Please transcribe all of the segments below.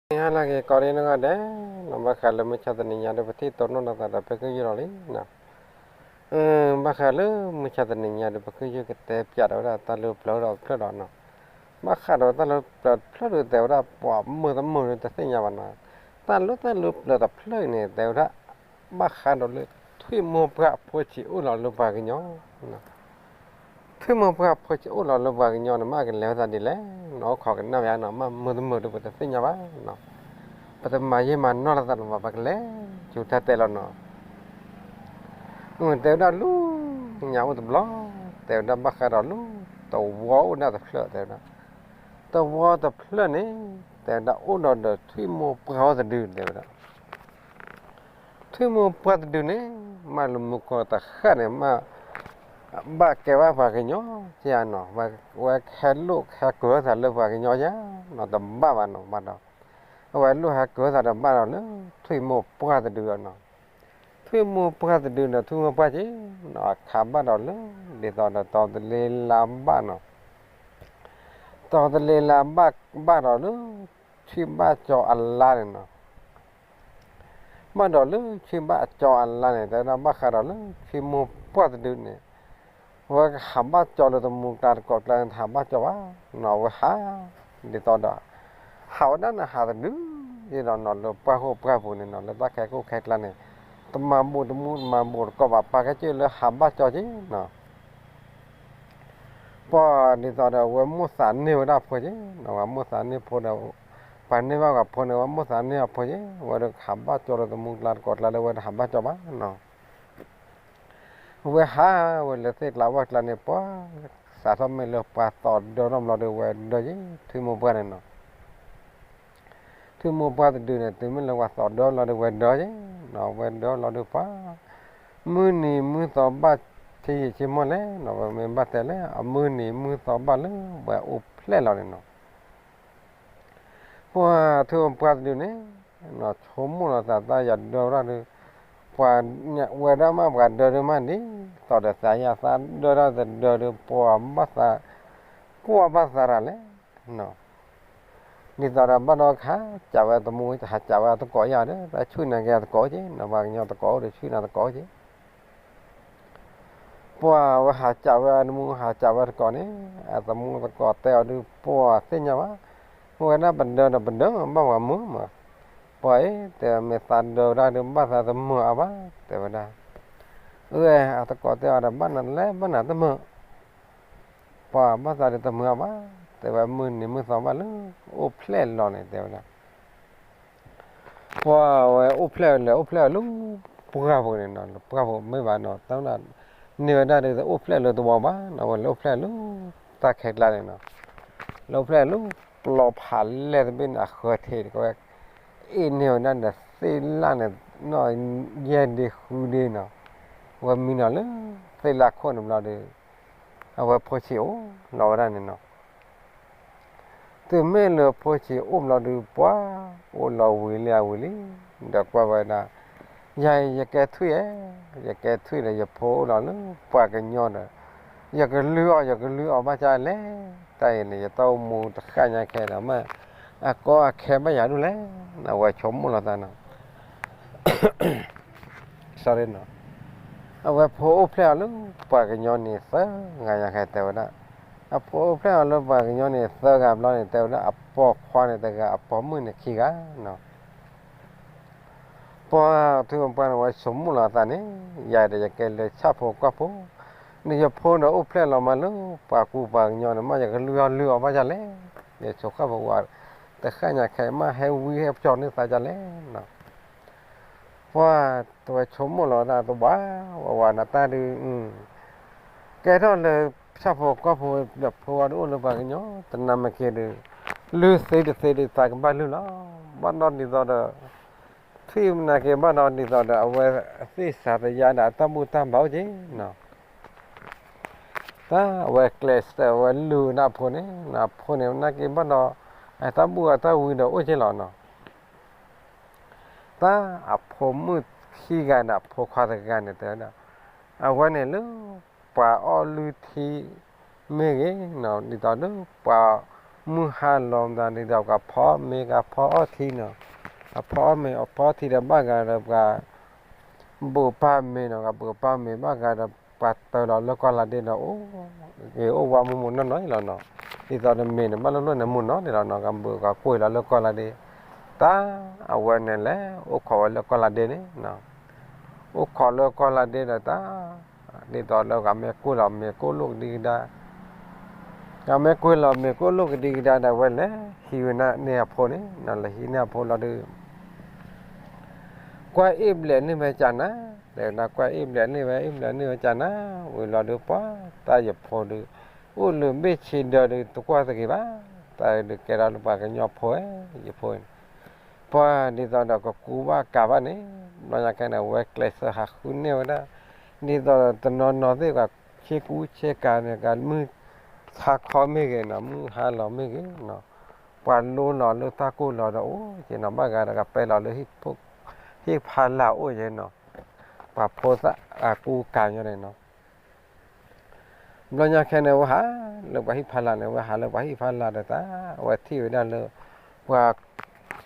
ဟါလၢအဂ့ၤ ကိးဒံနီၢ်ဂၤဒဲး, ဘၣ်ဃးလၢမုၢ်ဆါတနံၤညါဒီး ပထံၣ်တိၢ်နီၣ်လိာ်သးဒီး ပကယုၢ်လီၤလံ. ဘၣ်ဃးလၢမုၢ်ဆါတနံၤညါဒီး ပကယုၢ်ကတဲပၠးဒီးဝဲဒၣ် တၢ်လၢပျၢၤဒီးတဖျၢၣ်ဒီးနီၤ. ဘၣ်ဃးဒီးတၢ်လၢပျၢၤတဖျၢၣ်ဒီး တဲဝဲဒၣ် ပှၤမုာ်တမုာ်ဒီး တသ့ၣ်ညါဘၣ်နီၤ. တၢ်လၢတၢ်လၢပျၢၤတဖျၢၣ်အံၤန့ၣ် တဲဝဲဒၣ် ဘၣ်ဃးဒီးလၢ ထွံၣ်မိၢ်ပှၢ်အဖိဆံးအိၣ်လီၤလၢပှၤကညီ ထွံၣ်မိၢ်ပှၢ်အဖိဆံးအိၣ်လီၤလၢပှၤကညီန့ၣ် မ့ၢ်ကလဲၤဝဲသးဒ်လဲၣ်, နီၢ်ခိကနၣ်ဝဲနီၤ, မ့ၢ်မုာ်တမုာ်ဒီး ပတသ့ၣ်ညါဘၣ်နီၤ. ပတမၤယံာ်မၤနီၢ်လိာ်သးလၢၤဘၣ်, ပကလဲၤဆူတၢ်တဲလီၤနီၤ. တဲဝဲဒၣ်လၢညါအိၣ်တဘျီ, တဲဝဲဒၣ်ဘၣ်ဃးဒီးလၢ သဝီအိၣ်ဒၣ်တဖျၢၣ် တဲဝဲဒၣ်. သဝီတဖျၢၣ်န့ၣ် တဲဝဲဒၣ်အိၣ်ဒီးဒီးထွံၣ်မိၢ်ပှၢ်အိၣ်တဒု တဲဝဲဒၣ်. ထွံၣ်မိၢ်ပှၢ်တဒုန့ၣ် မ့ၢ်လၢမူခိၣ်တဃၣ်န့ၣ် မ့ၢ်ဘၣ်ကဲဘၣ်ပှၤကညီဧါနီၤ, ဝဲဟဲလိာ်ဟဲကၢၤသးလၢပှၤကညီဧါနီၤ, တဘၣ်ဘၣ်နီၤ, ဘၣ်ဒီး အဝဲလိၣ်ဟဲကၢၤသးဒီးဘၣ်ဒီးလၢ ထွံၣ်မိၢ်ပှၢ်တဒုဒီးနီၤ. ထွံၣ်မိၢ်ပှၢ်တဒုဒီး ထွံၣ်မိၢ်ပှၢ်က့ၤနီၤ, အခးဘၣ်ဒီးလၢ ဒ်သိးဒီး တီၤတလ့လါဘၣ်နီၤ. တီၤတလ့လါဘၣ်, ဘၣ်ဒီးလၢ ထွံၣ်ဘၣ်ကၠီအလါန့ၣ်နီၤ. ဘၣ်ဒီးလၢထွံၣ်ဘၣ်ကၠီအလါန့ၣ် တဲဝဲဒၣ်ဘၣ်ဃးဒီးလၢ ထွံၣ်မိၢ်ပှၢ်တဒုန့ၣ် အဝဲကဟးဘၣ်ကၠီလၢတမူကျါတကိးကျါန့ၣ် တဟးဘၣ်ကၠီဘၣ်နီၤ, အဝဲဟး ဒ်သိးဒီး ဟးဝဲဒၣ်န့ၣ်ဟးတဒု ဒ်သိးနီၤ လၢပှၢ်ဃိပှၢ်ပူၤန့ၣ်နီၤ, လၢတၢ်ခဲကိၣ်ခဲကျါန့ၣ် တမၤဘူးတမူတမၤဘူးတကိးဘၣ်, ပာ်ကဲကၢလၢဟးဘၣ်ကၠီက့ၤနီၤ. ပှၤဒ်သိးဒီး အဝဲမိၣ်သးန့ၢ်ဝဲဒၣ်အဖိက့ၤနီၤ, ပှၤမိၣ်သးန့ၢ်ဖိဒီး ပှၤန့ၢ်ဘၣ်ပှၤဖိန့ၣ် အဝဲမိၣ်သးန့ၢ်အဖိက့ၤ, ဝဲဒီးဟးဘၣ်ကၠီလၢတမူကျါတကိးကျါလၢဝဲတဟးဘၣ်ကၠီဘၣ်နီၤ. ဝဲဟးဝဲလၢသ့ၣ်ကျါဝၣ်ကျါန့ၣ် ပှၤစးထီၣ်မ့ၢ်လၢပှၤသီၣ်ဒၢထီၣ်ဘျီဒီး ဝဲဒၢက့ၤ ထွံၣ်မိၢ်ပှၢ်န့ၣ်နီၤ. ထွံၣ်မိၢ်ပှၢ်တဒုန့ၣ် တုၤမ့ၢ်လၢပှၤသီၣ်ဒၢလီၤဒီး ဝဲဒၢက့ၤနီၤ, ဝဲဒၢလီၤဒီးပှၤ မုၢ်နံၤမုၢ်သီဘၣ်ဆ့ယံာ်ဆ့မိၢ်လဲၣ်နီၤ, ဝဲမ့ၢ်ဘၣ်တဲလၢ အမုၢ်နံၤမုၢ်သီဘၣ်လၢ ဝဲအိၣ်ဖျဲၣ်လီၤန့ၣ်နီၤ. ပှၤထွံၣ်မိၢ်ပှၢ်တဒုန့ၣ် ဆိကမိၣ်လီၤသး တၢ်ယၤဒၢဝဲဒၣ်ဒီး ပှၤဝဲဒၣ်မး ပှၤဒၢဒုးမး ဒ်သိးဒီးသးယၤသးဒၢတၢ်တဒၢဒီး ပှၤဘၣ်သး ကွၢ်ဘၣ်သးတၢ်လဲၣ်နီၤ. ဒ်သိးဒီးဘၣ်ဒီးခါ ကးဝဲတမူ ဟးကးဝဲတကိးယၤဒီး တၢ်ဆူၣ်နာ်က့ၤတကိးက့ၤနီၤ, ပှၤကညီတကိးအိၣ်ဒီးဆူၣ်နာ်တကိးက့ၤ ပှၤဝဲဟးကးဝဲအတမူ ဟးကးဝဲတကိးန့ၣ် အတမူတကိးတဲအီၤဒုး ပှၤသ့ၣ်ညါဘၣ်, ဝဲဒၣ်ပဒၢဒီးပဒၢဘၣ်ပှၤမုာ်မး, ပှၤအံၤ တဲမ့ၢ်သးဒၢဝဲဒၣ်ဒီး ဘၣ်သးတမုာ်အါဘၣ် တဲဝဲဒၣ်, အတကိးတဲအီၤဒီး ဘၣ်နၤလဲၣ် ဘၣ်နၤတမုာ်, ပှၤဘၣ်သးဒီးတမုာ်အါဘၣ်, တဲဝဲမုၢ်နံၤမုၢ်သီဘၣ်လၢ အိၣ်ဖျဲၣ်လီၤန့ၣ် တဲဝဲဒၣ် ပှၤဝဲအိၣ်ဖျဲၣ်လဲၤအိၣ်ဖျဲၣ်လၢ ပှၢ်ပူၤန့ၣ်နီၤ, လၢပှၢ်ပူၤမ့ၢ်ဘၣ်နီၤ, တၢ်န့ၢ်ဝဲဒၣ်ဒီး တအိၣ်ဖျဲၣ်လၢသဝီဘၣ်နီၤ, ဝဲလဲၤအိၣ်ဖျဲၣ်လၢ တၢ်ခဲကျါန့ၣ်နီၤ, လဲၤအိၣ်ဖျဲၣ်လၢ ပျီဖးလဲၢ်တဘ့ၣ်န့ၣ် အဃၢၤထံးတကဝဲ အ့ၣ်န့ၢ်ဝဲဒၣ်ဒီးသ့ၣ်လၣ်န့ၣ် နီၢ်ယဲၢ်ဒ့ဃုဒ့နီၤ, ဝဲမံနီၤလၢ သ့ၣ်လၣ်ခိၣ်န့ၣ်ဘျီဒီး အဝဲဖိဆံးအိၣ်လီၤဝဲဒၣ်န့ၣ်နီၤ. တုၤမ့ၢ်လၢဖိဆံးအိၣ်ဘျီဒီး ပှၤအိၣ်လီၤဝံၤလံအဝံၤလံ, ဒီးကွၢ်ဝဲဒၣ်, ယၤအံၤ ယကဲထွံၣ်ဧါ, ယကဲထွံၣ်ဒီး ယဖိအိၣ်လီၤလၢပှၤကညီဒီး ယကလုၢ်အီၣ် ယကလုၢ်အီၣ်ဘၣ်ကၢ်လဲၣ်, တၢ်အံၤန့ၣ် ယတၢ်အိၣ်မူတဃၣ်ညါခဲဒီး မ့ၢ်အကီအခဲဘၣ်ယၤဒ်လဲၣ်, အဝဲဆိကမိၣ်လီၤသးနီၤ အဝဲဖိအိၣ်ဖျဲၣ်အီၤလၢပှၤကညီန့ၣ်သၢဂၤညါခဲတဲဝဲဒၣ်, အဖိအိၣ်ဖျဲၣ်အီၤလၢပှၤကညီန့ၣ်သၢဂၤဘျီန့ၣ် တဲဝဲဒၣ်အပိာ်ခွါန့ၣ်တဂၤ အပိာ်မုၣ်န့ၣ်ခံဂၤနီၤ. ပှၤထွံၣ်မိၢ်ပှၢ်န့ၣ် ဝဲဆိကမိၣ်လီၤသးန့ၣ်, ယၤဒီးယကဲလၢဆၣ်ဖိကီၢ်ဖိ, ဒီးယဖိဒီးအိၣ်ဖျဲၣ်လီၤမးလၢပှၤကူပှၤကညီန့ၣ် မ့ၢ်ယကလုၢ်အီၣ်လုၢ်အီၣ်ဘၣ်ယၤလဲၣ်, ယဆိးဃၣ်ဖိဝၤ တဃၣ်ညါခဲ မ့ၢ်ဟဲဝံဟဲပျီန့ၢ်သးယၤလဲၣ်နီၤ. ပှၤတဝဲဆိကမိၣ်လီၤသးတဝၤဝဲဝဲနတၢ်ဒုး, ကဲထီၣ်လၢဆၣ်ဖိကီၢ်ဖိ ဒီးဖိဝဲဒၣ်အိၣ်လၢပှၤကညီ တနၤမ့ၢ်က့ၤဒီး လုၢ်သ့တသ့ဒီး သးကဘၣ်လုၢ်လီၤ. ဘၣ်ဒီးဒ်သိးဒီး ထွံၣ်မနၤက့ၤ ဘၣ်ဒီးဒ်သိးဒီး အဝဲသ့ၣ်စၤသယါဒီး အတၢ်ဘူၣ်တၢ်ဘါအိၣ်က့ၤနီၤ. တၢ်အဝဲကျဲးစၢးဝဲလုၢ်ဝဲဒၣ်အဖိန့ၣ်, အဖိန့ၣ် မနၤက့ၤဘၣ်ဒီး အတၢ်ဘူၣ်အတၢ်ဝံဒီးအိၣ်က့ၤလီၤနီၤ. တၢ်အဖိမုၣ်ခံဂၤဒီးအဖိခွါတဂၤန့ၣ် တဲဝဲဒၣ်, အဝဲန့ၣ်လၢ ပှၤအီၣ်လုၢ်ထံမ့ၢ်ဂ့ၤနီၤ, ဒ်သိးလၢပှၤ မုၢ်ဟါလီၤမသးဒ်သိး ကဖီအီၣ်မ့ၤ ကဖီအီၣ်ထံနီၤ, ကဖီအီၣ်မ့ၤ ကဖီအီၣ်ထံဒီး ဘၣ်ဂၤဒီးပှၤ ဘုးပၢ်မ့ၤနီၤ, ကဘုးပၢ်မ့ၤ ဘၣ်ဂၤဒီးပှၤတၢလီၤလၢကီၢ်လါဒ့ဒီး အိၣ်ဂ့ၤအိၣ်ဝါ မူမူနီၢ်နီၢ်လီၤနီၤ. ဒ်သိးဒီးမ့ၤန့ၣ် ဘၣ်လိၣ်လိၣ်န့ၣ် မူနီၢ်န့ၣ်လီၤနီၤ, ကဘုးကကွံာ်လီၤလၢကီၢ်လါဒ့, တၢ်အဝဲန့ၣ်လဲၤအိၣ်ခိးဝဲလၢကီၢ်လါဒ့န့ၣ်နီၤ. အိၣ်ခိးလၢကီၢ်လါဒ့ဒီးတၢ် ဒ်သိးလၢကမ့ၢ်ကွံာ်လီၤမ့ၤ ကအိၣ်လိၣ်ကဒံကဒါ, ကမ့ၢ်ကွံာ်လီၤမ့ၤ ကအိၣ်လိၣ်ကဒံကဒါဒီး ဝဲလဲၤဟံးဝဲဒၣ်န့ၢ်အဖိန့ၣ်နီၤ, လဲၤဟံးန့ၢ်အဖိလီၤဒီး ကွၢ်အ့ၣ်ဘျဲးန့ၢ်ဝဲကနၤ, တဲဝဲဒၣ် ကွၢ်အ့ၣ်ဘျဲးန့ၢ်ဝဲ အ့ၣ်ဘျဲးန့ၢ်ဝဲကနၤ, ဝံၤလီၤဒီး ပှၤတၢ်ယဖိဒီး အိၣ်လၢဘ့ၣ်ဆ့ဒၢဒီး တကွၢ်သဂ့ၤဘၣ်, တၢ်ဒုးကဲထီၣ်လၢပှၤကညီဖိဧၢ, ယဖိန့ၣ် ပှၤဒ်သိးဒီးကကူဘၣ်ကၤဘၣ်န့ၣ်, ဘျီညါခဲန့ၣ် ဝဲကျဲးစၢးဟးဃုန့ၢ်ဝဲဒၣ်, ဒ်သိးဒီးတနီၤနီၤသ့ၣ် ပှၤဆ့ကူဆ့ကၤန့ၣ် ကမုၢ်ထါခီမ့ၢ်ဂ့ၤနီၤ, မုၢ်ဟါလီၤမ့ၢ်ဂ့ၤနီၤ, ပှၤလိလီၤလၢတၢ်ကိၢ်လီၤဒီးအိၣ်က့ၤနီၤ, ဘၣ်ဂၤဒီးကပဲလီၤလၢ ဟံၣ်ဖးလာ်အိၣ်က့ၤနီၤ, ပှၤဖိသၣ်အကူကၤညီန့ၣ်နီၤ. ဘျီညါခဲန့ၣ် ဝဲဟးလၢပှၤဟံၣ်ဖးလာ်န့ၣ်, ဝဲဟးလၢပှၤဟံၣ်ဖးလာ်ဒီးတၢ် အဝဲထံၣ်ဝဲဒၣ်လၢ ပှၤ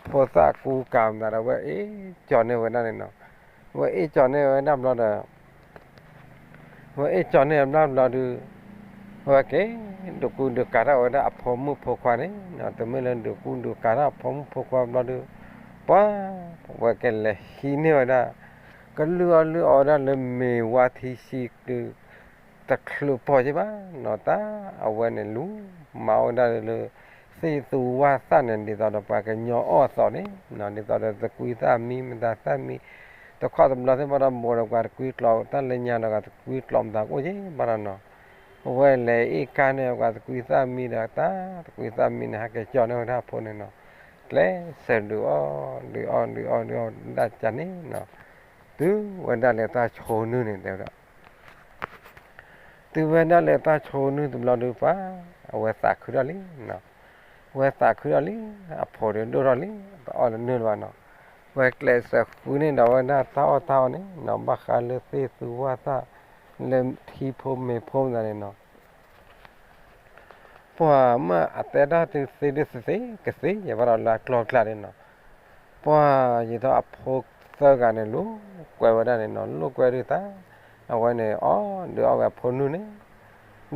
ဖိသၣ်ကူကၤမသးဒီး ဝဲအ့ၣ်ကၠီၤန့ၢ်ဝဲဒၣ်န့ၣ်နီၤ. ဝဲအ့ၣ်ကၠီၤန့ၢ်ဝဲဒၣ်ဘျီဒီး ဝဲအ့ၣ်ကၠီၤန့ၢ်ဘျီဘျီဒီး ဝဲက့ၤ ဒုးကူဒုးကၤထီၣ်ဝဲဒၣ်အဖိမုၣ်ဖိခွါန့ၣ်နီၤ, တမ့ၢ်လၢဒုးကူဒုးကၤထီၣ်အဖိမုၣ်ဖိခွါဘျီဒီး ပှၤ ဝဲကလဲၤဟံးန့ၢ်ဝဲဒၣ် ကလုၢ်အီၣ်လုၢ်အီဒၣ်လၢမ့ၤဝါထံဆံးကလုာ် တချုးပီၢ်က့ဘၣ်နီၤ, တၢ်အဝဲန့ၣ်လူၤမၤအီၣ်ဝဲဒၣ်လၢ သ့ၣ်သူဝၣ်သၣ်န့ၣ် ဒ်သိးဒီးပှၤကညီအီၣ်အသိးန့ၣ်နီၤ, ဒ်သိးဒီးသကွံၢ်သၣ်မံမတၤသၣ်မံ, တခီတဘျီသ့ၣ်ဘၣ်ဒီး ဘိးဒီးပှၤသကွံၢ်ကျီး တၢ်လၢညါဒီးပှၤသကွံၢ်ကျီးမတၤကအိၣ်က့ဘၣ်ဒီးနီၤ, အဝဲလဲၤအ့ၣ်ကါန့ၢ်ပှၤသကွံၢ်သၣ်မံဒီး တၢ်သကွံၢ်သၣ်မံန့ၣ် ဟဲက့ၤကၠီၤန့ၢ်ဝဲဒၣ်အဖိန့ၣ်နီၤ, ကျဲးစၢးဒုးအီၣ် ဒုးအီၣ် ဒုးအီၣ် ဒုးအီၣ်ဒၣ်ကန့ၣ်နီၤ, တုၤဝဲဒၣ်လၢတၢ်ဆိနုၢ်န့ၣ် တဲဝဲဒၣ် တုၤဝဲဒၣ်လၢတၢ်ဆိနုၢ်တဘျီဒုးပှၤ အဝဲသးခုထီၣ်လံနီၤ, ဝဲသးခုထီၣ်လံ, အဖိဒီးဒိၣ်ထီၣ်လံ, တအီၣ်လၢနုၢ်လၢၤဘၣ်နီၤ, ဝဲကျဲးစၢးဃုန့ၢ်ဒီးဝဲဒၣ်တၢ်အီၣ်တၢ်အီန့ၣ်နီၤ, ဘၣ်ဃးလၢသ့ၣ်သူဝၣ်သၣ် လၢထံဖိမ့ၤဖိမတၤန့ၣ်နီၤ ပှၤမ့ၢ်အတဲတၢ်တုၤသ့ဒုးသ့ ကသ့ယဲၢ်ဘၣ်ဒီးလၢအကျီၢ်ကျါန့ၣ်နီၤ, ပှၤယံၤထီၣ်အဖိသၢဂၤန့ၣ် လိာ်ကွဲဝဲဒၣ်န့ၣ်နီၤ, လိာ်ကွဲဒုးတၢ်, အဝဲန့ၣ်အီၣ်ဒုးအီၣ်ဝဲအဖိနုၢ်န့ၣ်,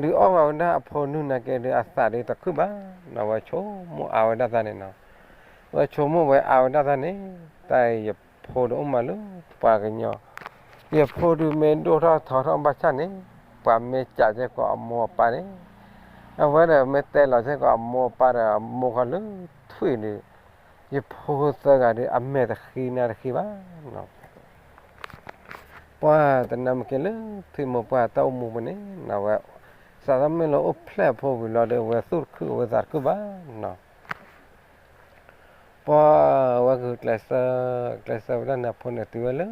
ဒုးအီၣ်ဝဲဒၣ်အဖိနုၢ်နာ်က့ဒုး အသးဒုးတခုၣ်ဘၣ်နီၤ, ဝဲဆိကမိၣ်အါဝဲဒၣ်တၢ်န့ၣ်နီၤ, ဝဲဆိကမိၣ်ဝဲအါဝဲဒၣ်တၢ်န့ၣ်, တၢ်ယဖိဒီးအိၣ်မးလၢပှၤကညီ, ယဖိဒုးမ့ၢ်ဒိၣ်ထီၣ်ထီထီၣ်ဘၣ်ဆၣ်န့ၣ်, ပှၤမ့ၢ်စံးစ့ၢ်ကီးအမိၢ်အပၢ်န့ၣ်, အဝဲဒီးမ့ၢ်တဲလီၤစ့ၢ်ကီးအမိၢ်အပၢ်ဒီးအမိၢ်ဃီလၢထွံၣ်ဒီး, ယဖိသၢဂၤဒီး အမဲာ်တဃံနါတဃံဘၣ်နီၤ, ပှၤတနၢ်မ့ၢ်က့ၤလၢထွံၣ်မိၢ်ပှၢ်တၢ်အိၣ်မူပူၤန့ၣ်နီၤ, ဝဲစးထီၣ်မ့ၢ်လၢအိၣ်ဖျဲၣ်အဖိဝံၤလီၤဒီး ဝဲသူၣ်တခုၣ်ဝဲသးတခုၣ်ဘၣ်နီၤ ပှၤဝဲဂုာ်ကျဲးစၢး, ကျဲးစၢးဝဲဒၣ်န့ၣ် အဖိန့ၣ်တုၤဝဲလၢ,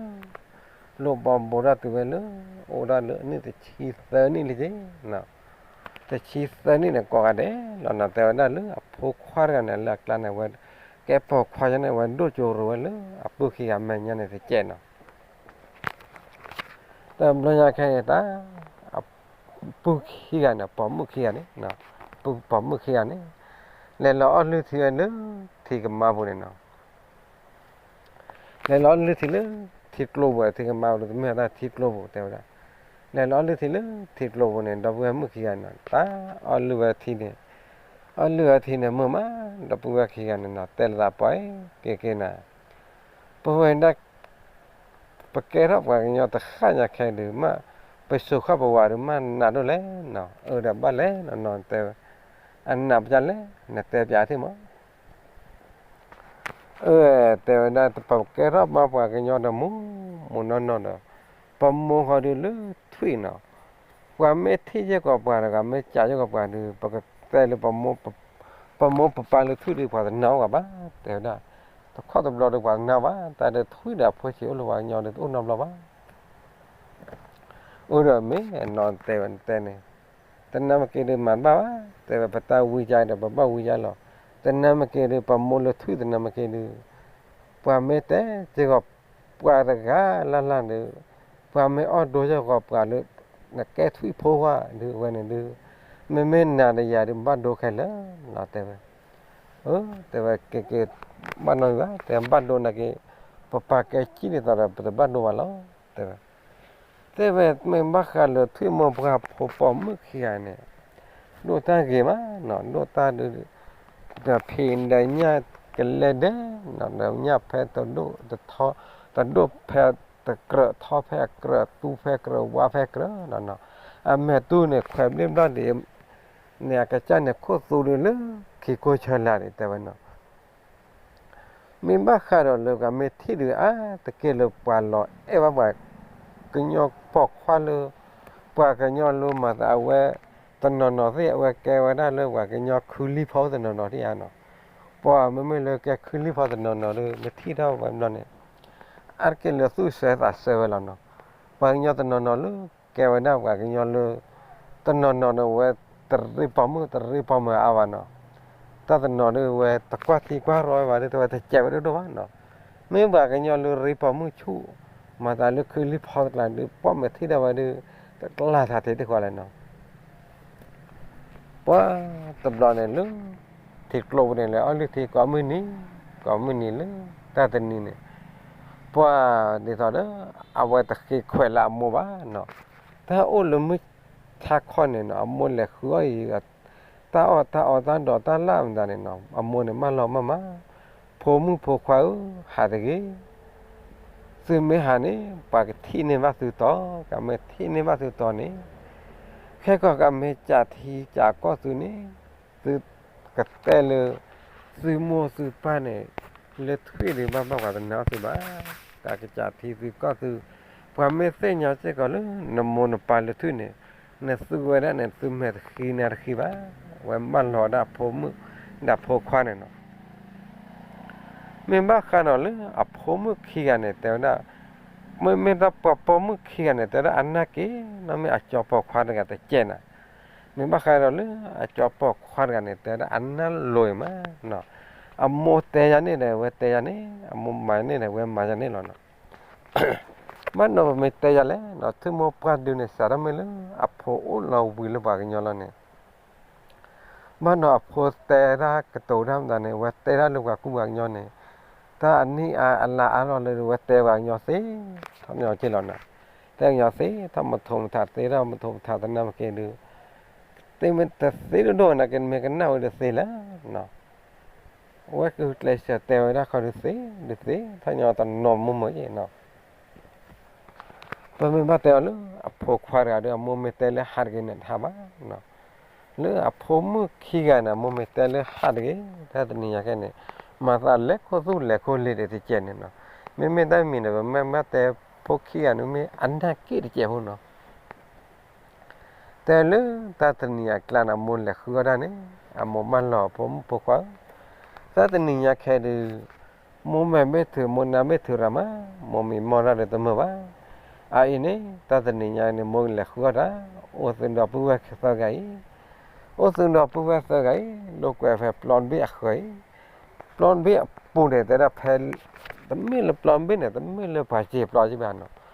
လိၣ်ဘီဘိဒီးတုၤဝဲလၢ, အိၣ်ဒၣ်လၢအနံၣ်တဆံသၢနံၣ်လံက့ၤ, တဆံသၢနံၣ်န့ၣ် ကိးဂၤဒဲးလီၤနီၤ, တဲဝဲဒၣ်လၢအဖိခွါတဂၤန့ၣ် လၢအကျါန့ၣ် ဝဲကဲပိာ်ခွါညါန့ၣ် ဝဲဒိၣ်ကၠိရိၤဝဲလၢအပုၢ်ခံဂၤမဲာ်ညါန့ၣ်တကဲးနီၤ တဘျီညါခဲအံၤတၢ်, အပုၢ်ခံဂၤန့ၣ် ပိာ်မုၣ်ခံဂၤန့ၣ်, ပိာ်မုၣ်ခံဂၤန့ၣ်, လဲၤလီၤအီၣ်လုၢ်ထံဝဲလၢထံကမါပူၤန့ၣ်နီၤ, လဲၤလီၤအီၣ်လုၢ်ထံလၢထံကျိပူၤ, ထံကမါပူၤတမ့ၢ်တၢ်ထံကျိပူၤတဲဝဲဒၣ်, လဲၤလီၤအီၣ်လုၢ်ထံလၢထံကျိပူၤန့ၣ် ဒီပုၢ်ဝဲၢ်မုၣ်ခံဂၤန့ၣ် တၢ်အီၣ်လုၢ်ဝဲထံန့ၣ်, အီၣ်လုၢ်ဝဲထံန့ၣ် မုာ်မး, ဒီပုၢ်ဝဲၢ်ခံဂၤန့ၣ်နီၤ တဲလိာ်သးပှၤအံၤ က့ၤက့ၤနၤ ပဝဲဒၣ် ပကဲထီၣ်ပှၤကညီတဃၣ်ညါခဲဒုးမး, ပစိၤဃီၣ်ပဝးဒုးမးနးဒိၣ်လဲၣ်နီၤ, အၢဒီးဘၣ်လဲၣ်နီၤနီၤတဲဝဲ, အနးပျၢ်လဲၣ်, နတဲပျၢ်ထံၣ်မး, အၢ တဲဝဲဒၣ် ပကဲထီၣ်မးပှၤကညီဒီးမူမူနီၢ်နီၢ်ဒီး, ပမိၢ်ဃီဒုးလၢထွံၣ်နီၤ, ပှၤမ့ၢ်ထံၣ်ယဲၢ်ကီးပှၤတဂၤ မ့ၢ်စံးယဲၢ်ကီးပှၤဒုး ပကတဲလၢ ပမိၢ်ပပၢ်လၢထွံၣ်ဒုး ပှၤတနာ်အီၤဘၣ် တဲဝဲဒၣ်, တခီတဘျီဒီးပှၤတနာ်ဘၣ်, တၢ်ဒုးထွံၣ်ဒီးအဖိဆံးအိၣ်လၢပှၤကညီဒုးတအိၣ်နီတဘျီဘၣ်, အိၣ်ဒီးမ့ၢ်အနီၢ်တဲဝဲတဲန့ၣ်, တနၢ်မ့ၢ်က့ၤဒုးမၤတဘၣ်ဘၣ်, တဲဝဲပတၢ်ဝံကါဒီးပဘၣ်ဝံကါလီၤ, တနၢ်မ့ၢ်က့ၤဒုး ပမိၢ်လၢထွံၣ်တနၢ်မ့ၢ်က့ၤဒုး, ပှၤမ့ၢ်တဲစ့ၢ်ကီးပှၤတဂၤလၢ်လၢ်ဒုး, ပှၤမ့ၢ်အီၣ်ဒိစ့ၢ်ကီးပှၤလၢ နကဲထွံၣ်ဖိဝဲဒုး အဝဲန့ၣ်ဒုး, မ့မ့ၢ်နၤဒီးယၤဒုး ဘၣ်ဒိခဲလၢာ်လီၤ တဲဝဲ. အၢ တဲဝဲ ကဲကဲ ဘၣ်နီတမံၤဘၣ် တဲ ဘၣ်ဒိနာ်က့ ပပၢ်ကဲကံၣ်ဒ်သိးဒီး ပတဘၣ်ဒိဘၣ်လီၤ တဲဝဲ. တဲဝဲ မ့ၢ်ဘၣ်ဃးလၢထွံၣ်မိၢ်ပှၢ်ဖိပိာ်မုၣ်ခံဂၤန့ၣ် ဒိၣ်တၢ်ဂ့ၤမးနီၤ ဒိၣ်တၢ်ဒုး ဒီးဖံးဒီးညၣ်ကလဲၤဒဲးနီၤ ဒီးညၣ်ဖဲတဒိၣ်တထီ တဒိၣ်ဖဲတကြၢး ထီဖဲအကြၢး သူဖဲကြၢး ဝါဖဲကြၢးနီၤနီၤ အမဲာ်တူၢ်န့ၣ် ခွဲးဘျ့ၣ်ဘျီၣ်ဒံး န့ၣ်အကစၢ်န့ၣ် ခိၣ်သူဒုးလၢခံခိၣ်ဆၢလာ်ဒံး တဲဝဲနီၤ. မ့ၢ်ဘၣ်ဃးဒီးလၢပှၤမ့ၢ်ထံၣ်ဒုး အါတက့ၢ်လၢပှၤလီၤအဲၣ်ဘၣ် ပှၤကညီပိာ်ခွါလၢ ပှၤကညီလၢမၤသးအဝဲ တနီၤနီၤသ့ၣ် အဝဲကဲဝဲဒၣ်လၢပှၤကညီခုလံဖီတနီၤနီၤသ့ၣ်ဧါနီၤ. ပှၤမ့မ့ၢ်လၢကဲခုလံဖီတနီၤနီၤဒီး မ့ၢ်ထံၣ်ထီၣ်ဝဲဘျီန့ၣ် အါတက့ၢ်လၢသူၣ်ဆၢသးဆၢဝဲလီၤနီၤ. ပှၤကညီတနီၤနီၤလၢ ကဲဝဲဒၣ်ပှၤကညီလၢ တနီၤနီၤဒီးဝဲ တရ့ပိာ်မုၣ်တရ့ပိာ်မုၣ်အါဘၣ်နီၤ. တၢ်တနီၤဒီးဝဲတကွၢ်ထံကွၢ်ရီဝဲဘၣ်ဒီး တဝဲတကဲးဝဲဒိၣ်ဒိၣ်ဘၣ်နီၤ. မ့ၢ်ပှၤကညီလၢရ့ပိာ်မုၣ်ဆူၣ် မၤသးလၢခုလံဖီတကျါဒုး ပှၤမ့ၢ်ထံၣ်ဒၣ်ဝဲဒုး တကျၢ်ထးထံးတဃီလဲၣ်နီၤ. ပှၤတဘျီန့ၣ်လၢ ထံကျိပူၤန့ၣ် လဲၤအီၣ်လုၢ်ထံကိးမုၢ်နံၤ ကိးမုၢ်နံၤလၢ တၢ်တနံၤန့ၣ် ပှၤဒ်သိးဒီး အဝဲတဃ့ခွဲးလၢအမိၢ်ဘၣ်နီၤ. တၢ်အိၣ်လၢမုၢ်ဆါခီန့ၣ်နီၤ အမိၢ်လဲၤဃုအီၣ်အံၤ တၢ်အီၣ်တၢ်အီတၢ်ဒိးတၢ်လၢ်မတၤန့ၣ်နီၤ အမိၢ်န့ၣ်မၢလီၤမၢ်မး, ဖိမုၣ်ဖိခွါဧၢ, ဟးတဂ့ၤ သုမ့ၢ်ဟးန့ၣ် ပှၤကထံၣ်န့ၢ်ဘၣ်သုတီၤ, ကမ့ၢ်ထံၣ်န့ၢ်ဘၣ်သုတီၤန့ၣ်, ခဲကီးကမ့ၢ်ကးထံကးကီၢ်သုန့ၣ်, သုကတဲလၢ သုမိၢ်သုပၢ်န့ၣ် လၢထွံၣ်ဒုးဘၣ်ဘၣ်ပှၤတနာ်အီၤသုဘၣ်, တၢ်ကးထံသုကီၢ်သု, ပှၤမ့ၢ်သ့ၣ်ညါစ့ၢ်ကီးလၢ နမိၢ်နပၢ်လၢထွံၣ်န့ၣ်, နသုဝဲဒၣ်န့ၣ် သုမဲာ်တဃံနါတဃံဘၣ်, ဝဲမၢလီၤဒၣ်ဖိမုၣ် ဒၣ်ဖိခွါန့ၣ်နီၤ. မ့ၢ်ဘၣ်ဃးဒီးလၢအဖိမုၣ်ခံဂၤန့ၣ် တဲဝဲဒၣ်, မ့မ့ၢ်တၢ်ပှၤပိာ်မုၣ်ခံဂၤန့ၣ် တဲဝဲဒၣ်အနၢ်က့ၤ, နီၢ်မ့ၢ်အကၠီပိာ်ခွါတဂၤတကဲးနၤ, မ့ၢ်ဘၣ်ဃးဒီးလၢအကၠီပိာ်ခွါတဂၤန့ၣ် တဲဝဲဒၣ်အနၢ်လိၤအံၤမး, အမိၢ်တဲယၤန့ၣ်ဒီး ဝဲတဲယၤန့ၣ်, အမိၢ်မၤယၤန့ၣ်ဒီး ဝဲမၤယၤန့ၣ်လီၤနီၤ. ဘၣ်နီၤပမ့ၢ်တဲယၤလဲၣ်နီၤ, ထွံၣ်မိၢ်ပှၢ်ဒုန့ၣ် စးထီၣ်မ့ၢ်လၢအဖိအိၣ်လီၤဝံၤလၢပှၤကညီလီၤန့ၣ်, ဘၣ်နီၤအဖိတဲဒၣ်ကတိၤတၢ်မတၤန့ၣ် ဝဲတဲဒၣ်လၢပှၤကူပှၤကညီန့ၣ်, တၢ်အနံၣ်အါအလါအါလီၤလၢ ဝဲတဲပှၤကညီသ့, ထီၣ်ညီက့လီၤနီၤ, တဲပှၤကညီသ့, ထီၣ်မထိးမထးသ့, ထီၣ်မထိးမထးသနၢ်မက့ၤဒုး, တမ့ၢ်တသ့ဒိၣ်ဒိၣ်နာ်က့ နမ့ၢ်ကနၣ်ဝဲဒုးသ့လၢ ဝဲကကျဲးစၢးတဲဝဲဒၣ်ခီဒုးသ့, ဒုးသ့, ထီၣ်ညီတနီၤမိၢ်မ့ၢ်အံၤနီၤ. ပမ့ၢ်ဘၣ်တဲအီၤလၢအဖိခွါတဂၤဒီး အမိၢ်မ့ၢ်တဲလၢဟးတဂ့ၤန့ၣ် တဟးဘၣ်နီၤ, လၢအဖိမုၣ်ခံဂၤန့ၣ် အမိၢ်မ့ၢ်တဲလၢဟးတဂ့ၤ, တၢ်တနံၤညါခဲန့ၣ်, မၤသးလဲၤခိၣ်သူၣ်လဲၤခိၣ်လ့ၤဒံးတကဲးန့ၣ်နီၤ, မ့မ့ၢ်တၢ်မံၤန့ၣ် ပမ့ၢ်ဘၣ်တဲဖိခံဂၤန့ၣ် မ့ၢ်အနၢ်က့ၤတကဲးဖိနီၤ. တဲလၢတၢ်တနံၤအကျါန့ၣ် အမိၢ်လဲၤဃုအီၣ်တၢ်န့ၣ်, အမိၢ်မၢလီၤဖိမုၣ်ဖိခွါဧၢ, တၢ်တနံၤညါခဲဒုး, မိၢ်မဲာ်ဘ့ၣ်ထုး မိၢ်နါဘ့ၣ်ထုးရၤမး, မိၢ်မံမီၢ်တၢ်ဒီးတမုာ်ဘၣ်. အအံၤန့ၣ် တၢ်တနံၤညါန့ၣ် မိၢ်ကလဲၤဃုအီၣ်တၢ်, အိၣ်သုဒီပုၢ်ဝဲၢ်သၢဂၤအံၤ, အိၣ်သုဒီပုၢ်ဝဲၢ်သၢဂၤအံၤ လိာ်ကွဲဖဲပျီတဘ့ၣ်အဃၢၤအံၤ, ပျီတဘ့ၣ်အပူၤန့ၣ် တဲဒၣ်ဖဲ တမ့ၢ်လၢပျီတဘ့ၣ်န့ၣ် တမ့ၢ်လၢပှၤစ့ၤပျီစ့ဘၣ်နီၤ, ပျီတဘ့ၣ်န့ၣ် ဘၣ်ဒီး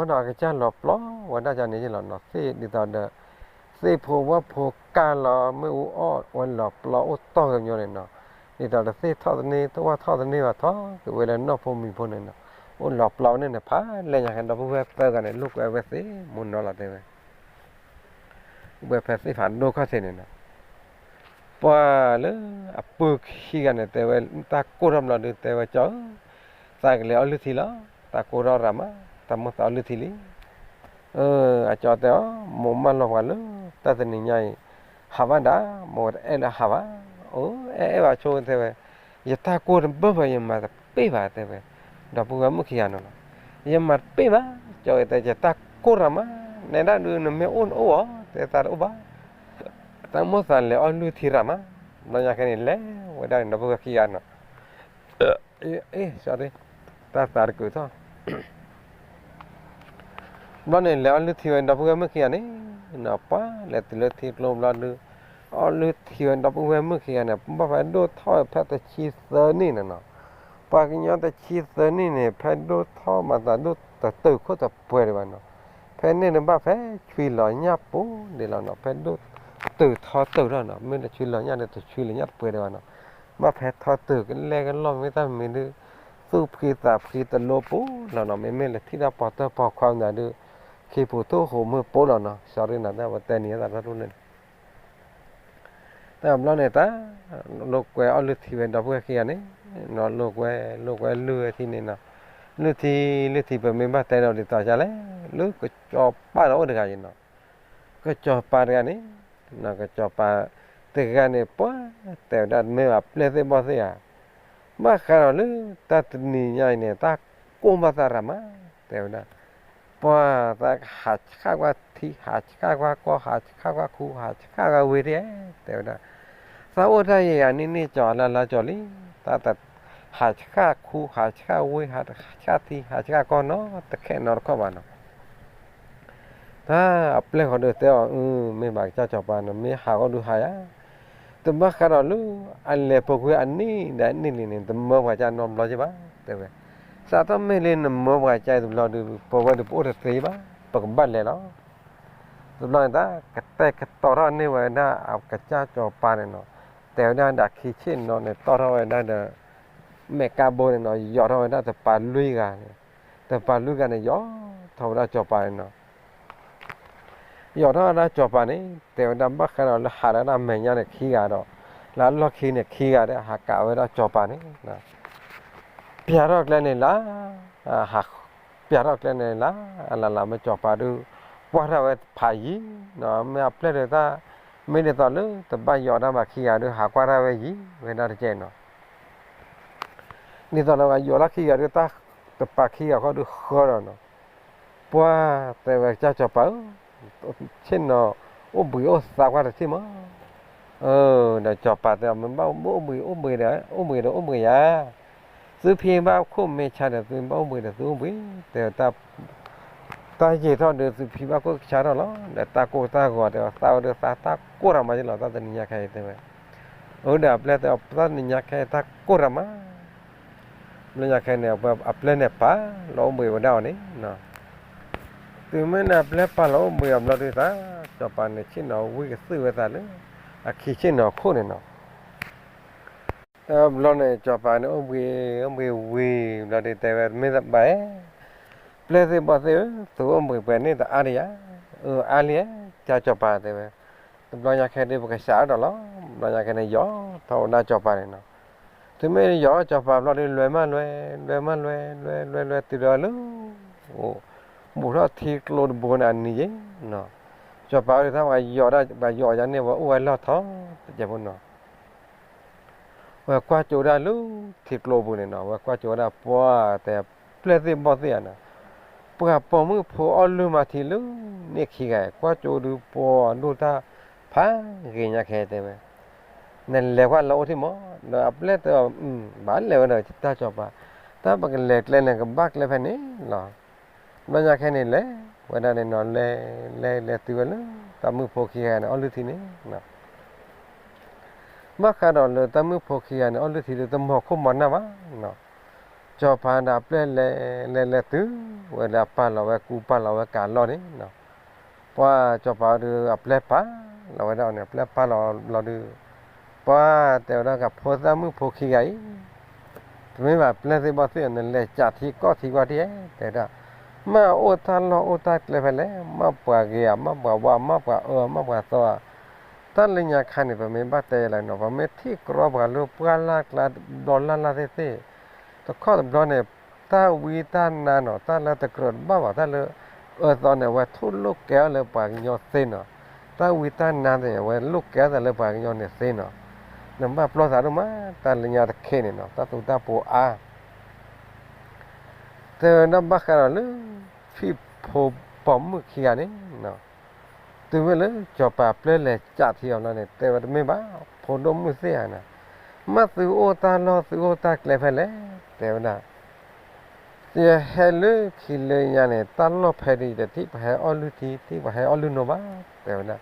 အကစၢ်လီၤပျီဝဲဒၣ်ကန့ၣ်ယ့ၢ်လီၤနီၤ, သ့ၣ်ဒ်သိးဒီး သ့ၣ်ဖိဝၣ်ဖိကၢ်လီၤ မ့ၣ်အူအီၣ်ဝဲလီၤပျီအိၣ်တီၢ်ကညီန့ၣ်နီၤ, ဒ်သိးဒီးသ့ၣ်ထီၣ်သန့ သဝၣ်ထီၣ်သန့ဘၣ်ထီၣ်က့ၤဝဲလၢနီၢ်ဖိမံၤဖိန့ၣ်နီၤ, အိၣ်လီၤပျီဝဲန့ၣ်န့ၣ် ဖးလဲၢ်ညါခဲဒီပုၢ်ဝဲၢ်သၢဂၤန့ၣ် လိာ်ကွဲဝဲသ့မိၢ်နီၤလီၤတဲဝဲ ဝဲဖဲသ့ၣ်ဖးဒိၣ်ခီၣ်ထံးန့ၣ်နီၤ, ပှၤလၢအပုၢ်ခံဂၤန့ၣ် တဲဝဲ တၢ်ကိၢ်ထီၣ်ဘျီဒုး တဲဝဲကၠီဧၢ, သးကလဲၤအီၣ်လုၢ်ထံလီၤ, တၢ်ကိၢ်ထီၣ်ရၤမး, တၢ်မိၣ်သးအီၣ်လုၢ်ထံလံ. အကၠီတဲအီၤ, မိၢ်မၢလီၤပှၤလၢ တၢ်တနံၤညါအံၤ ဟးဘၣ်ဒၣ်, မိၢ်ဝဲတအဲၣ်လၢဟးဘၣ်, အိၣ်အဲၣ်အဲၣ်ဘၣ်ဆိတဲဝဲ, ယတၢ်ကိၢ်တဘၣ်ဘၣ် ယမၤတပ့ၢ်ဘၣ်တဲဝဲ, ဒီပုၢ်ဝဲၢ်မုၣ်ခံဂၤနီၤလီၤ, ယမၤတပ့ၢ်ဘၣ်, ကၠီတဲ ယတၢ်ကိၢ်ရၤမး, နဲဒၣ်ဒုးနမ့ၢ်အိၣ်နအိၣ်အီၤ တဲသးတအိၣ်ဘၣ် တၢ်မိၣ်သးလဲၤအီၣ်လုၢ်ထံရၤမး, ဘျီညါခဲန့ၣ် လဲၤဝဲဒၣ်န့ၣ် ဒီပုၢ်ဝဲၢ်ခံဂၤနီၤ, အ့ တၢ်သးတကုာ်ထီၣ်, ဘျီန့ၣ် လဲၤအီၣ်လုၢ်ထံဝဲဒီပုၢ်ဝဲၢ်မုၣ်ခံဂၤန့ၣ်, ပှၤလဲၤတုၤလၢထံကျိဘျီဒုး, အီၣ်လုၢ်ထံဝဲဒီပုၢ်ဝဲၢ်မုၣ်ခံဂၤန့ၣ် ဘၣ်ဖဲဒိၣ်ထီၣ်ဖဲတဆံသၢနံၣ်န့ၣ်နီၤ, ပှၤကညီတဆံသၢနံၣ်န့ၣ် ဖဲဒိၣ်ထီၣ်မၤသးဒိၣ်တတုာ်ခိၣ်တပှဲၤဒံးဘၣ်နီၤ, ဖဲန့ၣ်န့ၣ်ဘၣ်ဖဲဆွံလီၤညၣ်ပူၤဒံးလီၤနီၤ, ဖဲဒိၣ် တုၤထီတုၤထီၣ်နီၤ, မ့ၢ်တဆှံလီၤညၣ်ဒီး တဆှံလီၤညၣ်တပှဲၤဒံးဘၣ်နီၤ. ဘၣ်ဖဲထီတုၤကလဲၢ်ကလီၢ် မ့ၢ်တၢ်မံၤဒုး သူၣ်ဖှံသးဖှံတလိပူၤလီၤနီၤ. မ့မ့ၢ်လဲၤထံၣ်တၢ်ပီၢ်တၢ်ပီခွါမနုၤဒုး ခံပူၤထူၣ်ဃိးမုၢ်ပူၤလီၤနီၤ. စီၤရ့နၤတၢ်ပတဲနံၤသးတၢ်တလိၣ်န့ၣ် တဘျီန့ၣ်တၢ် လိာ်ကွဲအီၣ်လုၢ်ထံဝဲဒီပုၢ်ဝဲၢ်ခံဂၤန့ၣ်နီၤ, လိာ်ကွဲ လိာ်ကွဲလုၢ်ဝဲထံန့ၣ်နီၤ. လုၢ်ထံ လုၢ်ထံ ပမ့ၢ်ဘၣ်တဲဒီးဒ်သိးဒ်လဲၣ်, လၢကစီၤပၤဒီးအိၣ်တဂၤအံၤနီၤ. ကစီၤပၤတဂၤန့ၣ် ကစီၤပၤတဂၤန့ၣ် ပှၤတဲဝဲဒၣ် မ့ၢ်ဘၣ်ပျဲၢ်သ့ၣ်ဘီၣ်သ့ၣ်ဧါ, ဘၣ်ဃးဒီးလၢတၢ်တနံၤညါအံၤန့ၣ် တၢ်ကိၢ်ဘၣ်သးရၤမး တဲဝဲဒၣ်. ပှၤသးဟးဆှၣ်ကွၢ်ထံ ဟးဆှၣ်ကွၢ်ကီၢ် ဟးဆှၣ်ကွၢ်ခူ ဟးဆှၣ်ကွၢ်ဝ့ၢ်ဒၣ် တဲဝဲဒၣ်. သးအိၣ်တၢ်ယံာ်ယံာ်နံၣ်နံၣ် ကၠီၤလါလါကၠီၤလံ, သးတဟးဆှၣ်ခူ ဟးဆှၣ်ဝ့ၢ် ဟးဆှၣ်ထံ ဟးဆှၣ်ကီၢ်နီတခဲနီတခီၣ်ဘၣ်နီၤ. တၢ်အပျဲၢ်ဃီဒုးတဲအီၤ အၢ မ့ၢ်ဘၣ်ကစၢ်စီၤပၤန့ၣ် မ့ၢ်ဟးဂီၢ်ဒုးဟးယၤ, တဘၣ်ဃးဒီးလၢ အလဲၤပူၤကွံာ်အနံၣ်ဒီးအနံၣ်လံန့ၣ် တမၢပှၤကစၢ်နီတဘျီက့ၤဘၣ် တဲဝဲ. စးထီၣ်မ့ၢ်လၢနမၢပှၤကစၢ်အံၤတဘျီဒီး ပဝဲဒုးပအိၣ်တသ့ဘၣ် ပကဘၣ်လဲၤလီၤ. တဘျီန့ၣ် တၢ်ကတဲာ်ကတီၤထီၣ်န့ၢ်ဝဲဒၣ်အကစၢ်စီၤပၤန့ၣ်နီၤ, တဲဝဲဒၣ်ဒီးခံဆ့ၣ်နီၤန့ၣ် တီၣ်ထီၣ်ဝဲဒၣ်ဒီး မဲာ်ကါဘိန့ၣ်နီၤ ယီၤထီၣ်ဝဲဒၣ်တပၤလွံၢ်ဂၤန့ၣ်, တပၤလွံၢ်ဂၤန့ၣ် ယီၤထီၣ်ဝဲဒၣ်စီၤပၤန့ၣ်နီၤ. ယီၤထီၣ်ဝဲဒၣ်စီၤပၤန့ၣ် တဲဝဲဒၣ်ဘၣ်ဃးဒီးလၢဟးဒၣ်ဒၣ်မဲာ်ညါန့ၣ်ခံဂၤဒီး လၢအလီၢ်ခံန့ၣ်ခံဂၤဒီး ဟးကးဝဲဒၣ်စီၤပၤန့ၣ် ပျၢ်ထီၣ်ကျဲန့ၣ်လၢ ပျၢ်ထီၣ်ကျဲန့ၣ်လၢ အလၢ်လၢ်မ့ၢ်စီၤပၤဒုး ကွၢ်ထီၣ်ဝဲဖးယံၤနီၤ, မ့ၢ်အပျဲၢ်ဒုးတၢ် မ့ၢ်ဒ်သိးလၢတဘၣ်ယီၤဒၣ်ဘၣ်ခံဂၤဒုး ဟးကွၢ်ထီၣ်ဝဲယံၤဝဲဒၣ်တကဲနီၤ. ဒ်သိးလၢယီၤလၢခံဂၤဒုး တၢ်တပၤခံဂၤဃီဒုးဃၢဒီးနီၤ, ပှၤတဲဝဲကစၢ်စီၤပၤဧၢ, ဆ့ၣ်နီၤ အိၣ်ဘှံးအိၣ်သါကွၢ်တထံၣ်မး. အၢ ဒီးစီၤပၤတဲ မ့ၢ်ဘၣ်အိၣ်ဘှံးအိၣ်ဘှံးဒီး အိၣ်ဘှံးဒီးအိၣ်ဘှံးယၤ, သုဖံဘၣ်ခိၣ်မဲာ်ဆါဒီး သုဘၣ်အိၣ်ဘှံးဒီးသုအိၣ်ဘှံး, တဲဝဲ တၢ်ယံာ်ထီၣ်ဒီး သုဖံဘၣ်ခိၣ်ဆါထီၣ်လီၤ, ဒီးတၢ်ကိၢ်တၢ်ဂီၤတဲ သးဝဲဒီးသးတၢ်ကိၢ်ရၤမးယလီၤ တၢ်တနံၤညါခဲအံၤတဲဝဲ. အၢ ဒီးအပျဲၢ်တဲ တၢ်တနံၤညါခဲအံၤ တၢ်ကိၢ်ရၤမး ဘျီညါခဲန့ၣ် အပျဲၢ်န့ၣ်ပာ်လီၤအိၣ်ဘှံးဝဲဒၣ်အီၤန့ၣ်, တုၤမ့ၢ်လၢအပျဲၢ်ပာ်လီၤအိၣ်ဘှံးအီၤဘျီဒုးသး စီၤပၤန့ၣ် ဆ့ၣ်နီၤဝံကသုၣ်ဝဲသးလၢ အခံဆ့ၣ်နီၤခိၣ်န့ၣ်နီၤ. တဘျီန့ၣ် စီၤပၤန့ၣ် အိၣ်ဘှံး အိၣ်ဘှံးဝံၤဘျီဒုးတဲဝဲ မ့ၢ်တဘၣ်ဧါ, ပျဲၢ်သ့ၣ်ဘီၣ်သ့ၣ်ဧၢ, သုအိၣ်ဘှံးပှဲၤန့ၣ်တအါဒံးဧါ. အၢ အါလံဧါ ကစၢ်စီၤပၤတဲဝဲ. တဘျီညါခဲဒုး ပကစးအါဒီးလီၤ. ဘျီညါခဲန့ၣ် ယီၤထီၣ်ဝဲဒၣ်စီၤပၤန့ၣ်နီၤ. တုၤမ့ၢ်ယီၤစီၤပၤဘျီဒုး လဲၤမးလဲၤ လဲၤမးလဲၤ လဲၤလဲၤလဲၤတုၤဒီးလၢ ဘူးထီၣ်ထံကျိတဘိန့ၣ်အနံၤယံၤနီၤ. စီၤပၤဝဲဒုး တၢ်ပှၤယီၤဒၣ် ပှၤယီၤယၤန့ၣ် ဝဲအိၣ်ဝဲလီၢ်ထီတကဲဖိနီၤ. ဝဲကွၢ်ကၠိဝဲဒၣ်လၢထံကျိပူၤန့ၣ်နီၤ, ဝဲကွၢ်ကၠိဝဲဒၣ်ပှၤတဲ ပျဲၢ်သ့ၣ်ဘီၣ်သ့ၣ်ဧါနီၤ, ပှၤပိာ်မုၣ်ဖိအီၣ်လုၢ်မၤထံလၢန့ၣ်ခံဂၤ, ကွၢ်ကၠိဒုးပှၤဒိၣ်တၢ်ဖးဂ့ၤညါခဲတဲဝဲ, နလဲၤကွၢ်လၢအိၣ်ထံၣ်မး, ဒီးအပျဲၢ်တဲအီၤ ဘၣ်လဲၤဝဲဒီးတၢ်စီၤပၤ, တၢ်ပကလဲၤကျဲန့ၣ် ကဘၣ်ကျဲဖဲန့ၣ်လီၤ. ဘျီညါခဲန့ၣ်လဲၤဝဲဒၣ်န့ၣ်နီၤ, လဲၤ လဲၤ လဲၤတုၤဝဲလၢ တၢ်မုၣ်ဖိခံဂၤန့ၣ် အီၣ်လုၢ်ထံန့ၣ် ဘၣ်ဃးဒီးလၢတၢ်မုၣ်ဖိခံဂၤန့ၣ် အီၣ်လုၢ်ထံဒုး တမီၤခိၣ်မီၤနၢ်ဘၣ်နီၤ. စီၤပၤဒီးအပျဲၢ်လဲၤ လဲၤ လဲၤတုၤဝဲလၢ အပာ်လီၤဝဲကူပာ်လီၤဝဲကးလီၢ်န့ၣ်နီၤ, ပှၤစီၤပၤဒုး အပျဲၢ်ပာ်လီၤဝဲဒၣ်အီၤန့ၣ်, အပျဲၢ်ပာ်လီၤဘျီဒုး ပှၤတဲဝဲဒၣ် ကဖိသၣ်မုၣ်ဖိခံဂၤအံၤ တမ့ၢ်ဘၣ်ပျဲၢ်သ့ၣ်ဘီၣ်သ့ၣ်ဧါ, နလဲၤကးထံကီၢ်ထံကွၢ်ထံၣ်ဧါ တဲဝဲဒၣ်, မ့ၢ်အိၣ်တၢ်လီၢ်အိၣ်တၢ်ကျဲဖဲလဲၣ်, မ့ၢ်ပှၤဂ့ၤဧါ, မ့ၢ်ပှၤဝါ, မ့ၢ်ပှၤအၢ, မ့ၢ်ပှၤသီဧါ, တၢ်လၢညါခါန့ၣ် ပမ့ၢ်ဘၣ်တဲယလၢနီၤ, ပမ့ၢ်ထံၣ်ကြီပှၤလၢပှၢ်လၢ်ကျါ ဘျီလၢ်လၢ်သ့ၣ်သ့ၣ်, တခီတဘျီန့ၣ် တၢ်ဝံတၢ်နါနီၤ, တၢ်လၢတကြၢးတဘၣ်ဘၣ်, တၢ်လၢအၢသီန့ၣ် အဝဲထိၣ်လိၣ်ကဲအီၤလၢပှၤကညီသ့နီၤ, တၢ်ဝံတၢ်နါန့ၣ် အဝဲလိၣ်ကဲအသးလၢပှၤကညီန့ၣ်သ့နီၤ, နဘၣ်ပျီသးဒိၣ်မး, တၢ်လၢညါတခ့န့ၣ်နီၤ, တၢ်သူတၢ်ပိၤအါ တဲဝဲဒၣ်ဘၣ်ဃးဒီးလၢ ဖံဖိပိာ်မုၣ်ခံဂၤန့ၣ်နီၤ, တုၤမ့ၢ်လၢစီၤပၤပျဲၢ်လဲၤကးထံအီၤလီၤန့ၣ် တဲဝဲတမ့ၢ်ဘၣ်, ဖိဒိၣ်မုၣ်သ့ၣ်ဧါနီၤ, မ့ၢ်သုအိၣ်တၢ်လီၢ်သုအိၣ်တၢ်ကျဲဖဲလဲၣ် တဲဝဲဒၣ်, ယဟဲလၢခံလၢညါန့ၣ် တၢ်လီၢ်ဖဲဒၣ်ယတထံၣ်ပှၤဟဲအီၣ်လုၢ်ထံ ထံၣ်ပှၤဟဲအီၣ်လုၢ်နိဘၣ် တဲဝဲဒၣ်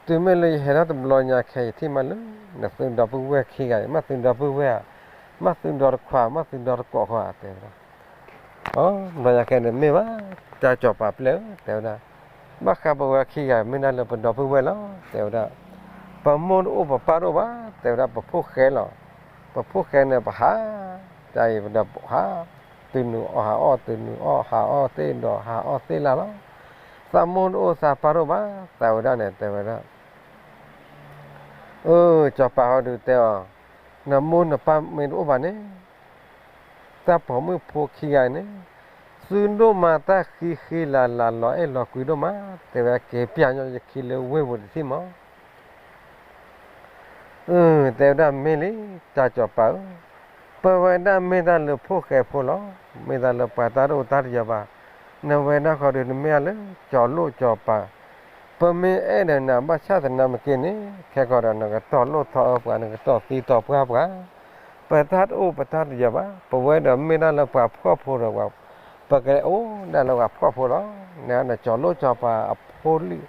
တုၤမ့ၢ်လၢယဟဲထီၣ်တဘျီညါခဲ ယထံၣ်မးလၢ နသုဒီပုၢ်ဝဲၢ်ခံဂၤအံၤ, မ့ၢ်သုဒီပုၢ်ဝဲၢ်ဧါ, မ့ၢ်သုဒီတခွါ, မ့ၢ်သုဒီတကိးဃီဧါ တဲဝဲဒၣ်. အိ ဘျီညါခဲန့ၣ်မ့ၢ်ဘၣ်, တၢ်စီၤပၤပျဲၢ်ဧၢ တဲဝဲဒၣ်. ဘၣ်ဃးပဝဲခံဂၤ မ့ၢ်ဒၣ်လၢပဒီပုၢ်ဝဲၢ်လီၤ တဲဝဲဒၣ်. ပမိၢ်တအိၣ်ပပၢ်တအိၣ်ဘၣ် တဲဝဲဒၣ် ပဖိၣ်ဃဲလီၤ. ပဖိၣ်ဃဲန့ၣ် ပဟး တၢ်အံၤပဒီပုၢ်ဟး တုၤနုၤအီၣ်ဟးအီၣ် တုၤနုၤအီၣ်ဟးအီၣ်သ့ၣ်ဒီး ဟးအီၣ်သ့ၣ်လၢ်လီၤ. သးမိၢ်တအိၣ်သးပၢ်တအိၣ်ဘၣ် သးဝဲဒၣ်န့ၣ် တဲဝဲဒၣ် အၢ စီၤပၤဟီဒုးတဲအီၤ, နမိၢ်နပၢ်မ့ၢ်တအိၣ်ဘၣ်န့ၣ် တၢ်ပိာ်မုၣ်ဖိခံဂၤန့ၣ် သုဒိၣ်မးတၢ်ဃံဃံလၤလၤလီၤအဲၣ်လီၤကွံဒိၣ်မး တဲဝဲက့ၤပျၢ်ညီယခံလၢဝ့ၢ်ပူၤတထံၣ်မး အၢ တဲဝဲဒၣ်မ့ၢ်လံ တၢ်စီၤပၤဧၢ, ပဝဲဒၣ်မ့ၢ်တၢ်လၢဖိၣ်ဃဲဖိလီၤ, မ့ၢ်တၢ်လၢပှၤတၢ်တအိၣ်တၢ်တယၢၤဘၣ်, နဝဲဒၣ်ဃီဒီးနမ့ၢ်အလၢစီၤလိၣ်စီၤပၤ, ပမ့ၢ်အဲၣ်ဒီးနၤဘၣ်ဆၣ်သနာ်က့န့ၣ် ခဲကီးဒီးနကတီၢ်လိၣ်ထီၣ်အၢပှၤ နကတီၢ်သံတီၢ်ပှၢ်ပှၤ, ပတၢ်တအိၣ်ပတၢ်တယၢၤဘၣ်, ပဝဲဒီးမ့ၢ်ဒၣ်လၢပှၤဖှီၣ်ဖိဒီးပှၤ, ပကအိၣ်ဒၣ်လၢပှၤဖှီၣ်ဖိလီၤ, နစီၤလိၣ်စီၤပၤအဖိလံ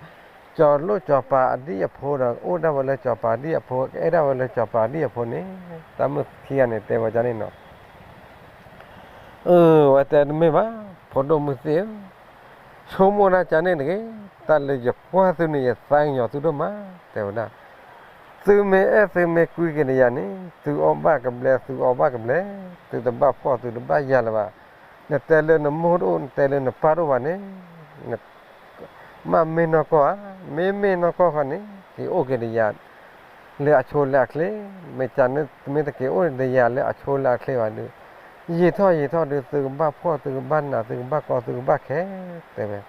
စီၤလိၣ်စီၤပၤအဒံၣ်အဖိဒီး အိၣ်ဒၣ်ဝဲလၢစီၤပၤဒံၣ်အဖိ ကအဲၣ်ဒၣ်ဝဲလၢစီၤပၤဒံၣ်အဖိန့ၣ်, တၢ်မုၣ်ခံဂၤန့ၣ် တဲဝဲဒ်န့ၣ်နီၤ, အၢ ဝဲတဲတမ့ၢ်ဘၣ်, ဖိဒိၣ်မုၣ်သ့ၣ်ဧၢ, ဆိကမိၣ်ဒၣ်ကန့ၣ်တဂ့ၤ, တၢ်လၢယကွၢ်သုန့ၣ် ယသးကညီၤသုဒိၣ်မး, တဲဝဲဒၣ်, သုမ့ၢ်အဲၣ်သုမ့ၢ်ကွံက့ၤဒီးယၤန့ၣ် သုအီၣ်ဘၣ်ကဘျဲ သုအီဘၣ်ကဘျဲ, သုတဘၣ်ဖှီၣ်သုတဘၣ်ယာ်လၢၤဘၣ်, နတဲလၢနမိၢ်တအိၣ် နတဲလၢနပၢ်တအိၣ်ဘၣ်န့ၣ် မ့ၢ်မ့ၢ်နီၢ်ကီၢ်ဧါ, မ့မ့ၢ်နီၢ်ကီၢ်ဃီန့ၣ် က့ၤအိၣ်က့ၤဒီးယၤ လၢအဆိလၢအချ့, မ့ၢ်ကန့ၣ် မ့ၢ်တက့ၤအိၣ်ဒီးယၤလၢအဆိလၢအချ့ဘၣ်ဒီး ယံာ်ထီၣ်ယံာ်ထီၣ်ဒီး သုကဘၣ်ဖှီၣ် သုကဘၣ်နး သုကဘၣ်ကီ သုကဘၣ်ခဲ တဲဝဲ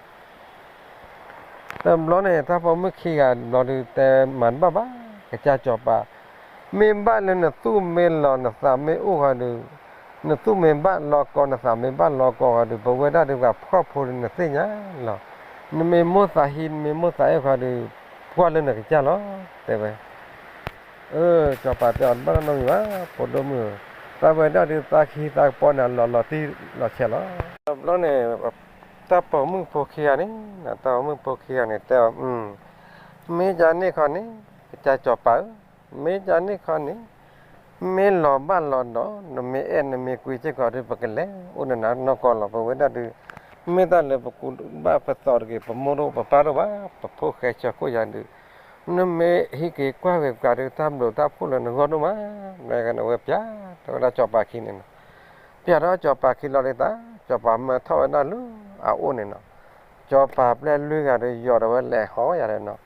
တဘျီန့ၣ် တၢ်ပိာ်မုၣ်ခံဂၤတဘျီဒီး တဲမၤတဘၣ်ဘၣ်, ကစၢ်စီၤပၤ, မ့ၢ်ဘၣ်လၢနသူၣ်မ့ၢ်လီၤ နသးမ့ၢ်အိၣ်ဃီဒီး, နသူၣ်မ့ၢ်ဘၣ်လီၤကီ နသးမ့ၢ်ဘၣ်လီၤကီဃီဒီး ပဝဲဒၣ်ဒုးပှၤဖှီၣ်ဖိဒီးနသ့ၣ်ညါလီၤ, နမ့ၢ်မိၣ်သးဟံး နမ့ၢ်မိၣ်သးအဲၣ်ဃီဒီး ပှၢ်လၢနကစၢ်လီၤ တဲဝဲ အၢ စီၤပၤတဲအီၤတဘၣ်နီတမံၤဘၣ် ဖိဒိၣ်မုၣ်ဧၢ, တၢ်ဝဲဒၣ်ဒုးသးကဟံးသးကပီၤန့ၣ် လီၤလီၤတံၢ်လီၤဆဲးလီၤ. တဘျီန့ၣ် တၢ်ပိာ်မုၣ်ဖိခံဂၤန့ၣ် တၢ်ပိာ်မုၣ်ဖိခံဂၤန့ၣ် တဲအီၤ, မ့ၢ်ကန့ၣ်ခီန့ၣ် ကစၢ်စီၤပၤဧၢ, မ့ၢ်ကန့ၣ်ခီန့ၣ် မ့ၢ်လီၤဘၣ်လီၤဒီး နမ့ၢ်အဲၣ်နမ့ၢ်ကွံစ့ၢ်ကီးဒီး ပကလဲၤအိၣ်နနၤနီၢ်ကီၢ်လီၤ. ပဝဲဒၣ်ဒုး မ့ၢ်တၢ်လၢပကူးဘၣ်ပသီတဂ့ၤ, ပမိၢ်တအိၣ်ပပၢ်တအိၣ်ဘၣ်, ပဖိၣ်ဃဲဆၢခိၣ်ယၤဒုး နမ့ၢ်ဟံးက့ၤကွၢ်က့ၤပှၤဒီး တၢ်ဘျုးတၢ်ဖှိၣ်လၢနဂီၢ်ဒိၣ်မး, မ့ၢ်ကန့ၣ်ဝဲပျၢ်ထီၣ်ဝဲဒၣ်စီၤပၤခံန့ၣ်နီၤ, ပျၢ်ထီၣ်စီၤပၤခံလီၤဒုးတၢ်, စီၤပၤမၢထီၣ်ဝဲဒၣ်လၢအအိၣ်န့ၣ်နီၤ, စီၤပၤပျဲၢ်လွံၢ်ဂၤဒီး ယီၤဒီးဝဲလဲၤဟီယၤဒီးနီၤ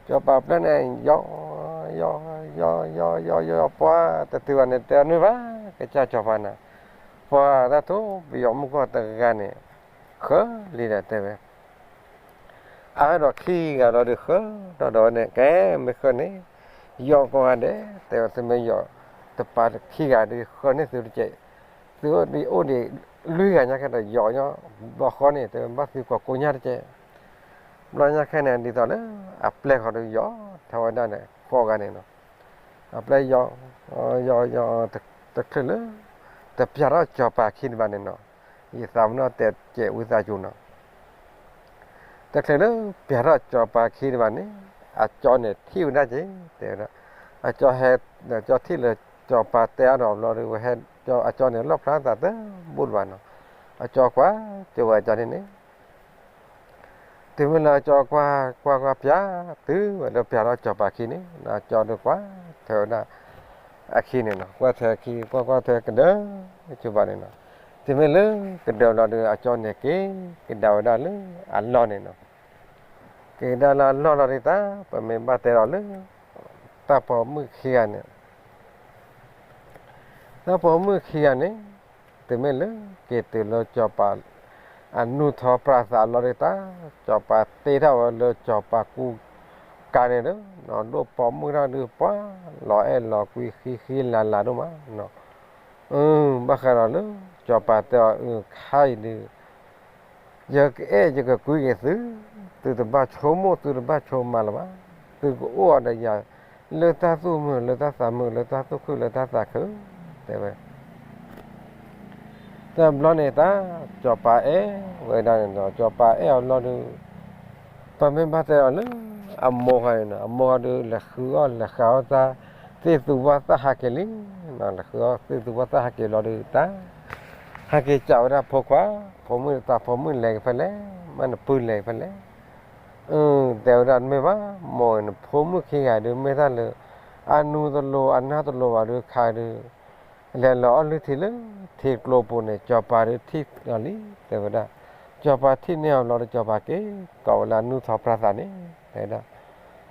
စီၤပၤပျဲၢ်န့ၣ် ယီၤ ယီၤ ယီၤ ယီၤ ယီၤ ယီၤ ပှၤတတုၤဘၣ်န့ၣ် တဲအီၤနုၢ်ဘၣ် ကစၢ်စီၤပၤနၤ, ပှၤတၢ်ထိၣ်ပယီၤမုၢ်ကီၢ်တဂၤန့ၣ် ဃၢလံဒီးတဲဝဲ, အါဒီးခံဂၤဒီးဒုးဃၢထီၣ်ဒီးဝဲန့ၣ် ကဲမ့ၢ်ဃၢန့ၣ် ယီၤကိးဂၤဒဲး တဲဝဲ သုမ့ၢ်ယီၤတပၤခံဂၤဒုးဃၢန့ၢ်သုတကဲး, သုအိၣ်ဒံးအိၣ်ဒံးလွံၢ်ဂၤညါခဲဒီး ယီၤညီဘျီဃီန့ၣ် တဲဝဲ ဘၣ်သုကိးကိးညါတကဲး ဘျီညါခဲန့ၣ် ဒ်သိးလၢအပျဲၢ်ဃီဒီးယီၤထီၣ်ဝဲဒၣ်န့ၣ် ကိးဂၤန့ၣ်နီၤ, အပျဲၢ်ယီၤ ယီၤ ယီၤ တချုးလၢ တပျၢ်ထီၣ်စီၤပၤခံတဘၣ်န့ၣ်နီၤ, ယသးပ့ၤနီၣ်တဲကဲးဝံသးစူၤနီၤ, တချုးလၢပျၢ်ထီၣ်စီၤပၤခံတဘၣ်န့ၣ် အကၠီန့ၣ်ထံၣ်ဝဲဒၣ်က့ၤ တဲဝဲဒၣ်, အကၠီဟဲ အကၠီထံၣ်လၢစီၤပၤတဲအါဒီးဘျီဒီး ဝဲဟဲ အကၠီန့ၣ် လီၣ်ဖျါသးတဘူၣ်တဘၣ်နီၤ, အကၠီကွၢ်ကၠိဝဲအကၠီန့ၣ်န့ၣ် တုၤမ့ၢ်လၢအကၠီကွၢ်ကွၢ်ကွၢ်ပျၢ် တုၤဝဲလၢပျၢ်ထီၣ်စီၤပၤခံန့ၣ် အကၠီဒီးကွၢ်ထွဲဝဲဒၣ် အခံန့ၣ်နီၤ, ကွၢ်ထွဲအခံ ကွၢ်ကွၢ်ထွဲကဒၢကၠိဘၣ်န့ၣ်နီၤ, တုၤမ့ၢ်လၢကဒၢဘျီဒီး အကၠီန့ၣ်က့ၤကဒါဝဲဒၣ်လၢအလီၢ်န့ၣ်နီၤ, က့ၤကဒါလၢအလီၢ်လီၤဒုးတၢ် ပမ့ၢ်ဘၣ်တဲဒီးလၢ တၢ်ပိာ်မုၣ်ခံဂၤန့ၣ် တၢ်ပိာ်မုၣ်ခံဂၤန့ၣ် တုၤမ့ၢ်လၢက့ၤတုၤလၢစီၤပၤ အနူၢ်ထီပြးသးလီၤဒုးတၢ်, စီၤပၤတ့ထီၣ်ဝဲလၢစီၤပၤကူကၤန့ၣ်ဒီး နီၢ်ဒိၣ်ပိာ်မုၣ်တၢ်ဒုးပှၤ လီၤအဲၣ်လီၤကွံဃံဃံလၤလၤဒိၣ်မးနီၤ, ဘၣ်ဃးဒီးလၢ စီၤပၤတဲအီၤ အုခါအံၤဒုး ယကအဲၣ်ယကကွံက့ၤသု, သုတဘၣ်ဆိကမိၣ် သုတဘၣ်ဆိကမးလၢၤဘၣ်, သုကအိၣ်ဒီးယၤ လၢတၢ်သူၣ်မုာ် လၢတၢ်သးမုာ် လၢတၢ်သူၣ်ခုၣ် လၢတၢ်သးခု, တဲဝဲ တဘျီန့ၣ်တၢ် စီၤပၤအဲၣ်ဝဲဒၣ်န့ၣ်ဒီး စီၤပၤအဲၣ်အီၤဘျီဒီး ပမ့ၢ်ဘၣ်တဲအီၤလၢ အမိၢ်ဃီန့ၣ်နီၤ အမိၢ်ဃီဒီး လဲၤဃုအီၣ်လဲၤဃုအီၣ်တၢ်သ့ၣ်သူဘီၣ်သၣ်ဟးက့ၤလံ, လဲၤဃုအီၣ်သ့ၣ်သူဘီၣ်သၣ်ဟးက့ၤဘျီဒီးတၢ် ဟဲက့ၤစံးဝဲဒၣ်ဖိခွါ, ဖိမုၣ်တၢ် ဖိမုၣ်လဲၤက့ၤဖဲလဲၣ်, မ့ၢ်နပုၢ်လဲၤက့ၤဖဲလဲၣ်, အၢ တဲဝဲဒၣ် တမ့ၢ်ဘၣ်, မိၢ်နဖိမုၣ်ခံဂၤဒုး မ့ၢ်တၢ်လၢ အနူတလိၤအနၢ်တလိၤဘၣ်ဒုး ခါဒုး လဲၤလီၤအီၣ်လုၢ်ထံလၢထံကျိပူၤန့ၣ် စီၤပၤဒုးထံၣ်အီၤလံ တဲဝဲဒၣ်. စီၤပၤထံၣ်န့ၢ်အီၤလီၤဒီး စီၤပၤက့ၤကိးဝဲလၢအနူထီၣ်ပြၢသးန့ၣ် တဲဝဲဒၣ်.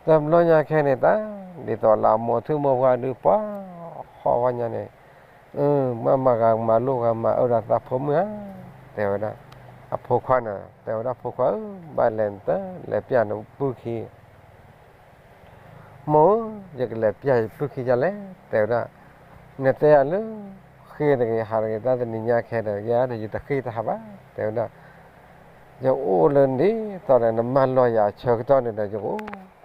တဘျီညါခဲန့ၣ်တၢ် ဒ်သိးလၢအမိၢ်ထူၣ်မိၢ်ပှၢ်ဒုး ပှၤဟီၣ်ဝဲညါန့ၣ် မ့ၢ်မၤဂၤမၤလိဂၤမၤအၢဒီးသးဖိမုၣ်ဧါ, တဲဝဲဒၣ်. အဖိခွါန့ၣ် တဲဝဲဒၣ် ဖိခွါဧၢ, ဘၣ်လဲၤနတလဲၤပျၢ်နပုၢ်ခံ မိၢ်ဧၢ, ယကလဲၤပျၢ်ယပုၢ်ခံဒ်လဲၣ်, တဲဝဲဒၣ်. နတဲယၤလၢ ဃ့တဂ့ၤ ဟးတဂ့ၤ တၢ်တနံၤညါခဲဒီး ယၤဒီးယတဃ့တဟးဘၣ် တဲဝဲဒၣ်. ယအိၣ်လၢဒ်သိးဒီး နမၢလီၤယၤအဆၢကတီၢ်န့ၣ်ဒီး ယကအိၣ်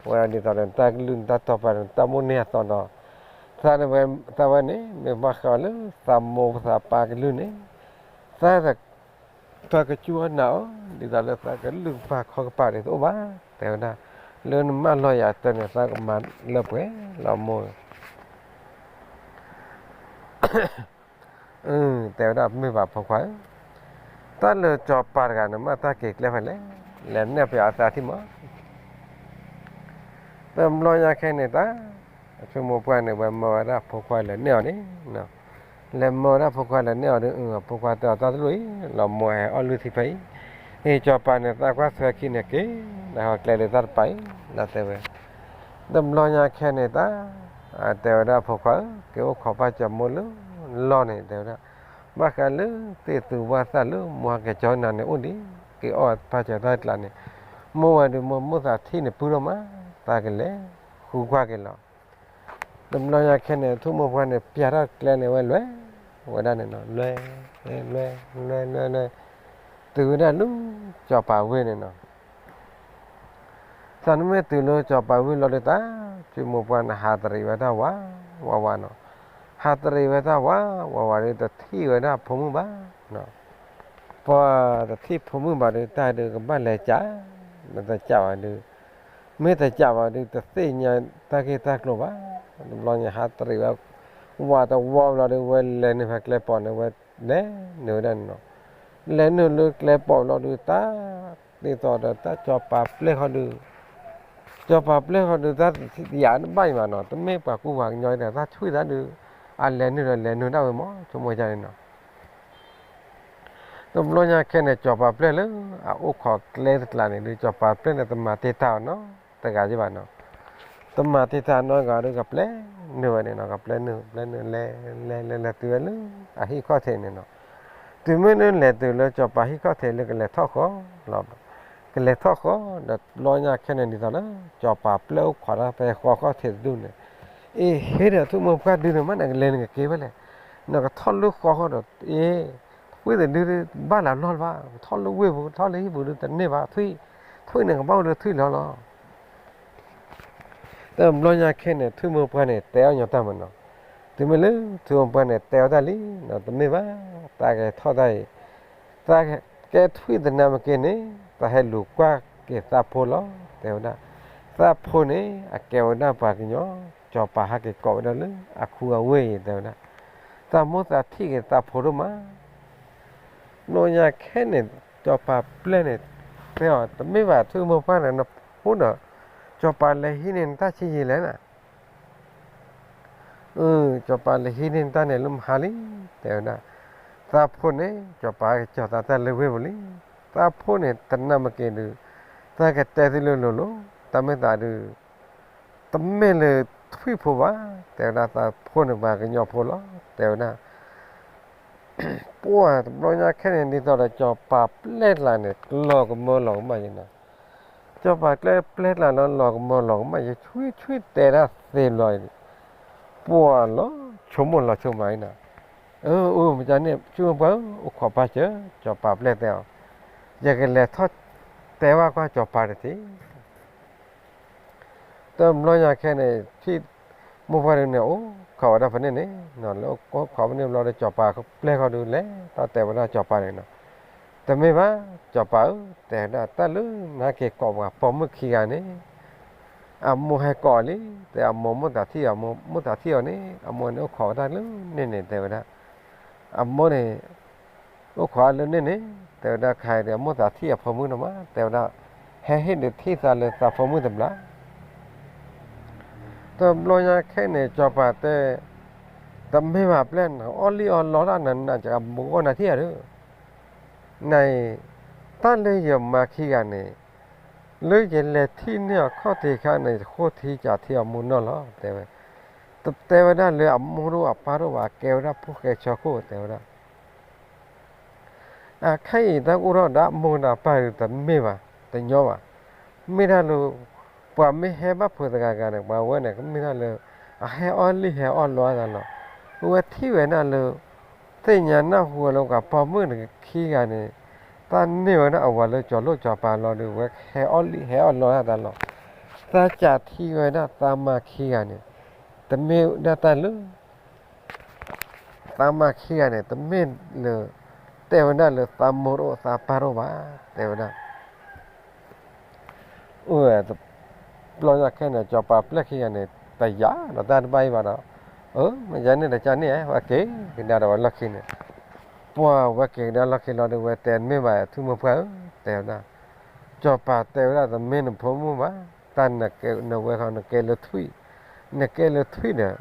ဝဲဒၣ်ဒ်သိးဒီး နတၢ်ကလုၢ်နတၢ်တီပာ် နတၢ်မိၣ်န့ၢ်အသီဒီး သးဝဲန့ၣ် မ့ၢ်ဘၣ်ဃးလၢသးမိၢ်သးပၢ်ကလုၢ်န့ၣ် သး သးကစူၢ်အီၣ်နာ်အီၤ ဒ်သိးလၢသးကလုၢ်ကပာ်ခီၣ်ကပာ်ဒ်သိးအိၣ်ဘၣ် တဲဝဲဒၣ်. လၢနမၢလီၤယၤအဆၢန့ၣ် သးကမၤလၢပှဲၤလီၤမိၢ် တဲဝဲဒၣ် မ့ၢ်ဘၣ်ဖိခွါဧၢ, တၢ်လၢစီၤပၤတဂၤန့ၣ် မ့ၢ်တၢ်က့ၤကျဲဖဲလဲၣ်, လဲၤနဲၣ်ပယီၤအသးထံၣ်မး. တဘျီညါခဲန့ၣ်တၢ် အဆိကမိၣ်ပှၢ်န့ၣ် ဝဲမၢဝဲဒၣ်ဖိခွါလဲၤနဲၣ်အီၤန့ၣ် လဲၤမၢဝဲဒၣ်ဖိခွါလဲၤနဲၣ်အီၤဒီး ဖိခွါတဲအီၤတၢ်တလိၣ်အံၤ လီၤမိၢ်ဟဲအီၣ်လုၢ်ထံဖဲအံၤ, ဟ့ၣ်စီၤပၤန့ၣ် သးကွၢ်ထွဲခံန့ၣ်က့ၤ နဟဲကျဲလၢတၢ်တပၤအံၤ နတဲဝဲ. တဘျီညါခဲန့ၣ်တၢ် တဲဝဲဒၣ်ဖိခွါဧၢ က့ၤအိၣ်ခိးဘၣ်စီၤမိၢ်လၢလီၢ်န့ၣ် တဲဝဲဒၣ်. ဘၣ်ဃးလၢသ့ၣ်သူဝၣ်သၣ်လၢမိၢ်ဟဲက့ၤကၠီနၤန့ၣ်အိၣ်ဒံး က့ၤအီၣ်ဘၣ်စီၤတၢ်ကျးန့ၣ် မိၢ်ဝဲဒုးမိၢ်မိၢ်သးထံၣ်န့ၣ်ပုၢ်ထီၣ်မး သးကလဲၤဃုကွၢ်က့ၤလီၤ. တဘျီညါခဲန့ၣ် ထူၣ်မိၢ်ပှၢ်န့ၣ် ပျၢ်ထီၣ်ကျဲန့ၣ်ဝဲလဲၤဝဲဒၣ်န့ၣ်နီၤ လဲၤ လဲၤ လဲၤ လဲၤ လဲၤ တုၤဝဲဒၣ်လၢ စီၤပၤဝ့ၢ်န့ၣ်နီၤ. သးနမ့ၢ်တုၤလၢစီၤပၤဝ့ၢ်လီၤဒုးတၢ် ထူၣ်မိၢ်ပှၢ်န့ၣ် ဟးတရံးဝဲတၢ်ဝးဝးဝးနီၤ. ဟးတရံးဝဲတၢ်ဝးဝးဝးဒီး တထံၣ်ဝဲဒၣ်ဖိမုၣ်ဘၣ် ပှၤတထံၣ်ဖိမုၣ်ဘၣ်ဒီး တၢ်ဒုးကဘၣ်လဲၤကး, မ့ၢ်တကးဘၣ်ဒုး, မ့ၢ်တကးဘၣ်ဒုး တသ့ၣ်ညါတၢ်ဂ့ၢ်တၢ်ကျိၤဘၣ်. တဘျီညါဟးတရံးဝဲ, ဝးတဝီဘျီဒီး ဝဲလဲၤနုာ်ဖဲကျဲပိာ်န့ၣ် ဝဲလဲၤနုာ်ဝဲဒၣ်န့ၣ်နီၤ. လဲၤနုာ်လၢကျဲပိာ်ဘျီဒုး တၢ် ဒ်သိးဒီးတၢ်စီၤပၤပျဲၢ်ဃီဒုး, စီၤပၤပျဲၢ်ဃီဒုး တၢ်တယာ်တဘၣ်အံၤဘၣ်နီၤ, တမ့ၢ်ပှၤကူပှၤကညီဒီး တၢ်ဆွံၣ်တၢ်ဒုး, အလဲၤနုာ်ဒီးလဲၤနုာ်ဒၣ်ဝဲမး ဆိကမိၣ်ဒ်န့ၣ်နီၤ. တဘျီညါခဲန့ၣ် စီၤပၤပျဲၢ်လၢအအိၣ်ခိးကျဲတကျးန့ၣ်ဒုး စီၤပၤပျဲၢ်န့ၣ် တမၤတ့ၢ်တၢ်အီၤနီတဂၤယဘၣ်နီၤ. တမၤတ့ၢ်တၢ်နီတဂၤဒီး ကပျဲနုာ်ဝဲန့ၣ်နီၤ, ကပျဲနုာ် ပျဲနုာ်လဲၤ လဲၤ လဲၤ လဲၤတုၤဝဲလၢအဟံၣ်ခီၣ်ထံးန့ၣ်နီၤ. တုၤမ့ၢ်လၢလဲၤတုၤလၢစီၤပၤဟံၣ်ခီၣ်ထံးလၢကလဲၤထီၣ်ဃီလီၤ. ကလဲၤထီၣ်ဃီဒီး တဘျီညါခဲန့ၣ် ဒ်သိးလၢ စီၤပၤပျဲၢ်အိၣ်ခိးတၢ်ဖဲဃီခီၣ်ထံးတဒူၣ်န့ၣ်, အ့ ဟ့ၣ်ဒီးထူၣ်မိၢ်ပှၢ်ဒုန့ၣ် မ့ၢ်နကလဲၤနကက့ၤဖဲလဲၣ်, နကထီၣ်လၢဃီဃီဒီး အ့ ထွံၣ်တဒုဘၣ်လၢအလီၢ်လၢၤဘၣ်, ထီၣ်လၢဝ့ၢ်ပူၤ ထီၣ်လၢဟံၣ်ပူၤဒုတန့ၢ်ဘၣ်, ထွံၣ် ထွံၣ်န့ၣ် ကဘၣ်အိၣ်လၢထွံၣ်လီၤလီၤ. တဘျီညါခဲန့ၣ် ထူၣ်မိၢ်ပှၢ်န့ၣ် တဲအီၣ်ညီတၢ်မးနီၤ. တုၤမ့ၢ်လၢထူၣ်မိၢ်ပှၢ်န့ၣ် တဲအီၣ်တၢ်လံနီၤ, တမ့ၢ်ဘၣ်, တၢ်ကဲထီၣ်တၢ်အံၤ, တၢ်ကဲထွံၣ်သနာ်က့န့ၣ် တၢ်ဟဲလူၤကွၢ်က့ၤသးဖိလီၤ တဲဝဲဒၣ်. သးဖိန့ၣ် အကဲဝဲဒၣ်ပှၤကညီ, စီၤပၤဟဲက့ၤကိးဝဲဒၣ်လၢအခူအဝ့ၢ်အံၤ တဲဝဲဒၣ်. သးမိၢ်သးထံၣ်က့ၤသးဖိဒိၣ်မး တဘျီညါခဲန့ၣ် စီၤပၤပျဲၢ်န့ၣ် တဲအီၤ တမ့ၢ်ဘၣ် ထူၣ်မိၢ်ပှၢ်န့ၣ် နဖိဒီး စီၤပၤလဲၤဟံးန့ၢ်နတၢ်ဆံးယံာ်လဲၣ်နၤ. အၢ စီၤပၤလဲၤဟံးန့ၢ်နတၢ်န့ၣ်လၢမဟါလံ တဲဝဲဒၣ်. သးဖိန့ၣ် စီၤပၤကစီၤသးတၢ်လၢဝ့ၢ်ပူၤလံ. သးဖိန့ၣ် သနာ်က့ဒုး သးကတဲသုလၢလိၤလိၤ, တၢ်မ့ၢ်သးဒုး တမ့ၢ်လၢထွံၣ်ဖိဘၣ်, တဲဝဲဒၣ် သးဖိန့ၣ်ပှၤကညီဖိလီၤ တဲဝဲဒၣ်. ပှၢ်တဘျီညါခဲန့ၣ် ဒ်သိးဒီးစီၤပၤပျဲၢ်ကျါန့ၣ် လီၤကမၢလီၤကမၣ်ယဲနီၤ. စီၤပၤကျဲပျဲၢ်ကျါလီၤ လီၤကမၢလီၤကမၣ်ယဲ ဆွံဆွံတဲဒၣ်သ့ဘျီအံၤ, ပှၢ်လီၤဆိကမိၣ်လီၤဆိကမးအံၤနီၤ. အၢ အိၣ်မ့ၢ်န့ၣ် ဆိကမိၣ်ပှၢ် အိၣ်ခိးပၢ်စၢၤ စီၤပၤပျဲၢ်တဲအီၤ, ယကလဲၤထီၣ်တဲဘၣ်ကွၢ်စီၤပၤတထံၣ် တဘျီညါခဲန့ၣ် ထံၣ်မိၢ်ပှၢ်ဒုန့ၣ် အိၣ်ခိးဝဲဒၣ်ဖဲန့ၣ်န့ၣ်, လၢအိၣ်ခိးဖဲန့ၣ်ဘျီဒီး စီၤပၤကပျဲၢ်ဃီဒုလဲၤထီၣ်တဲဝဲဒၣ်စီၤပၤန့ၣ်နီၤ. တမ့ၢ်ဘၣ် စီၤပၤဧၢ, တဲဒၣ်တၢ်လၢနဟဲက့ၤကိးပှၤပိာ်မုၣ်ခံဂၤန့ၣ်, အမိၢ်ဟဲကိးလံ, တဲအမိၢ်မိၢ်သးထံၣ်အီၤ, မိၢ်သးထံၣ်အီၤန့ၣ် အမိၢ်န့ၣ်အိၣ်ခိးဝဲဒၣ်လၢန့ၣ်န့ၣ် တဲဝဲဒၣ်. အမိၢ်န့ၣ် အိၣ်ခိးလၢန့ၣ်န့ၣ် တဲဝဲဒၣ် ခဲအံၤဒီး အမိၢ်သးထံၣ်အဖိမုၣ်နီၤမး တဲဝဲဒၣ်, ဟဲ ဟဲဟ့ၣ်ဒုးထံၣ်သးလၢသးဖိမုၣ်တဘျီ. တဘျီညါခဲအံၤန့ၣ် စီၤပၤတဲ, တမ့ၢ်ဘၣ်ပျဲၢ်န့ၣ် အီၣ်လံၣ်အီလီတၢ်နၤ နကဘိးဂီၢ်နၤထံၣ်ဧါဒီး, နအံၤ, တၢ်လၢယမါခံဂၤန့ၣ်, လၢယလဲၤထံၣ်န့ၢ်အခီၣ်ထံးအခါန့ၣ် ယဃိထံကးထံအီၤမူနီၢ်လီၤ တဲဝဲ. တတဲဝဲဒၣ်လၢအမိၢ်တအိၣ်အပၢ်တအိၣ်ဘၣ် အကဲဝဲဒၣ်ဖိၣ်ဃဲဆၢခိၣ် တဲဝဲဒၣ်. အခဲအံၤတၢ်အိၣ်ထီၣ်ဒီးအမိၢ်ဒီးအပၢ်ဒုး တမ့ၢ်ဘၣ်, တညီဘၣ်. မ့ၢ်ဒၣ်လၢ ပှၤမ့ၢ်ဟဲဘၣ်ဖိတဂၤဂၤန့ၣ် ပှၤဝဲန့ၣ် ကမ့ၢ်ဒၣ်လၢ အဟဲအီၣ်လံၣ်ဟဲအီၣ်လီအသးလီၤ. အဝဲထံၣ်ဝဲဒၣ်လၢ သ့ၣ်ညါနၢ်ဟူဝဲလၢပှၤပိာ်မုၣ်ခံဂၤန့ၣ် တၢ်န့ၢ်ဝဲဒၣ်အဝၤလၢစီၤလိၣ်စီၤပၤလီၤဒီး ဝဲဟဲအီၣ်လံၣ်ဟဲအီၣ်လီအသးလီၤ. သးစးထံၣ်ဝဲဒၣ်သးမါခံဂၤန့ၣ် တမ့ၢ်ဒၣ်တၢ်လၢ သးမါခံဂၤန့ၣ် တမ့ၢ်လၢ တဲဝဲဒၣ်လၢသးမိၢ်တအိၣ်သးပၢ်တအိၣ်ဘၣ်, တဲဝဲဒၣ်. အိၣ်ဝဲ တဘျီညါခဲန့ၣ် စီၤပၤပျဲၢ်ခံဂၤန့ၣ် တယာ်ဒီးတၢ်တဘၣ်အံၤဘၣ်ဒီး, အၢ မ့ၢ်ယၤန့ၣ်ဒီးကန့ၣ် ဝဲက့ၤကဒါဒီးဝဲလီၢ်ခံန့ၣ်, ပှၢ်ဝဲက့ၤကဒါလီၢ်ခံလီၤဒီး ဝဲတဲတမ့ၢ်ဘၣ် ထွံၣ်မိၢ်ပှၢ်ဧၢ, တဲဝဲဒၣ်. စီၤပၤတဲဝဲဒၣ် တမ့ၢ်နဖိမုၣ်ဘၣ်, တၢ်နကဲနဝဲခီ နကဲလၢထွံၣ်, နကဲလၢထွံၣ်ဒီး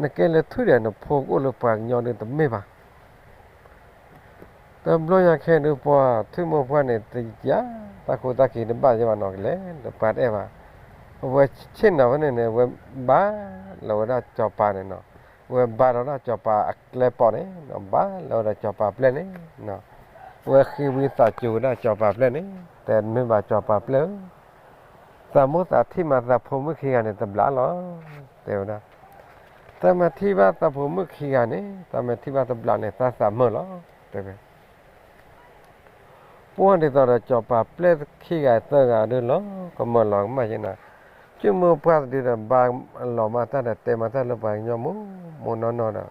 နကဲလၢထွံၣ်ဒီး နဖိကအိၣ်လၢပှၤကညီဒုးတမ့ၢ်ဘၣ်. တဘျီညါခဲဒုး ပှၢ်ထွံၣ်မိၢ်ပှၢ်န့ၣ် တယာ် တၢ်ဃူတၢ်က့ၤတဘၣ်ယဲဘၣ်နီၤ ကလဲၤလၢပှၤတအဲၣ်ဘၣ်. အဝဲဆ့ၣ်နီၤဖဲန့ၣ်န့ၣ် ဝဲဘါလီၤဝဲဒၣ်စီၤပၤန့ၣ်နီၤ, ဝဲဘါလီၤဒၣ်စီၤပၤအကျဲပီၣ်န့ၣ် ဘါလီၤဝဲဒၣ်စီၤပၤပျဲၢ်န့ၣ်, ဝဲဃ့ဝံသးစူၤဝဲဒၣ်စီၤပၤပျဲၢ်န့ၣ် တဲမ့ၢ်ဘၣ်စီၤပၤပျဲၢ်ဧၢ, သးမိၢ်သးထံၣ်မးသးဖိမုၣ်ခံဂၤန့ၣ်တဘျီလီၤ, တဲဝဲဒၣ်. သးမ့ၢ်ထံၣ်ဘၣ်သးဖိမုၣ်ခံဂၤန့ၣ် သးမ့ၢ်ထံၣ်ဘၣ်တဘျီန့ၣ် သးသးမုာ်လီၤ, တဲဝဲ. ပှၢ်ဒ်သိးဒီးစီၤပၤပျဲၢ်ခံဂၤသၢဂၤဒုးလီၤကမၢလီၤကမၣ်က့ၤနၤ, ထွံၣ်မိၢ်ပှၢ်တဒုဒီး ဘါလီၤမးတၢ်ဒီးတဲမးတၢ်လၢပှၤကညီမူမူနီၢ်နီၢ်ဒီး,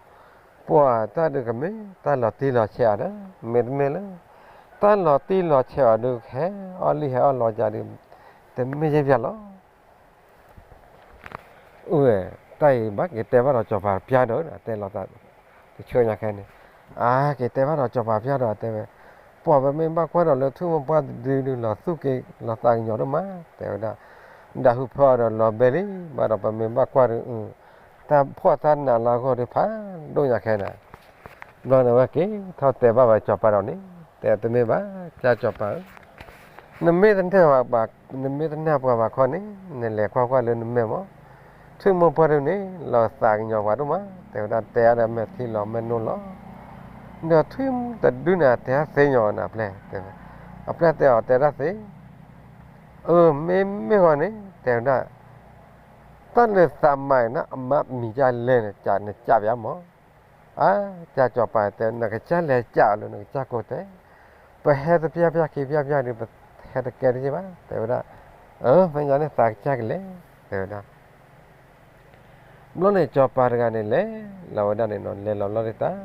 ပှၢ်တၢ်ဒုးကမ့ၢ်တၢ်လီၤတံၢ်လီၤဆဲးအီၤဒီး မ့တမ့ၢ်လၢ တၢ်လီၤတံၢ်လီၤဆဲးအီၤဒုး ကဟဲအီၣ်လံၣ်ဟဲအီၣ်လီၤကဒီး တမ့ၢ်ယဲၢ်ပျၢ်လီၤ. အိၣ်ဝဲ, တၢ်အံၤဘၣ်က့ၤတဲဘၣ်ဒီးစီၤပၤပျဲၢ်ဒီး တဲလီၤသး တဆၢညါခဲန့ၣ်, အါ က့ၤတဲဘၣ်ဒီးစီၤပၤပျဲၢ်ဒီးတဲဝဲ, ပှၢ်ပမ့ၢ်ဘၣ်ကွၢ်ဒီးလၢထွံၣ်မိၢ်ပှၢ်တဒုဒုး လီၤသူၣ်က့ၤလီၤသးကညီၤဒိၣ်မး တဲဝဲဒၣ်, ဒၣ်ဟူဖၢအီၤဒီးလီၤဘဲလံ ဘၣ်ဒီးပမ့ၢ်ဘၣ်ကွၢ်ဒုး တၢ်ဖှီၣ်တၢ်နးလၢအဂီၢ်ဒုးဖးဒိၣ်ညါခဲန့ၣ်, ဘျီန့ၣ်ဝဲက့ၤထီၣ်တဲဘၣ်ဝဲစီၤပၤဒီးန့ၣ်, တဲတမ့ၢ်ဘၣ် ကၢ်စီၤပၤဧၢ, နမ့ၢ်တနာ်ပှၤဘၣ်, နမ့ၢ်တနာ်ပှၤဘၣ်ခီန့ၣ် နလဲၤကွၢ်ကွၢ်လၢနမဲာ်မး, ထွံၣ်မိၢ်ပှၢ်ဒုးန့ၣ် လီၤသးကညီၤပှၤဒိၣ်မး တဲဝဲဒၣ် တဲအါဒီးမဲာ်ထံလီၤမဲာ်နိလီၤ, ဒီးထွံၣ်တဒုန့ၣ် တဲတၢ်သ့ညီၤနၤပျဲၢ်, အပျဲၢ်တဲအီၤတဲတၢ်သ့ အၢ မ့မ့ၢ်ဃီန့ၣ် တဲဝဲဒၣ်, တၢ်လၢသးမၤအံၤန့ၣ် အမါမံၤဒ်လဲၣ်န့ၣ် နကးပယါမး, အါ ကၢ်စီၤပၤတဲ နကစၢ်လဲၤကးအီၤလၢနကစၢ်ကိးတဲ, ပဟဲတပျၢ်ပျၢ်ခံပျၢ်ပျၢ်ဒီး ပဟဲတကဲတက့ၢ်ဘၣ် တဲဝဲဒၣ်, အၢ မ့ၢ်ညါန့ၣ်သးကစၢ်ကလဲၤ တဲဝဲဒၣ် ဘျီန့ၣ်စီၤပၤတဂၤန့ၣ် လဲၤလီၤဝဲဒၣ်န့ၣ်နီၤ လဲၤလီၤဘျီဒုးတၢ်,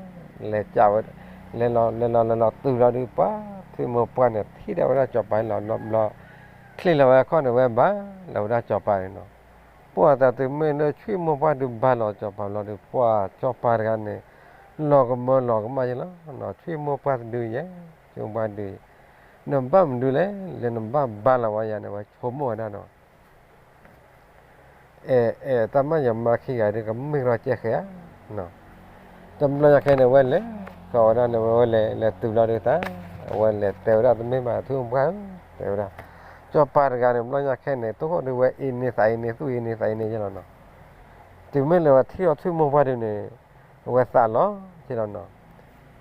လဲၤကးဝဲ, လဲၤလီၤလဲၤလီၤလဲၤလီၤတုၤလီၤဒုး ပှၢ်ထွံၣ်မိၢ်ပှၢ်န့ၣ် ထံၣ်ဒၣ်ဝဲဒၣ်စီၤပၤလီၤဘျီ, ချံလီၤဝဲအခီၣ်န့ၣ် ဝဲဘါလီၤဝဲဒၣ်စီၤပၤန့ၣ်နီၤ, ပှၢ်တၢ်တုၤမ့ၢ်လၢထွံၣ်မိၢ်ပှၢ်ဒုးဘါလီၤစီၤပၤဘျီဒုး ပှၢ်စီၤပၤတဂၤန့ၣ် လီၤကမၢလီၤကမၣ်ယဲလီၤနီၤ ထွံၣ်မိၢ်ပှၢ်တဒုယဲ, ထွံၣ်မိၢ်ပှၢ်ဒုး, နဘၣ်မနုၤလဲၣ် လၢနဘၣ်ဘါလီၤဝဲယၤန့ၣ် ဝဲဆိကမိၣ်ဝဲဒၣ်နီၤ အဲ အဲ တၢ်မၤယမါခံဂၤဒုး ကမ့ၢ်ကလီကဲဃဲဧါ, တဘျီညါခဲန့ၣ် ဝဲလဲၤဃီၤဝဲဒၣ်န့ၣ် ဝဲလဲၤလဲၤတုၤလီၤဒုးတၢ်, အဝဲလဲၤတဲဝဲဒၣ် တမ့ၢ်ဘၣ်ထွံၣ်မိၢ်ပှၢ်ဧၢ, တဲဝဲဒၣ်, စီၤပၤတဂၤန့ၣ် ဘျီညါခဲန့ၣ် တိခိၣ်ဒုးဝဲအ့န့သးအ့န့ သူၣ်အ့န့သးအ့န့ယဲလီၤနီၤ, တုၤမ့ၢ်လၢဝဲထံၣ်အီၤထွံၣ်မိၢ်ပှၢ်ဒုးန့ၣ် အဝဲသးလီၤက့ၤလီၤနီၤ,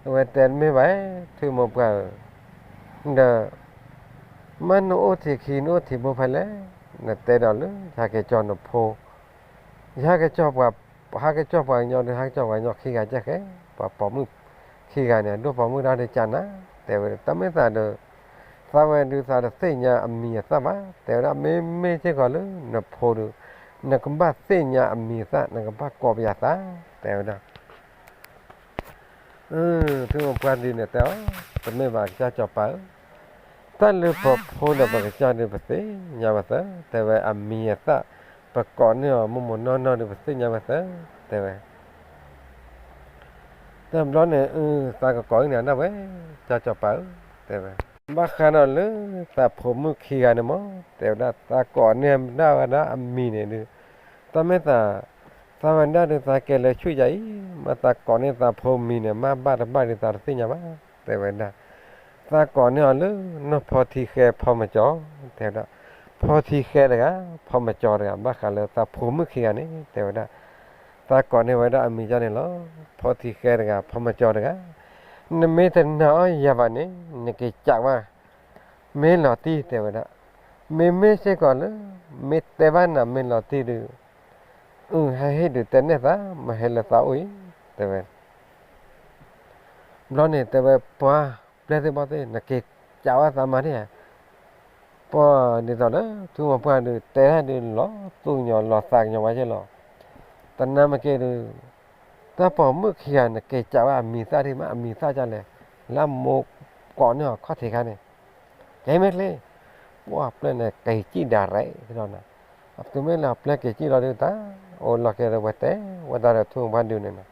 အဝဲတဲတမ့ၢ်ဘၣ် ထွံၣ်မိၢ်ပှၢ်ဧၢ, ဒီး မ့ၢ်နအိၣ်ထံးခံ နအိၣ်ထံးဘိဖဲလဲၣ်, နတဲဒီးလၢ ယဟဲက့ၤကၠီနဖိ, ယဟဲက့ၤကၠီပှၤ, ဟဲက့ၤကၠီပှၤကညီဒီး ဟဲက့ၤကၠီပှၤကညီခံဂၤကဲဃဲ, ပှၤပိာ်မုၣ်ခံဂၤန့ၣ် အဒိၣ်ပိာ်မုၣ်တၢ်ဒုးကနၤ, တဲဝဲ တၢ်မ့ၢ်သးဒီး, သးဝဲဒုးသးတသ့ၣ်ညါအမံၤအသၣ်ဘၣ်, တဲဝဲဒၣ် မ့မ့ၢ်စ့ၢ်ကီးလၢနဖိဒီး, နကဘၣ်သ့ၣ်ညါအမံၤအသၣ် နကဘၣ်ကိးပယၤသး, တဲဝဲဒၣ် ထွံၣ်မိၢ်ပှၢ်ဒုးန့ၣ်တဲအီၤ, တမ့ၢ်ဘၣ်ကစၢ်စီၤပၤဧၢ, တၢ်လၢပဖိဒီးပကစၢ်ဒုးပသ့ၣ်ညါဝဲသၢ, တဲဝဲအမံၤအသၣ်, ပကိးန့ၢ်အီၤမိၢ်မိၢ်နီၢ်နီၢ်ဒုးပသ့ၣ်ညါဝဲသၢ, တဲဝဲ တဘျီန့ၣ် အၢ သးကကိးအံၤန့ၣ်ဒၣ်ဝဲ, ကစၢ်စီၤပၤဧၢ, တဲဝဲ ဘၣ်ဃးဒီးလၢသးဖိမုၣ်ခံဂၤန့ၣ်မ့ၢ် တဲဝဲဒၣ် သးကိးန့ၢ်ဒၣ်ဝဲဒၣ်အမံၤန့ၣ်ဒုး, တၢ်မ့ၢ်သး, သးဝဲဒၣ်ဒုး သးကဲလၢဆူၣ်ယၤအံၤ, မ့ၢ်သးကိးန့ၢ်သးဖိမံၤန့ၣ် မ့ၢ်ဘၣ်တဘၣ်ဒုး သးတသ့ၣ်ညါဘၣ်, တဲဝဲဒၣ်. သးကိးန့ၢ်အီၤလၢနီၢ်ဖီထံဃဲဖီမကၠီ, တဲဝဲဒၣ်, ဖီထံဃဲတဂၤ ဖီမကၠီတဂၤ ဘၣ်ဃးလၢသးဖိမုၣ်ခံဂၤန့ၣ် တဲဝဲဒၣ်. သးကိးန့ၢ်ဝဲဒၣ်အမံၤဒ်န့ၣ်လီၤ. ဖီထံဃဲတဂၤ ဖီမကၠီတဂၤ, နမ့ၢ်တနာ်အီၤယၤဘၣ်န့ၣ် နက့ၤကးဝဲ မ့ၢ်လီၤတံၢ် တဲဝဲဒၣ်. မ့မ့ၢ်စ့ၢ်ကီးလၢ မ့ၢ်တဲဘၣ်နၤမ့ၢ်လီၤတံၢ်ဒုး, အု ဟဲဟ့ၣ်ဒုးတဲနဲၣ်သး မ့ၢ်ဟဲလၢသးအိၣ်အံၤ တဲဝဲ. ဘျီန့ၣ်တဲဝဲ ပှၤပျဲၢ်သ့ၣ်ဘီၣ်သ့ၣ် နက့ၤကးဝဲသးမၤဒ်ဧါ. ပှၤဒ်သိးလၢ ထူမိၢ်ပှၢ်ဒုး တဲဒၣ်ဒုးလီၤသူၣ်ကညီၤလီၤသးကညီၤဝဲက့လီၤ. တနာ်မ့ၢ်က့ဒုး တၢ်ပိာ်မုၣ်ခံဂၤန့ၣ် က့ၤကးဝဲအမံၤသၣ်ဒ်မး အမံၤသၣ်ဒ်လဲၣ်, လၢအမိၢ်ကိးန့ၢ်အီၤခီၣ်ထံးခါန့ၣ်, ကဲမ့ၢ်ချ့, ပှၤပျဲၢ်န့ၣ် က့ၤစံၣ်ဒၣ်ရဲၣ်လီၤနၤ. အသုမ့ၢ်လၢအပျဲၢ်က့ၤစံၣ်လီၤဒုးတၢ်, အိၣ်လီၤက့ၤဒီးဝဲတဲဝဲဒၣ်ဒီးထူမိၢ်ပှၢ်ဒုးန့ၣ်နီၤ.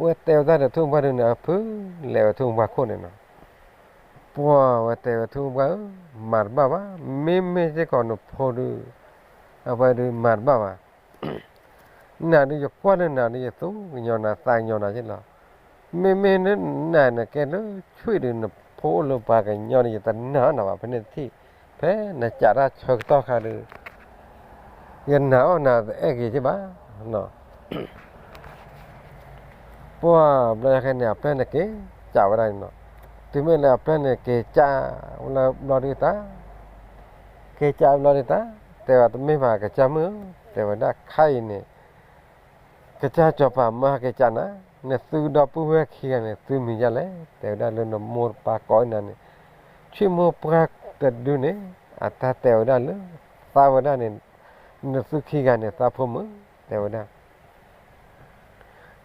ဝဲတဲဝဲဒၣ်ဒီးထူမိၢ်ပှၢ်ဒုးန့ၣ် အဖုလဲၤဝဲထူမိၢ်ပှၢ်ခိၣ်န့ၣ်နီၤ. ပှၤဝဲတဲဝဲထူမိၢ်ပှၢ်ဧၢ, မၤတဘၣ်ဘၣ်, မ့မ့ၢ်စ့ၢ်ကီးနဖိဒုး, အဝဲဒုးမၤတဘၣ်ဘၣ်. နၤဒုးယကွၢ်လၢနၤဒုးယသူၣ်ကညီၤနၤသးကညီၤနၤက့လီၤ. မ့မ့ၢ်လၢနၤန့ၣ်ကဲလၢဆွံၣ်ဒုး နဖိအိၣ်လၢပှၤကညီဒုး ယတနာ်အီၤနၤဘၣ် ဖဲန့ၣ်တထံၣ်, ဖဲနကးတၢ်ဆၢကတီၢ်ခါဒုး ယနာ်အီၤနၤတအဲၣ်ဂ့ၤက့ဘၣ်. ပှၤဘျီယၤခဲန့ၣ် အပျဲၢ်န့ၣ်က့ၤကးဝဲဒၣ်န့ၣ်နီၤ. တုၤမ့ၢ်လၢအပျဲၢ်န့ၣ်က့ၤကးဝဲလၢဘျီဒုးတၢ်, က့ၤကးဘျီဒုးတၢ်, တဲဝဲတမ့ၢ်ဘၣ်ကစၢ်မုၣ်ဧၢ, တဲဝဲဒၣ်ခါအံၤန့ၣ် ကစၢ်စီၤပၤမၢဟဲက့ၤကးနၤ, နသုဒီပုၢ်ဝဲၢ်ခံဂၤန့ၣ် သုမံၤဒ်လဲၣ်, တဲဝဲဒၣ်လၢနမိၢ်ပၢ်ကိးနၤန့ၣ်, ဆွံၣ်မိၢ်ပှၢ်တဒုန့ၣ် အတၢ်တဲဝဲဒၣ်လၢ သးဝဲဒၣ်န့ၣ် နသုခံဂၤန့ၣ် သးဖိမုၣ်, တဲဝဲဒၣ်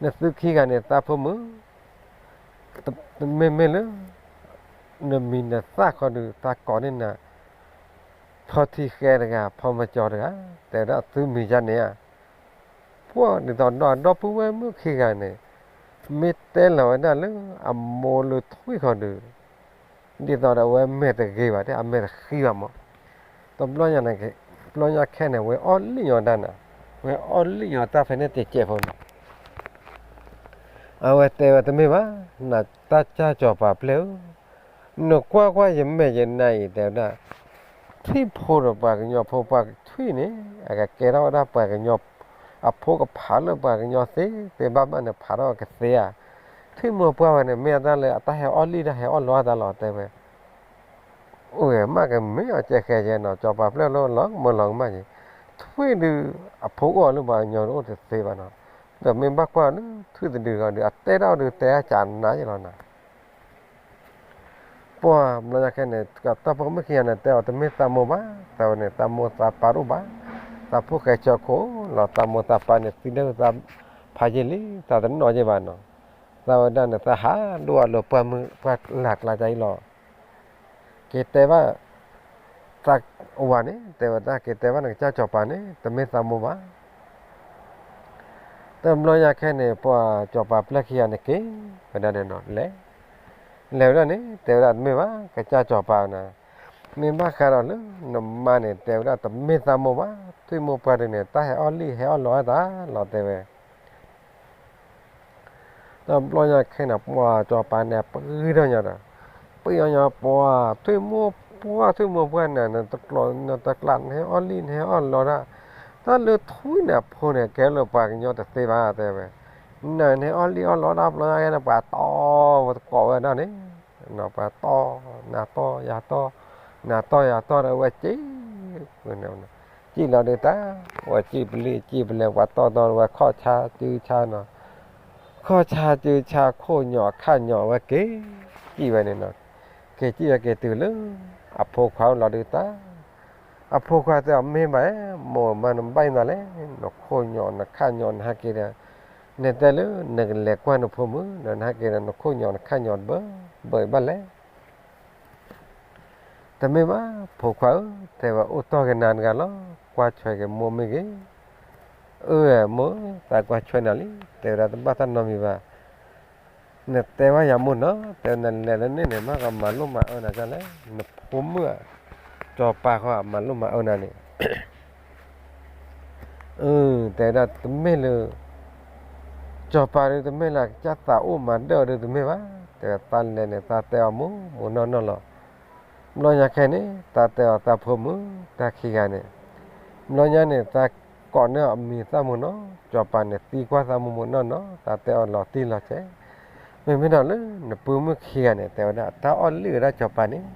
နသုခံဂၤန့ၣ် သးဖိမုၣ်, တမ့မ့ၢ်လၢ နမံၤနသၣ်ဃီဒုး သးကိးန့ၢ်နၤ ဖီထံဃဲတဂၤ ဖီမကၠီတဂၤ, တဲဝဲဒၣ်သုမံၤဒ်န့ၣ်ဧါ. ပှၤဒ်သိးဒီးဒီပုၢ်ဝဲၢ်မုၣ်ခံဂၤန့ၣ် မ့ၢ်တဲလီၤဝဲဒၣ်လၢအမိၢ်လၢထွံၣ်ဃီဒုး ဒ်သိးဒီးအဝဲမဲာ်တဂ့ၤဘၣ် အမဲာ်တဃံဘၣ်မး. တဘျီညါန့ၣ်, ဘျီညါခဲန့ၣ် ဝဲအီၣ်လံၣ်ညီတၢ်နၤ, ဝဲအီၣ်လံၣ်ညီတၢ်ဖဲန့ၣ်တစဲးဖိန့ၣ်, အဝဲတဲဝဲတမ့ၢ်ဘၣ်, နတၢ်ကစၢ်စီၤပၤပျဲၢ်ဧၢ, နကွၢ်ကွၢ်ယမဲာ်ယနါအံၤ တဲဝဲဒၣ်, ထံၣ်ဖိဒီးပှၤကညီဖိပှၤကထွံၣ်န့ၣ် အကကဲထီၣ်ဝဲဒၣ်ပှၤကညီ အဖိကဖးလၢပှၤကညီသ့သ့ဘၣ်ဘၣ်န့ၣ် ဖးထီၣ်ကသ့ဧါ. ထွံၣ်မိၢ်ပှၢ်ဝဲန့ၣ် မ့ၢ်အတၢ်လၢအတၢ်ဟဲအီၣ်လံၣ်တၢ်ဟဲအီၣ်လီတၢ်လီၤ တဲဝဲ. အိၣ်ဂ့ၤမးကမ့ၢ်အီၤကဲဃဲကဲနီၤ, စီၤပၤပျဲၢ်လၢလီၤကမၢလီၤကမၣ်က့ၤ, ထွံၣ်ဒုး အဖိအိၣ်အီၤလၢပှၤကညီအိၣ်တသ့ဘၣ်နီၤ, ဒီးမ့ၢ်ဘၣ်ကွၢ်လၢထွံၣ်တဒုဃီဒီး အတဲထီၣ်ဒုးတဲအကးနၤယလီၤနၤ ပှၤဘျီညါခဲန့ၣ် တၢ်ပိာ်မုၣ်ခံဂၤန့ၣ် တဲအီၤတမ့ၢ်သးမိၢ်ဘၣ်, သးဝဲန့ၣ် သးမိၢ်သးပၢ်တအိၣ်ဘၣ်, သးဖိၣ်ဃဲဆၢခိၣ်လီၤ, သးမိၢ်သးပၢ်န့ၣ် သံဒၢသးဖးယံာ်လံ, သးတနီၣ်ယဲဘၣ်နီၤ, သးဝဲဒၣ်န့ၣ် သးဟးဒိၣ်အီၤလၢပှၢ်မုၢ်ပှၢ်လၢ်ကျါဒ်အံၤလီၤ, က့ၤတဲဘၣ် သးဝၤန့ၣ် တဲဝဲဒၣ် က့ၤတဲဘၣ်နကစၢ်စီၤပၤန့ၣ် တမ့ၢ်သးမိၢ်ဘၣ် တဘျီညါခဲန့ၣ် ပှၤစီၤပၤပျဲၢ်ခံဂၤန့ၣ်က့ၤဝဲဒၣ်န့ၣ်နီၤ, လဲၤ, လဲၤဝဲဒၣ်န့ၣ် တဲဝဲဒၣ်တမ့ၢ်ဘၣ် ကစၢ်စီၤပၤနၤ, မ့ၢ်ဘၣ်ဃးဒီးလၢနမါန့ၣ် တဲဝဲဒၣ်တမ့ၢ်သးမိၢ်ဘၣ်, ထွံၣ်မိၢ်ပှၢ်ဒုးန့ၣ် တၢ်ဟဲအီၣ်လံၣ်ဟဲအီၣ်လီအသးလီၤ တဲဝဲ တဘျီညါခဲန့ၣ် ပှၤစီၤပၤန့ၣ် ပှံၢ်ထီၣ်ညီဒီး, ပှံၢ်ထီၣ်ညီ ပှၤထွံၣ်မိၢ်ပှၢ် ထွံၣ်မိၢ်ပှၢ်န့ၣ် နတကျိးနတကျး နဟဲအီၣ်လံၣ် နဟဲအီၣ်လီတၢ်, တၢ်လၢထွံၣ်န့ၣ်အဖိန့ၣ် ကဲလၢပှၤကညီတသ့ဘၣ် တဲဝဲ, နဟဲအီၣ်လံၣ်အီၣ်လီတၢ် ဘျီညါခဲန့ၣ် ပှၤတီဝဲတကိးဝဲဒၣ်န့ၣ်, ပှၤတီ, နတီယၤတီ, နတီယၤတီဒီးဝဲစံၣ် စံၣ်လီၤဒုးတၢ်, ဝဲစံၣ်ပလံၣ်စံၣ်ပလဲၤ ပှၤတီတီဝဲခီၣ်ဆါစုဆါနီၤ, ခီၣ်ဆါစုဆါ ခိၣ်ညီၣ်ခၣ်ညီၣ်ဝဲက့ၤ, စံၣ်ဝဲန့ၣ်နီၤ, က့ၤစံၣ်ဝဲက့ၤတုၤလၢ အဖိခွါအိၣ်လီၤဒုးတၢ်, အဖိခွါတဲအီၤမ့ၢ်ဘၣ်, မိၢ်မးနဘၣ်အံၤနၤလဲၣ်, နခိၣ်ညီၣ်နခၣ်ညီၣ်နဟဲက့ၤဒီး, နတဲလၢနကလဲၤကွၢ်နဖိမုၣ်ဒီး နဟဲက့ၤဒီးနခိၣ်ညီၣ်နခၣ်ညီၣ်တဘၢ, ဘၢအံၤဘၣ်လဲၣ် တမ့ၢ်ဘၣ် ဖိခွါဧၢ, တဲဝဲအိၣ်တီၢ်က့ၤနၤတဂၤလီၤ, ကွၢ်ဆွဲက့ၤမိၢ်မ့ၢ်ဂ့ၤ, အၢ မိၢ်, သးကွၢ်ဆွဲနၤလံ, တဲဝဲဒၣ်တဘၣ်တၢ်နီတမံၤဘၣ်, နတဲဝဲယၤမိၢ်နီၤ, တဲနလဲၤလၢန့ၣ်န့ၣ် မ့ၢ်ကမၤလိၣ်မၤအၢနၤဒ်လဲၣ်, နဖိမုၣ်ဧါ, စီၤပၤဃီဧါ မၤလိၣ်မၤအၢနၤန့ၣ်, အၢ တဲဝဲဒၣ်တမ့ၢ်လၢ စီၤပၤဒုးတမ့ၢ်လၢကစၢ်သးအိၣ်မၤဒၢၣ်အီၤဒုးတမ့ၢ်ဘၣ်, တဲဝဲသးလဲၤန့ၣ် သးတဲအီၤမိၢ်မိၢ်နီၢ်နီၢ်လီၤ. ဘျီညါခဲအံၤန့ၣ် သးတဲအီၤသးဖိမုၣ်တၢ်ခံဂၤန့ၣ်, ဘျီညါန့ၣ် သးကိးန့ၢ်အီၤအမံၤသၣ်မုာ်နီၤ, စီၤပၤန့ၣ်သံကွၢ်သးမိၢ်မိၢ်နီၢ်နီၢ်, သးတဲအီၤလီၤတံၢ်လီၤဆဲး, မ့မ့ၢ်ဒီးလၢနပုၢ်မုၣ်ခံဂၤန့ၣ် တဲဝဲဒၣ် တၢ်အီၣ်လံၣ်ဝဲဒၣ်စီၤပၤန့ၣ်,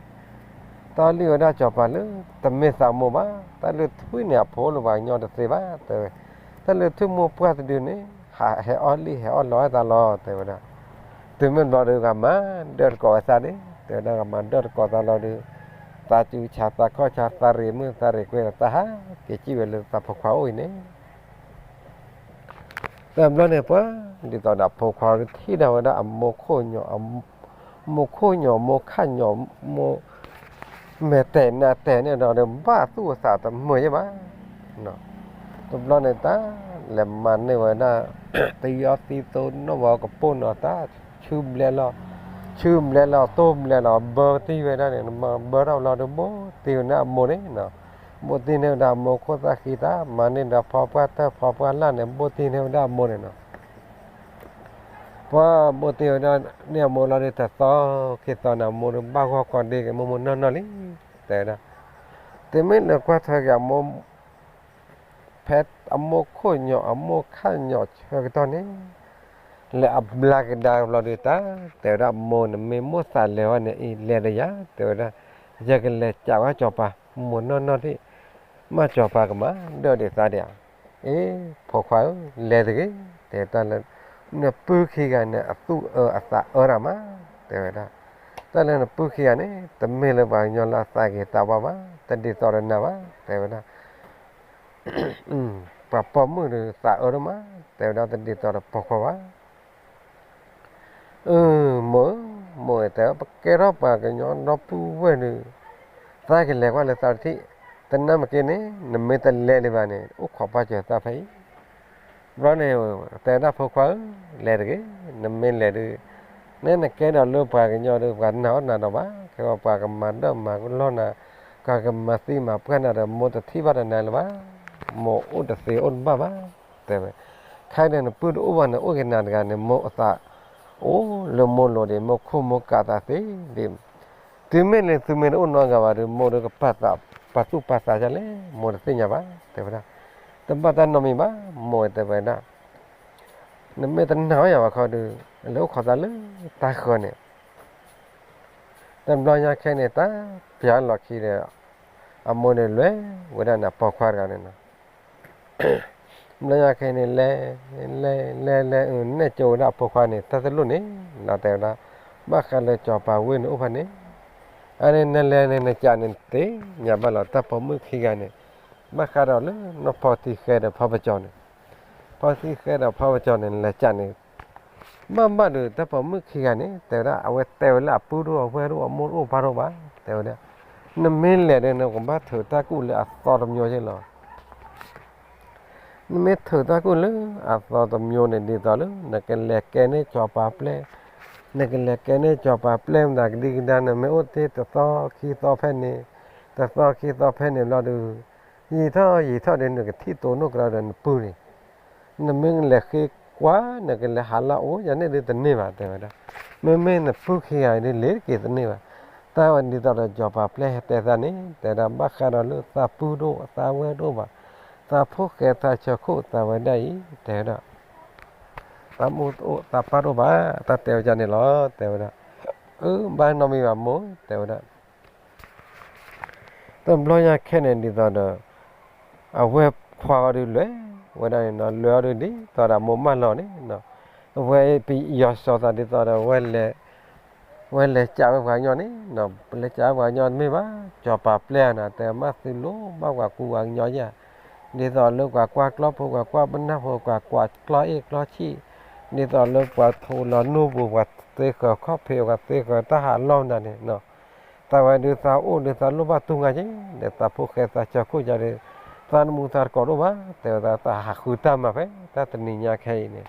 တၢ်အီၣ်လံၣ်ဝဲဒၣ်စီၤပၤလၢ တမ့ၢ်သးမိၢ်ဘၣ်, တၢ်လၢထွံၣ်န့ၣ် အဖိလၢပှၤကညီတသ့ဘၣ်, တဲဝဲ, တၢ်လၢထွံၣ်မိၢ်ပှၢ်တဒုန့ၣ် ဟးဟဲအီၣ်လံၣ်ဟဲအီၣ်လီၤဝဲသးလီၤ, တဲဝဲဒၣ်, တုၤမ့ၢ်ဘျီဒီး ကမၤဒၢၣ်တကိးဝဲသးန့ၣ်, တဲဝဲဒၣ် ကမၤဒၢၣ်တကိးသးလီၤဒီး သးစုဆးသးခီၣ်ဆး သးရ့ၣ်မုၣ်သးရ့ၣ်ကွဲဒီး သးဟးက့ၤစံၣ်ဝဲလၢသးဖိခွါအိၣ်အံၤန့ၣ် တဘျီန့ၣ်ပှၤ ဒ်သိးဒီးဖိခွါဒုးထံၣ်ဒၣ်ဝဲဒၣ်အမိၢ်ခိၣ်ညီ, မိၢ်ခိၣ်ညီ မိၢ်ခၣ်ညီ မိၢ်မဲာ်တဲာ်နးတဲာ်န့ၣ်ဒီး ဘၣ်သူၣ်အသးတမုာ်ယဲၢ်ဘၣ်. တဘျီန့ၣ်တၢ် လဲၤမၤန့ၢ်ဝဲဒၣ် တယီသံသိနီၣ်ဝဲကပိာ်နီၤ တၢ်ဆူဘျဲလီၤ, ဆူဘျဲလီၤ တိၢ်ဘျဲလီၤ ဘၢတံၢ်ဝဲဒၣ်န့ၣ် မၤဘၢထီၣ်လီၤဒီး ဘိၣ်တံၢ်ဝဲဒၣ်အမိၢ်န့ၣ်နီၤ, ဘိၣ်တံၢ်န့ၢ်ဝဲဒၣ်အမိၢ်ခိၣ်သၣ်ဃံ တၢ်မၤန့ၢ်ဒီးဖီပှၢ်တၢၢ်ဖီပှၢ်လၢ်န့ၣ် ဘိၣ်တံၢ်န့ၢ်ဝဲဒၣ်အမိၢ်န့ၣ်နီၤ. ပှၤဘိၣ်တံၢ်ဝဲဒၣ်န့ၢ်အမိၢ်လီၤဒီး တသီခံသီန့ၣ် အမိၢ်ဒီးဘၣ်ဂီၢ်ကီဒ့က့ၤမိၢ်မိၢ်နီၢ်နီၢ်လံ, တဲဝဲဒၣ်, တမ့ၢ်လၢကွၢ်ထွဲက့ၤအမိၢ် ဖဲအမိၢ်ခိၣ်ညီ အမိၢ်ခၣ်ညီဆၢကတီၢ်န့ၣ် လဲၤအဘျါကဒါဘျီဒီးတၢ် တဲဝဲဒၣ် မိၢ်နမ့ၢ်မိၣ်သးလဲၤဝဲန့ၣ်အံၤ လဲၤဒီးယၤ တဲဝဲဒၣ်, ယကလဲၤကးဝဲစီၤပၤ မိၢ်နီၢ်နီၢ်သ့ၣ်, မ့ၢ်စီၤပၤကမၤဒၢၣ်ဒံးသးဒံးဧါ. အ့ ဖိခွါဧၢ လဲၤတဂ့ၤ, တဲတၢ်လၢ နပုၢ်ခံဂၤန့ၣ် အသူၣ်အၢအသးအၢတၢ်မး, တဲဝဲဒၣ်, တၢ်လၢနပုၢ်ခံဂၤန့ၣ် တမ့ၢ်လၢပှၤကညီလၢအသးဂ့ၤသးဝါဘၣ်, တဒ်သိးဒီးနၤဘၣ်, တဲဝဲဒၣ် ပှၤပိာ်မုၣ်ဒီးသးအၢဒိၣ်မး, တဲဝဲဒၣ်တဒ်သိးဒီးပိာ်ခွါဘၣ်. အၢ မိၢ်ဧၢ, မိၢ်ဧၢ တဲဝဲ ပကဲထီၣ်ပှၤကညီဒီပုၢ်ဝဲၢ်ဒီး သးကလဲၤကွၢ်လၢသးတထံၣ်, တနၢ်မ့ၢ်က့န့ၣ် နမ့ၢ်တလဲၤလၢၤဘၣ်န့ၣ် အိၣ်ခိးပာ်စၢၤသးဖဲအံၤ ဘျီန့ၣ် တဲဒၣ်ဖိခွါဧၢ, လဲၤတဂ့ၤ, နမ့ၢ်လဲၤဒီး နဲနကဲဒီးလၢပှၤကညီဒီး ပှၤနာ်အီၣ်နၤဒီးဘၣ်, ကဲပှၤကမၤဒၢၣ်မၤကလီၢ်နၤ, ပှၤကမၤသံမၤပှၢ်နၤဒီး မိၢ်တထံၣ်ဘၣ်ဒီးနၤလၢၤဘၣ်, မိၢ်အိၣ်တသ့အိၣ်တဘၣ်ဘၣ်, တဲဝဲ, ခဲအံၤန့ၣ် နပုၢ်တအိၣ်ဘၣ်န့ၣ် အိၣ်က့ၤနၤတဂၤန့ၣ် မိၢ်အသးအိၣ်လၢမိၢ်လိၤဒံး မိၢ်ခိၣ်မိၢ်ကးသးသ့ဒံး တုၤမ့ၢ်လၢသုမ့ၢ်တအိၣ်နီတဂၤဘၣ်ဒီး မိၢ်ဒီးကပာ်သး ပာ်သူၣ်ပာ်သးဒ်လဲၣ် မိၢ်တသ့ၣ်ညါဘၣ် တဲဝဲဒၣ်, တဘၣ်တၢ်နီတမံၤဘၣ် မိၢ် တဲဝဲဒၣ်, နမ့ၢ်တနာ်အီၣ်ယၤဘၣ်ခီဒီး လဲၤအိၣ်ခိးသးလၢတၢ်ဃၢၤန့ၣ်, တဘျီညါခဲအံၤန့ၣ် တၢ်ပျၢၤလီၢ်ခံဒီး အမိၢ်န့ၣ်လဲၤဝဲဒၣ်န့ၣ် ပိာ်ခွါတဂၤန့ၣ်နီၤ ဘျီညါခဲအံၤန့ၣ် လဲၤ လဲၤ လဲၤ လဲၤ နဲၣ်ကၠိဝဲဒၣ်အဖိခွါန့ၣ် တၢ်တလိၣ်န့ၣ်လီၤ တဲဝဲဒၣ်, ဘၣ်ဃးလၢစီၤပၤဝ့ၢ်န့ၣ်အိၣ်ဖဲန့ၣ်, အန့ၣ်နလဲၤန့ၣ် နကးန့ၣ်သ့ၣ်ညါဘၣ်လီၤ တၢ်ပိာ်မုၣ်ခံဂၤန့ၣ်, ဘၣ်ဃးဒီးလၢနီၢ်ဖီထံဃဲဒီးဖီပကၠီၤန့ၣ်, ဖီထံဃဲဒီးဖီပကၠီၤန့ၣ် လဲၤကးန့ၣ် ဘၣ်ဘၣ်ဒီး တၢ်ပိာ်မုၣ်ခံဂၤန့ၣ် တဲဝဲဒၣ် အဝဲတဲဝဲလၢအပုၢ်တအိၣ်အဝဲၢ်တအိၣ်အမိၢ်တအိၣ်ပၢ်တအိၣ်ဘၣ် တဲဝဲဒၣ်, နမ့ၢ်လဲၤဒီး နကဘၣ်ထုးတၢ်ကူၣ်လၢအသီတမျိုးယဲၢ်လီၤ နမ့ၢ်ထုးတၢ်ကူၣ်လၢအသီတမျိုးန့ၣ် ဒ်သိးလၢ နကလဲၤကဲန့ၢ်စီၤပၤပျဲၢ်, နကလဲၤကဲန့ၢ်စီၤပၤပျဲၢ်မတၤကဒံကဒါ နမ့ၢ်အိၣ်တ့ၢ်တသီခံသီဖဲန့ၣ်, တသီခံသီဖဲန့ၣ်ဘျီဒီး ယံာ်ထီၣ်ယံာ်ထီၣ်ဒီး နကထံၣ်တိၢ်နီၣ်ကဒီးဒီးနပုၢ်န့ၣ် နမ့ၢ်လဲၤဃ့ကွၢ် နကလဲၤဟးလၢအအိၣ်ယၤန့ၣ်ဒုးတန့ၢ်ဘၣ် တဲဝဲဒၣ်, မ့မ့ၢ်နပုၢ်ခံဂၤအံၤဒုး လဲၤတက့ၤတန့ၢ်ဘၣ်, တၢ်ဝဲဒ်သိးဒီးစီၤပၤပျဲၢ်ဟဲတဲသးန့ၣ် တဲဝဲဒၣ် ဘၣ်ဃးဒီးလၢသးပုၢ်တအိၣ်သးဝဲၢ်တအိၣ်ဘၣ်, သးဖိၣ်ဃဲသးဆၢခိၣ်သးဝဲဒၣ်အံၤ တဲဝဲဒၣ်, သးမိၢ်တအိၣ်သးပၢ်တအိၣ်ဘၣ် တၢ်တဲဝဲဒ်န့ၣ်လီၤ တဲဝဲဒၣ်, အၢ ဘၣ်နီတမံၤဘၣ်မိၢ် တဲဝဲဒၣ် တဘျီညါခဲန့ၣ်ဒ်သိးဒီး အဝဲၢ်ခွါအီၤဒုးလဲၤဝဲဒၣ်န့ၣ်နီၤ, လဲၤအီၤဒုးဒ်သိးဒီးမိၢ်မၢလီၤန့ၣ်နီၤ, အဝဲပယီၤစီၤသးဒ်သိးဒီး ဝဲလဲၤကးဝဲပှၤကညီန့ၣ်နီၤ, လဲၤကးဝဲပှၤကညီတမ့ၢ်ဘၣ်, စီၤပၤပျဲၢ်နၤ တဲမ့ၢ်သုလိၣ်ဘၣ်ပှၤကူပှၤကညီယၤ, ဒ်သိးလၢပှၤကွၢ်ကျီဖိ ပှၤကွၢ်ပနၢ်ဖိ ပှၤကွၢ်ကျီအ့ၣ်ကျီဆံၣ်, ဒ်သိးလၢပှၤထိးလီၤနူၢ်ပူၤ ပှၤသ့ဃၢၤခီၣ်ဖံး ပှၤသ့ဃၢၤတၢ်ဟးလီၢ်မတၤန့ၣ်နီၤ သးဝဲဒုးသးအိၣ်ဒုးသးလိၣ်ဘၣ်တူၢ်ငါက့ၤ ဒီးသးဖိၣ်ဃဲသးဆၢခိၣ်ယၤဒီး သးနမူသးတကိးတအိၣ်ဘၣ် တဲဝဲဒၣ် သးဟးဃုတၢ်မၤဖဲတၢ်တနံၤညါခဲအံၤန့ၣ်,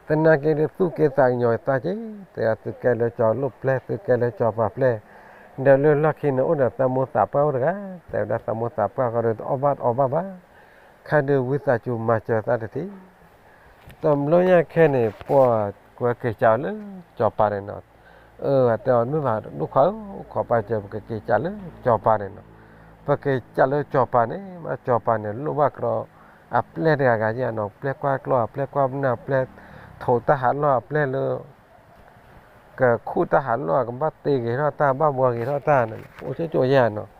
သနာ်က့ဒီးသူၣ်က့သးကညီၤသးက့ၤ, တဲသုးကဲလၢကၠီၤလိၣ်ပျဲၢ်, သုးကဲလၢကၠီၤပၤပျဲၢ်, ဒီးလၢလီၢ်ခံန့ၣ်အိၣ်ဒီးသးမိၢ်သးပှၢ်အိၣ်တဂၤ, တဲဝဲဒၣ်သးမိၢ်သးပှၢ်ဃီဒီးတအီၣ်ဘၣ်တအီဘၣ်ဘၣ်, ခါဒီးဝံသးစူၤမၤစၢၤသးတထံၣ် တဘျီညါခဲန့ၣ် ပှၤကွဲးက့ၤကးအီၤလၢကၠီၤပၤန့ၣ်နီၤ, အၢ တဲအီၤမ့ၢ်ဘၣ် ဒိၣ်ခွါဧၢ, ခိးပာ်စၢၤ ပကက့ၤကးလၢကၠီၤပၤန့ၣ်နီၤ, ပက့ၤကးလၢကၠီၤပၤန့ၣ် မ့ၢ်ကၠီၤပၤန့ၣ် လိၣ်ဘၣ်ကြီ အပျဲၢ်တဂၤဂၤယဲနီၤ, ပျဲၢ်ကွၢ်ကျီၢ် အပျဲၢ်ကွၢ်ပနၢ် အပျဲၢ်ထိးတၢ်ဟးလီၢ် အပျဲၢ်လၢ ကခူၣ်တၢ်ဟးလီၢ် ကဘၣ်တ့ဂ့ၤထီၣ်တၢ် ဘၣ်ဘှီဂ့ၤထီၣ်တၢ်န့ၣ် အိၣ်ကၠိကၠိယဲနီၤ.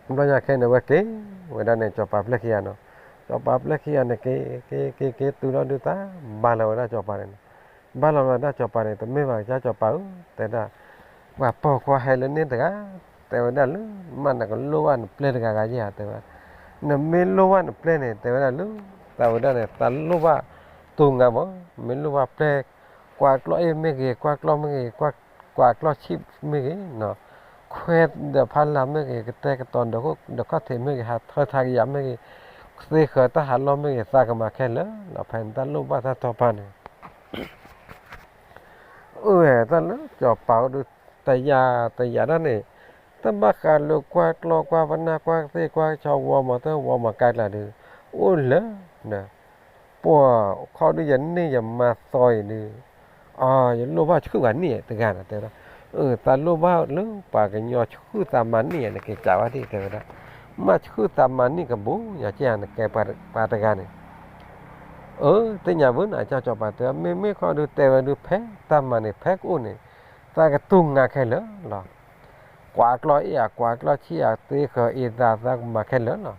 ဘျီညါခဲန့ၣ် ဝဲက့ၤဝဲဒၣ်န့ၣ် ကၠီၤပၤပျဲၢ်ခံဂၤနီၤ, ကၠီၤပၤပျဲၢ်ခံဂၤန့ၣ် က့ၤက့ၤက့ၤက့ၤတုၤလီၤဒုးတၢ် ဘါလီၤဝဲဒၣ်ကၠီၤပၤန့ၣ်နီၤ, ဘါလီၤဝဲဒၣ်ကၠီၤပၤန့ၣ် တမ့ၢ်ဘၣ်ကစၢ်ကၠီၤပၤဧၢ, တဲဒၣ် ပှၤပိာ်ခွါဟဲလၢန့ၣ်တဂၤ, တဲဝဲဒၣ်လၢ မ့ၢ်နကလိၣ်ဘၣ်နပျဲၢ်တဂၤဂၤယဲဧါ တဲဝဲ, နမ့ၢ်လိၣ်ဘၣ်နပျဲၢ်န့ၣ် တဲဝဲဒၣ်လၢ သးဝဲဒၣ်န့ၣ် သးလိၣ်ဘၣ်တူၢ်ငါမး, မ့ၢ်လိၣ်ဘၣ်ပျဲၢ် ကွၢ်ကျီၢ်အ့ၣ်မ့ၢ်ဂ့ၤ ကွၢ်ကျီၢ်မ့ၢ်ဂ့ၤ ကွၢ်ကျီၢ်ဆံၣ်မ့ၢ်ဂ့ၤနီၤ, ခွဲဒီးဖးလၢ်မ့ၢ်ဂ့ၤ ကတဲာ်ကတီၤဒီးခိၣ်ဒီးခီၣ်ထံးမ့ၢ်ဂ့ၤ ဟးထၢထးကယၤမ့ၢ်ဂ့ၤ, သ့ဃၢၤတၢ်ဟးလီၢ်မ့ၢ်ဂ့ၤ သးကမၤခဲလၢာ်လီၤ, ဖဲန့ၣ်တၢ်လိၣ်ဘၣ်တၢ်တီပာ်န့ၣ် အၢတၢ်လၢကၠီၤပၤအိၣ်ဒုး တယာ်တယာ်ဒၣ်န့ၣ်, တဘၣ်ဃးလၢကွၢ်ကျီၢ်ကွၢ်ပနၢ်ကွၢ်သ့ၣ်ကွၢ်ဆီဝီမၤတၢ်ဝီမၤကါကျါဒုး အိၣ်လၢ ပှၤခီဒုးယန့ၢ်ယမါသီအံၤဒုး, အ ယလိၣ်ဘၣ်ဆှုၣ်ပှၤနံၣ်တဂၤနီၤ တဲဝဲဒၣ်, အၢ သးလိၣ်ဘၣ်လၢပှၤကညီဆှုၣ်သးမၤနံၣ် နက့ၤကးဝဲဒၣ် တဲဝဲဒၣ်, မ့ၢ်ဆှုၣ်သးမၤနံၣ်ကဘူး ယက့ၤနကဲပှၤတဂၤန့ၣ် အၢ သ့ၣ်ညါဘၣ်နီၤ ကၠီၤပၤတဲဝဲ မ့မ့ၢ်ခီဒုးတဲဝဲဒုး ဖဲတၢ်မၤန့ၣ် ဖဲကအိၣ်န့ၣ် သးကတူၢ်ငါခဲလၢာ်လီၤ, ကွၢ်ကျီၢ်အ့ၣ်ဧါ ကွၢ်ကျီၢ်ဆံၣ်ဧါ သ့ဃၢၤအ့ၣ်သး သးကမၤခဲလၢာ်လီ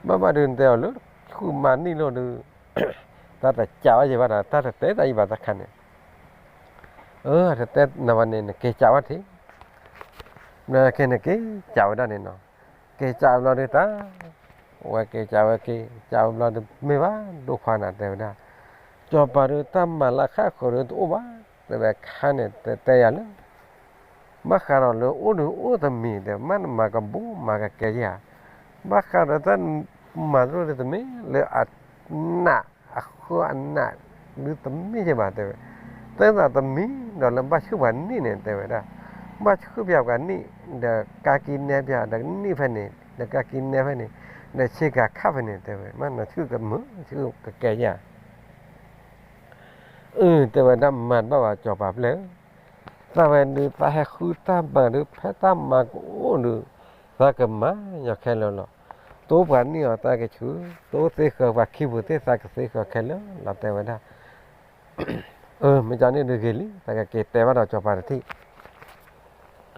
ၤ, ဘၣ်ဘၣ်ဒုးနတဲအီၤလၢ ဆှုၣ်မၤနံၣ်လိာ်ဒုး သးတကးဝဲယံၤဘၣ်ဒီး တၢ်တတဲတၢ်ယံၤဘၣ်တခါန့ၣ်, အၢ တတဲနၤဘၣ်န့ၣ် နက့ၤကးဝဲထံး ဘျီခဲန့ၣ်က့ၤကးဝဲဒၣ်န့ၣ်နီၤ, က့ၤကးဘျီဒုးတၢ်, ဝဲက့ၤကးဝဲက့ၤကးဝဲဘျီဒုး မ့ၢ်ဘၣ်ဒိၣ်ခွါနၤ တဲဝဲဒၣ်, ကၠီၤပၤဒုးတၢ်မၤလၢခါဃၢၤဒုးတအိၣ်ဘၣ်, တဲဝဲခါန့ၣ် တဲတဲယၤလၢ ဘၣ်ဃးဒီးလၢအိၣ်ဒုးအိၣ်တမံၤ တဲမ့ၢ်နမၤကဘူးမၤကကဲယဲဧါ, ဘၣ်ဃးဒီးတၢ်မၤတလိၣ်ဒုးတမ့ၢ်လၢအနး အဃၢအနးဒုးတမ့ၢ်ယဲဘၣ် တဲဝဲ, တဲသးတမံၤဒီးလၢဘၣ်ဆှုၣ်ပှၤနံၣ်န့ၣ် တဲဝဲဒၣ်, ဘၣ်ဆှုၣ်ပှၤနံၣ် ဒီးကါကံနဲပှၤ ဒီးနံၣ်ဖဲန့ၣ် ဒီးကါကံနဲဖဲန့ၣ် ဒီးဆ့ကၤခၣ်ဖဲန့ၣ် တဲဝဲ မ့ၢ်နဆှုၣ်ကမုာ် ဆှုၣ်ကကဲယဲဧါ အၢ တဲဝဲဒၣ်မၤတဘၣ်ဘၣ် ကၠီၤပၤပျဲၢ်ဧၢ, သးဝဲဒုးသးဟဲဃုတၢ်မၤဒုး ဖဲတၢ်မၤကအိၣ်ဒုး သးကမၤညီခဲလၢာ်လီၤ, တိပှၤနံၣ်အီၤသးကဆှုၣ်, တိသ့ဃၢၤပှၤခံပူၤသ့ၣ် သးကသ့ဃၢၤခဲလၢာ်လီၤ တဲဝဲဒၣ်, အၢ မ့ၢ်ကန့ၣ်ဒုးဂ့ၤလံ သးကက့ၤတဲဘၣ်ဒီးကၠီၤပၤတထံၣ် ဘျီ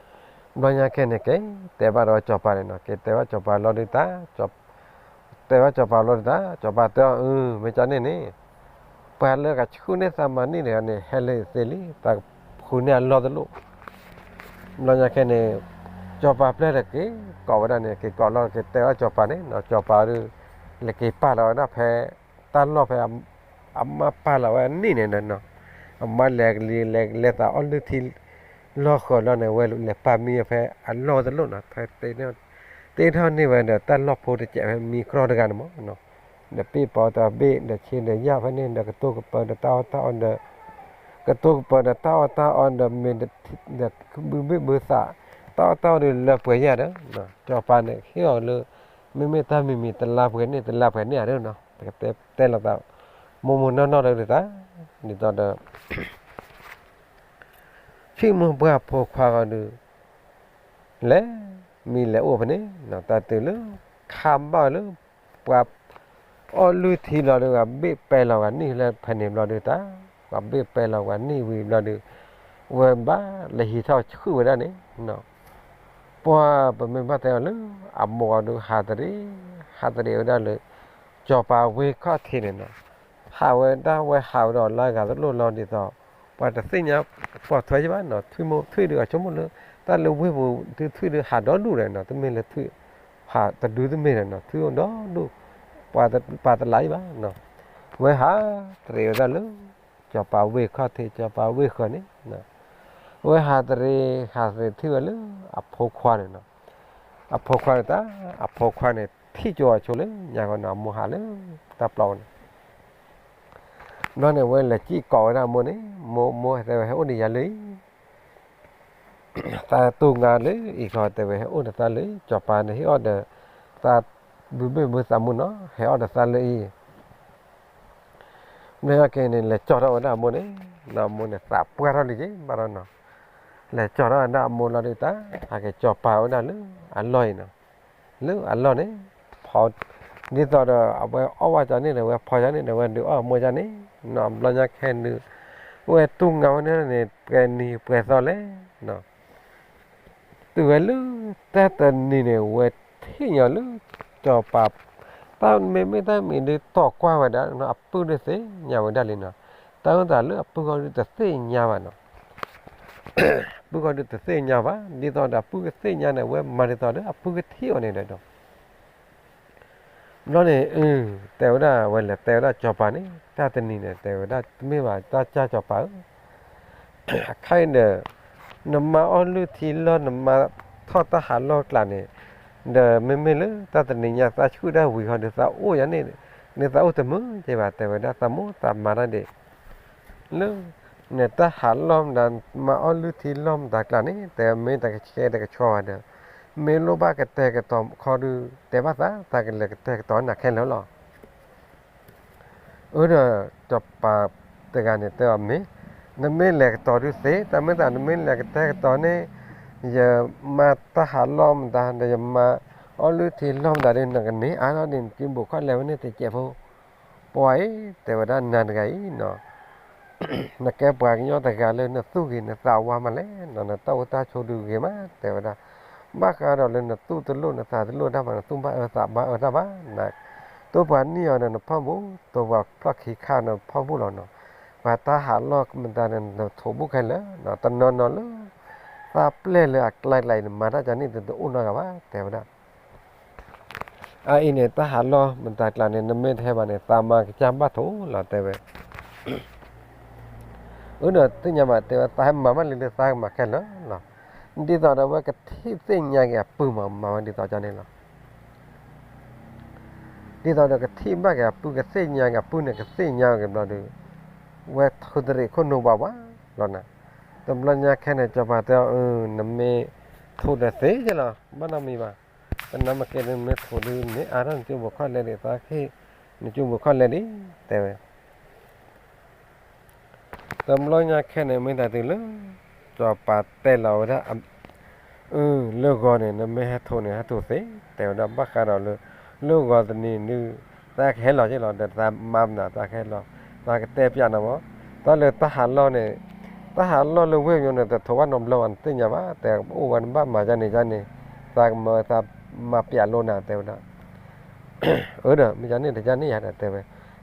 ညါခဲန့ၣ် က့ၤတဲဘၣ်ဒီးကၠီၤပၤန့ၣ်နီၤ, က့ၤတဲဘၣ်ကၠီၤပၤလီၤဒုးတၢ်, တဲဘၣ်ကၠီၤပၤလီၤဒုးတၢ် ကၠီၤပၤတဲအီၤ အၢ မ့ၢ်ကန့ၣ်န့ၣ်, ပှၤလၢကဆှုၣ်န့ၢ်သးမၤနံၣ်တဂၤန့ၣ် ဟဲလၢယသ့လံ, သးဃုန့ၢ်အလီၢ်တလိၣ်, ဘျီညါခဲန့ၣ်, ကၠီၤပၤပျဲၢ်ဒီးက့ၤကိးဝဲဒၣ်န့ၣ် က့ၤကိးလီၤ က့ၤတဲဘၣ်ကၠီၤပၤန့ၣ်နီၤ, ကၠီၤပၤဒုး လဲၤက့ၤပာ်လီၤဝဲဒၣ်ဖဲ တၢ်လီၢ်ဖဲ အမါပာ်လီၤဝဲအနံၣ်န့ၣ်ဒီးနီၤ, အမါလဲၤကလံၤလဲၤလဲၤသးအီၣ်လုၢ်ထံ လီၢ်ဃၢၤလီၤန့ၣ် ဝဲလဲၤပာ်မံအီၤဖဲအလီၢ်တလိၣ်နီၤ, ဖဲ တ့ထီၣ်န့ၢ်ဝဲဒီးတၢ်လီၢ်ဖိတစဲးဖဲမံကြီတဂၤန့ၣ်မးနီၤ, ဒီးပ့ၢ်ပီၤတဘ့ၣ် ဒီးဆ့ဒီးယၣ်ဖဲန့ၣ် ဒီးကတိၤကပၤဒီးတၢ်အီၣ်တၢ်အီဒီး ကတိၤကပၤဒီးတၢ်အီၣ်တၢ်အီဒီးမ့ၢ် ဒီးဘုဘ့ၣ်ဘုသး တၢ်အီၣ်တၢ်အီဒီးလၢပှဲၤယၣ်ဒီး ကၠီၤပၤန့ၣ်ဟ့ၣ်အီၤလၢ မ့မ့ၢ်တၢ်မံၤမံၤတလါပှဲၤန့ၣ် တလါပှဲၤန့ၣ်ဧါဒီးနီၤ, ပကတဲတဲလိာ်သး မိၢ်မိၢ်နီၢ်နီၢ်ဒီးတၢ် ဒ်သိးဒီး ဆိကမိၣ်ပှၤဖိခွါဂီၤဒုး လဲၤမံလဲၤအိၣ်ဖဲန့ၣ် တၢ်တုၤလၢ ခါဘၣ်လၢ ပှၤ အီၣ်လုၢ်ထံလီၤဒုး ပှၤဘ့ၣ်ပဲလီၤပှၤနံၣ်လၢဖဲန့ၣ်ဘျီဒုးတၢ် ပှၤဘ့ၣ်ပဲလီၤပှၤနံၣ်ဝံၤဘျီဒုး ဝဲဘၣ်လဲၤဟံးထီၣ်ဆှုၣ်ဝဲဒၣ်န့ၣ် ပှၤပမ့ၢ်ဘၣ်တဲအီၤလၢ အမိၢ်အီၤဒုးဟးတရံး ဟးတရံးဝဲဒၣ်လၢ ကၠီၤပၤဝ့ၢ်ခီၣ်ထံးန့ၣ်နီၤ, ဟးဝဲဒၣ်ဝဲဟးဝဲဒီးလၢအဂၤတလိၣ်လီၤဒ်သိး ပှၤတသ့ၣ်ညါပိာ်ထွဲယဘၣ်နီၤ, ထွံၣ်မိၢ်ထွံၣ်ဒုးအဆိကမိၣ်လၢ တၢ်လၢဝ့ၢ်ပူၤဒုးထွံၣ်ဒုးဟးဒီဒူၣ်ဒီးနီၤ, တမ့ၢ်လၢထွံၣ် ဟးတဒုတမ့ၢ်ဒီးနီၤ, ထွံၣ်အိၣ်ဒီဒူၣ် ပှၤတပာ်တလးယဘၣ်နီၤ, ဝဲဟးတရံးဝဲဒၣ်လၢ ကၠီၤပၤဝ့ၢ်ခီၣ်ထံး ကၠီၤပၤဝ့ၢ်ဃၢၤန့ၣ် ဝဲဟးတရံး ဟးတရံးထံၣ်ဝဲလၢအဖိခွါန့ၣ်နီၤ, အဖိခွါန့ၣ်တၢ် အဖိခွါန့ၣ် ထံၣ်ကၠိအဆိလၢညါဂီၤနီၤ, အမိၢ်ဟးလၢတၢ်ပျီပူၤန့ၣ် ဘျီန့ၣ် ဝဲလဲၤစံၣ်ကိးဝဲဒၣ်အမိၢ်န့ၣ်, မိၢ်, မိၢ်, တဲဝဲ, ဟဲအိၣ်ဒီးယၤလၢအံၤ, သးတူၢ်ငါလၢအံၤခီ, တဲဝဲ, ဟဲအိၣ်ဒီးသးလၢအံၤ, စီၤပၤန့ၣ်ဟ့ၣ်အီၣ်ဒီး သးဘုဘ့ၣ်ဘုသးမုၢ်နီၤ, ဟဲအီၣ်ဒီးသးလၢအံၤ. ဘျီညါက့န့ၣ် လဲၤကၠီထီၣ်ဝဲဒၣ်အမိၢ်န့ၣ်, အမိၢ်န့ၣ်သးပှၢ်ထီၣ်လံက့ၤဘၣ်ဒီးနီၤ, လဲၤကၠီထီၣ်ဝဲဒၣ်အမိၢ်လီၤဒုးတၢ်, ဟဲက့ၤစီၤပၤဝဲဒၣ်လၢအလီၢ်အံၤနီၤ, လၢအလီၢ်န့ၣ်, ဖီ, ဒ်သိးဒီးအဝဲအီၣ်ဝဲကန့ၣ်ဒီး ဝဲဖီကန့ၣ်ဒီး ဝဲဒုးအီၣ်အမိၢ်ကန့ၣ်နီၤ, ဘျီညါခဲန့ၣ်, ဝဲတူၢ်ငါဝဲန့ၣ်န့ၣ် ပှဲၤနံၤပှဲၤသီလဲၣ်နီၤ တုၤဝဲလၢတၢ်တနံၤန့ၣ် ဝဲထံၣ်ညီလၢ စီၤပၤ, တၢ်မ့မ့ၢ်တၢ်မံၤဒုးတီၢ်ကွၢ်ဝဲဒၣ်နီၤ, အပုၢ်ဒုးသ့ၣ်ညါဝဲဒၣ်လံနီၤ, တၢ်အိၣ်သးလၢအပုၢ်ဂီၢ်ဒုးတသ့ၣ်ညါဘၣ်နီၤ, အပုၢ်ဂီၢ်ဒုးတသ့ၣ်ညါဘၣ်, ဒ်သိးဒီးအပုၢ်ကသ့ၣ်ညါန့ၣ် ဝဲမၤဒ်သိးဒီးအပုၢ်ကထံၣ်အီၤန့ၣ်ဒီး ဘျီန့ၣ်, တဲဝဲဒၣ်ဝဲလဲၤတဲဝဲဒၣ်စီၤပၤန့ၣ်, တၢ်တနံၤန့ၣ် တဲဝဲဒၣ်တမ့ၢ်ဘၣ်တၢ်ကၢ်စီၤပၤဧၢ, အခါအံၤဒီး, နမၤအီၣ်လုၢ်ထံလီၢ် နမၤထီၣ်တၢ်ဟးလီၢ်ကျးန့ၣ်, ဒီးမ့မ့ၢ်လၢတၢ်တနံၤညါသးဆူၣ်တၢ်ဝံၤဃီဒီး သးအိၣ်ယၤန့ၣ်, န့ၣ်သးအိၣ်တမုာ်က့ၤဘၣ်, တဲဝဲဒၣ်သးမိၢ်သးမၤတၢ်ဒံး လၢ, နတၢ်ဟးလီၢ်မတၤ မၤအီၣ်လုၢ်ထံလီၢ်မတၤကျးန့ၣ် တဲမ့ၢ်တၢ်ကဆှဲတၢ်ကဆှီဘၣ်ဒီး, မ့ၢ်လိၣ်ဘၣ်ကတဲာ်ကတီၤခီဒုး တဲဘၣ်သး သးကလဲၤကတဲာ်ကတီၤနၤခဲလၢာ်လီၤ. အၢဒီး, စီၤပၤတဂၤန့ၣ်တဲအီၤမ့ၢ်, နမ့ၢ်လဲၤကတီၤဒုးသ့, တၢ်မ့ၢ်သးနမ့ၢ်လဲၤကတဲာ်ကတီၤန့ၣ်, ယမၤတၢ်ဟးလီၢ်မတၤ ဒီးယမၤအီၣ်လုၢ်ထံလီၢ်မတၤဒီး နကန့ၢ်အါထီၣ်ဒ်နစုပူၤခီၣ်လဲၤဝဲန့ၣ်တစဲးဖိ ပှၤအံၤ တဲဝဲဒၣ်နၤတဂၤအံၤနီၤ, နကဲပှၤကညီတဂၤလၢနသူၣ်ဂ့ၤနသးဝါမးလဲၣ်နီၤ, နတၢ်အိၣ်တၢ်ဆိးဒုးဂ့ၤမး တဲဝဲဒၣ်, ဘၣ်ဃးဒီးလၢနသူၣ်တလိၣ်နသးတလိၣ်တၢ်ဘၣ် နသူၣ်ဘၣ်အၢသးဘၣ်အၢတၢ်ဘၣ်, န, တိပှၤနံၣ်အီၤဒီးနဖီၣ်ဘူး, တိပှၤဖျီၣ်ခံခါနဖီၣ်ဘူးလီၤနီၤ, ပှၤတၢ်ဟးလီၢ်မတၤဒီးနထိးဘူးခဲလၢာ်နီၤ, တနီၤနီၤလၢ သးပျဲၢ်လၢအကျဲကျါအံၤ နမၤတၢ်ကန့ၣ်တအိၣ်နီတဂၤဘၣ် တဲဝဲဒၣ် အအံၤန့ၣ် တၢ်ဟးလီၢ်မတၤကျးန့ၣ် နမ့ၢ်တဟဲဘၣ်န့ၣ် သးမၤကစၢ်ဘၣ်ထိၣ်လီၤ တဲဝဲ, အၢဒီးသ့ၣ်ညါဘၣ် တဲဝဲ သးဟဲမၤဘၣ်လံလၢသးကမၤခဲလၢာ်လီၤ, ဒ်သိးဒီးဝဲကထံၣ်သ့ၣ်ညါက့ၤအပုၢ်မး မၤဝဲဒ်သိးကန့ၣ်လီၤ, ဒ်သိးဒီးကထံၣ်ဘၣ်က့ၤအပုၢ် ကသ့ၣ်ညါက့ၤအပုၢ်န့ၣ် ကသ့ၣ်ညါက့ၤဘျီဒီး, ဝဲထိၣ်တရံးခိၣ်နူာ်ဘၣ်ဝဲလီၤနၤ, တဘျီညါခဲန့ၣ် စီၤပၤတဲအီၤ အၢ နမ့ၢ်ထိၣ်ဒီးသ့က့လီၤ ဘၣ်နီတမံၤဘၣ်, သနာ်က့နမ့ၢ်ထိၣ်ဒုးန့ၢ်အါထီၣ်နစုပူၤခီၣ်လဲၤဒံး သးကဟ့ၣ်နစုပူၤခီၣ်လဲၤဒံး တဲဝဲ တဘျီညါခဲန့ၣ် မ့ၢ်တၢ်တုၤလၢ စီၤပၤတဲလီၤဝဲဒၣ်, အၢ လၢဂီၤန့ၣ် နမ့ၢ်ဟဲထိၣ်န့ၣ် ဟဲထိၣ်သ့ တဲဝဲဒၣ် ဘၣ်ဃးဒီးလၢ လၢဂီၤတနံၤဒုး သးကဟဲလီၤက့လီၤ ဒီးသးမၤမနုၤ သးကဟဲလီၤ, သးကတဲပျးနၤမး, တၢ်လၢတၢ်ဟးလီၢ်န့ၣ်, တၢ်ဟးလီၢ်လၢဝ့ၢ်ပူၤန့ၣ် တထိၣ်ဘၣ်နီတဘျီဘၣ် နသ့ၣ်ညါဘၣ် တဲအိၣ်ဝဲနဘၣ်မၤဒ်န့ၣ်ဒ်န့ၣ်, သးကမၤ သးမၤပျးလိာ်နၤ တဲဝဲဒၣ် အၢဒီး မ့ၢ်ဒ်န့ၣ်တဒ်န့ၣ်ယၤဒီး တဲဝဲ,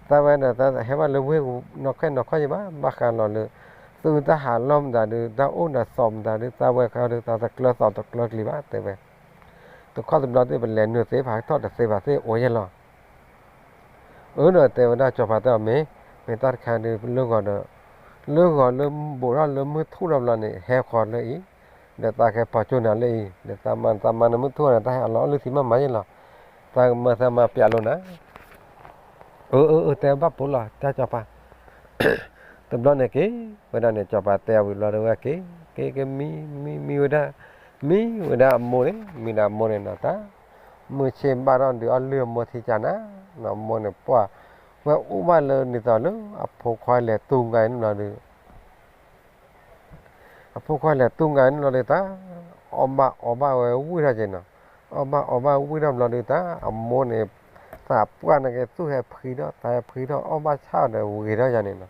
သးဝဲဒီး သးဟဲဘၣ်လၢဝ့ၢ်ပူၤနီၢ်ခဲနီၢ်ခီယံၤဘၣ် ဘၣ်ဃးလီၤလၢ သုတၢ်ဟးလီၢ်မတၤဒုး တၢ်အိၣ်ဒီးသီၣ်မတၤဒုး သးဝဲခီဒုး သးတကျၢၤသီၣ်တကျၢၤကျံၤဘၣ် တဲဝဲ, တခီတဘျီသ့ၣ် ပလဲၤနုာ်သ့ ပဟးထီၣ်တသ့ဘၣ်သ့ၣ်အိၣ်ယဲလီၤ အၢဒီးတဲဝဲဒၣ်စီၤပၤတဲအီၤမ့ၢ်, မ့ၢ်တၢ်တခါဒုး လၢဂီၤဒီး, လၢဂီၤလၢဘူးထီၣ်လၢမုၢ်ထူၣ်ထီၣ်ဘျီန့ၣ် ဟဲဃီၤလၢအံၤ, ဒီးသးကဟဲပိာ်ကၠိနၤလၢအံၤ ဒီးသးမၤ သးမၤနမုၢ်ထူၣ်န့ၣ် တၢ်ဟဲအလီၢ်အီလုၢ်သံမးမးယဲလီၤ, သးကမၤ သးမၤပျးလိာ်နၤ အၢ အၢ အၢ တဲဘၣ်ပိာ်လီၤ တၢ်စီၤပၤ, တဘျီန့ၣ်က့ၤ, ဝဲဒၣ်န့ၣ် စီၤပၤတဲအဝံၤဘျီဒီးဝဲက့ၤ, က့ၤ က့ၤ မံ မံ မံဝဲဒၣ်, မံဝဲဒၣ်အမိၢ်န့ၣ် မံဒီးအမိၢ်န့ၣ်နီၤ တၢ်, မုၢ်ဆ့ၣ်ဘၣ်ထီၣ်ဒုးအီၣ်လုၢ်အမိၢ်ထံကနၤ, နီၤ အမိၢ်န့ၣ်ပှၢ်, ဝဲအိၣ်ဘၣ်လၢဒ်သိးလၢအဖိခွါလဲၤတူၢ်ငါန့ၣ်ဘျီဒီး အဖိခွါလဲၤတူၢ်ငါန့ၣ်ဘျီဒီးတၢ်, အီၣ်ဘၣ်အီဘၣ်ဝဲဝံၣ်ထီၣ်က့ၤနီၤ, အီၣ်ဘၣ်အီဘၣ်ဝံၣ်ထီၣ်ဘျီဒီးတၢ် အမိၢ်န့ၣ်, သးပှၢ်န့ၣ်က့ၤသူၣ်ဟဲဖှံထီၣ် သးဟဲဖှံထီၣ်အီၣ်ဘၣ်ဆၣ်ဒီးဝံၤထီၣ်ယၤန့ၣ်နီၤ,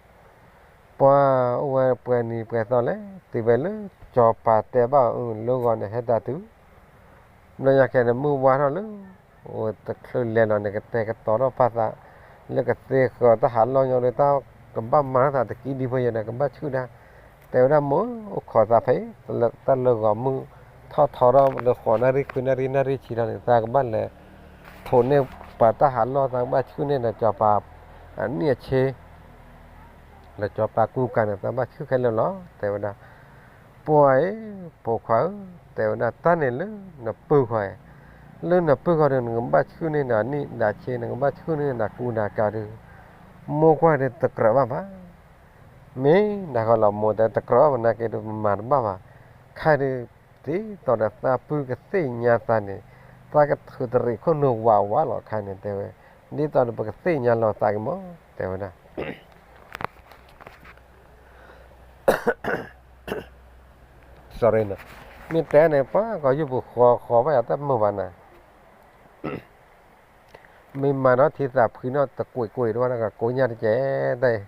ပှၤအိၣ်ဝဲပှဲၤနံၤပှဲၤသီလဲၣ် တုၤဝဲလၢစီၤပၤတဲဘၣ်အီၤ လၢဂီၤန့ၣ်ဟဲတၢ်တုၤ ဘျီညါခဲန့ၣ် မုၢ်ဝါထီၣ်လၢ, အိၣ်တချုးလဲၤလီၤန့ၣ် ကတဲာ်ကတီၤထီၣ်ပာ်သး, လၢကသ့ဃီၤတၢ်ဟးလီၢ်ညီဒီး တၢ်ကဘၣ်မၤထီၣ်သးတကံဒံဖိယဲဒီး ကဘၣ်ဆူၣ်ဒၣ်, တဲဝဲဒၣ်မိၢ် အိၣ်ခိးသးဖဲအံၤ, တၢ်လၢဂီၤမုၢ်ထီၣ်ထီထီၣ်လၢဃိးနၣ်ရံၣ်ခွံနၣ်ရံၣ်နၣ်ရံၣ်ဆံလီၤန့ၣ် သးကဘၣ်လဲၤ, ထိးန့ၢ်ပှၤတၢ်ဟးလီၢ် သးကဘၣ်ဆူၣ်န့ၢ်ဒီးစီၤပၤ, အနံၣ်အဆ့ လၢစီၤပၤကူကၤန့ၣ် သးဘၣ်ဆူၣ်ခဲလၢာ်လီၤ တဲဝဲဒၣ်, ပှၤအံၤ, ဖိခွါဧၢ, တဲဝဲဒၣ်တၢ်န့ၣ်လၢနပုၢ်ဃီ, လၢနပုၢ်ဃီဒီး နကဘၣ်ဆူၣ်န့ၢ်နၤနံၣ်ဒၣ်ဆ့ နကဘၣ်ဆူၣ်န့ၢ်နၤကူဒၣ်ကၤဒီး, မိၢ်ကွၢ်ဒီးတကြၢးဘၣ်ဘၣ်. မ့ၢ်နၤဃီလီၤ မိၢ်တဲတကြၢးဘၣ် ပနာ်က့ဒီး ပမၤတဘၣ်ဘၣ်. ခဲအံၤဒုး ဒ်သိးဒီးသးပုၢ်ကသ့ၣ်ညါသးန့ၣ် သးကထုးတရံးခိၣ်နူာ်ဝးဝးလီၤ ခဲအံၤန့ၣ် တဲဝဲ, ဒ်သိးဒီးပကသ့ၣ်ညါလီၤသးက့ၤမး တဲဝဲဒၣ် sorry နီၤ, မ့ၢ်တဲန့ၣ် ပှၤကီၢ်ယူၢ်ပူၤဃီဃီဘၣ်ယၤတမုာ်ဘၣ်နၤ, မ့ၢ်မၤဒီးထံသးဖှံနီၣ်တကွံးကွံးတဝၣ်ဒီး ကိးညါတကဲးတၢ်အံၤ,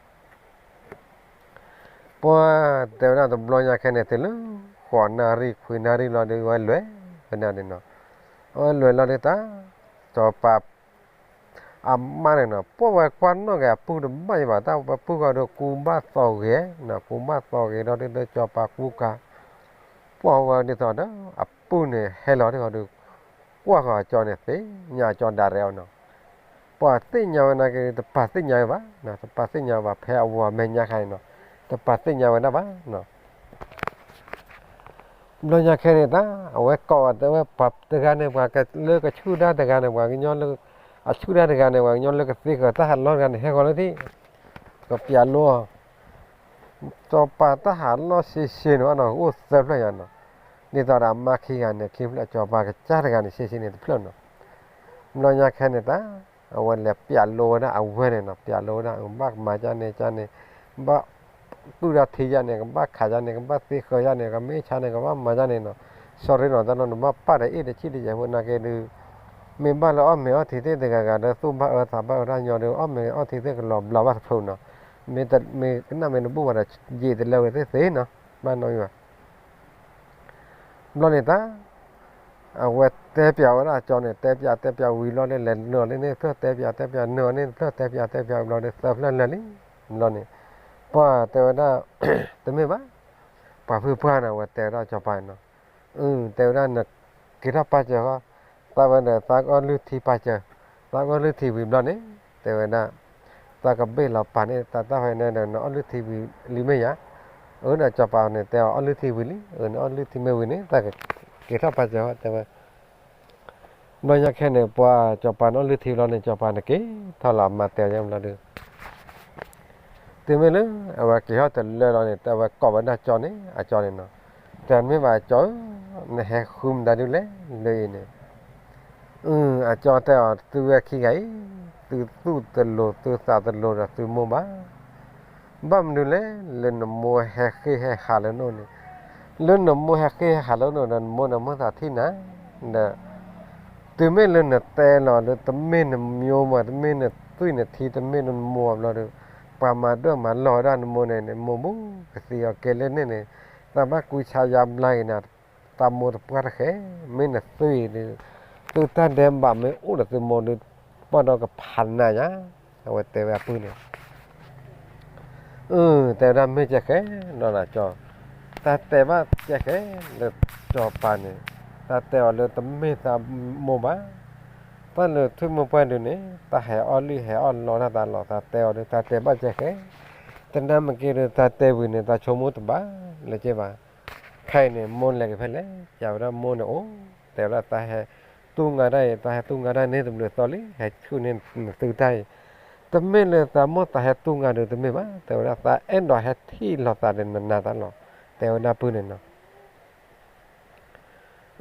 ပှၤတဲဝဲဒၣ်တဘျီညါခဲန့ၣ် တုၤလၢ ဃိးနၣ်ရံၣ်ခွံနၣ်ရံၣ်လီၤဒီး ဝဲလဲၤဝဲဒၣ်န့ၣ်နီၤ, အဝဲလဲၤလီၤဒီးတၢ် စီၤပၤ အမါန့ၣ်နီၤ ပှၤဝဲကွၢ်နီၣ်က့ၤအပုၢ်တဘၣ်ယဘၣ် တၢ်ဝဲပုၢ်ဃီဒီးကူဘၣ်သီဂ့ၤနီၤ ကူဘၣ်သီဂ့ၤဒီးဒ်သိးစီၤပၤကူကၤ, ပှၤဝဲဒ်သိးဒီး အပုၢ်န့ၣ်ဟဲလီၤဒ်ဃီဒီး ကွၢ်ဃီအကၠီန့ၣ်သ့ၣ်ညါအကၠီဒၣ်ရဲၣ်အီၤနီၤ, ပှၤသ့ၣ်ညါဝဲနာ်က့ၤ တပာ်သ့ၣ်ညါဝဲဘၣ်, တပာ်သ့ၣ်ညါဝဲဘၣ် ဖဲအဝၤမဲာ်ညါခါန့ၣ်နီၤ, တပာ်သ့ၣ်ညါဝဲဒၣ်ဘၣ်နီၤ ဘျီညါခဲန့ၣ်တၢ် အဝဲကိးဝဲတဲဝဲ ပှၤတဂၤန့ၣ် ပှၤလၢကဆူၣ်ဒၣ်တဂၤန့ၣ် ပှၤကညီလၢ အဆူၣ်ဒၣ်တဂၤန့ၣ် ပှၤကညီလၢကသ့ဃီၤတၢ်ဟးလီၢ်တဂၤန့ၣ် ဟဲဃီၤလၢထံၣ် ကပျးလိအီၤ, စီၤပၤတၢ်ဟးလီၢ်ဆ့ဆ့န့ၣ်နီၤ အိၣ်သၢဖျၢၣ်ညါနီၤ, ဒ်သိးဒီးအမါခံဂၤန့ၣ် ခံဖျၢၣ် စီၤပၤကစၢ်တဂၤန့ၣ် ဆ့ဆ့န့ၣ်တဖျၢၣ်နီၤ, ဘျီညါခဲန့ၣ်တၢ် အဝဲလဲၤပျးလိဝဲဒၣ်အဝဲန့ၣ်နီၤ ပျးလိဝဲဒၣ် ကဘၣ်မၤဒ်န့ၣ်ဒ်န့ၣ်, ဘၣ် ပုၢ်ဒၣ်ထံယါန့ၣ် ကဘၣ်ခးယါန့ၣ် ကဘၣ်သ့ဃီၤယါန့ၣ် ကမ့ၢ်ဆါန့ၣ် ကဘၣ်မၤယါန့ၣ်နီၤ, sorry နီၤ တၢ်နီၤ နဘၣ်ပာ်ဒီးအ့ၣ်တဆံးတယဲၢ်ဖိနာ်က့ဒုး, မ့ၢ်ဘၣ်လၢအီၣ်မ့ၤအီထံသ့ၣ်တဂၤဂၤဒီး သူၣ်ဘၣ်အၢသးဘၣ်အၢတၢ်ညီဒီး အီၣ်မ့ၤအီထံသ့ၣ်ကလီၤဘျးဘၣ်တဖျိနီၤ, မ့ၢ်ကနၣ်မ့ၢ်တဘူၣ်ဘၣ်ဒီး ယံာ်တလၢဝဲသ့ၣ်သ့ၣ်နီၤ, ဘၣ်နီၣ်ယံၤဘၣ် ဘျီန့ၣ်တၢ် အဝဲတဲပျးဝဲဒၣ်အကၠီန့ၣ် တဲပျးတဲပျးဝံၤဘျီဒီး လဲၤနုာ်အီၤလၢန့ၣ်တဖျၢၣ် တဲပျးတဲပျးနုာ်အီၤန့ၣ်တဖျၢၣ် တဲပျးတဲပျးဘျီဒီး သၢဖျၢၣ်လၢာ်လံ, ဘျီန့ၣ် ပှၤတဲဝဲဒၣ် တမ့ၢ်ဘၣ်, ပှၤဖုပှၢ်န့ၣ် အဝဲတဲဝဲဒၣ်စီၤပၤန့ၣ်နီၤ, အၢ တဲဝဲဒၣ်နက့ၤထီၣ်ပာ်စၢၤဃီ, သးဝဲဒီးသးကအီၣ်လုၢ်ထံပာ်စၢၤ, သးကအီၣ်လုၢ်ထံဝံၤဘျီန့ၣ် တဲဝဲဒၣ် သးကဘ့ၣ်လီၤပာ်န့ၢ်သးတၢ်ဖဲန့ၣ်ဒီး နအီၣ်လုၢ်ထံဝံၤလံမ့ၢ်ယါ, အၢဒီးစီၤပၤန့ၣ်တဲအီၤ အီၣ်လုၢ်ထံဝံၤလံ, အၢ နအီၣ်လုၢ်ထံမ့ၢ်ဝံၤန့ၣ် သးကက့ၤထီၣ်ပာ်စၢၤဃီ တဲဝဲ ဘျီညါခဲန့ၣ် ပှၤစီၤပၤန့ၣ်အီၣ်လုၢ်ထံဘျီန့ၣ် စီၤပၤန့ၣ်က့ၤထီၣ်လီၤအမါတဲယါဘျီဒီး တုၤမ့ၢ်လၢ အဝဲက့ၤထီၣ်တလၢလီၤန့ၣ် အဝဲကိးဝဲဒၣ်ကၠီန့ၣ် အကၠီန့ၣ်နီၤ, တမ့ၢ်ဘၣ်ကၠီဧၢ, နဟဲဃုမတၤဒုလဲၣ်လၢအံၤန့ၣ်, အကၠီတဲအီၤ သုဝဲခံဂၤအံၤ သုသူၣ်တလိၤသုသးတလိၤဒီးသုမိၢ်ဘၣ် ဘၣ်မနုၤလဲၣ် လၢနမိၢ်ဟဲဃ့ၢ်ဟဲဟးလၢနအိၣ်န့ၣ်, လၢနမိၢ်ဟဲဃ့ၢ်ဟဲဟးလၢနအိၣ်ဒီး နမိၢ်န့ၣ်မ့ၢ်သးထံၣ်နၤ, ဒီး တုၤမ့ၢ်လၢနတဲလီၤဒီး တမ့ၢ်နမိၢ်မး တမ့ၢ်နသွံၣ်နထံ တမ့ၢ်နမိၢ်ဘျီဒီး ပှၤမၤဒၢၣ်မၤလီၢ်ဝဲဒၣ်နမိၢ်န့ၣ် နမိၢ်ဘူးကသံအီၤကဲလၢန့ၣ်န့ၣ်, သးဘၣ်ကူဆါယါဘျါက့ၤနၤ, တၢ်မိၢ်တပှၢ်တဃဲ, မ့ၢ်နသွံၣ်ဒီး သုတၢ်ဒဲးဘးမ့ၢ်အိၣ်ဒီးသုမိၢ်ဒီး ပှၢ်ဒီးကဖးနးယါ, အဝဲတဲဝဲအပုၢ်န့ၣ် အၢ တဲဝဲဒၣ်မ့ၢ်ကဲဃဲနီၤနၤကၠီ, တၢ်တဲဘၣ်ကဲဃဲလၢစီၤပၤန့ၣ်, တၢ်တဲအီၤလၢတမ့ၢ်သးမိၢ်ဘၣ်, တၢ်လၢထွံၣ်မိၢ်ပှၢ်ဒုးန့ၣ် တၢ်ဟဲအီၣ်လုၢ်ဟဲအီၣ်လီတၢ်သးလီၤ, တၢ်တဲအီၤဒုး တၢ်တဲဘၣ်ကဲဃဲ, တနၢ်မ့ၢ်က့ၤဒီး တၢ်တဲဝံၤန့ၣ် တၢ်ဆိကမိၣ်တဘၣ်လၢၤက့ၤဘၣ်, ခဲအံၤန့ၣ် မိၢ်လဲၤက့ၤဖဲလဲၣ်, ယဝဲဒၣ်မိၢ်န့ၣ်အိၣ်, တဲဝဲဒၣ်တၢ်ဟဲ တူၢ်ငါတၢ်အံၤ တၢ်ဟဲတူၢ်ငါတၢ်န့ၣ်တဘျုးသီလံ, ဟဲဆူၣ်န့ၢ်နသုတၢ်အံၤ, တမ့ၢ်လၢသးမိၢ်သးဟဲတူၢ်ငါဒီးတမ့ၢ်ဘၣ်, တဲဝဲဒၣ်သးအဲၣ်ဒိးဟဲထံၣ်လိာ်သးဒီးနနၤတၢ်လီၤ, တဲဝဲဒၣ်ပုၢ်န့ၣ်နီၤ,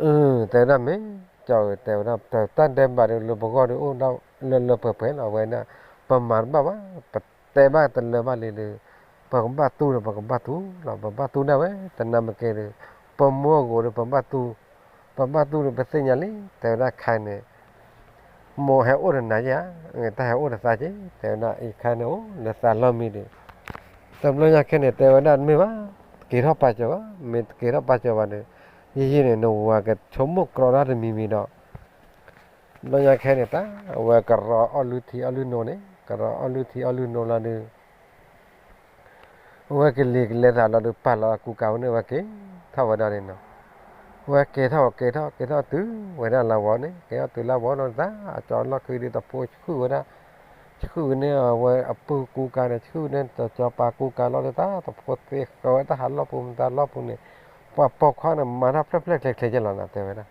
အၢ တဲဝဲဒၣ်မ့ၢ်ကၠီဧၢ, တဲဝဲဒၣ် တၢ်ဒဲးဘးဒီးလၢပဂီၢ်ဒီးအိၣ်ဒၣ်လၢလၢပှဲၤပှဲၤလီၤ, အဝဲဒၣ် ပမၤတဘၣ်ဘၣ်, ပတဲဘၣ်တလၢဘၣ်လံဒီး ပကဘၣ်တူၢ်ဒီးပကဘၣ်တူၢ်လီၤ, ပဘၣ်တူၢ်ဒၣ်ဝဲ, တနၢ်မ့ၢ်က့ၤဒီး ပမိၢ်အဂီၢ်ဒီးပဘၣ်တူၢ်, ပဘၣ်တူၢ်ဒီးပသ့ၣ်ညါလံ, တဲဝဲဒၣ်ခဲအံၤန့ၣ် မိၢ်ဟဲအိၣ်ဒီးနၤယါ, တၢ်ဟဲအိၣ်ဒီးသးက့, တဲဝဲဒၣ်အံၤခဲအံၤန့ၣ်အိၣ်လၢသးလီၢ်မံဒီး, တဘျီညါခဲန့ၣ် တဲဝဲဒၣ်တမ့ၢ်ဘၣ်, က့ၤထီၣ်ပာ်စၢၤဘၣ်, မ့ၢ်တက့ၤထီၣ်ပာ်စၢၤဘၣ်ဒီး ယံာ်ယံာ်န့ၣ် နဝၤကဆိကမိၣ်ကြီတၢ်တမံၤမံၤဒီး ဘျီညါခဲန့ၣ်တၢ် အဝဲကရီအီၣ်လုၢ်ထံအီၣ်လုၢ်နိန့ၣ် ကရီအီၣ်လုၢ်ထံအီၣ်လုၢ်နိလီၤဒီး အဝဲကလံၤကလဲၤသးလီၤဒီး ပာ်လီၤအကူကၤဝဲန့ၣ် အဝဲက့ၤထီၣ်ဝဲဒၣ်န့ၣ်နီၤ, အဝဲက့ၤထီၣ်က့ၤထီၣ်က့ၤထီၣ်တုၤဝဲဒၣ် လါဝီၤန့ၣ် က့ၤထီၣ်တုၤလါဝီၤလီၤတၢ် အကၠီလီၢ်ခံဒီးတဖိဆှုၣ်ဝဲဒၣ်, ဆှုၣ်န့ၢ်အဝဲအပုၢ်ကူကၤန့ၣ် ဆှုၣ်န့ၢ်စီၤပၤကူကၤလီၤဒီးတၢ် တဖိသ့ဃီၤဝဲတၢ်ဟးလီၢ်ပူၤမတၤလီၢ်ပူၤန့ၣ်, ပှၤပိာ်ခွါန့ၣ် မၤတၢ်ဖျၢၣ်ဖျၢၣ်ချ့ချ့ကဲလီၤနၤ တဲဝဲဒၣ်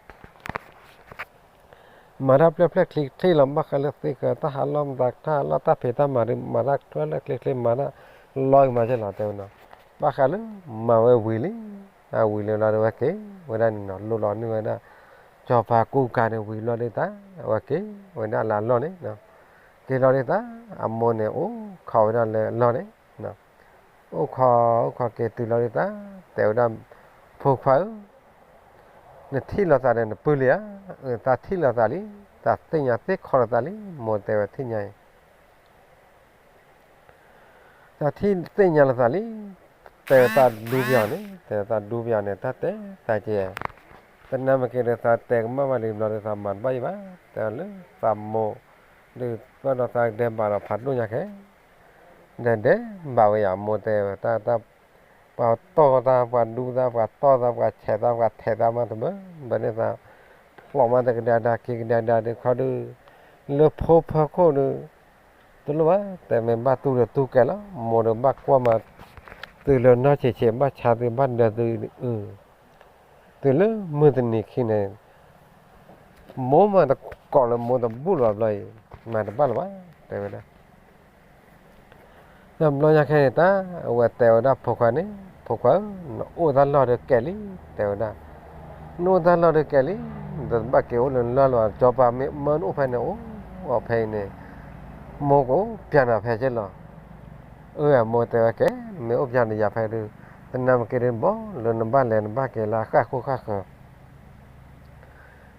မၤတၢ်ဖျၢၣ်ဖျၢၣ်ချံချံလီၤ, ဘၣ်ဃးလၢသ့ကတၢ်ဟးလီၢ်မတၤ တၢ်ဟးလီၢ်တၢ်ဖံးတၢ်မၤဒီး မၤတၢ်ဖျၢၣ်ဖျၢၣ်ချံချံ မၤတၢ်လီၤကမၤကဲလီၤ တဲဝဲနီၤ. ဘၣ်ဃးလၢမၤဝဲဝံၤလံ, အဝံၤလၢလီၤဒီး အဝဲက့ၤဝဲဒၣ်န့ၣ်နီၤ, လိၣ်လီၤန့ၢ်ဝဲဒၣ် စီၤပၤကူကၤန့ၣ် ဝံၤလီၤဒုးတၢ်, အဝဲက့ၤဝဲဒၣ်လၢအလီၢ်န့ၣ်, က့ၤလီၤဒုးတၢ်, အမိၢ်န့ၣ် အိၣ်ခိးဝဲဒၣ်လၢအလီၢ်န့ၣ်, အိၣ်ခိး အိၣ်ခိးက့ၤတုၤလီၤဒုးတၢ်, တဲဝဲဒၣ်, ဖိခွါဧၢ, နထံၣ်လိာ်သးဒီးနပုၢ်လံဧါ. သးထံၣ်လိာ်သးလံ, သးသ့ၣ်ညါသ့ၣ်ခီလိာ်သးလံ, မိၢ်တဲဝဲထံၣ်ညါအံၤ သးထံၣ်သ့ၣ်ညါလိာ်သးလံ, တဲဝဲသးဒူပယီၤန့ၣ်, တဲဝဲသးဒူပယီၤန့ၣ် တၢ်တဲသးကဲ, တနၤမ့ၢ်က့ၤဒီး သးတဲကမၣ်ဘၣ်လံဘျီဒီး သးမၤတဘၣ်ယံၤဘၣ်, တဲဝဲလၢသးမိၢ်, ဒုးပၢၢ်ဒီးသးကဒဲးဘးဒီးဖးဒိၣ်ညါခဲ, ဒီးဒဲးဘးဝဲယၤ မိၢ်တဲဝဲတၢ်, ပှၤတီၢ်သး ပှၤဒူသး ပှၤတီၢ်သး ပှၤဆဲးသး ပှၤထဲးသးမးတဘၢ, ဘၣ်န့ၣ်သး ဖျိးမးတကဒါဒါ က့ၤကဒါဒါဒုးခီဒုး, လၢဖိဖၢခိၣ်ဒုး, တလိၣ်ဘၣ် တဲမ့ၢ်ဘၣ်တူၢ်ဒီးတူၢ်ကဲလီၤ, မိၢ်ဒီးဘၣ်ကွၢ်မး, သုလၢနီၢ်ဆံးဆံး ဘၣ်ဆါသု ဘၣ်ဒၢသု, တုၤလၢမုၢ်တနံၤခံန့ၣ်, မိၢ်မးတကိးလၢမိၢ်တဘူၣ်လၢၤဘၣ်ဘျီအံၤ, မၤတဘၣ်လၢၤဘၣ်, တဲဝဲဒၣ် ဒီးဘျီညါခဲန့ၣ်တၢ် အဝဲတဲဝဲဒၣ်ဖိခွါန့ၣ်, ဖိခွါဧၢ, နအိၣ်တၢ်လီၢ်ဒီးကဲလံ, တဲဝဲဒၣ်, နအိၣ်တၢ်လီၢ်ဒီးကဲလံ, ဒီးတဘၣ်က့ၤအိၣ်လၢနလီၢ်လီၤ, စီၤပၤမ့ၢ်မၢနအိၣ်ဖဲန့ၣ် အိၣ်အီၤဖဲအံၤန့ၣ်, မိၢ်ကအိၣ်ပျဲနၤဖဲက့လီၤ. အၢ မိၢ်တဲဝဲကဲ, မ့ၢ်အိၣ်ပျဲနၤယၤဖဲဒုး, တနၤမ့ၢ်က့ၤဒုး ဘီလၢနဘၣ်လဲၤနဘၣ်က့ၤလၢအဃၣ်ဃိဃၣ်ဃၢၤ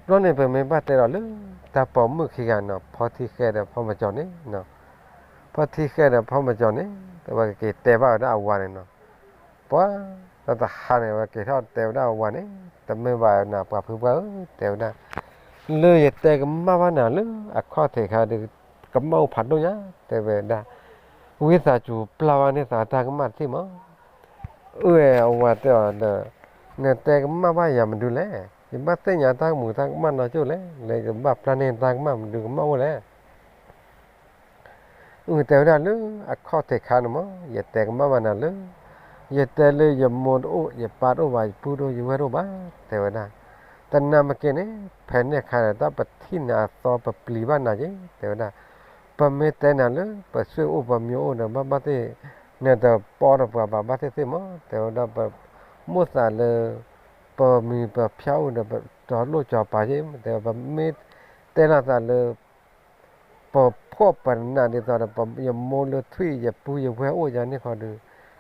ဘျီန့ၣ် ပမ့ၢ်ဘၣ်တဲဒီးလၢ တၢ်ပိာ်မုၣ်ခံဂၤနီၤ, ဖီထံဃဲဒီးဖီမကၠီၤန့ၣ်, ဖီထံဃဲဒီးဖီမကၠီၤန့ၣ်, အဝဲကက့ၤတဲဘၣ်ဝဲဒၣ်အဝၤန့ၣ်နီၤ, ပှၤတၢ်တဟါန့ၣ် အဝဲက့ၤထီၣ်တဲဝဲဒၣ်အဝၤန့ၣ်, တမ့ၢ်ဘၣ်နၤပှၤဖုပှၢ်ဧၢ, တဲဝဲဒၣ်, လၢယတဲကမၣ်ဘၣ်နၤလၢအခီၣ်ထံးခါဒီး ကမၣ်အိၣ်ဖးဒိၣ်ညါ, တဲဝဲဒၣ်, ဝံသးစူၤပျၢ်ဘၣ်န့ၢ်သးတၢ်ကမၣ်တထံၣ်မး အၢၣ်ဝဲတဲအီၤဒီး, နတဲကမၣ်ဘၣ်ယၤမနုၤလဲၣ်, ယဘၣ်သ့ၣ်ညါတၢ်ကမူးတၢ်ကမၣ်နီတကၠိၢ်လဲၣ်, လၢယကဘၣ်ပျၢ်န့ၢ်တၢ်ကမၣ်မနုၤကမၣ်အိၣ်လဲၣ်. အၢၣ်တဲဝဲဒၣ်လၢအခီၣ်ထံးခါန့ၣ်မး ယတဲကမၣ်ဘၣ်နၤလၢ, ယတဲလၢယမိၢ်တအိၣ် ယပၢ်တအိၣ်ဘၣ် ယပုၢ်တအိၣ် ယဝဲၢ်တအိၣ်ဘၣ်, တဲဝဲဒၣ်, တနၤမ့ၢ်က့ၤန့ၣ် ဖဲန့ၣ်အခါန့ၣ် တၢ်ပထံၣ်နၤအသီပပျံၤဘၣ်နၤက့ၤ, တဲဝဲဒၣ်, ပမ့ၢ်တဲနၤလၢ ပဆွေအိၣ်ပမံၤအိၣ်ဒီး ဘၣ်ဘၣ်သ့ၣ်, နတပီဒီးပှၤဘၣ်ဘၣ်သ့ၣ်သ့ၣ်မး, တဲဝဲဒၣ်, ပမိၣ်သးလၢ ပမံၤပဖၠါအိၣ်ဒီး ပတီၤလိၣ်ကၠီၤပၤက့ၤ, တဲဝဲ ပမ့ၢ်တဲလိာ်သးလၢ ပဖှီၣ်ပနးဒ်သိးဒီး ယမိၢ်လၢထွံၣ် ယပုၢ်ယဝဲၢ်အိၣ်ယၤန့ၣ်ခီဒီး,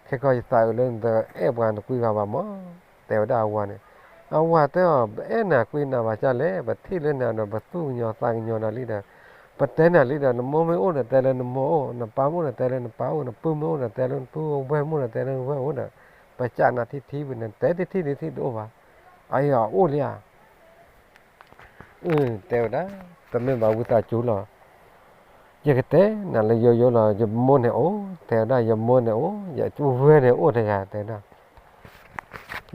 ခဲကီၢ်ယသးအုးလၢနတအဲၣ်ပှၤနကွံဘၣ်ဘၣ်မး, တဲဝဲဒၣ်အဝၤန့ၣ်, အဝၤတဲအီၤ ပအဲၣ်နၤကွံနၤဘၣ်ကၢ်လဲၣ်, ပထံၣ်လၢနၤဒီး ပသူၣ်ကညီၤသးကညီၤနၤလံဒီး, ပတဲနၤလံဒီး နမိၢ်မ့ၢ်အိၣ်ဒီး တဲလၢနမိၢ်အိၣ်, နပၢ်မ့ၢ်အိၣ်ဒီး တဲလၢနပၢ်အိၣ်, နပုၢ်မ့ၢ်အိၣ်ဒီး တဲလၢနပုၢ်, ဝဲၢ်မ့ၢ်အိၣ်ဒီး တဲလၢနဝဲၢ်အိၣ်ဒီး, ပစံးနၤထံထံဝံၤ နတဲတထံၣ်ဒုးထံၣ်တအိၣ်ဘၣ်, အအံၤအအိၣ်လံဧါ အၢ တဲဝဲဒၣ်, တမ့ၢ်ဘၣ်ဝံသးစူၤလီၤ, ယကတဲနၤလၢယိယိလီၤ, ယမိၢ်န့ၣ်အိၣ်, တဲဝဲဒၣ်, ယမိၢ်န့ၣ်အိၣ်, ယဝဲၢ်န့ၣ်အိၣ်တဂၤ, တဲဝဲဒၣ်,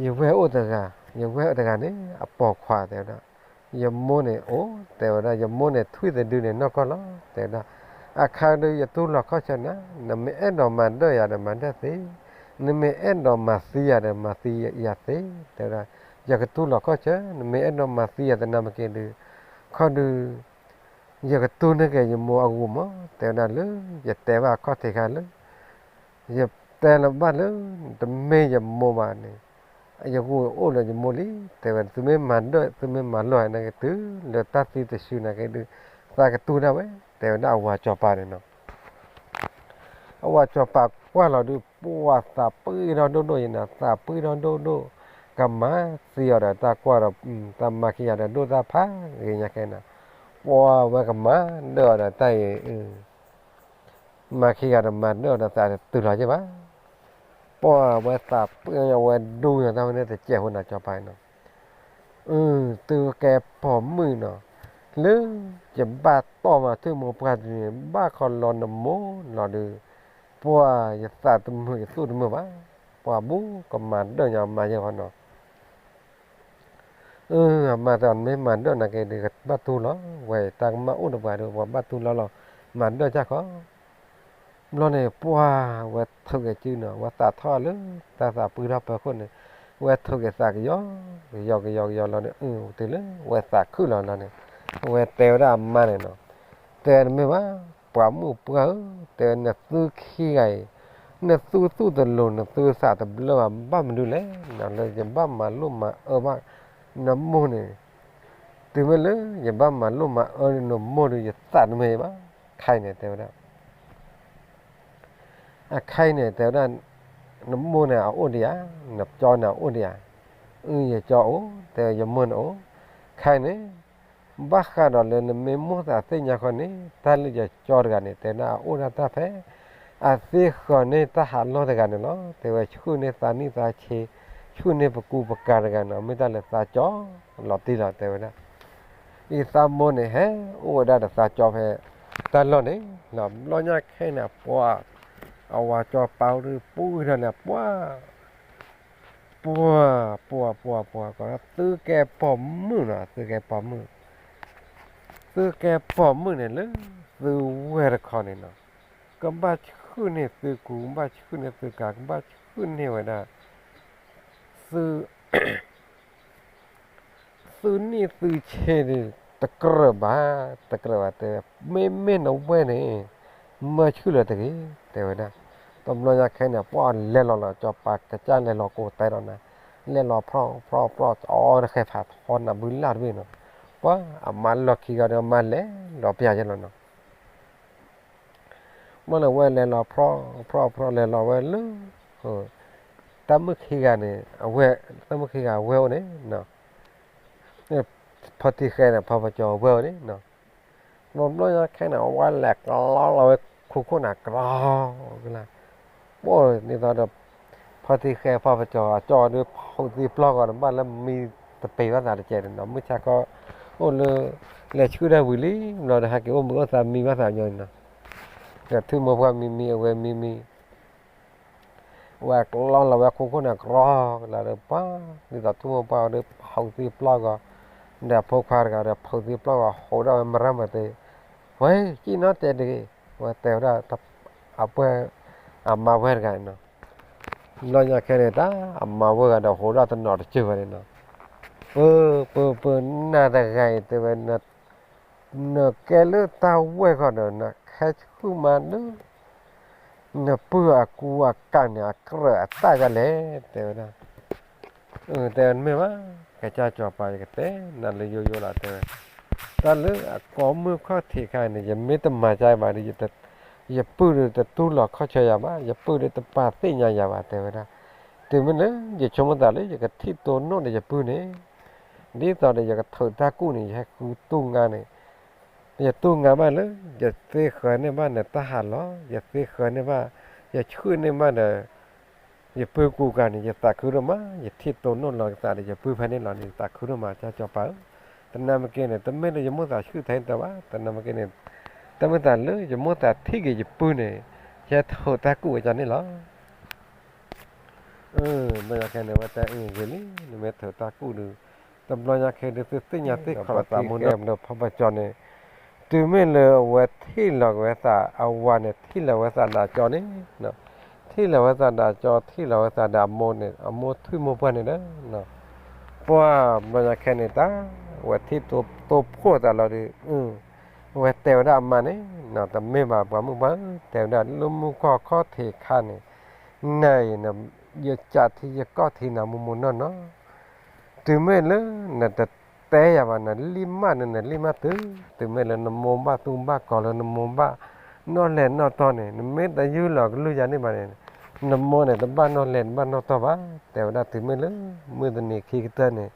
ယဝဲၢ်အိၣ်တဂၤ, ယဝဲၢ်အိၣ်တဂၤန့ၣ် အပိာ်ခွါ, တဲဝဲဒၣ်, ယမိၢ်န့ၣ်အိၣ်, တဲဝဲဒၣ်, ယမိၢ်န့ၣ်ထွံၣ်သဒုန့ၣ်နီၢ်ကီၢ်လီၤ, တဲဝဲဒၣ်, အခါဒုးယတူၢ်လိာ်ခီၣ်ဆၢနၤ, နမ့ၢ်အဲၣ်ဒိးမၤဒၢၣ်ယၤဒီးမၤဒၢၣ်သ့, နမ့ၢ်အဲၣ်ဒိးမၤသံယၤဒီး မၤသံယၤသ့, တဲဝဲဒၣ်, ယကတူၢ်လိာ်ခီၣ်ဆၢ, နမ့ၢ်အဲၣ်ဒိးမၤသံယၤသနာ်က့ဒုး, ခီဒုး, ယကတူၢ်န့ၢ်က့ၤယမိၢ်အဂီၢ်မး, တဲဝဲဒၣ်လၢ ယတဲဘၣ်အခီၣ်ထံးခါလၢ ယတဲလၢၤဘၣ်လၢ တမ့ၢ်ယမိၢ်ဘၣ်န့ၣ်, ယဂီၢ်အိၣ်လၢယမိၢ်လံ, တဲဝဲ သုမ့ၢ်မၤဒၢၣ် သုမ့ၢ်မၤလီၢ်နာ်က့ တုၤလၢတၢ်သံတစုနာ်က့ဒုး, သးကတူၢ်ဒၣ်ဝဲ, တဲဝဲဒၣ်အဝၤစီၤပၤန့ၣ်နီၤ. အဝၤစီၤပၤကွၢ်လီၤဒုး ပှၤသးပှ့ၤထီၣ်ဒိၣ်ဒိၣ်ယနၤ, သးပှ့ၤထီၣ်ဒိၣ်ဒိၣ်, ကမၤသံအီၤဒီးတၢ်ကွၢ်ဒီး တၢ်မၤခံဂၤဒီးဒိၣ်တၢ်ဖးဂ့ၤညါခဲနၤ, ပှၤဝဲကမၤဒၢၣ်အီၤဒီးတၢ်အံၤ မၤခံဂၤဒီးမၤဒၢၣ်အီၤဒီးသးတတုၤလီၤက့ၤဘၣ်. ပှၤဝဲသးပှ့ၤအဝဲဒူၣ်ညါတၢ်ဝဲန့ၣ်တစဲးဖိနၤစီၤပၤနီၤ. အၢ သုကဲပိာ်မုၣ်နီၤ, လၢယဘၣ်တီၢ်မၤထံမိၢ်ပှၢ်တနံၤ ဘၣ်ခီလီၤနမိၢ်လီၤဒုး, ပှၤယသးတမုာ်ယသူၣ်တမုာ်ဘၣ်, ပှၤဘူးကမၤဒၢၣ်ညါမၤယဲၢ်ဃီနီၤ. အၢ အမါတဲအီၤ နမ့ၢ်မၤဒၢၣ်နာ်က့ဒုး ကဘၣ်တူၢ်လီၤ, ဝဲတၢ်ကမၣ်အိၣ်တပှၤဒီး ပှၤဘၣ်တူၢ်လီၤလီၤ, မၤဒၢၣ်ကၢ်ခီ. ဘျီန့ၣ် ပှၤဝဲထုးက့ၤစုနီၤ, ဝဲသးထီၣ်လၢတၢ်သးပှ့ၤထီၣ်ဖီခိၣ်န့ၣ်, ဝဲထုးက့ၤသးကယီကယီကယီကယီလီၤန့ၣ်, အၢ တုၤလၢဝဲသးခုၣ်လီၤလီၤန့ၣ်, အဝဲတဲဝဲဒၣ်အမါန့ၣ်နီၤ, တဲနမ့ၢ်ဘၣ်, ပှၤမုၣ်ပှၢ်ဧၢ, တဲနသုခံဂၤအံၤ, နသုသူၣ်တလိၤ နသုသးတဘျၢဘၣ် ဘၣ်မနုၤလဲၣ်, နလၢယဘၣ်မၤလိၣ်မၤအၢဘၣ်နမိၢ်န့ၣ်, တုၤမ့ၢ်လၢယဘၣ်မၤလိၣ်မၤအၢနမိၢ်ဒီး ယသးတမုာ်ဘၣ်, ခဲအံၤန့ၣ် တဲဝဲဒၣ် အခဲအံၤန့ၣ် တဲဝဲဒၣ်, နမိၢ်န့ၣ်အအိၣ်ဒံးဧါ, နကၠီန့ၣ်အအိၣ်ဒံးဧါ, အၢ ယကၠီအိၣ်, တဲယမိၢ်န့ၣ်အိၣ်, ခဲအံၤန့ၣ် ဘၣ်ဃးဒီးလၢနမ့ၢ်မိၣ်သးသ့ၣ်ညါဃီန့ၣ် တၢ်လၢယကၠီတဂၤန့ၣ် တဲဝဲဒၣ်အအိၣ်ဒၣ်တၢ်ဖဲ အသ့ဃီၤန့ၢ်တၢ်ဟးလီၢ်တဂၤန့ၣ်လီၤ, တဲဝဲဆူၣ်န့ၢ်သးနံၣ်သးဆံး, ဆူၣ်န့ၢ်ပကူပကၤတဂၤန့ၣ် မ့ၢ်တၢ်လၢသးကၠီလီၤတံၢ်လီၤ တဲဝဲဒၣ် အံၤသးမိၢ်န့ၣ် ဟဲအိၣ်ဝဲဒၣ်ဒီးသးကၠီဖဲတၢ်လီၢ်န့ၣ်လီၤ. ဘျီညါခဲအံၤန့ၣ် ပှၤ အဝၤကၠီပၤအိၣ်ဒီးပူၤထီၣ်န့ၣ် ပှၤ ပှၤ ပှၤ ပှၤ ပှၤ ကီး သုကဲပိာ်မုၣ်နီၤ, သုကဲပိာ်မုၣ်, သုကဲပိာ်မုၣ်န့ၣ်လၢ သုဝဲၢ်တခီန့ၣ်နီၤ, ကဘၣ်ဆူၣ်န့ၢ်သုကူ, ကဘၣ်ဆူၣ်န့ၢ်သုကၤ, ကဘၣ်ဆူၣ်န့ၢ်ဝဲဒၣ် သု သုနံၣ်သုဆံးဒီး တကြၢးဘၣ်, တကြၢးဘၣ်တဲ, မ့မ့ၢ်နဝဲၢ်န့ၣ် မၢဆူၣ်လၢၤတဂ့ၤ တဲဝဲဒၣ်. တဘျီညါခဲအံၤန့ၣ် ပှၤလဲၤလီၤလီၤ ကၠီပၤကစၢ်လဲၤလီၤကိးတဲဒီးနၤ, လဲၤလီၤဖြီၣ်ဖြီၣ်ဖြီၣ် အီနဃဲဖးထီနၢ်ဘုလၢ်တဘ့ၣ်နီၤ, ပှၤအမါလီၢ်ခံဂၤဒီး အမါလဲၤလီၤပျၢ်ယဲလီၤနီၤ. ဘျီန့ၣ် အဝဲလဲၤလီၤဖြီၣ်ဖြီၣ်ဖြီၣ် လဲၤလီၤဝဲလၢ တၢ်မုၣ်ခံဂၤန့ၣ် အဝဲ တၢ်မုၣ်ခံဂၤအဝဲၢ်အိၣ်န့ၣ်, ဖီတံၢ်ဃဲန့ၣ် ဖီပကၠီအဝဲၢ်အိၣ်န့ၣ်, ဘျီဘျီညါခဲန့ၣ် အဝဲလဲၤကျီလီၤဝဲခိခိၣ်န့ၣ် ကြီကလၢ်, ဘၣ်ဒ်သိးဒီး ဖီတံၢ်ဃဲဖီပကၠီအကၠီဒီး ဖီၣ်သံပျီၢ်ဂီၤန့ၣ် ဘၣ်လၢမံတပ့ၤဘၣ်သးတကဲးန့ၣ်နီၤ, မုၢ်ဆါခီ အိၣ်လၢ လဲၤဆှုၣ်တၢ်ဝံၤလံ ဘျီဒီးဟဲက့ၤအိၣ်မုာ်အိၣ်သးမံဘၣ်သးညီန့ၣ်နီၤ, ဒီးထံမိၢ်ပှၢ်မံမံ အဝဲမံမံ ဝဲကျီလီၤဝဲခိခိၣ်န့ၣ်ကြီကလၢ်ဒီး ပှၤ ဒ်သိးထံမိၢ်ပှၢ်ဒီး ဖီၣ်သံပျီၢ်ဂီၤ, ဒီးအဖိခွါတဂၤဒီး ဖီၣ်သံပျီၢ်ဂီၤ ဟိးဒၣ်ဝဲမရၢ်မတ့ၤ, ဝဲကံၣ်နီတဲတဂ့ၤ, ဝဲတဲဝဲဒၣ် အပှဲၢ် အမါဝဲၢ်တဂၤန့ၣ်နီၤ, ဘျီညါခဲန့ၣ် တၢ်အမါဝဲၢ်ဂၤဒီး ဟိးဒၣ်တနီၤတစၢၢ်ဝဲန့ၣ်နီၤ, ပၢ ပၢ ပၢ နၤတဂၤအံၤတဲဝဲ နကဲလၢတၢ်ဝဲၢ်ဃီဒီး နဟဲဆူၣ်မးလၢ နပုၢ်အကူအကၤန့ၣ် အကြၢးအသၣ်ဒ်လဲၣ် တဲဝဲဒၣ်, တဲဝဲမ့ၢ်ဘၣ်, ကစၢ်စီၤပၤ ယကတဲနၤလၢယိယိလီၤ တဲဝဲ, တၢ်လၢအကိးမုၢ်ခီၣ်ထံးခါန့ၣ် ယမ့ၢ်တမၤကဘၣ်ဒီး ယပုၢ်ဒီးတတူၢ်လိာ်ခီၣ်ဆၢယၤဘၣ်, ယပုၢ်ဒီးတပာ်သ့ၣ်ညါယၤဘၣ် တဲဝဲဒၣ်, တုၤမ့ၢ်လၢ ယဆိကမိၣ်သးလၢ ယကထံၣ်တိၢ်နီၣ်ဒီးယပုၢ်န့ၣ် ဒ်သိးဒီးယကထုးတၢ်ကူၣ်န့ၣ် ယဟဲဃုတူၢ်ငါန့ၣ်, ယတူၢ်ငါဘၣ်လၢ ယသ့ဃၢၤန့ၢ်ဘၣ်န့ၣ် တၢ်ဟးလီၤ, ယသ့ဃၢၤန့ၢ်ဘၣ်, ယဆှုၣ်န့ၢ်ဘၣ်ဒီး ယပုၢ်ကူကၤန့ၣ် ယသးခုဒိၣ်မး, ယထံၣ်တိၢ်နီၣ်လီၤကသးဒီးယပုၢ်ဖဲန့ၣ်လီၤန့ၣ် ယသးခုဒိၣ်မး ကစၢ်စီၤပၤဧၢ, တနၤမ့ၢ်က့န့ၣ် တမ့ၢ်လၢယမိၣ်သးဆှုၣ်ထဲတၢ်ဘၣ်, တနၤမ့ၢ်က့န့ၣ် တမ့ၢ်သးလၢယမိၣ်သးထံၣ်က့ၤယပုၢ်န့ၣ် ယဟဲထုးတၢ်ကူၣ်ဝဲဒၣ်န့ၣ်လီၤ. ဘျီညါခဲန့ၣ် ဝဲတဲအဂ့ၤလံ, နမ့ၢ်ထုးတၢ်ကူၣ်ဒီး တဘျီညါခဲဒုး သုသ့ၣ်ညါသ့ၣ်ခီလီၤသးမူန့ၣ် ဒီးဖီပကၠီန့ၣ် တုၤမ့ၢ်လၢအဝဲထံၣ်လီၤက့ၤဝဲသး အဝၤန့ၣ် ထံၣ်လီၤဝဲသးဒီးအကၠီန့ၣ်, ထံၣ်လီၤဝဲသးဒီးအကၠီ ထံၣ်လီၤဝဲသးဒီးအမိၢ်န့ၣ် အမိၢ်ထွံၣ်မိၢ်ပှၢ်န့ၣ်ဒီး ပှၤဘျီညါခဲန့ၣ် တၢ်ဝဲထံၣ်တိၢ်ဖှိၣ်သးလီၤဒီး အဝဲတဲဝဲဒၣ်အမါန့ၣ်, တမ့ၢ်ဘၣ်ပှၤမုၣ်ပှၢ်ဧၢ, တဲဝဲဒၣ်လၢမုၢ်ကီၢ်ခီၣ်ထံးခါန့ၣ် နၤအံၤ ယကးထံယကီၢ်ထံနၤမိၢ်မိၢ်နီၢ်နီၢ်, တုၤမ့ၢ်လၢနတတဲယၤဘၣ် နလံၢ်မၢ်န့ၣ် နလံၢ်မၢ်တုၤ, တုၤမ့ၢ်လၢနမိၢ်ဘၣ်သူဘၣ်ကီၤလၢနမိၢ်ဘၣ်နီၣ်လဲၢ်နီၣ်တီၢ်န့ၣ် နမ့ၢ်တယုၢ်လီၤကလုၢ်ယၤန့ၣ်ဘၣ်န့ၣ် နမိၢ်န့ၣ် တဘၣ်နီၣ်လဲၢ်တဘၣ်နီၣ်တီၢ်ဘၣ်, တဲဝဲဒၣ်တုၤမ့ၢ်လၢ မုၢ်တနံၤခံကတၢၢ်န့ၣ်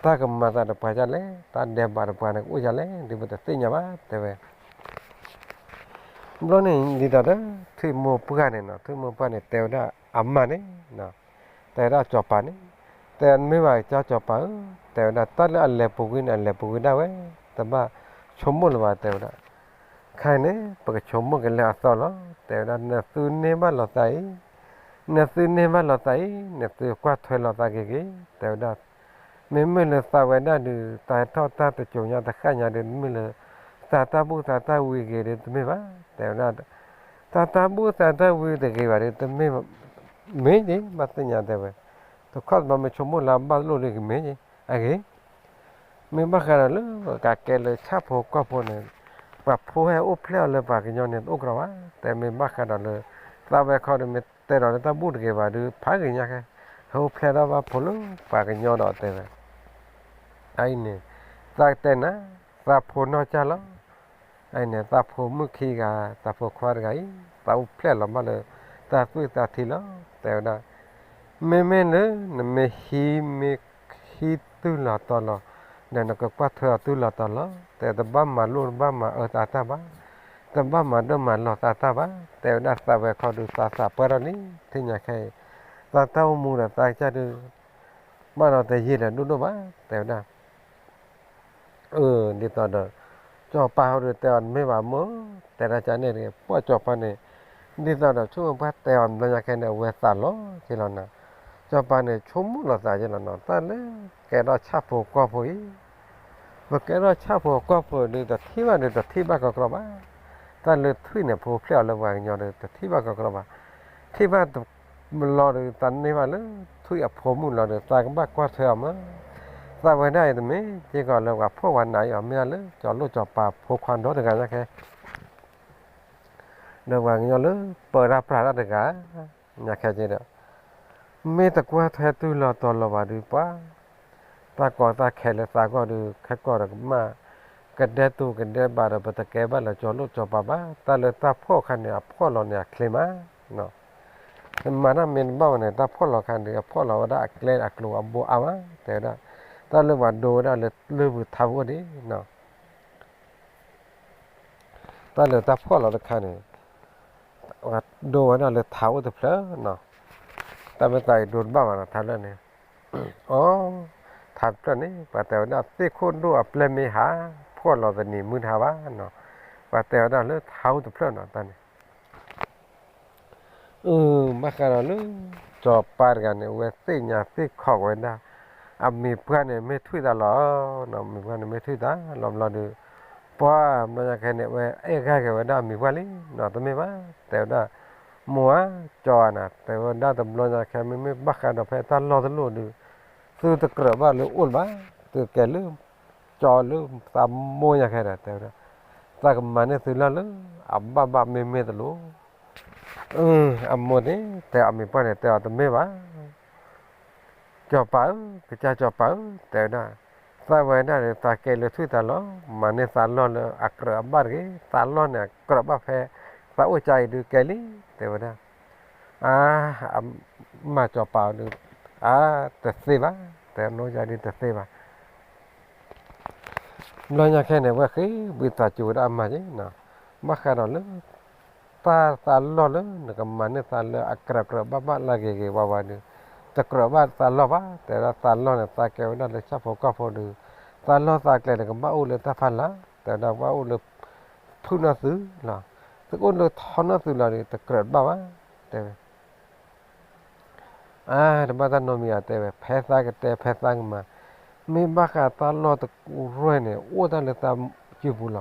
တၢ်ကမၤသးဒီးပှၤဒ်လဲၣ်, တၢ်ဒဲးဘးဒီးပှၤန့ၣ် ကအိၣ်ဒ်လဲၣ် ဒ်ပတသ့ၣ်ညါဘၣ် တဲဝဲ ဘျီန့ၣ် ဒ်သိးဒီး ထွံၣ်မိၢ်ပှၢ်န့ၣ်နီၤ, ထွံၣ်မိၢ်ပှၢ်န့ၣ် တဲဝဲဒၣ်အမါန့ၣ်, တဲဝဲဒၣ်စီၤပၤန့ၣ်, တဲမ့ၢ်ဘၣ်ကစၢ်စီၤပၤဧၢ, တဲဝဲဒၣ်တၢ်လၢအလဲၤပူၤကွံာ်န့ၣ် အလဲၤပူၤကွံာ်ဒၣ်ဝဲ, တဘၣ်ဆိကမိၣ်လၢၤဘၣ် တဲဝဲဒၣ်, ခဲအံၤန့ၣ် ပကဆိကမိၣ်က့ၤလၢအသီလီၤ, တဲဝဲဒၣ် နသုန့ၢ်ဘၣ်လိာ်သးအံၤ, နသုန့ၢ်ဘၣ်လိာ်သးအံၤ နသုကွၢ်ထွဲလိာ်သးက့ၤက့ၤ, တဲဝဲဒၣ် မ့မ့ၢ်လၢသးဝဲဒၣ်ဒုး တၢ်ဟဲထီၣ်တၢ်တစိၤညါတဃၣ်ညါဒုး မ့ၢ်လၢ သးတၢ်ဘူၣ်သးတၢ်ဝံၤဂ့ၤဒုးတမ့ၢ်ဘၣ်, တဲဝဲဒၣ်, တၢ်တၢ်ဘူၣ်သးတၢ်ဝံၤတဂ့ၤဘၣ်ဒုး တမ့ၢ်ဘၣ်, မ့ၢ်က့ၤ ဘၣ်သ့ၣ်ညါတဲဝဲ, တခီတဘျီမ့ၢ်ဆိကမိၣ်လၢအဘၣ်လိၣ်ဒုးကမ့ၢ်က့ၤ, အဂ့ၤ မ့ၢ်ဘၣ်ဃးဒီးလၢ ကကဲလၢဆၣ်ဖိကီၢ်ဖိန့ၣ် ပှၤဖိဟဲအိၣ်ဖျဲၣ်အီၤလၢပှၤကညီန့ၣ် တအိၣ်ကရီဘၣ်. တဲမ့ၢ်ဘၣ်ဃးဒီးလၢ သးဝဲခီဒီးမ့ၢ်တဲဒီးလၢတၢ်ဘူၣ်တဂ့ၤဘၣ်ဒီး ဖးဂ့ၤညါခဲ ဟဲအိၣ်ဖျဲၣ်ထီၣ်ဘၣ်ဖိလၢပှၤကညီဒီးတဲဝဲ အအံၤန့ၣ် သးကတဲနၤ, သးဖိနီၢ်ကၢ်လီၤ. အအံၤန့ၣ် သးဖိမုၣ်ခံဂၤ သးဖိခွါတဂၤအံၤ သးအိၣ်ဖျဲၣ်လီၤဘၣ်လၢ တၢ်သွံၣ်သးထံလီၤ. တဲဝဲဒၣ် မ့မ့ၢ်လၢ နမ့ၢ်ဟံးမ့ၢ်ဟံးတုၤလီၤတီၤလီၤ ဒီးနကကွၢ်ထွဲအီၤတုၤလီၤတီၤလီၤ. တဲတဘၣ်မၤလိၣ်တဘၣ်မၤအၢသးတၢ်ဘၣ်, တဘၣ်မၤဒိၣ်မၤလီၤသးတၢ်ဘၣ်. တဲဝဲဒၣ်သးဝဲခီဒုးသးသးပှၢ်ထီၣ်လံ ထံၣ်ညါခဲအံၤ သးတၢ်အိၣ်မူဒီးသးကစၢ်ဒုး ဘၣ်ဒီးတယံာ်ဒီးဒိၣ်ဒိၣ်ဘၣ် တဲဝဲဒၣ် အၢ ဒ်သိးဒီး စီၤပၤဟီဒုးတဲအီၤတမ့ၢ်ဘၣ်မိၢ်, တဲဒၣ်ကန့ၣ်တဂ့ၤ ပှၢ်စီၤပၤန့ၣ် ဒ်သိးဒီးဆိကမိၣ်ပှၢ်တဲအီၤတဘျီညါခဲန့ၣ် အဝဲသးလီၤက့ၤလီၤနၤ. စီၤပၤန့ၣ် ဆိကမိၣ်လီၤသးက့ၤလီၤနီၤ တၢ်လၢကဲထီၣ်ဆၣ်ဖိကီၢ်ဖိအံၤ ပကဲထီၣ်ဆၣ်ဖိကီၢ်ဖိဒုး တထံၣ်ဘၣ်ဒုး တထံၣ်ဘၣ်ကီကရီဘၣ်. တၢ်လၢထွံၣ်န့ၣ် ဖိဖျဲၣ်အီၤလၢပှၤကညီဒုး တထံၣ်ဘၣ်ကီကရီဘၣ်. ထံၣ်ဘၣ်တဘျီဒီး သးန့ၢ်ဘၣ်လၢထွံၣ်အဖိမုၣ်လီၤဒီး သးကဘၣ်ကွၢ်ထွဲအီၤမး. သးဝဲဒၣ်အံၤတမ့ၢ်က့ၤကီးလၢပှၤဖှီၣ်ပှၤနးအံၤအီၤ မ့ၢ်ဒၣ်လၢကၠီၤလိၣ်ကၠီၤပၤဖိခွါဒီတဂၤညါခဲ ဒီးပှၤကညီလၢပၢတၢ်ပြးတၢ်တဂၤ ညါခဲက့ဒီး မ့ၢ်တကွၢ်ထွဲတုၤလီၤတီၤလီၤဘၣ်ဒုးပှၤ တၢ်ကီတၢ်ခဲလၢသးဂီၢ်ဒုး ခဲကီၢ်ဒီးကမၣ် ကဒဲတူာ်ကဒဲဘးဒီး ပတကဲဘၣ်လၢကၠီၤလိၣ်ကၠီၤပၤဘၣ်. တၢ်လၢတၢ်ဖှီၣ်အခါန့ၣ် အဖှီၣ်လီၤန့ၣ်အချ့မး မၤတၢ်မ့ၢ်တဘၣ်ဝဲန့ၣ် တၢ်ဖှီၣ်လီၤအခါန့ၣ် အဖှီၣ်လီၤဝဲဒၣ်အကျဲအကျိၤအဘိအါမး တဲဝဲဒၣ်. တၢ်လၢပှၤဒိဝဲဒၣ်လၢလၢၢ်ပူၤထးပူၤအိၣ်ဒံး တၢ်လၢတၢ်ဖှီၣ်လီၤတခါန့ၣ် ဒိဝဲဒၣ်လၢထးအိၣ်တဖျၢၣ်နီၤ. တၢ်မ့ၢ်သးအံၤဒိတဘၣ်ဘၣ်နီၤ ထးဖျၢၣ်န့ၣ် အ ထးတဖျၢၣ်န့ၣ် ပှၤတဲဝဲဒၣ်သ့ၣ်ခိၣ်ဒိၣ်အပျဲၢ်မ့ၢ်ဟး ဖှီၣ်လီၤတနံၤမုၢ်တဟါဘၣ်နီၤ. ပှၤတဲဝဲဒၣ်လၢထးအိၣ်တဖျၢၣ်နီၤ တၢ်န့ၣ် အၢ ဘၣ်ဃးဒီးလၢ စီၤပၤတဂၤန့ၣ် အဝဲသ့ၣ်ညါသ့ၣ်ခိးဝဲဒၣ် အမံၤပှၢ်န့ၣ်မ့ၢ်ထွံၣ်သးလီၤနီၤ. အမံၤပှၢ်န့ၣ်မ့ၢ်ထွံၣ်သးလီၤဘျီဒီး ပှၢ်ဘျီညါခဲန့ၣ် အဝဲအဲၣ်ဂၢၢ်က့ၤဝဲဒၣ်အမံၤပှၢ်လံနီၤ. တမ့ၢ်ဘၣ် တဲဝဲဒၣ် မိၢ်ဧၢ ကၠီၤဧါနီၤ တဲဝဲဒၣ်တဘျီညါခဲ မ့မ့ၢ်ဘၣ်ဃးဒီးဖဲတၢ်လီၢ်တလိၣ်ဒုး သုတကြၢးဘၣ်လၢအိၣ်လၢၤဘၣ်. သုကဲလၢ ကၠီၤလၢသးမိၢ်ညါခဲဒီး တဲဝဲဒၣ် သးကမၤန့ၢ်သုလီၢ်လၢ အဘၣ်ဘၣ်မ့မ့ၢ်တလိၣ် အမိၢ်န့ၣ် တဲအမံၤပှၢ်န့ၣ် တဲအီၤတမ့ၢ်ဘၣ် ကၠီၤပၤဧၢ, ကစၢ်ကၠီၤပၤဧၢ, တဲဝဲဒၣ်, သးဝဲဒၣ်န့ၣ် သးကဲလၢထွံၣ်သးလီၢ်, မၤန့ၢ်သးလီၢ်လၢအကြၢးအဘၣ်တဂ့ၤ, သးလီၢ်န့ၣ် အကြၢးဘၣ်ဖဲ သးအိၣ်ကၠၢအံၤဒုးကဲလံ, တဲဝဲဒၣ်. အါ, အမါကၠီၤပၤဒုး, အါ, တသ့ဘၣ်, တဲ နအိၣ်ကၠၢဒုးတသ့ဘၣ်. ဘျီညါခဲန့ၣ် ဝဲဃ့ဘုသးစူၤဝဲဒၣ်အမါက့ၤနီၤ, ဘၣ်ဃးဒီးလၢ တၢ်သးလီၢ်လၢ နကမၤန့ၢ်သးလၢအကြၢးကြၢးဘၣ်ဘၣ်လၢအဂ့ၤဂ့ၤဝါဝါဒုး, တကြၢးဘၣ်သးလီၢ်ဘၣ်, တဲဝဲဒၣ်သးလီၢ်န့ၣ် သးကဲဝဲဒၣ်လၢဆၣ်ဖိကီၢ်ဖိဒုး, သးလီၢ်သးကျဲန့ၣ် ကဘၣ်အိၣ်လၢတၢ်ဖးလၢ်, တဲဝဲဒၣ်ဘၣ်အိၣ်လၢ ဖုၣ်နီၢ်သုးလီၤ, သုကအိၣ်လၢထီနီၢ်သုးလီၤဒီး တကြၢးဘၣ်ဘၣ်, တဲဝဲ အါ တဘၣ်တၢ်နီတမံၤဧါ တဲဝဲ, ဖဲသးကတဲဖဲသးကမၤ, မ့ၢ်ဘၣ်ဃးသးလီၢ်တရူၢ်န့ၣ် အိၣ်တၢ်လၢသးစုပူၤလီၤ.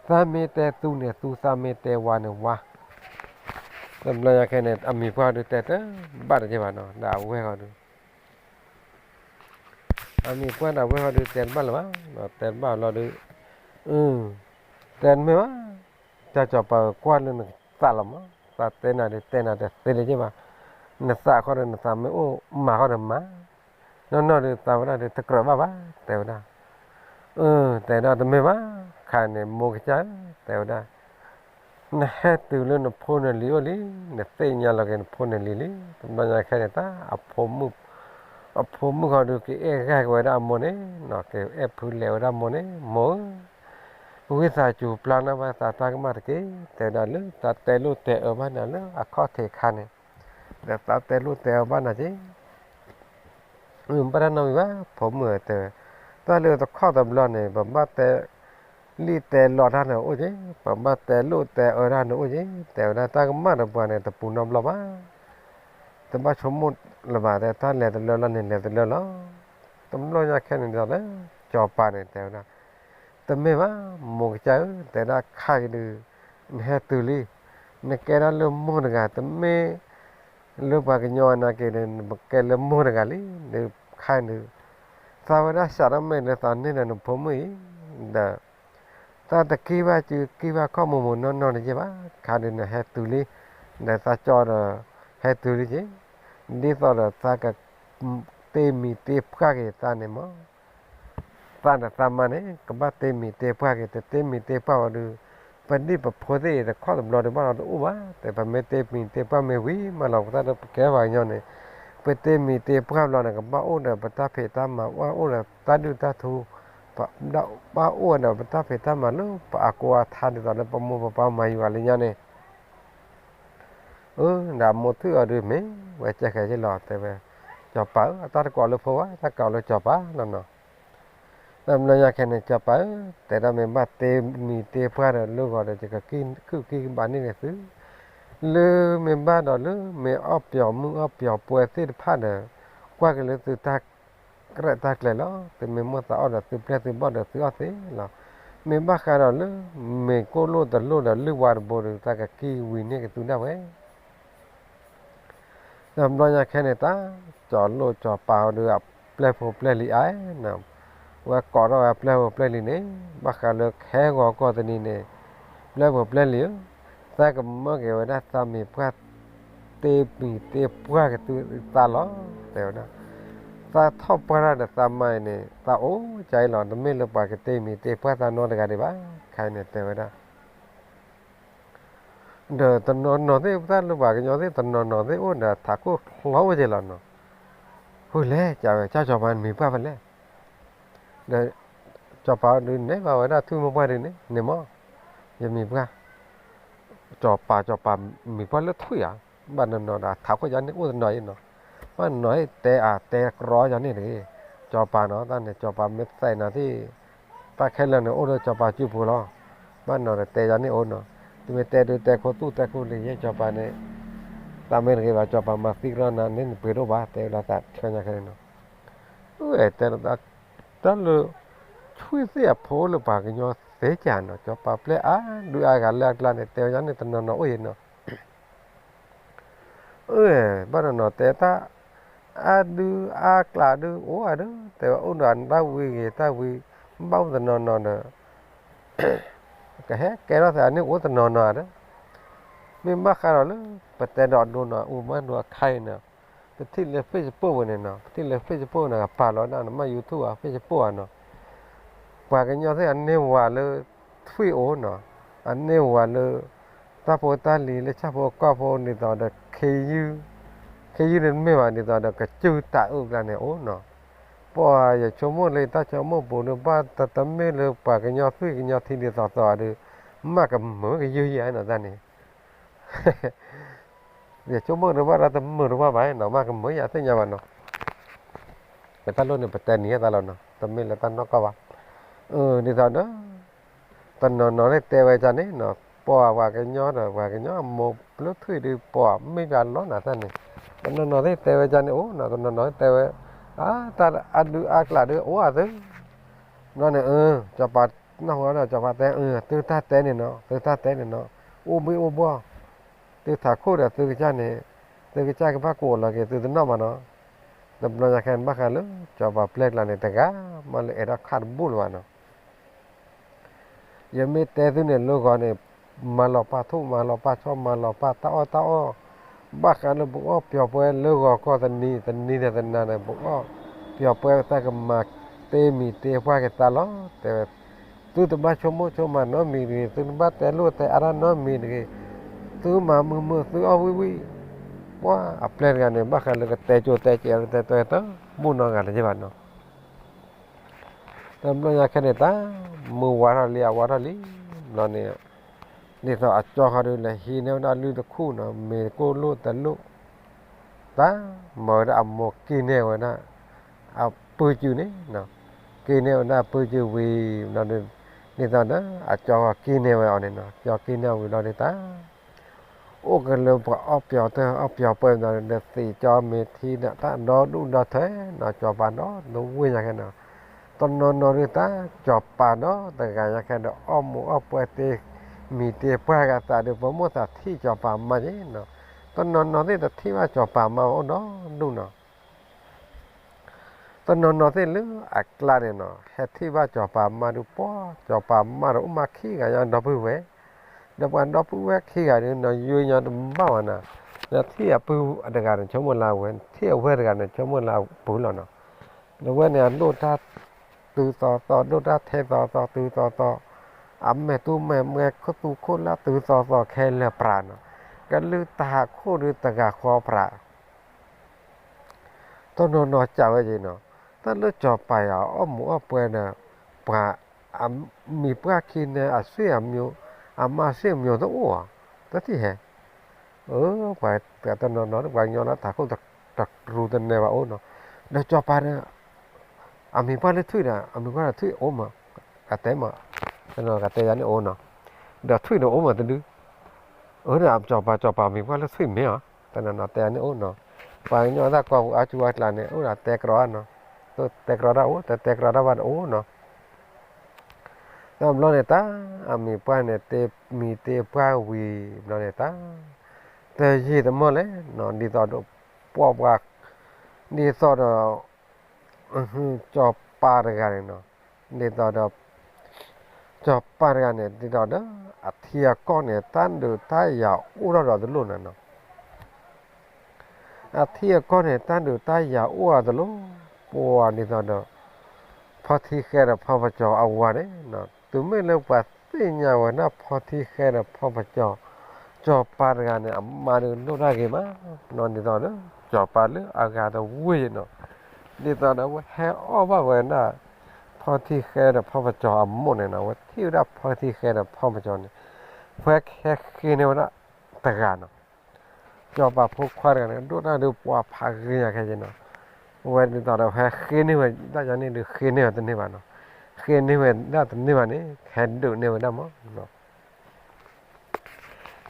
သးမ့ၢ်တဲသူန့ၣ်သူ, သးမ့ၢ်တဲဝါန့ၣ်ဝါ. တဘျီညါခဲန့ၣ် အမံၤပှၢ်ဒုးတဲတဘၣ်တက့ၢ်ဘၣ်နီၤ, ဒီးအဝဲၢ်ဃီဒုး အမံၤပှၢ်ဒီးအဝဲၢ်ဃီဒုး တဲတဘၣ်လၢၤဘၣ်, တဲတဘၣ်လီၤဒုး, တဲတမ့ၢ်ဘၣ်, တၢ်ကၠီၤပၤကွၢ်လၢနသးလီၤမး, သးတဲနၤဒုး တဲနၤတသ့လၢၤဘၣ်, နသးခီဒီးနသးမ့ၢ်အိၣ်မၤဃီဒီးမၤ, နီၢ်နီၢ်ဒုးသးဝဲဒၣ်ဒုးတကြၢးဘၣ်ဘၣ်, တဲဝဲဒၣ်. အၢ တဲဒၣ်တမ့ၢ်ဘၣ်, ခါန့ၣ်မိၢ်ကစၢ်ဧၢ, တဲဝဲဒၣ် နဟဲတုၤလၢနဖိနလံၤအိၣ်လံ, နသ့ၣ်ညါလီၤက့ၤနဖိနလံၤလံ, တဘျီညါခဲန့ၣ် တၢ် အဖိမုၣ်ဃီဒုးကအဲၣ်ဂၢၢ်က့ၤဝဲဒၣ်အမိၢ်န့ၣ်, ကအဲၣ်ဖုလဲၤဝဲဒၣ်မိၢ်န့ၣ်, မိၢ်ဧၢ, ဝံသးစူၤပျၢ်နၢ်ဘၣ်သးတၢ်ကမၣ်တက့ၢ်, တဲဝဲဒၣ်လၢသးတဲလိာ်တဲအၢဘၣ်နၤလၢအခီၣ်ထံးခါန့ၣ်, ဒီးသးတဲလိာ်တဲအၢဘၣ်နၤက့ၤ မ့ၢ်ဘၣ်တၢ်နီတမံၤဘၣ်, ဖိမုၣ်ဧၢ တဲဝဲ, တၢ်လၢတခီၣ်တဘျီန့ၣ် ပဘၣ်တဲလံၣ်တဲလီတၢ်န့ၣ်အိၣ်က့ၤ, ပဘၣ်တဲလိာ်တဲအၢတၢ်န့ၣ်အိၣ်က့ၤ, တဲဝဲဒၣ်တၢ်ကမၣ်ဒီးပှၤန့ၣ် တပူၤနီတဘျီဘၣ်, တဘၣ်ဆိကမိၣ်လၢၤဘၣ်, တဲတၢ်လဲၤတလၢလီၤန့ၣ် လဲၤတလၢလီၤ. တဘျီညါခဲန့ၣ်ဒီးလၢ ကၠီၤပၤန့ၣ် တဲဝဲဒၣ် တမ့ၢ်ဘၣ်, မိၢ်ကစၢ်ဧၢ, တဲဒၣ်ခါက့ၤဒုး နဟဲတုၤလံ, နကဲဒၣ်လၢမိၢ်တဂၤ, တမ့ၢ်လၢပှၤကညီအနာ်က့ၤဒီး နကဲလၢမိၢ်တဂၤလံ, ဒုးခါဒုး သးဝဲဒၣ်စးထီၣ်မ့ၢ်လၢသးန့ၢ်ဒီးနဖိမုၣ်အံၤ, ဒီး သးတက့ၢ်ဘၣ်စုက့ၢ်ဘၣ်ခီၣ်မိၢ်မိၢ်နီၢ်နီၢ်တယဲၢ်ဘၣ်, ခါဒုးနဟဲတုၤလံ, ဒီးသးကၠီဒီး ဟဲတုၤလံက့ၤ, ဒ်သိးဒီးသးက တ့မံၤတ့ပှၢ်က့ၤသးန့ၣ်မး သးဒီးသးမါန့ၣ် ကဘၣ်တ့မံၤတ့ပှၢ်က့ၤ, တတ့မံၤတ့ပှၢ်ဝဲဒီး ပဒံၣ်ပဖိသ့ၣ်အံၤတခီတဘျီဒုးဘၣ်လီၤတအိၣ်ဘၣ်, တဲပမ့ၢ်တ့မံၤတ့ပှၢ်မ့ၢ်ဝံၤမးလီၤ ပသးဒီးပကဲပှၤကညီန့ၣ်, ပတ့မံၤတ့ပှၢ်ဘျီန့ၣ် ကဘၣ်အိၣ်ဒီးပတၢ်ဖံးတၢ်မၤ, ဘၣ်အိၣ်ဒီးတၢ်ဒုၣ်တၢ်ထူ, ဘၣ်အိၣ်ဒီးပတၢ်ဖံးတၢ်မၤလၢပအကိးအထါဒ်သိးလၢပမိၢ်ပပၢ်မၤယုၤအီၤလၢညါန့ၣ် အၢ ဒီးအမိၢ်ထံၣ်အီၤဒုးမ့ၢ်ဝဲကဲဃဲၤက့ၤလီၤ တဲဝဲ, စီၤပၤဧၢ အတၢ်တကိးလၢဖိဘၣ် တၢ်ကိးလၢစီၤပၤလီၤနီၤ. တဘျီညါခဲန့ၣ် စီၤပၤဧၢ တဲဒၣ်မ့ၢ်ဘၣ်တ့မံၤတ့ပှၢ်ဒီးလၢဂီၤဒီး ယကခုၣ်ကံၢ်ဘၣ်န့ၢ်န့ၢ်သု, လၢမ့ၢ်ဘၣ်ဒီးလၢမ့ၢ်အီၣ်ပျီၤမုၢ်အီၣ်ပျီၤပှဲၤသ့ၣ်တဖၣ်ဒီး ကွၢ်က့ၤလၢသုတၢ်ရဲၣ်တၢ်ကျဲၤလီၤ. သုမ့ၢ်မိၣ်သးအီၣ်ဒီးသုပျဲၢ်သုဘီၣ်ဒီးသုအီၣ်သ့လီၤ. မ့ၢ်ဘၣ်ဃးဒီးလၢ မ့ၢ်ကိၣ်လိၣ်တလိၣ်ဒီးလုၢ်ဝါတဘိဒီး သးကကံၢ်ဝံၤန့ၢ်က့ၤသုဒၣ်ဝဲ ဒီးဘျီညါခဲန့ၣ် တၢ်ကၠီၤလိၣ်ကၠီၤပၤအီၤဒီး အပျဲၢ်ဖိပျဲၢ်လံၤအါနီၤ, ဝဲကိးထီၣ်ဝဲအပျဲၢ်ဖိပျဲၢ်လံၤန့ၣ် ဘၣ်ဃးလၢခဲဂီၤကီၢ်တနံၤန့ၣ်, ပျဲၢ်ဖိပျဲၢ်လံၤဧၢ, သးကမၢက့ၤဝဲဒၣ်သးမံၤပှၢ် တ့မံၤတ့ပှၢ်က့ၤသုသးလီၤ, တဲဝဲဒၣ်, သးထီၣ်ပှၢ်တၢ်ဒီးသးမါအံၤန့ၣ် သးအိၣ်ကါအံၤလီၤ, တမ့ၢ်လၢပှၤကတ့မံၤတ့ပှၢ်သးနီတဂၤဒံးဘၣ်, ခဲအံၤန့ၣ်တဲဝဲဒၣ် ဒီးတနီၤနီၤသ့ၣ် ပတၢ်လၢပှၤကညီသ့ၣ် တနီၤနီၤသ့ၣ်အိၣ်ဒီးထးခိၣ်ချီဝဲက့ၤလီၤနီၤ, ဃိလဲၣ် ကဝဲ ကၢ်စီၤပၤနမံၤပှၢ်ဖဲလဲၣ်, ဒီး စီၤပၤဒုးနဲၣ်လီၤဝဲဒၣ်ထွံၣ်မိၢ်ပှၢ်ဒုးန့ၣ် န့ၣ်မး, ယမံၤပှၢ် စီၤပၤ စီၤပၤမံၤပှၢ်လၢထွံၣ်ဧါ, ဘၣ်နီၤနီၤဒီးထးခိၣ်ယၤန့ၣ်အိၣ်တနီၤအံၤနီၤ, ဘၣ်နီၤအံၤတဲအတဲကြီယၤန့ၣ်တဂ့ၤ, စီၤပၤနီၤ တၢ်န့ၣ် စီၤပၤမ့ၢ်သဲးနၤသ့ၣ် တၢ်ခဲလၢာ်န့ၣ် အိၣ်ဒီးစီၤပၤစုပူၤလီၤ, ဘၣ်နီၤဒီးတဲယၤန့ၣ်အိၣ်နီၤ, သုမ့ၢ်တဲဒုးတဲခိၣ်သူၣ်တဲခိၣ်လံၤယဲၢ်စီၤပၤန့ၣ်, တၢ်မ့ၢ်တဂ့ၤဘၣ် စီၤပၤမၤသံကလီနၤန့ၣ် နပှ့ၤတအိၣ်ဘၣ် တဲဝဲလီၤသးဆၢညါခဲန့ၣ်နီၤ, အၢ တဲ တၢ်လၢ ထွံၣ်သ့ၣ်အဖိလၢပှၤကညီသ့ကၢ်နီၤ စီၤပၤပျဲၢ်အါဒုးအါဂၤလၢအကျါန့ၣ် တဲဝဲယၤန့ၣ်တနီၤနီၤအိၣ်အံၤနီၤ အၢ ဘၣ်နီၤနီၤတဲတၢ် အါဒုအါကျးဒုအိၣ်ဧါဒု တဲဝဲအိၣ်ဒီးတၢ်ဝံဂ့ၤတၢ်ဝံ ဘၣ်အိၣ်တနီၤနီၤဒီး ကဟဲကဲထီၣ်သးန့ၣ်အိၣ်တနီၤနီၤဧါဒီး မ့ၢ်ဘၣ်ဃးဒီးလၢ ပတဲဒီးဒိနီၤ အိၣ်မးဒိအခါအံၤနီၤ ပထံၣ်လၢ Facebook ဝဲန့ၣ်နီၤ ပထံၣ်လၢ Facebook န့ၣ် ကပာ်လီၤဒၣ်နမ့ၢ် YouTube ဧါ Facebook ဧါနီၤ ပှၤကညီသ့ၣ်အန့ၢ်ဝၤလၢ ထွံၣ်အိၣ်နီၤ အန့ၢ်ဝၤလၢ တၢ်ဖိတၢ်လံၤလၢဆၣ်ဖိကီၢ်ဖိဒ်သိးဒီး ခ့ယုၢ် ခ့ယုၢ်န့ၣ်မ့ၢ်ဘၣ်ဒ်သိးဒီး ကစၢၢ်တၢ်အုၣ်ကျါန့ၣ်အိၣ်နီၤ ပှၤယဆိကမိၣ်လၢယတၢ်ဆိကမိၣ်ပူၤဒီး ဘၣ်တမ့ၢ်လၢပှၤကညီသွံၣ်ကညီထံဒ်သိးသိးဒီး မ့ၢ်ကမၢကယုၢ်ယၤနီၤတၢ်န့ၣ် ယဆိကမိၣ်ဒီးဘၣ်ဒီးတမုာ်တဝၢ်ဘၣ်နီၤ မ့ၢ်ကမၢယၤသ့ၣ်ညါဘၣ်နီၤ ပတၢ်လိၣ်န့ၣ် ပတဲနံၤယဲၢ်သးလီၤနီၤ တမ့ၢ်လၢတၢ်နီၢ်ကီၢ်ဘၣ် အၢ ဒ်သိးဒီး တနီၤနီၤသ့ၣ်တဲဝဲဒ်န့ၣ်နီၤ ပှၤပှၤကညီဒီး ပှၤကညီအမိၢ်လၢထွံၣ်ဒုး ပှၤမ့ၢ်ယၤလီၤနၤတၢ်န့ၣ် တနီၤနီၤသ့ၣ်တဲဝဲဒ်န့ၣ်အိၣ်နီၤ တနီၤနီၤသ့ၣ်တဲဝဲ အါ တၢ်အါဒုအါကျးဒုအိၣ်ဧါသု ဘျီန့ၣ် အၢ စီၤပၤနၢ်ဟူဒီး စီၤပၤတဲ အၢ သုတၢ်တဲန့ၣ်နီၤ သုတၢ်တဲန့ၣ်နီၤ အိၣ်ဘှံးအိၣ်ဘှီၣ် သုထးခိၣ်ဒီးသုကစၢ်န့ၣ် သုကစၢ်ကဘၣ်ကိးလီၤက့ၤသုတနီၣ်ဘၣ်နီၤ တဘျီညါခဲန့ၣ် ဘၣ်ဃးလၢ စီၤပၤပျဲၢ်ကျါန့ၣ် တဂၤမးလၢအဲၣ်ဒိးခးတဘူၣ်လၢၤဘၣ်နီၤ ယမ့ၢ်တဲသုန့ၣ်လၢဂီၤန့ၣ် မၤလီၤပာ်ထူၣ်မၤလီၤပာ်ဆီမၤလီၤပာ်တၢ်အီၣ်တၢ်အီ ဘၣ်ဃးလၢပကအီၣ်ပျီၤပှဲၤလၢဂီၤကီၢ်တနံၤ တနံၤဒီးတနၤန့ၣ် ပကအီၣ်ပျီၤပှဲၤတၢ်ကမၤတ့မံၤတ့ပှၢ်က့ၤသးလီၤ တဲဝဲ သုတဘၣ်ဆိကမိၣ်ဆိကမးနီတမံၤတဂ့ၤ သုတဘၣ်တဲလိာ်တဲအါတၢ်နီတမံၤတဂ့ၤ သုမၤမုာ်မုာ်သုအီၣ်ဝံၣ်ဝံၣ် ပှၤအပျဲၢ်တဂၤန့ၣ် ဘၣ်ဃးလၢကတဲကၠိတဲကဲးတဲတဲတဘူၣ်နီတဂၤလၢၤဘၣ်နီၤ တဘျီညါခဲန့ၣ် တၢ်မုၢ်ဝါထီၣ်လံ အဝါထီၣ်လံ ဘျီန့ၣ် ဒ်သိးအကၠီဃီဒုးလဲၤဟံးန့ၢ်ဝဲဒၣ်လုၢ်တခူၣ်နီၤ မ့ၢ်ကိၣ်လိၣ်တလိၣ် တၢ်မၤဝဲဒၣ်အမိၢ်က့ၤန့ၢ်ဝဲဒၣ် အပုၢ်စုန့ၣ် က့ၤန့ၢ်ဝဲဒၣ်အပုၢ်စုဝံၤ ဘျီဒုး ဒ်သိးဒီး အကၠီဃီက့ၤန့ၢ်ဝဲအီၤန့ၣ်နီၤ ကၠီက့ၤန့ၢ်ဝံၤဘျီဒုးတၢ် အိၣ်ကလၢပှၤအီၣ်ပျီၤတၢ်အီၣ်ပျီၤပှဲၤဘျီဒုး သံးကၠီမ့ၤထံဒီးတၢ်ဒီဒူၣ်ဒီထၢနီၤ ကၠီၤပၤဒီးတဝ့ၢ်ညါခဲနီၤ တနီၤနီၤဒုးတၢ်ကၠီၤပၤဒီးတဂၤညါခဲဒီး အီၣ်မူးအီၣ်ပှဲၤတ့မံၤတ့ပှၢ်ဂၤသးဒုး ပမိၢ်သးထံၣ်ကၠီၤပၤမါက့နီၤ တနီၤနီၤသ့ၣ်တထံၣ်ဘၣ်ကၠီၤပၤမါအိၣ်ဒီဒူၣ်နီၤ တနီၤနီၤသ့ၣ်လၢအကျါန့ၣ်နီၤ ဟဲထံၣ်ဘၣ်စီၤပၤမါဒုးပှၢ်, စီၤပၤမါဒီးအိၣ်မးခံဂၤညါဒီပုၢ်ဝဲၢ်, ဒီးပှၤဒီပုၢ်ဝဲၢ်ခံဂၤဒုးနီၤ ယိယိတဘၣ်ဝဲနီၤ, ဒီးထံၣ်အပုၢ်တဂၤန့ၣ် ဆိကမိၣ်လၢအဝဲ, ထံၣ်အဝဲၢ်တဂၤန့ၣ် ဆိကမိၣ်လၢအပုၢ်လီၤနီၤ, ဒီးဝဲန့ၣ်အဒိၣ်တၢ်တုၤသီသီ, ဒိၣ်တၢ်ထဲသီသီ, တုၤသီသီ, အမဲာ်သူမဲာ်မဲာ် ခိၣ်သူခိၣ်လၢ် တုၤသီသီခဲလၢာ်ပြးနီၤ, ကလုၢ်တၢ်ဟးခိၣ်ဒုးတဂၤဃီပြး တနီၤနီၤစံးဝဲက့ၤနီၤ, တၢ်လၢစီၤပၤယၤအီၣ်မူးအီၣ်ပွဲဒီး ပှၤအမံၤပှၢ်ခံန့ၣ် အဆွေအမျိုး, အမါဆွေမျိုးတအိၣ်ဧါ, တထံၣ်ဟဲ, အၢ ပှၤတနီၤနီၤ ပှၤကညီလၢတၢ်ခိၣ်တရူးတနဲဘၣ်အိၣ်နီၤ, ဒီးစီၤပၤဒီး အမံၤပှၢ်လၢထွံၣ်ဒီး အမံၤပှၢ်လၢထွံၣ်အိၣ်မး, ကတဲမး, တနီၤကတဲယၤန့ၣ်အိၣ်နီၤ, ဒီးထွံၣ်န့ၣ်အိၣ်မးတဒု, အၢ ဒီးစီၤပၤ စီၤပၤမံၤပှၢ်လၢထွံၣ်မ့ၢ်ဧါ, တနီၤနီၤတဲယၤန့ၣ်အိၣ်နီၤ, ပှၤကညီတၢ်ကိးပူၤအါကၠူအါကျါန့ၣ် အိၣ်ဒီးတဲကြီတၢ်နီၤ, တဲကြီတၢ်အိၣ် တတဲကြီတၢ်ဘၣ်တအိၣ်နီၤ, တဘျီန့ၣ်တၢ် အမံၤပှၢ်န့ၣ် တ့မံၤတ့ပှၢ်ဝံၤဘျီန့ၣ်တၢ်, တယံာ်တမီၢ်လဲၣ်နီၤ ဒ်သိးဒီး ပှၤပှၤ ဒ်သိးဒီး စီၤပၤတဂၤန့ၣ်နီၤ, ဒ်သိးဒီး စီၤပၤတဂၤန့ၣ် ဒ်သိးဒီး အထံအကီၢ်န့ၣ် တၢ်ဒုးတၢ်ယၤအိၣ်ထီၣ်ဒီးတလိၣ်နီၤနီၤ အထံအကီၢ်န့ၣ် တၢ်ဒုးတၢ်ယၤအိၣ်အါတလိၣ်, ပှၤဒ်သိးဒီး ဖီထံဃဲဒီးဖီပစီၤအဝၤန့ၣ်, တုၤမ့ၢ်လၢပှၤသ့ၣ်ညါဝဲဒၣ်ဖီထံဃဲဒီးဖီပစီၤ, စီၤပၤတဂၤန့ၣ် အမါဒုးဒိၣ်တၢ်ဂ့ၤမး, ဒ်သိးဒီး စီၤပၤလၢအဂၤတဝ့ၢ်နီၤ, ဒ်သိးဒီးအဝဲဟဲအီၣ်ဘၣ်ဝဲဒၣ် ဖီထံဃဲဒီးဖီပစီၤအမိၢ်န့ၣ်နီၤ, အဝဲထံၣ်ဝဲဒၣ်ဖီထံဃဲဒီးဖီပစီၤန့ၣ်, ဖဲဟဲဃ့န့ၢ်ဝဲဒၣ်တဂၤနီၤ စီၤပၤဖိခွါတဂၤန့ၣ် ဒိၣ်တၢ်ဒုးပှၤဖးဂ့ၤယၤခဲက့နီၤ, အဝဲဒ်သိးဒီးဟဲဃ့န့ၢ်ဝဲဒၣ်ယၤန့ၣ်ဒုး ဃ့န့ၢ်ဝဲတန့ၢ်ဘၣ်နီၤ, ဃ့န့ၢ်ဝဲဒၣ်တန့ၢ်ဘၣ်န့ၣ် ဟဲဒုးန့ၢ်ဝဲဒၣ်မး,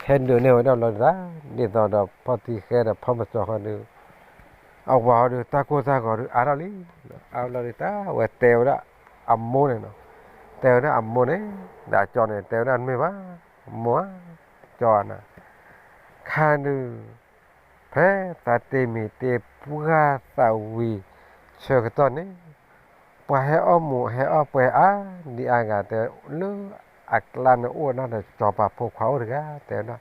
ဟဲဒုးန့ၢ်ဝဲဒၣ်လီၤဒၣ်, ဒ်သိးဒီးဖီထံဃဲဒီးဖီပစီၤဃီဒုး အဝၤဃီဒုး တၢ်ကိၢ်တၢ်ဂီၤဒုးအါထီၣ်လံ, အါလီၤဒုးတၢ် အဝဲတဲဝဲဒၣ်အမိၢ်န့ၣ်နီၤ, တဲဝဲဒၣ်အမိၢ်န့ၣ်, ဒီးအကၠီန့ၣ် တဲဝဲဒၣ်မ့ၢ်ဘၣ်, မိၢ်ဧၢ, ကၠီဧၢနီၤ, ခါဒုး ဖဲသးတ့မံၤတ့ပှၢ်သးဝံၤ ဆၢကတီၢ်န့ၣ်, ပှၤဟဲအီၣ်မူးဟဲအီၣ်ပွဲအါဒံအါဂၤတဲ လၢအကျါန့ၣ်အိၣ်ဝဲဒၣ်ဒီးစီၤပၤဖိခွါအိၣ်တဂၤ တဲဝဲဒၣ်,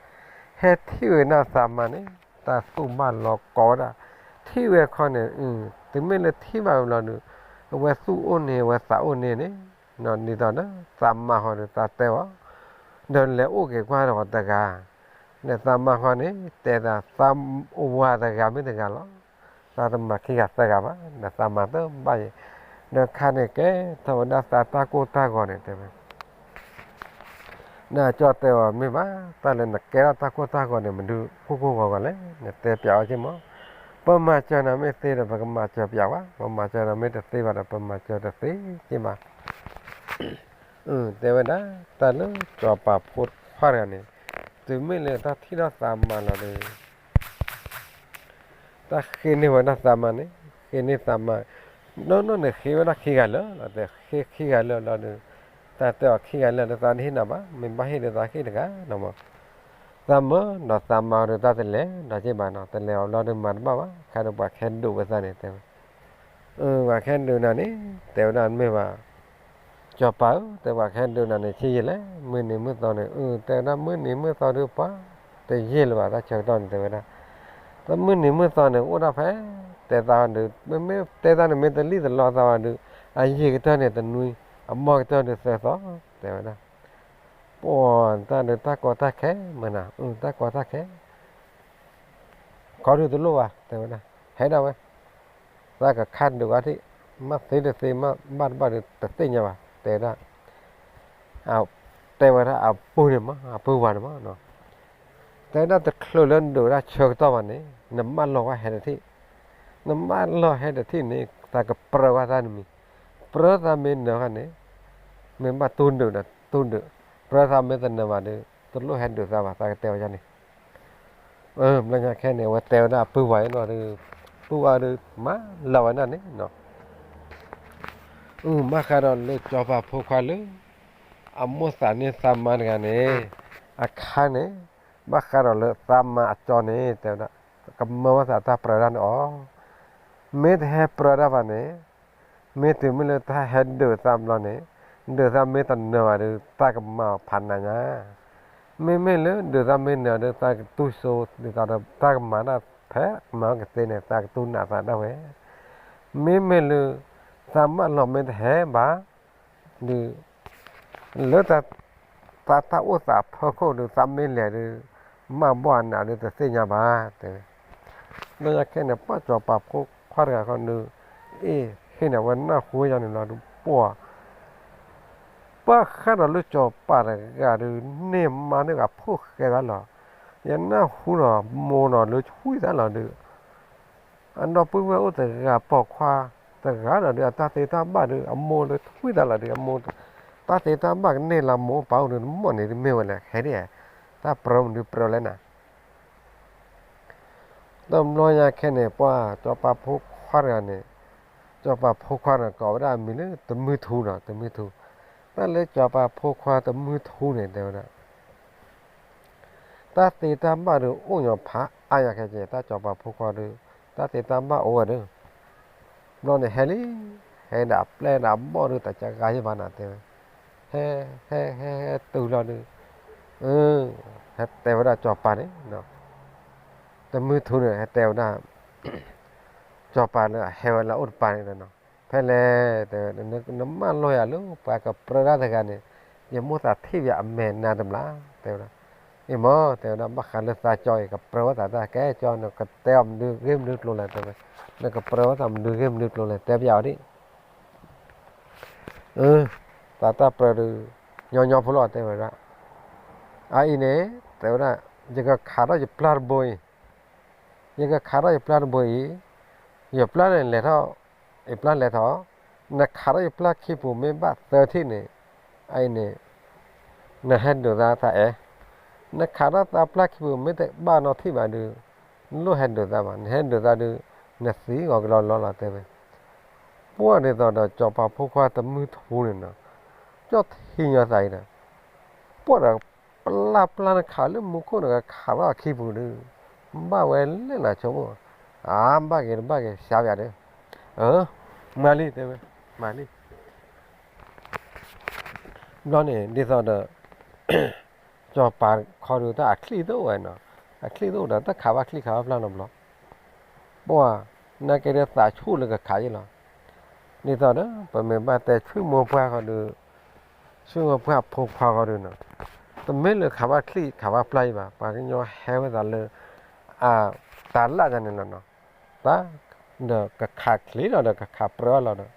ဟဲထံၣ်ဝဲဒၣ်သးမါန့ၣ် တၢ်သူၣ်ဘၣ်လီၤကိးဝဲဒၣ်, ထံၣ်ဝဲခီန့ၣ် တုၤမ့ၢ်လၢထံၣ်ဘၣ်ဝဲလီၤဒီး အဝဲသူၣ်အိၣ်န့ၢ် အဝဲသးအိၣ်န့ၢ်န့ၣ်, ဒ်သိးဒီးသးမါဃီဒီးသးတဲအီၤ, ဒီးလဲၤအိၣ်က့ၤကွၢ်ဒီးတဂၤ ဒီးသးမါဃီန့ၣ် တဲသး သးဝၤတဂၤမ့ၢ်တဂၤလီၤ, သးတမၤခံဂၤသၢဂၤဘၣ်, ဒီးသးမၤသၢဘၣ်ယဲ, ဒီးခါန့ၣ်ကဲထီၣ်ဝဲဒၣ်သးတၢ်ကိၢ်တၢ်ဂီၤန့ၣ်တဲဝဲ, ဒီးကၠီတဲအီၤမ့ၢ်ဘၣ်, တၢ်လၢနကဲထီၣ်တၢ်ကိၢ်တၢ်ဂီၤန့ၣ် မနုၤကိၢ်ကိၢ်ဂီၤဂီၤလဲၣ်, နတဲပျးဝဲက့မး, ပမၤစၢၤနၤမ့ၢ်သ့ဒီး ပကမၤစၢၤပျးဝဲ, ပမၤစၢၤနၤမ့ၢ်တသ့ဘၣ်ဒီး ပမၤစၢၤတသ့က့ဘၣ် တဲဝဲဒၣ် တၢ်လၢစီၤပၤဖိခွါတဂၤန့ၣ်, တုၤမ့ၢ်လၢတၢ်ထံၣ်ထီၣ်သးမါလီၤဒီး တၢ်ဃ့န့ၢ်ဝဲဒၣ်သးမါန့ၣ်, ဃ့န့ၢ်သးမါ, နီၢ်နီၢ်န့ၣ်ဃ့ဝဲဒၣ်ခံဂၤလၢာ်လီၤ, တဲဃ့ခံဂၤလၢာ်လီၤဒီး, တၢ်တဲအီၤခံဂၤလၢာ်ဒီး သးတဟ့ၣ်နၤဘၣ်, မ့ၢ်ဘၣ်ဟ့ၣ်ဒီးသးဟ့ၣ်တဂၤနီၤမး, သးမၢဒီးသးမါဒီးတၢ်တလဲၤဒီးက့ဘၣ်နီၤ, တလဲၤအီၤဘျီဒီးမၤတဘၣ်ဘၣ်, ခါဒီးပှၤကဟဲဒုးဝဲသးန့ၣ်တဲဝဲ ပှၤကဟဲဒုးနၤန့ၣ် တဲဝဲဒၣ်မ့ၢ်ဘၣ်, စီၤပၤဧၢ, တဲပှၤကဟဲဒုးနၤန့ၣ် ဆံးယံာ်လဲၣ်, မုၢ်နံၤမုၢ်သီန့ၣ်, တဲဝဲဒၣ်မုၢ်နံၤမုၢ်သီဒုးပှၤ, တယံာ်လၢၤဘၣ် တၢ်ဆၢကတီၢ်န့ၣ် တဲဝဲဒၣ်, တမုၢ်နံၤမုၢ်သီန့ၣ် အိၣ်ဒၣ်ဖဲ, တဲသးဒုး, မ့မ့ၢ်တဲသးန့ၣ် မ့ၢ်တလံၣ်တလီသးဘၣ်ဒုး, အယံာ်ကတၢၢ်န့ၣ်တနွံ, အမီၢ်ကတၢၢ်ဒုးသၢသီ, တဲဝဲဒၣ်, ပှၤတၢ်ဒုးတၢ်ကီတၢ်ခဲ, မနၤ, တၢ်ကီတၢ်ခဲ ခီဒုးတလိၣ်ဘၣ် တဲဝဲဒၣ်, ဟဲဒၣ်ဝဲ, သးကခါဒုးဂၤထံၣ်, မ့ၢ်သ့တသ့ မ့ၢ်ဘၣ်တဘၣ်ဒုးတသ့ၣ်ညါဘၣ် တဲဝဲဒၣ်, တဲဝဲဒၣ်အပုၢ်န့ၣ်မး အပုၢ်ဝၤန့ၣ်မး, တဲဝဲဒၣ်တချုးလၢနဒုးဝဲဒၣ်ဆၢကတီၢ်ဘၣ်န့ၣ် နမၢလီၤဝဲဟဲတထံၣ်, နမၢလီၤဟဲတထံၣ်န့ၣ် သးကပြၢဘၣ်သးနမံၤ, ပြၢသးမ့ၢ်နၢၤဃီန့ၣ်, မ့ၢ်ဘၣ်တူၢ်ဒုးဒီးတူၢ်ဒုး, ပြၢသးမ့ၢ်တနၢၤဘၣ်ဒီး တလိၣ်ဟဲဒုးသးဘၣ် သးကတဲဝဲန့ၣ် ဘျီညါခဲန့ၣ် အဝဲတဲဝဲဒၣ်အပုၢ်ဝၤအံၤနီၤဒီး, ပုၢ်ဝၤဒီး မၤလီၤဝဲဒၣ်န့ၣ်နီၤ, ဘၣ်ဃးဒီးလၢစီၤပၤဖိခွါလၢ အမိၢ်သးန့ၢ်သးမါတဂၤန့ၣ်, အခါန့ၣ်, ဘၣ်ဃးဒီးလၢသးမါအကၠီန့ၣ် တဲဝဲဒၣ်, ကမၢဘၣ်သးတၢ်ပြၢဒၣ်န့ၣ်အီၤ, မ့ၢ်တဟဲပြၢဒၣ်ဘၣ်န့ၣ် မ့ၢ်တုၤမ့ၢ်လၢတၢ်ဟဲဒုးသးဘျီန့ၣ်, ဒုးသးမ့ၢ်တနၢၤဘၣ်ဒီး တၢ်ကမၤအီၤဖးနးညါ, မ့မ့ၢ်လၢဒုးသးမ့ၢ်နၢၤဒီး တၢ်ကတူၢ်စိဒ်သိးဒီး တၢ်ကမၤဒၣ်ဖဲမၤကသ့န့ၣ် သးကတူၢ်နးသးဒၣ်ဝဲ, မ့မ့ၢ်လၢ သးမၢလီၤမ့ၢ်တဟဲဘၣ် ဒုး လၢ သးတၢ်အိၣ်သးဖီခိၣ်ဒီး သးမ့ၢ်လဲၤဒီး မၢဘီၣ်အနးဒီးတသ့ၣ်ညါဘၣ် တဲဝဲ. ဘျီညါခဲန့ၣ် ပှၢ်စီၤပၤဖိခွါတဂၤဃီဒီး အ့ၣ် ဟ့ၣ်န့ၢ်ဝဲနၢ်ဟူယါန့ၣ်လီၤဒီး ပှၢ် ပှၢ်ဃးဒီးလၢစီၤပၤတဂၤဒီး န့ၢ်မါန့ၢ်ဂၤဖိၣ်ဃဲသးလီၤ. ယနၢ်ဟူဒီး မိၢ်နီၤလၢထွံၣ်သးလီၤဒီး အဒီပုၢ်ဝဲၢ်အိၣ်တဂၤပိာ်ခွါတဂၤဒီး အတၢ်သ့တၢ်ဘၣ်ဒီး အမိၢ်လၢထွံၣ်သးလီၤဒီး အမိၢ် တၢ်သ့တၢ်ဘၣ်ကန့ၢ်လၢမိၢ်ပၢ်အိၣ်ဒီး တမီၢ်န့ၣ်တမ့ၢ်ဝဲလဲၣ် ဟဲဒ် တၢ်ပြၢမနုၤပြၢလဲၣ်နၤ. တဘျီညါခဲန့ၣ် ပှၢ်စီၤပၤဖိခွါတဂၤန့ၣ်, စီၤပၤဖိခွါန့ၣ် ကိးဝဲဒၣ်အမံၤလၢတမုၢ်ထူနီၤ, တမုၢ်ထူ, တၢ်လၢစီၤပၤဖိခွါတမုၢ်ထူန့ၣ် တဲဝဲဒၣ် တၢ်သ့တၢ်ဘၣ်ဒီးအိၣ်ညီဖးအါယၤခဲကဲ တၢ်စီၤပၤဖိခွါဒီး တၢ်သ့တၢ်ဘၣ်အိၣ်ဝဲဒီး ဘျီန့ၣ်ဟဲလံ, ဟဲဒၣ်အပျဲၢ်ဒၣ်အဘီၣ်ဒီး တၢ်ကဂၤယံၤဘၣ်နၤ တဲဝဲ, ဟဲ ဟဲ ဟဲ ဟဲတုၤလီၤဒီး ဟဲတဲဝဲဒၣ်စီၤပၤန့ၣ်, တမုၢ်ထူန့ၣ် ဟဲတဲဝဲဒၣ် စီၤပၤလၢအဟဲဝဲလၢအအိၣ်တပၤန့ၣ်လီၤ. ဖဲလဲၣ် တဲဝဲ, နမၢလီၤယၤလၢပှၤကပြၢတၢ်တဂၤန့ၣ်, ယမိၣ်သးထံၣ်ယၤအမဲာ်နါတဘျီ, တဲဝဲဒၣ်, အံၤမ့ၢ် တဲဝဲဒၣ် ဘၣ်ဃးလၢသးကၠီအံၤ ကပြၢဝဲသးတၢ်ကဲကၠီ နကတဲအီၤမနုၤဂ့ၢ်မနုၤကျိၤလဲၣ် တဲဝဲ, နကပြၢဝဲသးမနုၤဂ့ၢ်မနုၤကျိၤလဲၣ် တဲပယီၤဒံး သးတၢ်ပြၢဒီး ညီညီဖိလီၤ တဲဝဲဒၣ်, အအံၤန့ၣ် တဲဝဲဒၣ်, ယကခးထီၣ်ယပျၢ်တဘိအံၤ, ယကခးထီၣ်ယပျၢ်တဘိအံၤ, ယပျၢ်န့ၣ်လဲၤထီၣ်, ယပျၢ်လဲၤထီၣ်, နခးထီၣ်ယပျၢ်ခံပူၤမ့ၢ်ဘၣ်သၢထံၣ်န့ၣ်, အအံၤန့ၣ် နဟဲဒုးသးသးအဲၣ်, နခးထီၣ်သးပျၢ်ခံပူၤမ့ၢ်တဘၣ်နီတထံၣ်ဘၣ်ဒီး, နလိၣ်ဟဲဒုးသးဘၣ်, နဟဲဒုးသးဒီး နသံဂီၤကလီလီလီၤ တဲဝဲ. ပှၢ်ဒ်သိးဒီးစီၤပၤဖိခွါတမုၢ်ထူန့ၣ်နီၤ, ကၠီၣ်ထံညီသးအံၤဒီး, ပှၢ်ဒီး ပျၢ်ပျၢ်နခးလၢမူခိၣ်ဒီး ကခးထီၣ်အခံပူၤဒီး, ဘၣ်ဝဲလဲၣ်နဆိကမိၣ်, အါ ဘၣ်ဂ့ၤတဘၣ်ဂ့ၤ စှၤပယၤဒီး, မၤလံ တဲဝဲ, မၤလံ ဘျီန့ၣ် ဒ်သိးဒီး စီၤပၤခီဒုးတၢ်အချံၣ်တအိၣ်ဝဲနီၤ, အချံၣ်တအိၣ်ဒီး တၢ်ခးဘၣ်ချံၣ်ခးဘၣ်ပျၢ်နီတဘျီ, ပှၢ် နာ်က့ဒီးသးဆူၣ်လၢကခးယ့ၣ်လီၤ. ဒ်သိးဒီး ပမ့ၢ်ဘၣ်တဲဆူမိၢ်ပှၢ်ဃီဒီး, ဆူမိၢ်ပှၢ်ဖိခွါဃီဒုးနီၤ, တမ့ၢ်လၢခးဘၣ်ချံၣ်ခးဘၣ်ပျၢ်ယံၤဘၣ်, ပှၤကညီဟဲဝဲသးလၢ အတၢ်လၢ်န့ၣ်လီၤနီၤ, တၢ်ဒီးကခးချံးလီၤဒီးကခးပြၢလီၤဒီး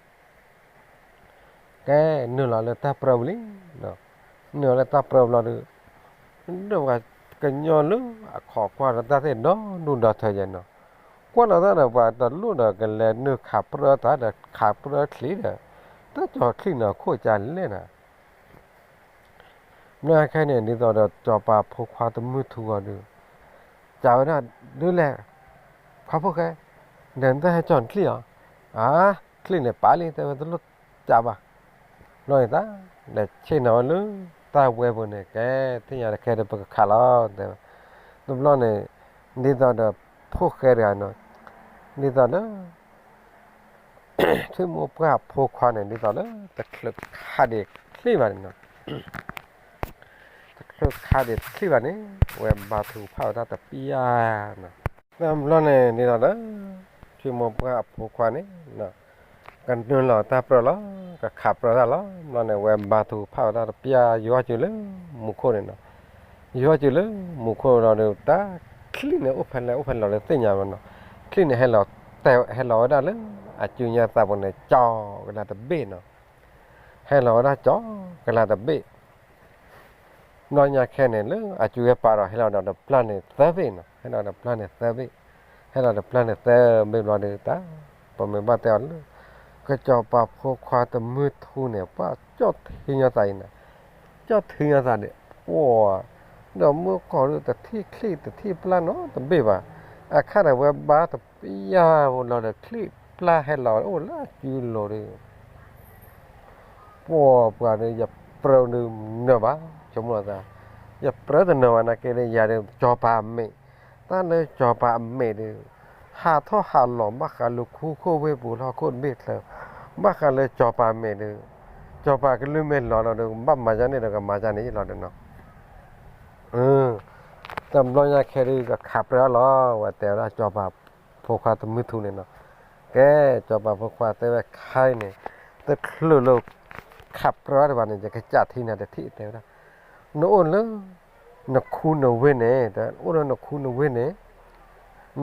ကဲနုာ်လီၤလၢတၢ်ပြၢပူၤလံ, နုာ်လီၤလၢတၢ်ပြၢပူၤလီၤဒီး, ဒီးပှၤကညီလၢအခီၣ်ကွၢ်ဒီးတၢ်သ့ၣ်ဒီဒူၣ်ဒီထၢယဲနီၤ, ကွၢ်လီၤတၢ်ဒီးပှၤတလိၣ်ဒီးကလဲၤနုာ်ခးပြၢတၢ်ဒီးခးပြၢချံးဒီး, တၢ်ကၠီၤချံးန့ၣ်ခိၣ်ကလဲၣ်နၤ မ့ၢ်ခဲန့ၣ် ဒ်သိးဒီးစီၤပၤဖိခွါတမုၢ်ထူဂီၤဒုး, ကးဝဲဒၣ်ဒုးလဲၣ်, ခွါဖိၣ်ဃဲ, ဒီးနတဟဲကၠီၤနချံၣ်အီၤ, အါ, ချံၣ်န့ၣ်ပာ်လံ တဲဝဲတလိၣ်ကးဘၣ်, ဘျီန့ၣ်တၢ်, လဲၤဆ့ၣ်နီၤဝဲလၢတၢ်ဝဲပူၤန့ၣ် ကဲ သ့ၣ်ညါတခဲဒီးပကခးလီၤ တဲဝဲ, တဘျီန့ၣ်, ဒ်သိးဒီးဖိၣ်ဃဲတဂၤနီၤ, ဒ်သိးလၢ ဆိကမိၣ်ပှၢ်ဖိခွါန့ၣ် ဒ်သိးလၢတချုးခးဒံးချံၣ်ဘၣ်န့ၣ်နီၤ, တချုးခးဒံးချံၣ်ဘၣ်န့ၣ်, ဝဲဘါထုကဖၣ်ဝဲဒၣ်တပျၢ်နီၤ, တဘျီန့ၣ် ဒ်သိးလၢ ဆိကမိၣ်ပှၢ်အဖိခွါန့ၣ် ကနုာ်လီၤတၢ်ပြၢလီၤ, ကခးပြၢတၢ်လီၤ, ဘျီန့ၣ် ဝဲဘါထုကဖၣ်ဝဲဒၣ်တပျၢ် ယိၤဟီၣ်စုၤလၢမူခိၣ်န့ၣ်နီၤ, ယိၤဟီၣ်စုၤလၢမူခိၣ်လီၤဒီး တၢ်ချံၣ်န့ၣ် အိၣ်ဖဲလဲၣ်အိၣ်ဖဲလဲၣ်လီၤလၢသ့ၣ်ညါဘၣ်နီၤ, ချံၣ်န့ၣ် ဟဲလီၤဝဲဒၣ်လၢ အစုညါသးပူၤန့ၣ် ကၠီၤကလၤတဘ့ၣ်နီၤ, ဟဲလီၤဝဲဒၣ်ကၠီၤကလၤတဘ့ၣ် ဘျီညါခဲန့ၣ် လၢအစုဝဲပာ်ဒီး ဟဲလီၤဒီးတပျၢ်န့ၣ်သၢဘ့ၣ်နီၤ, ဟဲလီၤဒီးပျၢ်န့ၣ်သၢဘ့ၣ်, ဟဲလီၤဒီးပျၢ်န့ၣ်သၢဘ့ၣ်ဘျီဒီးတၢ်, ပမ့ၢ်ဘၣ်တဲအီၤလၢ ကစီၤပၤဖိခွါတမုၢ်ထူန့ၣ် ပှၢ်ကၠီၣ်ထံညီသးအံၤန့ၣ်, ကၠီၣ်ထံညီသးန့ၣ်, ပှၢ်, ဒီးမုၢ်ကီၢ်ဒီးတထံၣ်ချံၣ်တထံၣ်ပျၢ်နီတဘ့ၣ်ဘၣ်, အခါဒီးဝဲဘါတပျၢ်ဖိလီၤဒီးချံၣ်ပျၢ်ဟဲလီၤအိၣ်လၢအစုလိၤဒီး ပှၢ်ပှၢ်ဒီး ယပြၢဒုးနၢၤဘၣ်, ဆိကမိၣ်သး, ယပြၢတနၢၤဘၣ်နာ်က့ဒီး ယၤဒီးစီၤပၤအမဲာ်, တၢ်လၢစီၤပၤအမဲာ်ဒီး ဟးထီၣ်ဟးလီၤဘၣ်ဃးလၢခူခိၣ်ဝ့ၢ်ပူၤလီၢ်ခိၣ်တဘ့ၣ်ချၢ, ဘၣ်ဃးလၢစီၤပၤမဲာ်ဒီး, စီၤပၤကလုၢ်မ့ၢ်လီၤလီၤဒီး ကဘၣ်မၤယါန့ၣ်ဒီး ကမၤယါန့ၣ်လီၤဒီးနီၤ. တဘျီညါခဲဒုး ကခးပြၢလီၤဝဲ တဲဝဲဒၣ် စီၤပၤဖိခွါသမုၢ်ထူန့ၣ်နီၤ. ကဲ, စီၤပၤဖိခွါတဲဝဲခဲအံၤန့ၣ်, တချုးလၢ ခးပြၢတဘၣ်န့ၣ် ယကစးထံနၤတထံၣ် တဲဝဲဒၣ်. နအိၣ်လၢ နခူနဝ့ၢ်န့ၣ်, အိၣ်လၢနခူနဝ့ၢ်န့ၣ်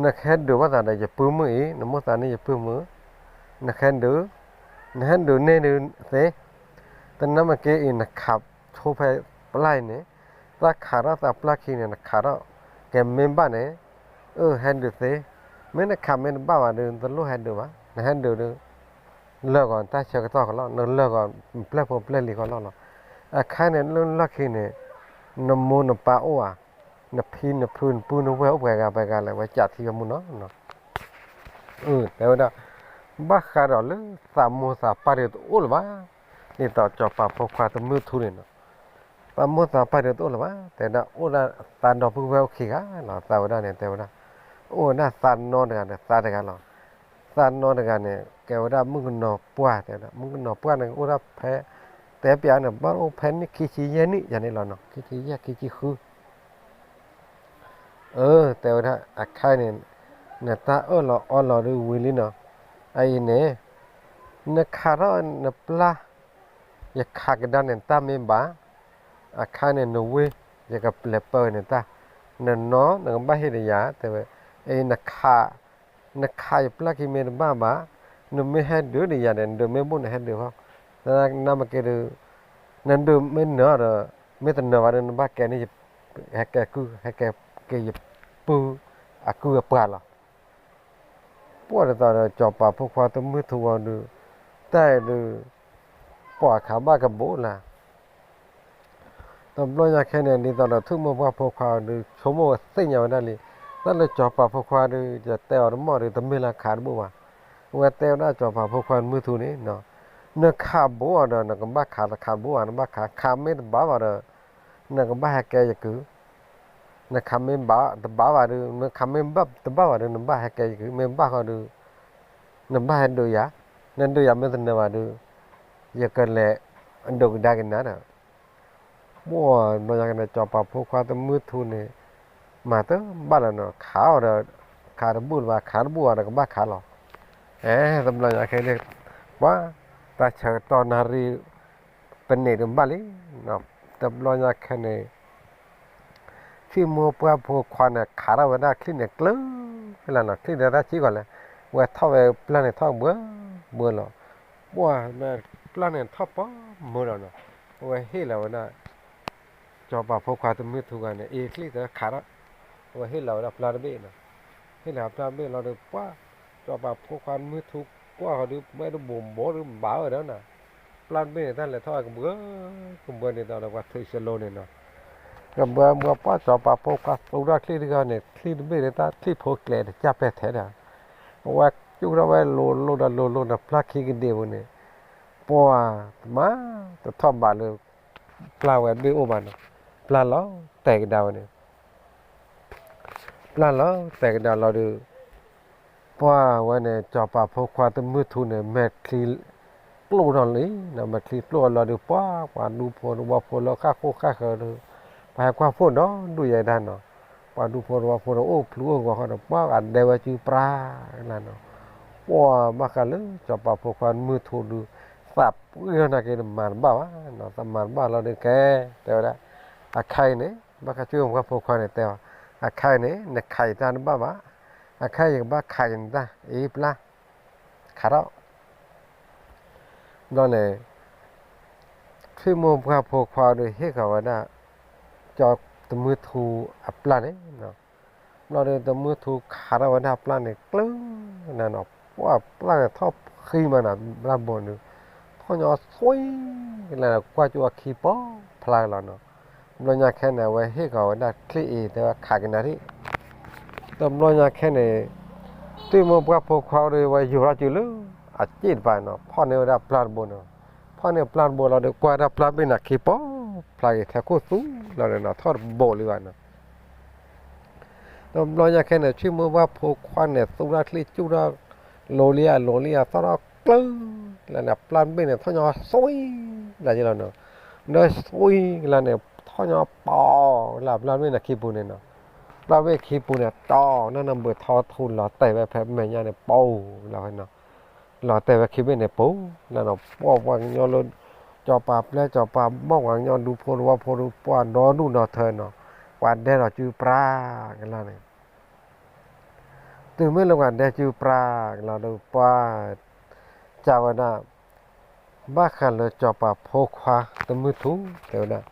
နကဟဲဒုးဘၣ်သးဒီးယပုၢ်မုၣ်အံၤ, နမိၣ်သးန့ၢ်ယပုၢ်မုၣ်, နကဟဲဒုး, နဟဲဒုးန့ၢ်ဒုးသ့, တနၢ်မ့ၢ်က့အံၤ နခးဆိဖဲပျၢ်အံၤန့ၣ်, သးခးထီၣ်သးပျၢ်ခံန့ၣ် နခးထီၣ်, ကဲမ့ၢ်ဘၣ်န့ၣ်, အၢ ဟဲဒုးသ့, မ့ၢ်နခးမ့ၢ်တဘၣ်ဘၣ်ဒီး နတလိၣ်ဟဲဒုးဘၣ်, နဟဲဒုးဒီး လၢာ်ဂီၤတၢ်ဆၢကတီၢ်ကလီၢ်, နလၢာ်ဂီၤပျဲၢ်ဖိပျဲၢ်လံၤကလီၢ်လီၤ. အခါန့ၣ်လၢလီၢ်ခံန့ၣ် နမိၢ်နပၢ်အိၣ်ဧါ, နဖံနဖုနပုၢ်နဝဲၢ်အိၣ်ပှဲၤဂၤပှဲၤဂၤလဲၣ်, ဝဲစးထံဝဲမုၢ်နီၤ. တဲဝဲဒၣ်, ဘၣ်ဃးဒီးလၢသးမိၢ်သးပၢ်ဒီးတအိၣ်လၢၤဘၣ်, ဒ်သိးစီၤပၤဖိခွါသမုၢ်ထူန့ၣ်နီၤ. သးမိၢ်သးပၢ်ဒီးတအိၣ်လၢၤဘၣ်, တဲဝဲဒၣ် အိၣ်ဒၣ်သးဒီပုၢ်ဝဲၢ်အိၣ်ခံဂၤလီၤ. သးဝဲဒၣ်န့ၣ် တဲဝဲဒၣ်, အိၣ်ဝဲဒၣ်သးနီတဂၤဒီးသးတဂၤလီၤ. သးနီတဂၤန့ၣ် ကဲဝဲဒၣ်မုၣ်ကနီၤပှၢ်, တဲဝဲဒၣ် မုၣ်ကနီၤပှၢ်န့ၣ် အိၣ်ဒၣ်ဖဲ တဲပၠးန့ၣ် ဘၣ်အိၣ်ဖဲနံၣ်ခံဆံယဲၢ်နံၣ်ယၤန့ၣ်လီၤနီၤ, ခံဆံယဲၢ် ခံဆံဃု. အၢ တဲဝဲဒၣ် အခါအံၤန့ၣ် နတၢ်အၢၣ်လီၤအီလီၤဒုးဝံၤလံနီၤ. အအံၤန့ၣ် နခးထီၣ်နပျၢ်, ယခးကဒါန့ၣ် နတၢ်မ့ၢ်ဘၣ်, အခါန့ၣ် နဝ့ၢ် ယကပျဲပၢန့ၣ်တၢ်, နနီၤ နကဘၣ်ဟ့ၣ်ဒီးယၤ တဲဝဲ. အံၤ နခးယပျၢ်ခံမ့ၢ်တဘၣ်ဘၣ်, နမ့ၢ်ဟဲဒုးဒီးယၤဒီး နဒုးမ့ၢ်ဘူၣ်နဟဲဒုးဃီ, နမ့ၢ်က့ဒီး နဒုးမ့ၢ်နၢၤဒီး မ့ၢ်တနၢၤဘၣ်ဒီး နဘၣ်ကဲန့ၢ် ဟဲကဲကုၢ် ဟဲကဲက့ၤယပုၢ်အကုၢ်အပှၤလီၤ. ပှၢ်ဒ်သိးဒီး စီၤပၤဖိခွါသမုၢ်ထူဝဲဒုး တၢ်အံၤဒုး ပှၤခးဘၣ်ကဘိလၢ တဘျီညါခဲန့ၣ် ဒ်သိးဒီး ထွံၣ်မိၢ်ပှၢ်ဖိခွါအံၤဒုး ဆိကမိၣ်ဝဲသ့ၣ်ညါဝဲဒၣ်လံ, တၢ်လၢစီၤပၤဖိခွါဒုး ယတဲအီၤတမီၢ်ဒီး တမ့ၢ်လၢခးတဘူၣ်ဘၣ်. အဝဲတဲဝဲဒၣ်စီၤပၤဖိခွါသမုၢ်ထူန့ၣ်, နခးဘိအီၤဒီး နကဘၣ်ခး, တခးတဘူၣ်ဘၣ် နဘၣ်ခး, ခးမ့ၢ်တဘၣ်ဘၣ်ဒီး နကဘၣ်ဟဲကဲယကုၢ်, နခးမ့ၢ်ဘၣ်တဘၣ်ဘၣ်ဒီး, နခးမ့ၢ်ဘၣ်တဘၣ်ဘၣ်ဒီး နဘၣ်ဟဲကဲယကုၢ်, မ့ၢ်ဘၣ်ဃီဒီး နဘၣ်ဟဲဒုးယၤ, နဒုးယၤမ့ၢ်တနၢၤဘၣ်ဒီး ယကလဲၤဒုးကဒါက့ၤနၤဒီး ဘီၣ်ဘျီညါကန့ၣ် စီၤပၤဖိခွါသမုၢ်ထူန့ၣ် မၤတဘၣ်လၢၤနီၤ, ခးအီၤဒီး ခးတဘူၣ်လၢၤဘၣ်, ခးတဘူၣ်အီၤဒီးကဘၣ်ခးလီၤ. အဲ တဘျီညါခဲန့ၣ် ပှၤ တၢ်ဆၢကတီၢ်နၣ်ရံၣ် ပန့ၣ်ဒုးဘၣ်လံ, တဘျီညါခဲန့ၣ် ထွံၣ်မိၢ်ပှၢ်ဖိခွါန့ၣ် ခးထီၣ်ဝဲဒၣ်ချံၣ်န့ၣ်ကျၢၤလၢနီၤ, ချံၣ်န့ၣ်တၢ်ဆံးကီးလဲၣ်, ဝဲထီၣ်ဝဲပျၢ်န့ၣ်ထီၣ်ဘှၢဘှၢလီၤ. ပှၤ ပျၢ်န့ၣ်ထီၣ်ပှၢ်မုာ်လီၤနီၤ, အဝဲဟ့ၣ်လီၤဝဲဒၣ် စီၤပၤဖိခွါသမုၢ်ထူဂၤန့ၣ် အ့ချံၣ်တခးထီၣ်, အဝဲဟ့ၣ်လီၤဝဲဒၣ်ပျၢ်တဘ့ၣ်နီၤ, ဟ့ၣ်လီၤပျၢ်တဘ့ၣ်လီၤဒီး ပှၤ စီၤပၤဖိခွါသမုၢ်ထူကွၢ်ဃီၤဒီး မ့ၢ်တဘိးဘိးဒီးဘၣ်ဝဲဒီးနီၤ, ပျၢ်တဘ့ၣ်န့ၣ် တၢ်လဲၤထီၣ်ကဘှၢ ကဘှၢဒ်သိးဒီးပှၤထူးစလိန့ၣ်နီၤ, ကဘှၢဘှၢပှၢ် စီၤပၤဖိခွါသူထီၣ်ချံၣ်တဂၤန့ၣ် ချံၣ်တဘ့ၣ်န့ၣ် တၢ်ချံၣ်ဖိကျဲၤတကၢ်ပဲာ်ထဲဒီး အဝဲကၠူၣ်ထီၣ်ဝဲလိၤလိၤဒီးလိၤလိၤဒီး ပျၢ်ခံကဒ့ပူၤန့ၣ် ပှၤတမၤတထီၣ်ဘးလၢ ပျၢ်ဝဲတဘ့ၣ်အိၣ်ဘၣ်နီၤ, ပျၢ်လီၤတဲာ်ကဒါဝဲန့ၣ် ပျၢ်လီၤတဲာ်ကဒါလီၤဒီး ပှၤဝဲန့ၣ် စီၤပၤဖိခွါသမုၢ်ထူန့ၣ် မဲာ်ချံကျိၣ်ထီၣ်လံ, မဲာ်ချံကျိၣ်လီၤဒီး ပှၤ ပှၤဒူဖိသဝီဖိလၢဃၣ်ဃိၣ်ဃၣ်ဃၢၤဒီး ပှၤဟဲကွၢ်ဖှိၣ်ဒီးဒုးယဲဒၣ်နီၤ, ပှၤဒူဖိသဝီဖိဒီးအိၣ်ဖျူအိၣ်ဂီၤဃီဒီး ပှၤအဒဲဝဲစုပြါလၢနီၤ, ပှၤဘၣ်ဃးလၢ စီၤပၤဖိခွါသမုၢ်ထူဒီး သးပှ့ၤထီၣ်နာ်က့ တမၤတဘၣ်ဘၣ်နီၤ, သးမၤတဘၣ်လီၤဒီးကဲ တဲဝဲဒၣ် အခါအံၤန့ၣ် ဘၣ်ဃးထွံၣ်မိၢ်ပှၢ်ဖိခွါန့ၣ်တဲအီၤ, အခါအံၤန့ၣ် နခးယတၢ်တဘၣ်ဘၣ်, အခါအံၤယကဘၣ်ခးယနတၢ် အ့ပျၢ် ခးထီၣ် ဘျီန့ၣ် ထွံၣ်မိၢ်ပှၢ်ဖိခွါဒီးဟ့ၣ်ဃီၤဝဲဒၣ် စီၤသမုၢ်ထူအပျၢ်န့ၣ်, ဘျီဒီးသမုၢ်ထူခးထီၣ်ဝဲဒၣ်ပျၢ်န့ၣ်ကျၢၤနၤနီၤ, ပှၤပျၢ်န့ၣ်ထီၣ်ဃံမးနီၤ, ပျၢ်ဘိန့ၣ် ထီၣ်ညီသွံလၢကွၢ်ကၠိအခံပိဖျါကလီၤနီၤ, ဘျီညါခဲန့ၣ် အဝဲဟ့ၣ်ဃီၤဝဲဒၣ်ချံၣ်အံၤ တဲဝဲခးကနၤထံၣ် တဘျီညါခဲန့ၣ် ထွံၣ်မိၢ်ပှၢ်ဖိခွါဒီး ဝဲယိၤထီၣ်စုလၢအစ့ၣ်တပၤနီၤ, ဖီၣ်န့ၢ်ဝဲဒၣ်ပျၢ်တဘိန့ၣ်, ဖီၣ်န့ၢ်ပျၢ်တဘိလီၤဒီး ကွၢ်ဒၣ်ပျၢ်ဘ့ၣ်န့ၣ် ခံပိဖျါက့ၤထဲခိၣ်သူလီၤဒီးနီၤ, ထီၣ်တဘိလံဘၣ်နီၤ. တဘျီညါခဲန့ၣ် ထွံၣ်မိၢ်ပှၢ်ဖိခွါန့ၣ် သူဒၣ်ချံၣ်ကၠူၣ်ထီၣ် လိၤလံဧါ လိၤလံဧါ သီၣ်ထီၣ်ကျၢၤ လၢန့ၣ် ပျၢ်ဘ့ၣ်န့ၣ် ထီၣ်ညီသွံလၢ်က့လီၤနီၤ, ဒီးသွံကလၢ်န့ၣ် ထီၣ်ညီပီၤလၢပျၢ်ဘ့ၣ်န့ၣ်ခံပူၤန့ၣ်နီၤ, ပျၢ်ဘ့ၣ်ခံပူၤန့ၣ် တီနီၢ်နီၢ်ဘုးထီထူလီၤတဲာ်ဝဲဖဲမဲာ်ညါန့ၣ် ပူၤလၢ်ဝဲနီၤ, လီၤတဲာ်ဝဲခံဘ့ၣ်န့ၣ်ပူၤလၢ်နီၤ, ပှၤပှၤကညီလၢ စီၤပၤပျဲစီၤပၤဘီၣ် ပှၤကညီဒူဖိတဝီဖိဒူ ပှၤဒီဒူၣ်ဒီထၢနီၤ, ပှၤဒဲဒီးစုပြၢ်ကလၢ်န့ၣ် တုၤမ့ၢ်လၢပှၤဒဲစုပြၢ်ကလၢ်ဒီး ပှၤ ကးဝဲဒၣ် ဘၣ်ဃးလၢစီၤပၤဖိခွါတမုၢ်ထူ တဲဝဲဒၣ်,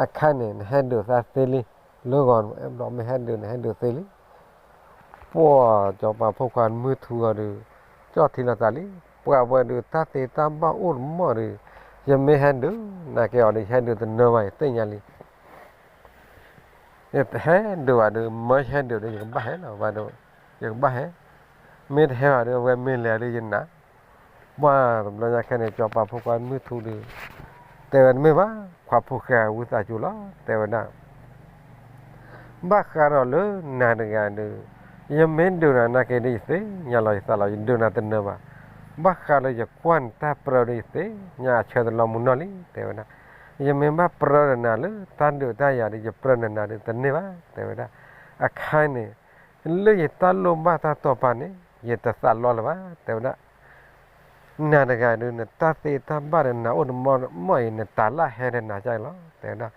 အခါန့ၣ် နဟဲဒုးသးသ့လံ, လၢဂီၤ အဲၣ်ဘျီမ့ၢ်ဟဲဒုး နဟဲဒုးသ့လံ, ပှၤစီၤပၤဖိခွါတမုၢ်ထူအီၤဒီး ကၠီၣ်ထံလီၤသးလံ, ပှၤဝဲဒုးတၢ်သ့တၢ်ဘၣ်အိၣ်တမီၢ်ဒီး ယမ့ၢ်ဟဲဒုး နာ်က့အီၤဒီး ယဟဲဒုးတနၢၤဘၣ် ယသ့ၣ်ညါလံ ယတဟဲဒုးဘၣ်ဒီး မၢယဟဲဒုးဒီး ယကဘၣ်ဟဲလီၤဘၣ်ဒီး ယကဘၣ်ဟဲ, မ့ၢ်တဟဲဘၣ်ဒီး အဝဲမ့ၢ်လဲၤဒီးယနာ်, ပှၤတဘျီညါခဲန့ၣ် စီၤပၤဖိခွါမုၢ်ထူဒီး တဲဝဲတမ့ၢ်ဘၣ် ခွါဖိၣ်ဃဲဝံသးစူၤလီၤ တဲဝဲဒၣ် ဘၣ်ဃးဒီးလၢနၤတဂၤဒီး ယမ့ၢ်ဒုးနၤနာ်က့ဒီး ယသ့ၣ်ညါလီၤယသးလီၤ ယဒုးနၤတနၢၤဘၣ်, ဘၣ်ဃးလၢယကွၢ်နတၢ်ပြၢဒီး ယသ့ၣ်ညါအဆၢတလီၤမုၢ်နီၢ်လံ တဲဝဲဒၣ်, ယမ့ၢ်ဘၣ်ပြၢဒီးနၤလၢတၢ်ဒုးတၢ်ယၤဒီး ယပြၢနၤနၤဒီးတန့ၢ်ဘၣ် တဲဝဲဒၣ်, အခါန့ၣ် လၢယတၢ်လိၣ်ဘၣ်တၢ်တီပာ်န့ၣ် ယတသးလီလၢၤဘၣ် တဲဝဲဒၣ် နၤတဂၤဒီး နတၢ်သ့တၢ်ဘၣ်ဒီးနၤအိၣ်တမီၢ်မီၢ်အံၤ နတၤလၢဟဲဒီးနၤကၢ်လီၤ တဲဝဲဒၣ်,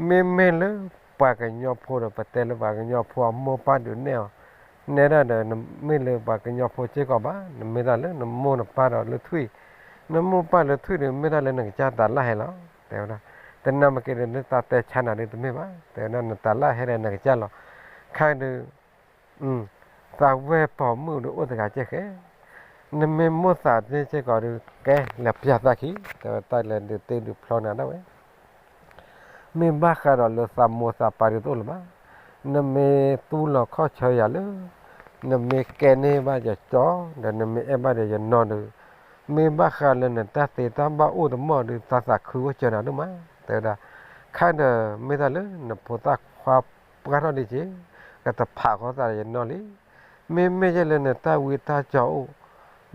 မ့မ့ၢ်လၢပှၤကညီဖိဒီး ပတဲလၢပှၤကညီဖိအမိၢ်ပၢ်ဒုးနဲၣ်အီၤ, နဲဒၣ်ဒီး နမ့ၢ်လၢပှၤကညီဖိစ့ၢ်ကီးဘၣ်, နမ့ၢ်တၢ်လၢနမိၢ်နပၢ်ဒီးလၢထွံၣ်, နမိၢ်ပၢ်လၢထွံၣ်ဒီး မ့ၢ်တၢ်လၢနကစၢ်တၤလၢဟဲလီၤ တဲဝဲဒၣ်, တနၢ်မ့ၢ်က့ၤဒီး လၢတၢ်တဲဆါနၤဒီးတမ့ၢ်ဘၣ် တဲဝဲဒၣ်, နတၤလၢဟဲဒီးနကစၢ်လီၤ, ခါဒီး သးဝဲၢ်ပိာ်မုၣ်ဒီးအိၣ်တဂၤကဲဃဲ, နမ့ၢ်မိၣ်သးန့ၢ်စ့ၢ်ကီးဒီး ကဲလဲၤပျၢ်သးခံ, တဲဝဲတၢ်လဲၤဒုးတ့ဒုးဖျီနၤဒၣ်ဝဲ, မ့ၢ်ဘၣ်ဃးဒီးလၢသးမိၢ်သးပၢ်ဒုးတအိၣ်လၢၤဘၣ်, နမ့ၢ်သူလီၤခီၣ်ဆၢယၤလၢ နမ့ၢ်ကဲန့ၢ်ဘၣ်ယကၠီ ဒီးနမ့ၢ်အဲၣ်ဘၣ်ဒီးယနီၢ်ဒီး, မ့ၢ်ဘၣ်ဃးလၢနတၢ်သ့တၢ်ဘၣ်အိၣ်တမီၢ်ဒီး သးသးခုအိၣ်စၢၤနၤဒိၣ်မး, တဲဝဲဒၣ်, ခါဒီးမ့ၢ်တၢ်လၢနဖိသၣ်ခွါပှၢ်ထီၣ်ဒံးက့ၤ, ကတဖးဃီသးဒီးယနီၢ်လံ, မ့မ့ၢ်ယဲလၢနတၢ်ဝံတၢ်ကၠီအိၣ်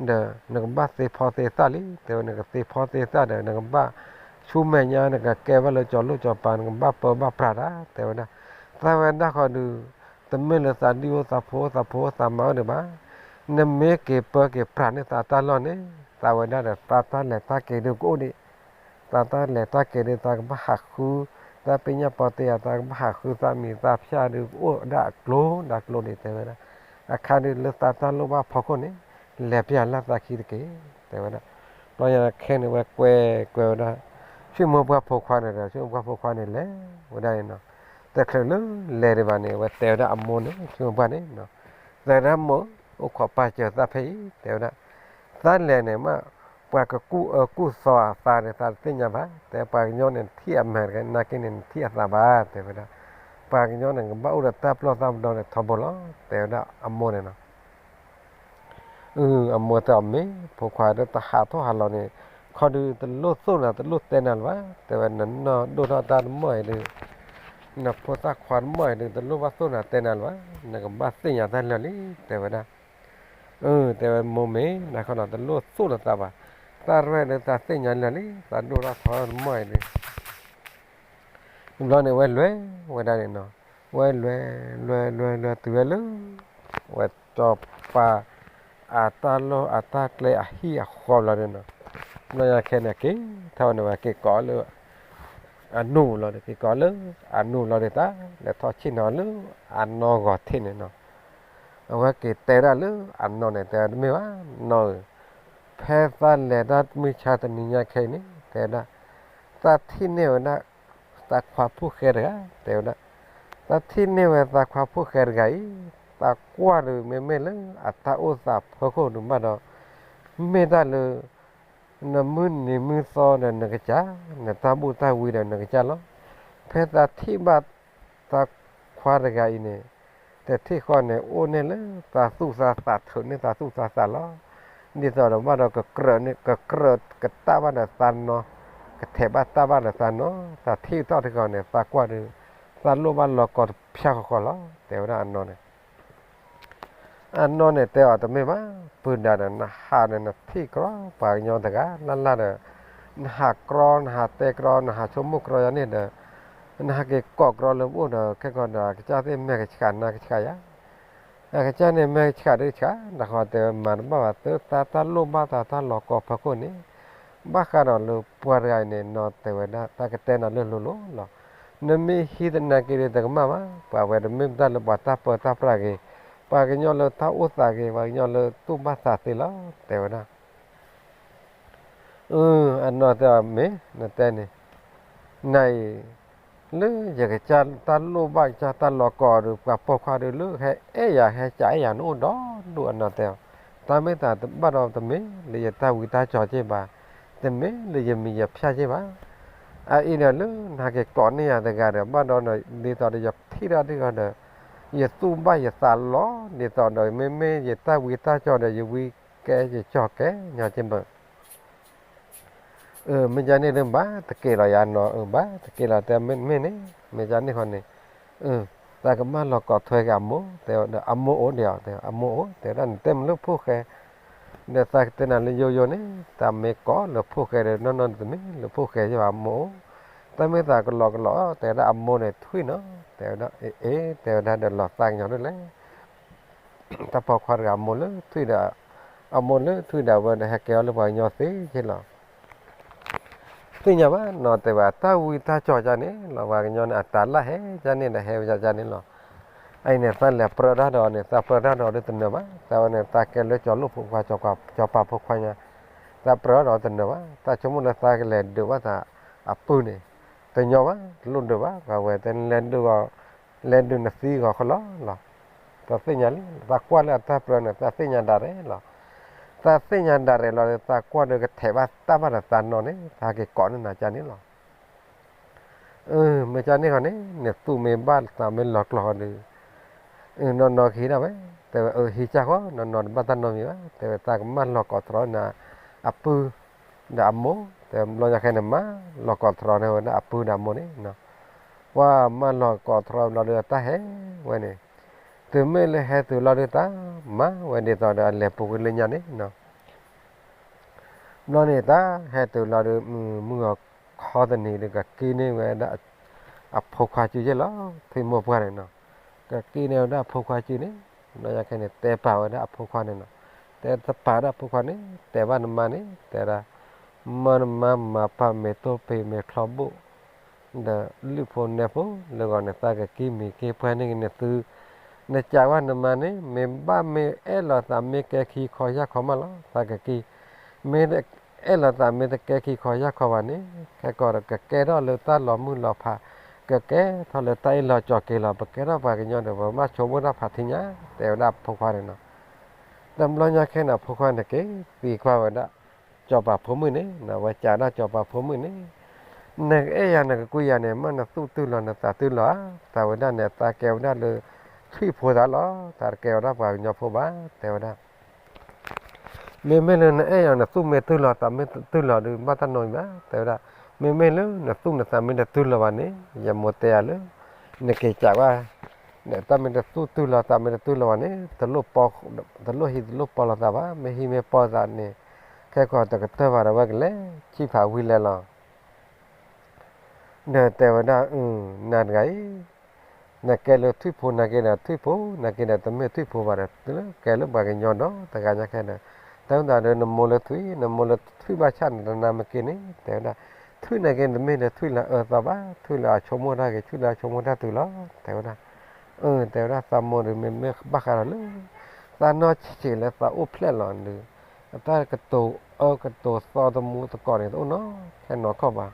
ဒီးနကဘၣ်သ့ဖီသ့သၣ်လံ, တဲဝဲနကသ့ဖီသ့သၣ်ဒီး နကဘၣ်ဆူမဲာ်ညါ နကကဲဘၣ်လၢကၠီလိၣ်ကၠီပၤ နကဘၣ်ပၢဘၣ်ပြးတၢ်, တဲဝဲဒၣ်, သးဝဲဒၣ်ဃီဒီး တမ့ၢ်လၢသးဒံၣ်အိၣ်သးဖိသးမါအိၣ်ဒံးဘၣ်, နမ့ၢ်က့ၤပၢက့ၤပြးန့ၢ်သးတၢ်လီၢ်န့ၣ် သးဝဲဒၣ်ဒီး သးတၢ်လဲၤတၢ်က့ၤဒုးကအိၣ်ဒံး, သးတၢ်လဲၤတၢ်က့ၤဒုး သးကဘၣ်ဟးဃု, သးပညၣ်ပီတ့ယၤ သးကဘၣ်ဟးဃု သးမံၤသးဖၠၣ်ဒုးကအိၣ်ဒၣ်အကျိၤဒၣ်ကျိၤဒံး တဲဝဲဒၣ်, အခါဒုးလၢသးတၢ်လိၣ်ဘၣ်ဖီခိၣ်န့ၣ် လဲၤပျၢ်လၢသးခံတက့ၢ်, တဲဝဲဒၣ်, ဘျီညါခဲန့ၣ် ဝဲကွဲကွဲဝဲဒၣ် ဆိကမိၣ်ပှၢ်ဖိခွါန့ၣ်ဒီး ဆိကမိၣ်ပှၢ်ဖိခွါန့ၣ်လဲၤဝဲဒၣ်န့ၣ်နီၤ, တချုးလၢလဲၤဒံးဘၣ်န့ၣ် အဝဲတဲဝဲဒၣ်အမိၢ်န့ၣ် ဆိကမိၣ်ပှၢ်န့ၣ်, တဲဝဲဒၣ်မိၢ် အိၣ်ခိးပာ်စၢၤသးဖဲအံၤ တဲဝဲဒၣ်, သးလဲၤန့ၣ်မး ပှၤကကူၣ်အၢကူၣ်သီအသးန့ၣ် သးတသ့ၣ်ညါဘၣ်, တဲပှၤကညီန့ၣ်ထံၣ်အမဲာ်တဂၤ နာ်က့န့ၣ် နထံၣ်အသးဘၣ် တဲဝဲဒၣ်, ပှၤကညီန့ၣ် ကဘၣ်အိၣ်ဒီးတၢ်ပျီၢ်တၢ်ပဒီန့ၣ်ထီဘိလီၤ တဲဝဲဒၣ်အမိၢ်န့ၣ်နီၤ အမိၢ်တဲအီၤမ့ၢ် ဖိခွါဒီးတဟးထီၣ်ဟးလီၤန့ၣ် ခီဒုးတလိၣ်သိၣ်နၤတလိၣ်တဲနၤလၢၤဘၣ်, တဲဝဲနနီၢ်ဒိၣ်ထီၣ်တၢ်တမီၢ်အံၤဒီး နဖိသၣ်ခွါတမီၢ်အံၤဒီး တလိၣ်ဘၣ်သိၣ်နၤတဲနၤလၢၤဘၣ်, နကဘၣ်သ့ၣ်ညါတၢ်လၢာ်လံ တဲဝဲဒၣ်, အၢ တဲဝဲမိၢ်မ့ၢ် နခီနီၤ တလိၣ်သိၣ်လၢၤသးဘၣ်, တၢ်ရဲၣ်ဒီးသးသ့ၣ်ညါလၢာ်လံ သးဒိၣ်ထီၣ်ထီတမီၢ်အံၤဒီး ဘျီန့ၣ်ဝဲလဲၤဝဲဒၣ်န့ၣ်နီၤ, ဝဲလဲၤ လဲၤ လဲၤ လဲၤတုၤဝဲလၢ ဝဲစီၤပၤ အတၢ်လီၢ်အတၢ်ကျဲအဟံၣ်အဃီဘျီဒီးနီၤ, ဘျီညါခဲန့ၣ် က့ၤထီၣ်ဝဲန့ၣ် ဝဲက့ၤကိးလၢ အနိလီၤဒီး က့ၤကိးလၢ အနိလီၤဒီးတၢ် လဲၤထီၣ်ဆ့ၣ်နီၤလၢ အနီၢ်ဂီၤထံးန့ၣ်နီၤ, အဝဲက့ၤတဲဒၣ်လၢအနီၢ်န့ၣ် တဲဝဲတမ့ၢ်ဘၣ် နီၢ်ဧၢ, ဖဲသးလဲၤတၢ်မုၢ်ဆါတနံၤညါခဲအံၤန့ၣ် တဲဝဲဒၣ်, သးထံၣ်န့ၢ်ဝဲဒၣ် သးခွါဖိၣ်ဃဲတဂၤ တဲဝဲဒၣ်, သးထံၣ်န့ၢ်ဝဲသးခွါဖိၣ်ဃဲတဂၤအံၤ, သးကွၢ်ဒီးမ့မ့ၢ်လၢအတၢ်အိၣ်သးဖီခိၣ်ဒုးဘၣ်ဒီး မ့ၢ်တၢ်လၢ နမုၢ်နံၤမုၢ်သီဒီးနကစၢ်, နတၢ်ဘူၣ်တၢ်ဝံဒီးနကစၢ်လီၤ. ဖဲသးထံၣ်ဘၣ်သးခွါတဂၤအံၤန့ၣ်, တထံၣ်ဃီန့ၣ် အိၣ်န့ၢ်လၢသးသူၣ်သးသး ထုးန့ၢ်သးသူၣ်သးသးလီၤ. ဒ်သိးဒီးဘၣ်ဒီး ကကြၢးန့ၢ် ကကြၢးကတၢၢ်ဘၣ်ဒီးသးနီၤ, ကထဲးဘၣ်တၢ်ဘၣ်ဒီးသးနီၤ, သးထံၣ်ထီၣ်တဂီၤန့ၣ် သးကွၢ်ဒီး သးလိၣ်ဘၣ်လီၤကီတဖၠၣ်ဃီဃီလီၤ တဲဝဲဒၣ်အနီၢ်န့ၣ် အနီၢ်န့ၣ်တဲအီၤတမ့ၢ်ဘၣ်, နဟးလၢအပုၢ်ဒါဒီး နဟးဒီးနထံၣ်ကြီပှၤကညီတဂၤလၢ်လၢ်ဒီး နဟးကြီ နဟးတဲကြီ နဟးဆိကမိၣ်ကြီယၤန့ၣ်ဒီး နဟးက့ၤကိးကြီလၢပအိၣ်ဒီး ခဲကီးဒီး အကစၢ်သ့ၣ်မဲာ်ကဆှးနါကဆှးယၤ အကစၢ်န့ၣ်မဲာ်ကဆှးဒုးဆှး နဃီတဲဝဲမၤတဘၣ်ဘၣ် သုတၢ်တၢ်လိၣ်ဘၣ်သးတၢ်လီၤကီဖၢခိၣ်န့ၣ် ဘၣ်ဃးဒီးလၢပှၤတဂၤအံၤန့ၣ် နီၢ်တဲဝဲဒၣ် တၢ်ကတဲနၤလၢလိၤလိၤလီၤ. နမ့ၢ်ဟံးသနာ်က့ဒီးတကမၣ်ဘၣ် ပှၤဝဲတမ့ၢ်မတၤလၢပှၤတၢ်ပၢတၢ်ပြးဂ့ၤ, ပှၤကညီလၢတၢ်အိၣ်သးဂ့ၤ, ပှၤကညီလၢတူၢ်ဘၣ်သးသ့လီၤ တဲဝဲဒၣ် အနီၢ်တဲအီၤမ့ၢ် နတဲန့ၣ် နအံၤ လၢယကစၢ်တၢ်လိၣ်ဘၣ်ကစၢ်တၢ်လီၤကီဒီး ပှၤပိာ်ခွါဒီးလၢဟဲအဲၣ်ယၤဟဲကးအဲၣ်ယၤန့ၣ်အိၣ်ဒီဒူၣ်အနီၢ်တဲအီၤ, တၢ်မ့ၢ်သးတဘၣ်ဒီးတမ့ၢ်လၢယတၢ်ဝံတၢ်ကၠီၤက့ၢ်ဘၣ်, တမ့ၢ်လၢယမံၤယဖၠၣ်က့ၢ်ဘၣ်. အအံၤဒီးလၢနဟးက့ၤကိးန့ၢ်ယၤတဂၤဒီး ဘၣ်ဒီးဒ်သိးဒီးယထံၣ်ဒၣ်ဒ်ဂီၤဒီး ယသူၣ်ဘၣ်ယသးလီၤ ဒ်သိးဒီးမ့မ့ၢ်ယတၢ်ဝံတၢ်ကၠီၤဒီး ယဝံကဲယကၠီၤကဲညီက့ၢ်ဘၣ် မ့ၢ်ကန့ၣ်ဒီးဘၣ်တက့ၢ်လီၤယၤနီၤ, ဘၣ်တက့ၢ်လီၤတဲမ့ၢ်န့ၣ်, မ့ၢ်ကန့ၣ်ဃီန့ၣ်, သးကမၢလီၤကိးထွဲက့ၤအမိၢ်, တဲအမိၢ်အိၣ်ဒီး, အမိၢ်အိၣ်, တဲဝဲဒၣ်နတဲမ့ၢ်လၢဖိၣ်ဃဲ, ဒီးသးကတဲနၤလၢယိယိန့ၣ်, တၢ်မ့ၢ်ကိးလၢဖိၣ်ဃဲဒီး နီၢ်နီၢ်တမ့ၢ်လၢဖိၣ်ဃဲယဘၣ်အမိၢ်အိၣ်, တၢ်မ့ၢ်သးကလီၤကလီၤ, တဲဝဲဒၣ်အမိၢ်န့ၣ်ထွံၣ်နီၤ, တဲဝဲဒၣ်အ့ တဲဝဲဒၣ်ဒီးလီၤသးကညီၤဒ်လဲၣ် တၢ်ပိာ်ခွါတဂၤအမိၢ်လၢထွံၣ်ဒီး, အမိၢ်လၢထွံၣ်ဒီးဝဲဒီးဟဲကဲအီၤလၢပှၤကညီသ့က့ၢ်လီၤ. သ့ၣ်ညါဘၣ်နီၤ, တဲဝဲအတၢ်ဝံတၢ်ကၠီၤကန့ၣ်လီၤ, ပှၤကညီန့ၣ် အတၢ်လၢဟဲကန့ၣ်ဒီးဟဲဝဲကန့ၣ်လီၤ. အအံၤန့ၣ် သးလဲၤပြၢတၢ်ဒီးန့ၣ် သးပြၢတၢ်ဒီးဒ်တနၢၤဘၣ်, သးဝဲန့ၣ် သးကဲလၢကၠီၤလိၣ်ဖိခွါ, ကၠီၤပၤဖိခွါညါ, သးပြၢဒီးတနၢၤဘၣ်, သးဆိကမိၣ်လၢသးကလဲၤဒုးဘၣ်သးအပုၢ်န့ၣ်, တညီဘၣ်, တလိၣ်ဒုးဘၣ်, ပှၤဝဲတဲလဲၤဒုးဂီၤ လဲၤဒုးနသံဂီၤဃီလီၤလီၤ. သးသ့ၣ်ညါလံ, သးကွၢ်လၢအတၢ်ပြၢန့ၣ် သးသ့ၣ်ညါဒၣ်ရဲၣ်လီၤ. သးသ့ၣ်ညါဒၣ်ရဲၣ်လီၤဒီး သးကွၢ်ဒီးကထဲးဘၣ်တၢ်ဘၣ်ဒီးသးနီၢ်န့ၣ် သးဟဲက့ၤကိးန့ၢ်နၤကန့ၣ်လီၤ. မ့ၢ်ကန့ၣ်ဃီန့ၣ် နသူၣ်မ့ၢ်ဘၣ်သးမ့ၢ်လီၤကျိၤဃီဒီး နီၢ်နီၢ်ကဟံးဒၣ်ဝဲ, တဲဝဲအဟံးကၢ်ဃီ, နီၢ်နီၢ်တဘၣ်တၢ်နီတမံၤဘၣ်, တဲဝဲသးကမၢလီၤကိးတရီနၤအပုၢ် ဒီးအမိၢ်, တဲဘျီညါခဲန့ၣ် မၢလီၤကိးတရီန့ၢ်ဝဲဒၣ်အပုၢ်ဒီးအမိၢ်န့ၣ်, ပှၤမၢလီၤကိးတရီဘျီဒီးတၢ်ဟဲဝဲန့ၣ်, တုၤမ့ၢ်လၢဟဲတုၤလီၤဒုးတၢ်မၤဝဲဒ်သိးဒီး အလဲၤပူၤကွံာ်လၢညါန့ၣ် ဘျီန့ၣ်တၢ်ဟဲတုၤလီၤဒီး မုၢ်ဂီၤခီတနံၤဒီး ကက့ၤန့ၢ်ဝဲဒၣ် အဖိခွါစုက့ၢ်လီၤ, ထွံၣ်မိၢ်ပှၢ်န့ၣ်နီၤ, ကက့ၤန့ၢ်ဝဲဒၣ်အဖိခွါစုန့ၣ်, ဘျီညါခဲန့ၣ် တဲပာ်ဝဲဒၣ်အဖိခွါန့ၣ်နီၤ, တဲတပာ်ဒၣ်အဖိခွါန့ၣ် တဲဘၣ်နမါန့ၣ် တဲဒၣ်, မၢနမါမၤပာ်မ့ၢ်တိၢ်ပ့ၤမ့ၢ်ချီဘိၣ် ဒီးလုၢ်ဖိနဲၣ်ဖိလၢဂီၤန့ၣ် သးကက့ၤမံၤက့ၤပှၢ်န့ၢ်က့ၤနသု, နစံးဝဲနမါန့ၣ် မ့ၢ်ဘၣ်မ့ၢ်အဲၣ်လီၤသးမ့ၢ်ကဲခံခီယၢ်ခီမးလီၤ, သးကက့ၤ, မ့ၢ်အဲၣ်လီၤသးမ့ၢ်တကဲခံခီယၢ်ခီဘၣ်န့ၣ် ခဲကီးဒီးကကဲထီၣ်လၢတၢ်လီၤမုၢ်လီၤဖး, ကကဲထီၣ်လၢတၢ်အ့ၣ်လိာ်ဆိးက့ၤလီၤ, ပကဲထီၣ်ပှၤကညီဒီး ပဘၣ်ဆိကမိၣ်တၢ်ဖးထံညါ, တဲဝဲဒၣ်အဖိခွါန့ၣ်နီၤ. ဒီးဘျီညါခဲန့ၣ် အဖိခွါန့ၣ်က့ၤသံကွၢ်ဝဲဒၣ် စီၤပၤဖိမုၣ်န့ၣ်, ဝဲစံးဒၣ်စီၤပၤဖိမုၣ်န့ၣ်, နကအဲၣ်ယၤနကကွံယၤန့ၣ် မ့ၢ်နသူၣ်တုၤလီၤနသးတုၤလီၤဧါ, သးဝဲဒၣ်န့ၣ် သးကဲဝဲဒၣ်လၢ ထွံၣ်ဖိသးလီၤ, သးတကဲဝဲဒၣ်ပှၤကညီဖိဘၣ်, တဲဝဲဒၣ် မ့မ့ၢ်လၢနအဲၣ်ယၤနသူၣ်မ့ၢ်တုၤလီၤသးမ့ၢ်တတုၤလီၤဒီး ဘၣ်တၢ်နီတမံၤဘၣ်, တဲဝဲဒၣ်, မ့မ့ၢ်လၢနသူၣ်နသးမ့ၢ်တတုၤလီၤဘၣ်န့ၣ် ယမိၢ်တဲယၤလၢ နက့ၤစံးဝဲ ဒီးတၢ်မ့ၢ်တသူၣ်တုၤလီၤသးမ့ၢ်တတုၤလီၤဘၣ်န့ၣ် တလိၣ်ဟံးတလိၣ်ပီလိာ်သးဘၣ်, မ့ၢ်ဟံးမ့ၢ်ပီသးန့ၣ် ခဲကီးတကတၢၢ်ဘၣ်ဒီး ဝဲကလဲၤဆံၣ်ဖးဝံၤလဲၤလီၤ. ဒီးတဲဝဲဒၣ်, နၤတဂၤအံၤ နကဲလၢထွံၣ်ဖိနာ်က့ဒီး ထွံၣ်ဖိနာ်က့ဒီး တမ့ၢ်ထွံၣ်ဖိဘၣ်ဒီး ကဲလၢပှၤကညီဒီတဂၤညါခဲဒီး, တၢ်မ့ၢ်သးဒီးနမိၢ်လၢထွံၣ်, နမိၢ်လၢထွံၣ်ဘၣ်ဆၣ်န့ၣ် တနာ်မ့ၢ်က့န့ၣ် တဲဝဲဒၣ်, ထွံၣ်နာ်က့န့ၣ် တမ့ၢ်လၢထွံၣ်လၢအအၢသီဘၣ်, ထွံၣ်လၢအဆိကမိၣ်တၢ်ဂ့ၤ, ထွံၣ်လၢအဆိကမိၣ်တၢ်တုၤလီၤ, တဲဝဲဒၣ်, အၢ တဲဝဲဒၣ် သးမိၢ်ဒီး မ့မ့ၢ်ဘၣ်ဃးဒီးလၢ သးနီၢ်ဆံးဆံးလၢသးအိၣ်ဖျဲၣ်လီၤဒီး အတၢ်ကတိၤအၢကတိၤသီသမူသကိးန့ၣ် တအိၣ်နီတခဲနီတခီၣ်ဘၣ်.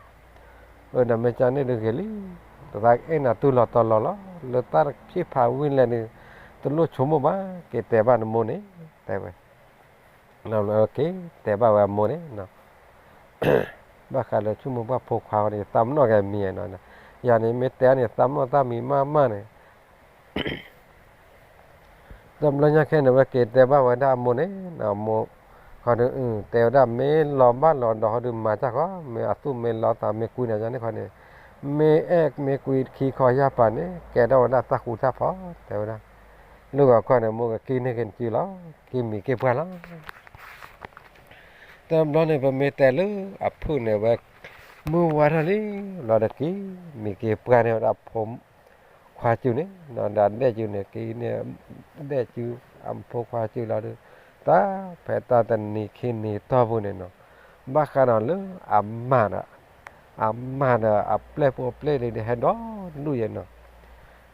အၢ ဒီးမ့ၢ်ကန့ၣ်ဒုးဂ့ၤလံ, သးအဲၣ်နၤတုၤလီၤတီၤလီၤလီၤ, လၢတၢ်တဖံးဖးဝံၤလဲၣ်န့ၣ် တလိၣ်ဆိကမိၣ်ဘၣ်, က့ၤတဲဘၣ်နမိၢ်န့ၣ် တဲဝဲ က့ၤတဲဘၣ်ဝဲအမိၢ်န့ၣ်, ဘၣ်ဃးလၢထွံၣ်မိၢ်ပှၢ်ဖိခွါဃီန့ၣ် ယသးပ့ၤနီၣ်က့ၤမံၤနီၤ, ယၤန့ၣ်မ့ၢ်တဲန့ၣ် သးပ့ၤနီၣ်တၢ်မံၤမးမးန့ၣ် ဒီးဘျီညါခဲန့ၣ် ဝဲက့ၤတဲဘၣ်ဝဲဒၣ်အမိၢ်န့ၣ်, အမိၢ်ဃီဒီး တဲဝဲဒၣ် မ့ၢ်လီၤဘၣ်လီၤဒီးဃီဒီး မၤတၢ်ဃီ, မ့ၢ်အသူၣ်မ့ၢ်လီၤသးမ့ၢ်ကွံနၤန့ၣ်ဃီန့ၣ်, မ့ၢ်အဲၣ်မ့ၢ်ကွံခံခီယၢ်ပၤန့ၣ် ကဲထီၣ်ဝဲဒၣ်တၢ်ဃူတၢ်ဖိး တဲဝဲဒၣ်. လၢဂီၤခီန့ၣ် မိၢ်ကက့ၤန့ၢ်က့ၤနစုလီၤ, က့ၤမံၤက့ၤပှၢ်လီၤ. တဘျီန့ၣ် ပမ့ၢ်တဲလၢအဖုၣ်န့ၣ်ဝဲ မုၢ်ဝါထီၣ်လံ, လီၤဒီးက့ၤမံၤက့ၤပှၢ်န့ၢ်ဝဲဒၣ်အဖိခွါစုန့ၣ်, ဒီးဒဲၣ်စုန့ၣ် က့ၤန့ၢ်ဒဲၣ်စု အဖိခွါစုလီၤဒီး တၢ်ဖဲတၢ်တနံၤခံနံၤတီၢ်ပူၤန့ၣ်နီၤ, ဘၣ်ဃးဒီးလၢအမါဒီး, အမါဒီးအပျဲၢ်ဖိပျဲၢ်လံၤဒီး ဟဲဒီဒူၣ်ယဲနီၤ,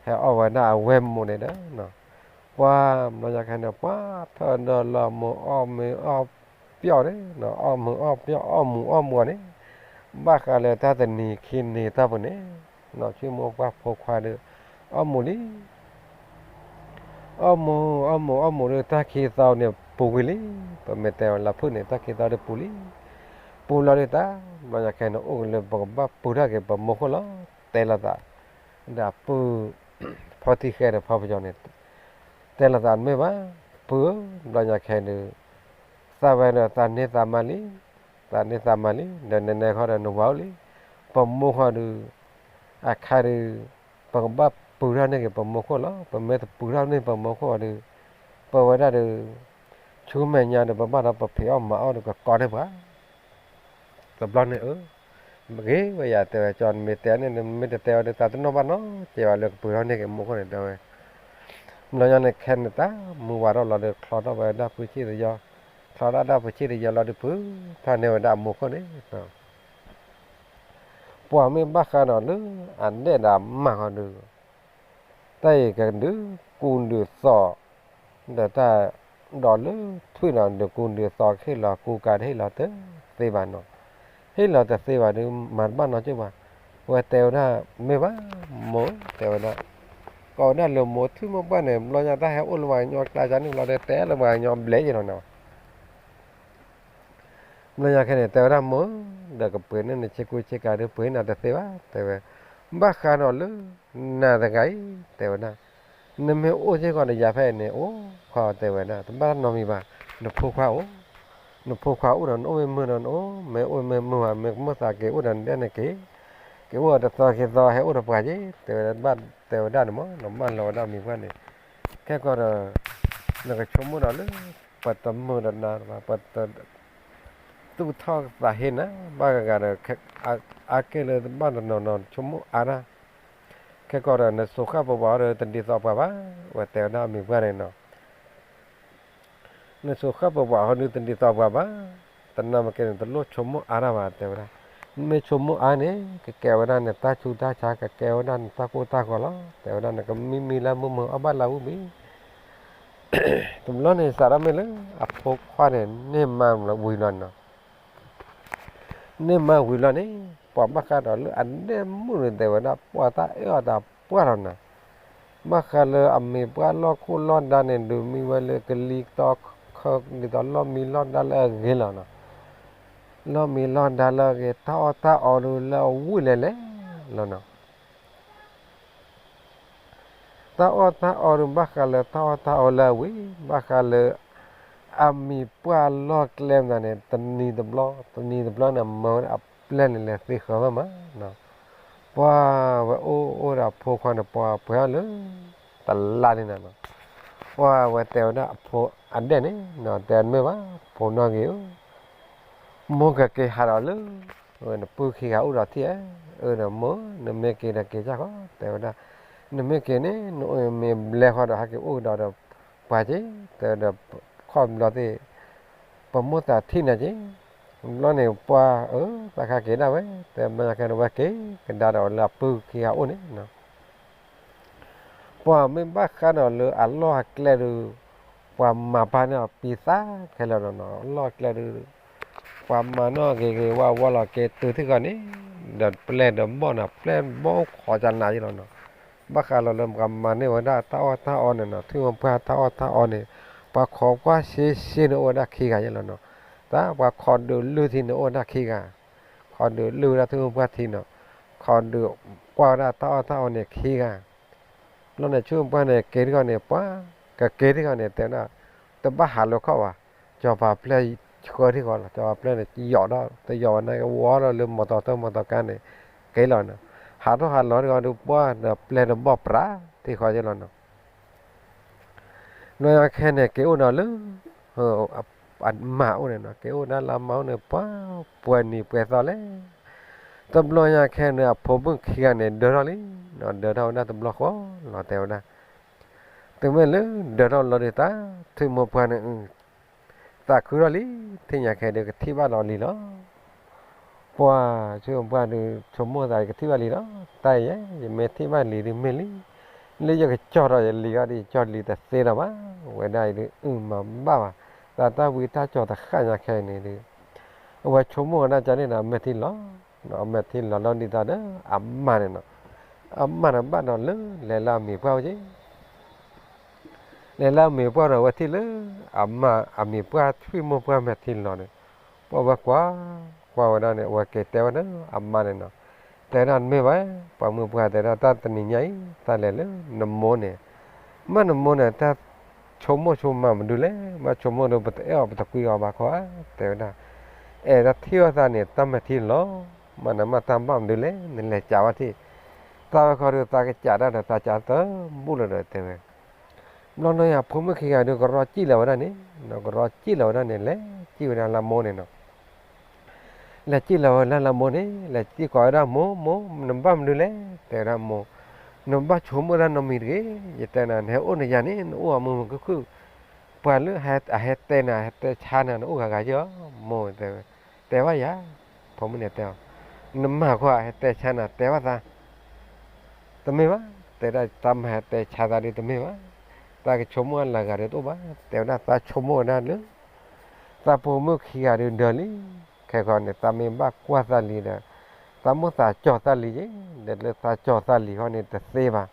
ဟဲအီၣ်ဝဲဒၣ်အဝဲၢ်မိၢ်န့ၣ်ဒီး ပှၤဘျီညါခဲန့ၣ် ပှၤထၢၣ်ဒီးလီၤမုၢ်အီၣ်မုၢ်အီၣ်ပျီၣ်န့ၣ်, အီၣ်မုၢ်အီၣ်ပျီၣ် အီၣ်မူၤအီၣ်မူၤန့ၣ်, ဘၣ်ဃးလၢတၢ်တနံၤခံနံၤတီၢ်ပူၤန့ၣ်, နီၢ်ဆိကမိၣ်ပှၢ်ဖိခွါဒီး အီၣ်မူၤလံ အီၣ်မူၤ အီၣ်မူၤ အီၣ်မူၤဒီး တၢ်ခံသီန့ၣ်ပူၤကွံာ်လံ, ပမ့ၢ်တဲလၢဖုၣ်န့ၣ် တၢ်ခံသီဒီးပူၤလံ, ပူၤလီၤဒီးတၢ်, ဘျီညါခဲန့ၣ် အိၣ်ကလၢပကဘၣ်ပူၤထီၣ်က့ၤပမိၢ်ခိၣ်လီၤ, တဲလိာ်သး, ဒီးပုၢ် ဖီထံဃဲဒီးဖီပယီၤန့ၣ်, တဲလိာ်သးမ့ၢ်ဘၣ်, ပုၢ်ဧၢ, ဘျီညါခဲန့ၣ် သးဝဲဒီးသးန့ၢ်သးမါလံ, သးန့ၢ်သးမါလံ, ဒီးနဲနဲခီဒီးနဝၤအိၣ်လံ, ပမိၢ်ဃီဒီး အခါဒီး ပကဘၣ်ပူၤထီၣ်န့ၢ်က့ၤပမိၢ်ခိၣ်လီၤ, ပမ့ၢ်တပူၤထီၣ်န့ၢ်ပမိၢ်ခိၣ်ဒီး ပဝဲဒၣ်ဒီး ဆူမဲာ်ညါဒီး ပဘၣ်ဒီးပဖံးအီၣ်မၤအီၣ်ဒီးကကိးန့ၢ်ပှၤ တဘျီန့ၣ်ဧၢ, ဂ့ၤဝဲယၤတဲဝဲ ကၠီနမ့ၢ်တဲန့ၣ် နမ့ၢ်တတဲဝဲဒီး သးတနီၣ်ဘၣ်နီတစဲးဘၣ်လၢကပူၤထီၣ်န့ၢ်က့ၤမိၢ်ခိၣ်န့ၣ် တဲဝဲ, ဘျီညါန့ၣ်ခဲန့ၣ်တၢ်မုၢ်ဝါထီၣ်လီၤဒီး ချီထီၣ်ဝဲဒၣ်ပူၤဆံၣ်တယီ, ချီထီၣ်ဒၣ်ပူၤဆံၣ်တယီလီၤဒီး ပူၤထီၣ်န့ၢ်ဝဲဒၣ်အမိၢ်ခိၣ်န့ၣ် ပှၤမ့ၢ်ဘၣ်ဃးဒီးလၢအဒဲၣ်ဒီးအမါဃီဒီး တၢ်အံၤကဒုးကူဒုးသိး ဒီးတၢ်ဒီးလၢထွံၣ်နီၤ ဒုးကူဒုးသိးကဟ့ၣ်လီၤကူကၤတဟ့ၣ်လီၤတသ့ဘၣ်နီၤ, ဟ့ၣ်လီၤတသ့ဘၣ်ဒီး မၤတဘၣ်နီတစဲးဘၣ်, ဝဲတဲဝဲဒၣ် မ့ၢ်ဘၣ်မိၢ် တဲဝဲဒၣ်, ကိးဝဲဒၣ်လၢမိၢ် ထွံၣ်မိၢ်ပှၢ်န့ၣ် ဘျီညါတၢ်ဟဲအိၣ်လၢပှၤကညီကျါန့ၣ် ဘျီဒီးတဲလၢပှၤကညီဘျဲၣ်ယဲလီၤနီၤ ဘျီညါခဲန့ၣ် တဲဝဲဒၣ်မိၢ်, ဒီးကပှ့ၤန့ၢ်နဆ့ကူဆ့ကၤဒီး ပှ့ၤနၤတသ့ဘၣ် တဲဝဲ, ဘၣ်ဃးဒီးလၢ နၤတဂၤအံၤ တဲဝဲဒၣ်, နမ့ၢ်အိၣ်စ့ၢ်ကီးဒီးယၤဖဲအံၤန့ၣ် အိၣ်ခီ တဲဝဲဒၣ် တဘၣ်နီတမံၤဘၣ်, နဖိခွါအိၣ်, နဖိခွါအိၣ်ဒီး နအိၣ်မ့ၢ်မုာ်ဒီးနအိၣ်, မ့ၢ်အိၣ်မ့ၢ်မုာ်ဘၣ် မ့ၢ်ကမိၣ်သးက့ၤအိၣ်ဒီးနဒဲန့ၣ်က့ၤ, က့ၤအိၣ်တသီခံသီ ဟဲအိၣ်ဒီးပှၤက့ၤ တဲဝဲဒၣ်, တဲဝဲဒၣ်န့ၣ်မး နမၢလီၤဝဲဒၣ်မံၤပှၢ်န့ၣ်, ခဲကီးဒီး နကဆိကမိၣ်ဒီးလၢ ပတမုာ်ဒီးနၤဘၣ် ပတ သူၣ်ထီၣ်သးဟ့နၤ ဘၣ်ဂၤဂၤဒီး အါကဲလၢတဘၣ်တနီၤနီၤ ဆိကမိၣ်အါတၢ်, ခဲကီးဒီး နစိၤဃၣ်ပဝးအီၤဒီး တဒ်သိးပှၤဘၣ်, ဝဲတဲဝဲဒၣ်အမံၤပှၢ်န့ၣ်နီၤ, နစိၤဃၣ်ပဝးအီၤဒီး တဒ်သိးပှၤဘၣ်, သနာ်က့န့ၣ် တလိၣ်ဆိကမိၣ်အါတၢ်ဘၣ် တဲဝဲဒၣ်, မ့ၢ်ဆိကမိၣ်အါန့ၣ် ကကဲဝဲဒၣ်နတၢ်ဆူးတၢ်ဆါ ကကဲဝဲဒၣ်နတၢ်ကိၢ်တၢ်ဂီၤလီၤ တဲဝဲဒၣ် နကမံမံလၢမုၢ်မုၢ်အီၣ်ဘၣ်လၢဝံၣ်မံၤ တဘျီန့ၣ် စးထီၣ်မ့ၢ်လၢအဖိခွါန့ၣ် န့ၢ်မါဝံၤလီၤနီၤ, န့ၢ်မါဝံၤလီၤန့ၣ် ပှၤဘၣ်ဃးဒီးလၢအဒဲၣ်မုၣ်န့ၣ် တဲဝဲဒၣ် ပှၤတၢ်အၢၣ်အီၤတၢ်ပှၢ်လီၤနီၤ, ဘၣ်ဃးလၢအမံၤပှၢ်လီၢ်ခိၣ်လီၢ်ဒါန့ၣ် ဒုးမံဝဲလၢကလံၤတီခၢ ဒ်သိးလီၢ်မံလီၢ်ဒါလၢအဂ့ၤလီၤနီၤ, လီၢ်မံလီၢ်ဒါလၢအဂ့ၤ တၢ်အီၣ်တၢ်အီဒုးလၢအဝံၣ်လဲၤလဲၤလီၤနီၤ တၢ်အီၣ်တၢ်အီဒုး ဘၣ်ဃးလၢတၢ်အီၣ်တၢ်အီလၢအဝံၣ် ဘၣ်ဃးလၢ အမံၤပှၢ်လီၢ်ကျဲမနုၤန့ၣ် တနံၤတဘျီ တနံၤတဘျီန့ၣ် မၢဝဲဒၣ်အပျဲၢ်န့ၣ် လဲၤသ့ဃၢၤဘၣ်မး, ပှၤဝဲအိၣ်အိၣ်ဒီးအဖိခွါန့ၣ် ပှၤပှဲၤအီၤလၢ တလါန့ၣ်နီၤ, ပှၤဝဲတဲဝဲဒၣ်အဖိအဒဲၣ်န့ၣ် တဲမ့ၢ်ဘၣ် ဖိနီၢ်ဂ့ၤဧၢ မိၢ်ကက့ၤဟးဒီးလၢ နပုၢ်ခံဂၤအိၣ်ဒီးထံၣ်ဧါ, အၢ ဒီးမိၢ် နမ့ၢ်က့ၤဒီးက့ၤကၢ်ဃီ တဲဝဲဒၣ်, နမ့ၢ်က့ၤန့ၣ် နအိၣ်မ့ၢ်ဘျဲဃီဒီး ဟဲက့ၤအိၣ်ကဒီးဒီးပှၤက့ၤ တဲဒီး ခီၣ်ဘျီသ့ၣ် ပမိၢ်သးထံၣ်နၤက့ၤ, ဘျီန့ၣ်ပှၤအၢ သးခါက့ၤဒၣ်ဝဲ တဲမ့ၢ်ခဲန့ၣ် ဝဲက့ၤကဒါဒီးလၢအပုၢ်ခံဂၤအိၣ်န့ၣ် ပှၤမ့ၢ်ဘၣ်ဃးဒီးလၢအလီၢ်အကျဲဒီး ပှၤမၤပာ်န့ၢ်အီၤပံသးခဲလၢာ်လီၤနီၤ, လီၢ်ကျဲဒီး ပှၤမၤန့ၢ်အီၤဂ့ၤဂ့ၤဝါဝါလီၤ က့ၤတုၤထံၣ်ဃီန့ၣ် ဒီးပျဲၢ်ဒီးဘီၣ်နီၤ, ပျဲၢ်ဘီၣ်ခိးကနၤယဲလီၤနီၤ, ဘၣ်ဃးလီၤလၢပှၤမၤန့ၢ်ဝဲဒၣ်တၢ်အီၣ်တၢ်အီန့ၣ်နီၤ, ထွံၣ်မိၢ်ပှၢ်တၢ်အီၣ်တၢ်အီန့ၣ် ပှၤခိးကွၢ်ရှဲရှဲန့ၣ်အိၣ်ဝဲဒၣ်ခံဂၤယဲလီၤနီၤ, တၢ်ပှၤခိးဒုးလုၢ်ထံန့ၣ်အိၣ်ဝဲဒၣ်ခံဂၤ ခိးဒုးလုၢ်ဝဲဒၣ်ထွံၣ်မိၢ်ပှၢ်ထံနီၤ, ခိးဒုးကွၢ်ဝဲဒၣ်တၢ်အီၣ်တၢ်အီန့ၣ်ခံဂၤ, ဘျီန့ၣ် ထွံၣ်မိၢ်ပှၢ်န့ၣ် က့ၤထံၣ်ဃီန့ၣ် ပှၤကက့ၤထံၣ်ဃီန့ၣ် တဲဝဲဒၣ် တဘၣ်ဟးလိာ်ခီၣ်ဘၣ်, ကၠီၤပၤပျဲၢ်ဆှၢထံၣ်ဃီလီၤ, ကၠီၤပၤပျဲၢ်န့ၣ် ယီၤဒီး တယီၤဝဲန့ၣ် ဝီဒီးလၢမီၤတီၤတၢ်မီၤတီၤကါန့ၣ် က့ၤလီၤနီၤ, ဟးထီၣ်ဟးလီၤထံၣ်ဃီဒီး ပှၤဒီးပျဲၢ်ဒီးဘီၣ်ပြးထံၣ်ဃီယဲလီၤနီၤ ပှၤ ဘျီညါခဲန့ၣ် က့ၤအိၣ်ဒီးလၢ အမါအိၣ်န့ၣ်နီၤ, က့ၤအိၣ်ဒၣ်လၢအမါအိၣ်န့ၣ် ပှၤပှဲၤနံၤပှဲၤသီလဲၣ်. တဘျီညါခဲန့ၣ် အဖိမုၣ်ခံဂၤန့ၣ် ဒၢထီၣ်လံနီၤ, ဒၢထီၣ်ဝဲဒၣ်တဘျီဃီလီၤ တဲဝဲဒၣ်. တုၤမ့ၢ်လၢဒၢထီၣ်လီၤဒီး တၢ်ထွံၣ်မိၢ်ပှၢ်န့ၣ် သးခုထီၣ်လံ, ထံၣ်ညါခဲဒီး ကထံၣ်ဘၣ်လီၤလံလီၤ. ပှၤဆိမိၣ်ပှၢ်ဒီး ဆိကမိၣ်သး ကထံၣ်ဘၣ်လံလီၤ, တၢ်ယဲ ယမ့ၢ်ထံၣ်ဘၣ်လံဒုးမ့ၢ်လံ, လၢယကကၠီၣ်ထီၣ်ယလံၤအီၤဒီး ယကၠီၣ်လံၤတသ့လၢၤဘၣ်, ဝဲဒၣ်အံၤဒုး အုၣ်မၤဘၣ်ဘၣ်, တၢ်တၢ်ဝံတၢ်ကၠီၣ်တဃၣ်ညါခဲအံၤန့ၣ်ဒီး အဝဲဆိကမိၣ်ဝဲဒၣ်ကန့ၣ်ဒီး အမဲာ်ထံလီၤ, အမဲာ်ထံလီၤလီၤဒ်သိးဒီး အမါန့ၣ်နီၤ, အမါန့ၣ်ဘၣ်ဒီးလၢ လဲၤလၢအမံၤပှၢ်ဝဲက့ၤ လဲၤလၢအမံၤပှၢ်ဒီး အဝဲထံၣ်လၢ အမါအမံၤပှၢ် ထွံၣ်မိၢ်ပှၢ်မဲာ်ထံလီၤန့ၣ်, ပှၤဝဲကွၢ် ကွၢ်ဝဲဒၣ်န့ၣ် အဝဲက့ၤတဲဝဲဒၣ်အမါန့ၣ်နီၤ, တဲဒၣ်တမ့ၢ်ဘၣ်, ပှၤမုၣ်ပှၢ်တဲဒၣ် တၢ်တနံၤညါအံၤ တၢ်လဲၤလၢနမိၢ်န့ၣ်, မ့ၢ်နမိၢ်န့ၣ် တၢ်ဆိကမိၣ်ဆိကမးမနုၤလဲၣ်, မ့ၢ်ဆိကမိၣ်ဒီး ပတအဲၣ်အီၤ ပတကွံအီၤဘၣ်ခီဧါ, တဲဝဲဒၣ်, အဲၣ်ဒိးထံၣ်အီၤသးန့ၣ် တၢ်မဲာ်ထံလီၤ, မ့ၢ်နမ့ၢ်တၢ်ဘၣ်မနုၤလဲၣ်, နလဲၤကးဝဲထံၣ်, သးဝဲခီဒီး သးကစးတၢ်ဒီး သးကးတဘူၣ်လၢၤဒီး တဲဝဲ ဘျီနီၤ ယဖိမုၣ်ခံဂၤဒီး ကရီစံၣ်လီၤဝဲဒၣ်န့ၣ်, ကရီစံၣ်လီၤဝဲဒၣ်န့ၣ် လဲၤစံၣ်ဝဲဒၣ်လၢမိၢ်န့ၣ်နီၤ, လဲၤစံၣ်လီၤဝဲဒၣ်လၢမိၢ်န့ၣ်, လဲၤစံၣ်ကိးဝဲဒၣ်မိၢ်, မိၢ် နဘၣ်မနုၤလဲၣ်, တဲဝဲဒၣ်မိၢ်, နဘၣ်ဆိကမိၣ်ဒၣ်နီတမံၤတဂ့ၤ, ယတဲနၤ နဟဲအိၣ်နယၤန့ၣ် နအိၣ်အမုာ်မုာ်ခုၣ်ခုၣ်, ပှၤလၢအဟဲတဲနၤ ဟဲတဲဆါနၤ နအိၣ်ဂၤဂၤယီၤ, မိၢ်တဲဝဲ, တဲဘၣ်ယၤ, ဖိမုၣ်န့ၣ်တဲအီၤ, နမၤကွၢ် ဟဲတဲဆါနၤ တဲဘၣ်သး တမ့ၢ်ဘၣ်, တဲဒၣ် တၢ်မၤဟဲတဲဆါသးဒုးတမ့ၢ်ဘၣ်, တၢ်ကဆိကမိၣ်အလၢဂၤဒုးတအိၣ်ဘၣ်, တဲဝဲဒၣ် သးဆိကမိၣ်ဝဲဒၣ်လၢ သးဖိမုၣ်ခံဂၤဒုးဒၢလံ, ခဲကီန့ၣ် သးမ့ၢ်ဘၣ်ကွၢ်သးလံၤဒီး သးမိၣ်သးကၠီၣ်သးလံၤက့ၤ, ဒီးလၢသးကၠီၣ်သးလံၤဃီန့ၣ်တသ့ဘၣ်,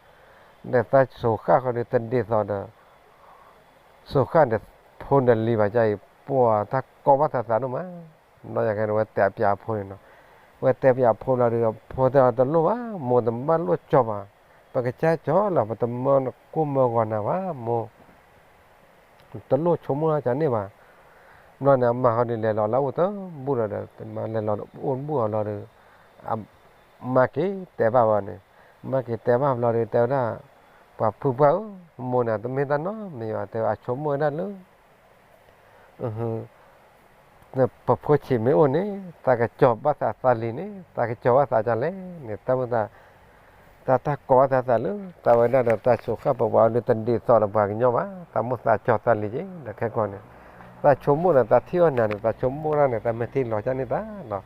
ဒီးသးဆိၣ်ဃၣ်ဃီဒီးတဒ်သိးဒီး ဆိၣ်ဃၣ်ဒီးဖိဒီးလံၤဘၣ်ကအံၤ ပှၤတၢ်ကီဘၣ်သးသးဒိၣ်မး, ဘျီယၤခဲန့ၣ် ဝဲတဲပၠးအဖိန့ၣ်နီၤ, ဝဲတဲပၠးအဖိလီၤဒီး အဖိတဲအီၤတလိၣ်ဘၣ်, မိၢ်တဘၣ်လိၣ်ကၠီဘၣ်, ပကစၢ်ကၠီလီၤ ပတမၢကိၢ်မၢဂီၤနၤဘၣ်မိၢ် တလိၣ်ဆိကမိၣ်ကန့ၣ်ဘၣ်, ဘျီန့ၣ် အမါဃီဒီးလဲၤလီၤလၢအအိၣ်တဘူၣ်လီၤဒီး မါလဲၤလီၤအိၣ်တဘူၣ်အီၤလီၤဒီး မါက့ၤတဲဘၣ်ဘၣ်န့ၣ်, မါက့ၤတဲဘၣ်ဘျီဒီး တဲဝဲဒၣ်, ပှၤဖုပှၢ်ဧၢ, မိၢ်န့ၣ် တမ့ၢ်တၢ်နီတမံၤဘၣ်, တဲဝဲအဆိကမိၣ်ဝဲဒၣ်လၢ ပဖိဆံးမ့ၢ်အိၣ်န့ၣ် သးကကၠီၤဘၣ်သးသးလံၤန့ၣ် သးကကၠီၤဘၣ်သးဒ်လဲၣ်န့ၣ် တၢ်မုၢ်သး တၢ်တၢ်ကိးဘၣ်သးသးလၢ သးဝဲဒၣ်ဒီး သးဆိၣ်ဃၣ်ပဝးဒီး တဒ်သိးဒီးပှၤကညီဘၣ်, သးမိၣ်သးကၠီၤသးလံၤက့ၤ ဒီးခဲကီန့ၣ် သးဆိကမိၣ်ဒီး သးထံၣ်အီၣ်နၤန့ၣ် သးဆိကမိၣ်ဒၣ်န့ၣ် သးမဲာ်ထံလီၤကန့ၢ်သးလီၤ.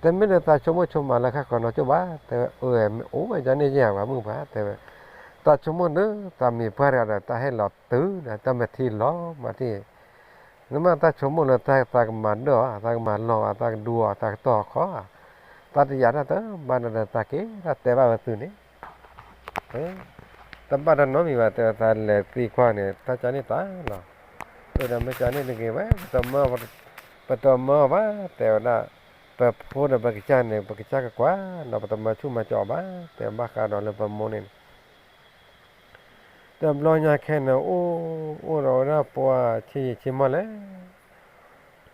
တမ့ၢ်လၢသးဆိကမိၣ်ဆိကမးလၢခါခီနီကၠိၣ်ဘၣ်, တဲဝဲ အၢ မ့ၢ်အိၣ်ဝဲကန့ၢ်ယဲၢ်ပှၤမုၣ်ပှၢ် တဲဝဲ, သးဆိကမိၣ်ဒီး သးမံၤပှၢ်တဂၤဒီး တၢ်ဟဲလီၤတုၤဒီး တၢ်မဲာ်ထံလီၤမးထံၣ် နမ့ၢ်တၢ်ဆိကမိၣ်လၢ သးကမၤဒၢၣ်အီၤ သးကမၤလီၤအီၤ သးကဒူအီၤ သးကတီၢ်အီၤခီဧါ, သးတယာ်တၢ်တဘၣ်ဒီး သးက့ၤတၢ်တဲဘၣ်ဝဲသုန့ၣ်, တဘၣ်တၢ်နီတမံၤဘၣ် တဲဝဲ သးလဲၤသံကွၢ်န့ၣ် တၢ်ကန့ၢ်သးလီၤ. အၢ ဒီးမ့ၢ်ကန့ၢ်တဂ့ၤဝဲ ပတမၢအီၤဘၣ် တဲဝဲဒၣ်, ပဖိဒီးပကစၢ်န့ၣ် ပကစၢ်ကကွၢ် ဒီးပတမၤဆူၣ်မၤစီၤအီၤဘၣ် တဲဘၣ်ဃးဒီးလၢပမိၢ်န့ၣ် တဘျီညါခဲန့ၣ် အိၣ် အိၣ်ဒီးဝဲဒၣ်ပှၤဆ့ယံာ်ဆ့မီၢ်လဲၣ်,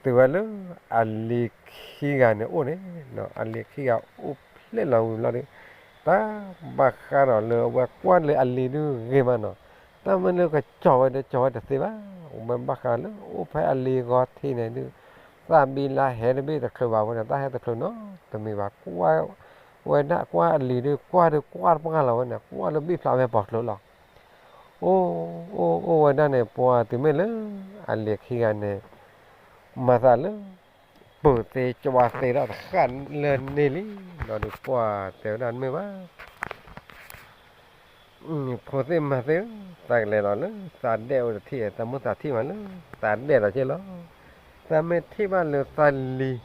တုၤဝဲလၢ အလံၤခံဂၤန့ၣ်အိၣ်န့ၣ်, အလံၤခံဂၤအိၣ်ဖျဲၣ်လီၤဝံၤဘျီဒီး တၢ်ဘၣ်ဃးဒီးလၢအဝဲကွၢ်လၢအလံၤဒုးဂ့ၤမးနီၤ, တၢ်မ့ၢ်လၢကကၠီၤဝဲဒီးကၠီၤဝဲတသ့ဘၣ်, ဝဲဘၣ်ဃးလၢအိၣ်ဖဲအလံၤဂီၤထံးန့ၣ်ဒုး သးဘံလၢဟဲတဘ့ၣ်တချုးဘၣ်ဝဲန့ၣ် တၢ်ဟဲတချုးနီတမံၤဘၣ်, ကွၢ်ဝဲဒၣ်ကွၢ်အလံၤဒုး ကွၢ်ဒုးကွၢ်တပှၢ်လီၤဝဲန့ၣ် ကွၢ်လၢဘံၣ်ဖျးဖဲပိာ်ကျိၤလီၤ. အိၣ် အိၣ် အိၣ်ဝဲဒၣ်န့ၣ် ပှၤတုၤမ့ၢ်လၢ အလံၤခံဂၤန့ၣ် မၤသးလၢ ပၢၤသ့ကွၢ်သ့ဒီးတဃၣ်လၢန့ၣ်လံ, ဒီးဒုးပှၤတဲဝဲဒၣ်တမ့ၢ်ဘၣ် ဖိသ့ၣ်မါသ့ၣ်ဧၢ, သးကလဲၤလီၤလၢ သးဒဲးအိၣ်တထံၣ် သးမိၣ်သးထံၣ်မးလၢ သးဒဲးလီၤက့လီၤ. သးမ့ၢ်ထံၣ်ဘၣ်လၢသးလံၤ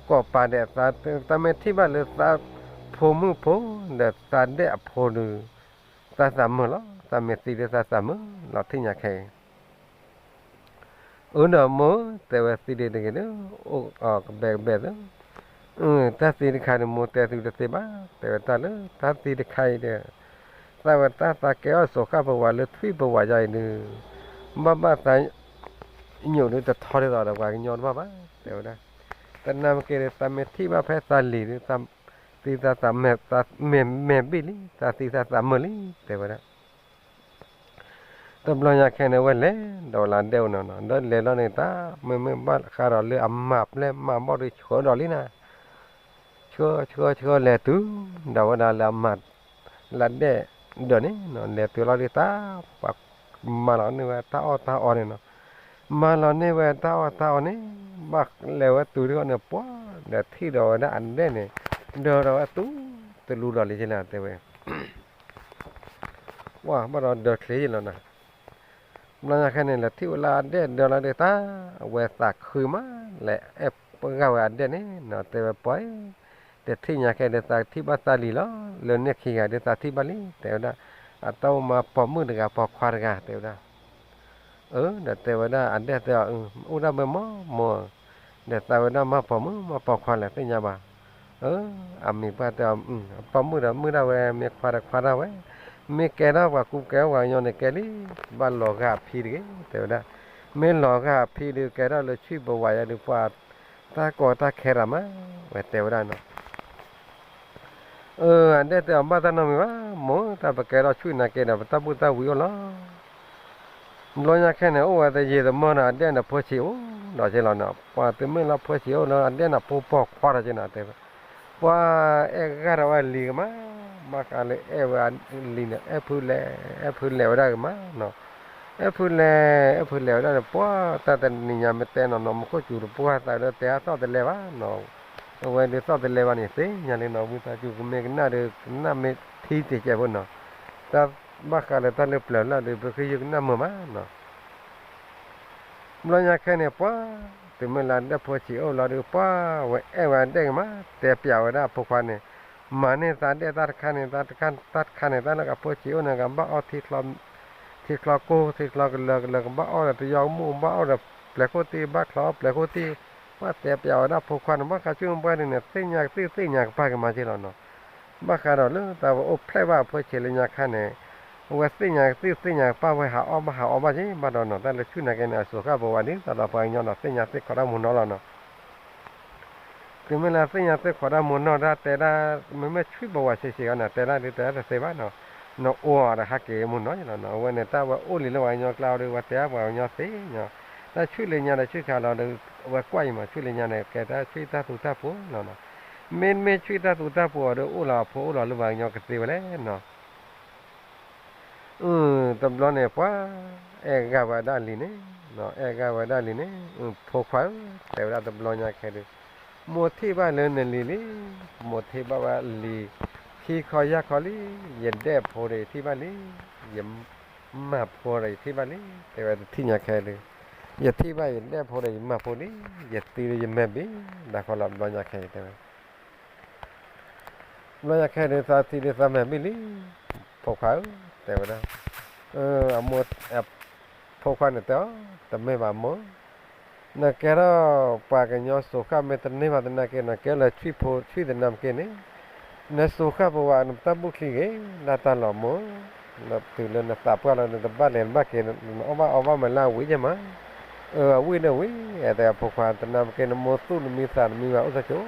ကိးပာ်ဒဲး သးမ့ၢ်ထံၣ်ဘၣ်လၢသးဖိမုၣ်ဖိ ဒီးသးဒဲးအဖိဒုး သးသးမုာ်လီၤ. သးမ့ၢ်သံလၢသးသးမုာ်လီၤ ထံၣ်ညါခဲအံၤ အၢ ဒီးမိၢ်ဧၢ တဲဝဲသံဒံးတဂ့ၤဒီး အိၣ်ကဘဲကဘဲသၢ, တၢ်သံတခါန့ၣ် မိၢ်တဲသုတသ့ဘၣ်, တဲဝဲတၢ်လၢတၢ်သံတခါအံၤဒီး သးဝဲတၢ်သးကဲအီၣ်ဆိးဃၣ်ပဝးလၢထွံၣ်ပဝးယါအံၤဒုး ဘၣ်ဘၣ်သးညိးဒုးတထီဒ်သိးဒီးပှၤကညီတဘၣ်ဘၣ် တဲဝဲဒၣ်. သနာ်က့ဒီး သးမ့ၢ်ထံၣ်ဘၣ်ဖဲသးလံၤဒုး သးသံသးသးမဲာ်ဘ့ၣ်လံ, သးသံသးသးမုာ်လံ တဲဝဲဒၣ်. တဘျီညါခဲန့ၣ် ဝဲလဲၤဒီးဝဲလၢအဒဲၣ်အိၣ်နီၤနီၤ, ဒီးလဲၤလီၤန့ၣ်တၢ် မ့မ့ၢ်ဘၣ်ဃးဒီးလၢအမၤပျဲၢ်မၤဘီၣ်ဒီးဆှၢဒီးလံနၤ, ဆှၢဆှၢဆှၢလဲၤတုၤ ဒီးဝဲဒၣ်လၢအမၤ လၢအဒဲၣ်ဒၢးန့ၣ်နီၤ, လဲၤတုၤလီၤဒုးတၢ် ပှၤမၤလီၤန့ၢ်ဝဲတၢ်အီၣ်တၢ်အီန့ၣ်နီၤ, မၤလီၤန့ၢ်ဝဲတၢ်အီၣ်တၢ်အီန့ၣ် ဘၣ်လဲၤဝဲတုၤဒ်အီၤန့ၣ် ပှၤဒီးထံၣ်ဒီးဝဲဒၣ်အဒဲၣ်န့ၣ် ဒၢးဒီးဝဲတူၢ်တလူဒီးလံကလၢတဲဝဲ ပှၤဘၣ်ဒီးဒၢးချ့ယလီၤနၤ, ဘျီညါခဲန့ၣ် လဲၤထံၣ်ဝဲလၢအဒဲၣ်ဒၢးလီၤဒုးတၢ် အဝဲသးခုမး လဲၤအဲၣ်ပှၤဂာ်ဝဲအဒဲၣ်န့ၣ်နီၤ, တဲဝဲပှၤ တထံၣ်ညါခဲဒုး သးထံၣ်ဘၣ်သးလံၤလီၤ, လၢန့ၣ်ခံဂၤဒုးသးထံၣ်ဘၣ်လံ တဲဝဲဒၣ်, အတၢ်အိၣ်မးပိာ်မုၣ်တဂၤပိာ်ခွါတဂၤ တဲဝဲဒၣ် အၢ ဒီးတဲဝဲဒၣ်အဒဲၣ်တဲအီၤ အိၣ်ဒၣ်ဘၢမး မိၢ်ဧၢ, ဒီးသးဝဲဒၣ်မးပိာ်မုၣ်မးပိာ်ခွါလဲၣ်သ့ၣ်ညါဘၣ်, အၢ အမံၤပှၢ်တဲအီၤ ပိာ်မုၣ်ဒီးမုၣ်ဒၣ်ဝဲ မ့ၢ်ခွါဒီးခွါဒၣ်ဝဲ, မ့ၢ်ကဲထီၣ်ပှၤကူကဲထီၣ်ပှၤကညီန့ၣ်ကဲလံ, ဘၣ်လီၤဂာ်အဖံတဂ့ၤ တဲဝဲဒၣ်, မ့ၢ်လီၤဂာ်အဖံဒုးကဲထီၣ်လၢဆံၣ်ပဝးယါဒုးပှၤ တၢ်ကီတၢ်ခဲရၤမး ဝဲတဲဝဲဒၣ်နီၤ အၢ အဒဲၣ်တဲအီၤဘၣ်တၢ်နီတမံၤဘၣ် မိၢ်ဧၢ, တၢ်ပကဲထီၣ်ဆူၣ်နာ်က့ဒီး ပတၢ်ဘူၣ်တၢ်ဝံအိၣ်လီၤ. ဘျီညါခဲန့ၣ် အိၣ်ဝဲတယံာ်တမီၢ်နီၤ အဒဲၣ်န့ၣ်ဖိဆံးအိၣ်ဒီးက့လီၤနီၤ, ပှၤတုၤမ့ၢ်လၢဖိဆံးအိၣ်လၢအဒဲၣ်န့ၣ်ဖိပိာ်ခွါဒီးက့နီၤ တဲဝဲ, ပှၤအဲၣ်ဂၢ်ဒီးဝဲလံၤကမး, ဘၣ်ဃးလၢအဲၣ်ဝဲလံၤန့ၣ် အဲၣ်ဖုလဲၤ အဲၣ်ဖုလဲၤဝဲဒၣ်ကမးနီၤ, အဲၣ်ဖုလဲၤ အဲၣ်ဖုလဲၤဝဲဒၣ်န့ၣ် ပှၤတၢ်တနံၤညါမ့ၢ်တဲနီၤနီၤ မူခိၣ်စူၤတပှၢ်သးဒီးတဲအါသီၣ်တလဲဘၣ်နီၤ အဝဲဒုးသီၣ်တလဲဘၣ်န့ၣ် သ့ၣ်ညါလံနီၤ ဝံသးစူၤကမ့ၢ်ကနၣ်ဒီး ကနၣ်မ့ၢ်ထံတကဲးဖိနီၤ, တၢ်ဘၣ်ဃးလၢတၢ်လၢပျၢၤလၢ်ဒီး ပဃ့ယုၢ်ကနၣ်မုာ်မးနီၤ. ဘျီညါခဲန့ၣ် ပှၤ တုၤမ့ၢ်လၢအဒဲၣ်ဖိဆံးအိၣ်လီၤဒီး ပှၤဝဲအဲၣ်ဝဲအဒဲၣ်ကမး တဲပျးဝဲဒၣ်အဖိခွါန့ၣ်, မၤန့ၢ်သးဒဲၣ်တၢ်တခါန့ၣ် တၢ်တခါန့ၣ် တၢ်လၢအဖိဆံးအိၣ်န့ၣ် ကဘၣ်အီၣ် ထံချီကိၢ် ထံချီကလၢကလၢ ကဘၣ်အီၣ်ဒီးပယီၤကမူၣ် ကဘၣ်အီၣ်ဒီးပျဲၤခိၣ်သံၣ် ဘၣ်ချီအီၣ်ပျဲၤခိၣ်သံၣ်, ပှၤတဲပျးဝဲဒၣ်ဖိခွါန့ၣ် ဘၣ်ဃးဆူၣ်မပှၢ်ဒ်န့ၣ် သ့ၣ်ညါကသံၣ်သ့ၣ်ညါကပၢ်က့ၤမးက့လီၤနီၤ. ဘၣ်ဃးဒီးလၢတၢ်ဝဲအိၣ်ဖျဲၣ်ဘၣ်အဖိဆံးလၢညါခါန့ၣ်, အဝဲသ့ၣ်ညါကသံၣ်သ့ၣ်ညါကပၢ်ဝဲဟးအီၣ်ဘၣ်ဟးအီဘၣ်က့ ဘၣ်ဒီးနီၤ တၢ်လၢဆူၣ်နာ်က့န့ၣ် အစိၤဃၣ်ပဝးဒ်သိးဒီးပှၤကညီနီၤ သ့ၣ်ညါသ့ၣ်ခီတၢ်မူနီၤလီၤနီၤ. တုၤမ့ၢ်လၢသ့ၣ်ညါသ့ၣ်ခီတၢ်မူနီၤ တၢ်တဲဒၣ် မ့မ့ၢ်ဆူၣ်ပဝးဆံးဆံးအီၤန့ၣ် တဲဒၣ်ဒ်တဲဒၣ်တသ့ဘၣ်နီၤ, နအိၣ်အီၤဒီးဟးက့ၤမူနီၤလီၤနီၤ. အဝဲန့ၣ်တၢ်ဝဲအိၣ်လံလၢပှၤကညီကျါအီၤဒီး ဝဲတဲပှၤကညီသ့နီၤ, တၢ်ဆူၣ်လၢညါဒီးဆူၣ်ခါလီၤဒီး အဝဲကွၢ်အံၤမး ဆူၣ်လၢညါန့ၣ် ကဲတၢ်ဆူၣ်တၢ်သူတၢ်ပှီၤလီၤနီၤ. မ့မ့ၢ်ဆူၣ်တၢ်သူတၢ်ပှီၤအီၤဒီးအိၣ်လီၤအဖိအိၣ်လီၤလၢပှၤကညီကသ့ဝဲလဲၣ်နီၤ. တဘျီန့ၣ် ပှၤ အဲၣ်ဂၢ်ဝဲဒၣ်လံၤန့ၣ်, အဲၣ်ဂၢ်ဝဲဒၣ်လံၤန့ၣ်, ဖိခွါဧၢ, တဲဝဲဒၣ်တဘျီညါခဲဒုး, မိၢ်ထံၣ်ဘၣ်လၢနလံၤလံ, မိၢ်ထံၣ်ဘၣ်ဝဲလံၤ, ခံခီယၢ်ခီလံ, ယဒဲၣ်ဖိဒီးယထံၣ်ဘၣ်လံ, ယမၢ်ဖိဒီးယထံၣ်ဘၣ်လံ, တဲဝဲတထံၣ်ညါခဲဒုး, ယထံၣ်ဘၣ်ယဒဲၣ်ဖိဒီးယမၢ်ဖိလံ, ယသံဒီးယမဲာ်ဘ့ၣ်, ဒၣ်ဃီလီၤဘျီညါခဲအံၤတဲဝဲ ဘျီညါခဲဒုးသးသံဒုးသးမဲာ်ဘ့ၣ်လံ, ဖိခွါဧၢ, တဲဝဲဒၣ်, အမိၢ်, ဖိခွါန့ၣ်တဲအီၤ, တမ့ၢ်ဘၣ်မိၢ်, နကဲထီၣ်ပှၤကညီစိၤဃၣ်မ့ၢ်တန့ၢ်ဘၣ်သနာ်က့ နကဲလၢဆံၣ်ဖိဆံၣ်သနၢ်မ့ၢ်က့န့ၣ်, နစိၤဃၣ်ပဝးနတၢ်ဘူၣ်ချံဂ့ၤ, ဒၣ်တၢ်လီၤမိၢ်, တုၤလၢနသးပှၢ်လီၤနတဘၣ်လဲၤနဘၣ်က့ၤ နအီၣ်ဘၣ်အီဘၣ်မးလၢအဝံၣ်ယဲၢ်မး အဝံၣ်ဒီးဝံၣ်, တဲအဖိခွါ တနၢ်မ့ၢ်က့ နမိၢ်သူၣ်နမံသးနမံဘၣ်အိၣ်သကိး,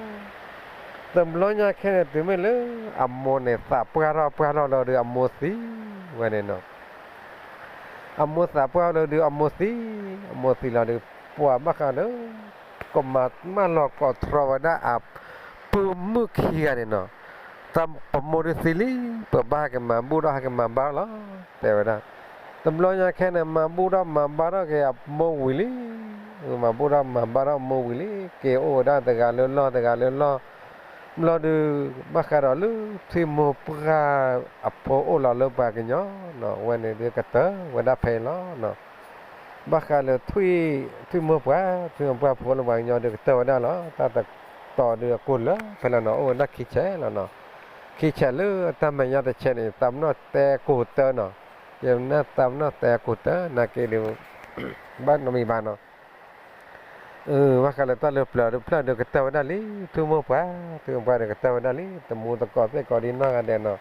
တဘျီညါခဲန့ၣ် တုၤမ့ၢ်လၢ အမိၢ်န့ၣ်သးပှၢ်ထီၣ်ပှၢ်ထီၣ်လီၤဒီးအမိၢ်သံဝဲန့ၣ်နီၤ, အမိၢ်သးပှၢ်လီၤဒီးအမိၢ်သံ, အမိၢ်သံလီၤဒီး ပှၤဘၣ်ဃးဒီး ကမၤမၢလီၤကိးတြီဝဲဒၣ်အ ပုၢ်မုၣ်ခံဂၤန့ၣ်နီၤ, တၢ်ပမိၢ်ဒုးသံလံ, ပဘၣ်ဟဲက့ၤမၤဘူၣ်ဒီးဟဲက့ၤမၤဘါလီၤ, တဲဝဲဒၣ်, တဘျီညါခဲန့ၣ် မၤဘူၣ်ဒီးမၤဘါထီၣ်က့ၤအမိၢ်ဝံၤလံ, မၤဘူၣ်ဒီးမၤဘါထီၣ်အမိၢ်ဝံၤလံ, က့ၤအိၣ်ဝဲဒၣ်တဂၤလၢလီၢ်တဂၤလၢလီၢ်, ဘျီဒုး ဘၣ်ဃးဒီးလၢ ထွံၣ်မိၢ်ပှၢ်အဖိအိၣ်လီၤလၢပှၤကညီနီၤ, အဝဲန့ၣ်ဒုးကတၢၢ်ဝဲဒၣ်ဖဲအံၤလီၤနီၤ. ဘၣ်ဃးလၢ ထွံၣ်မိၢ်ပှၢ်, ထွံၣ်မိၢ်ပှၢ်ဖိလၢပှၤကညီဒုးကတၢၢ်ဝဲဒၣ်လီၤ. တၢ်တတီၤဒုးအကိၢ်လၢဖဲလီၤနီၤ, အိၣ်ဝဲဒၣ်ခံဆဲးလီၤနီၤ. ခံဆဲးလၢတၢ်မဲာ်ညါတဆဲးန့ၣ် သးပ့ၤနီၣ်တဲကိၢ်တၢၢ်နီၤ. ယနၢ်သးပ့ၤနီၣ်တဲကိၢ်တၢၢ် နာ်က့ဒုး ဘၣ်နီတမံၤဘၣ်နီၤ. ဘၣ်ဃးလၢတၢ်လၢပျၢၤဒုး ဖျၢၣ်ဒုးကတၢၢ်ဝဲဒၣ်လံ, ထွံၣ်မိၢ်ပှၢ်, ထွံၣ်မိၢ်ပှၢ်ဒုးကတၢၢ်ဝဲဒၣ်လံ, တမူသကိးသ့ၣ်ကိးဒ်နီၢ်ဂၤဒဲးနီၤ.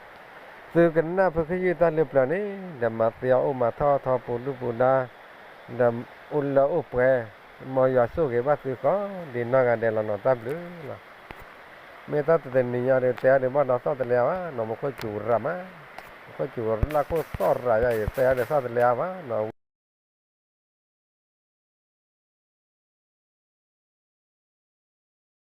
သုကနၣ်ဖုခ့ယုၢ်တၢ်လၢပျၢၤန့ၣ် ဒီးမၤသ့အီၤအိၣ်မၤထီၣ်ထီပူၤဒုၣ်ပူၤဒါ, ဒီးအိၣ်လၢအိၣ်ပှဲၤ, မ်ယွၤဆိၣ်ဂ့ၤဘၣ်သုကိးဒ်နီၢ်ဂၤဒဲးလီၤနီၤ, တၢ်ဘျုးလီၤ. မ့ၢ်တၢ်တနံၤညါဒုး တဲအီၤဒုးဘၣ်ဒီးသီၣ်တလဲဘၣ်နီၤ, မူခိၣ်စူၤရၤမး, တ သီၣ်ကၠူၤလၢခိၣ်သီၣ်ရၤယါအံၤ သဲအါဒီးသၣ်တလဲအါဘၣ်နီၤ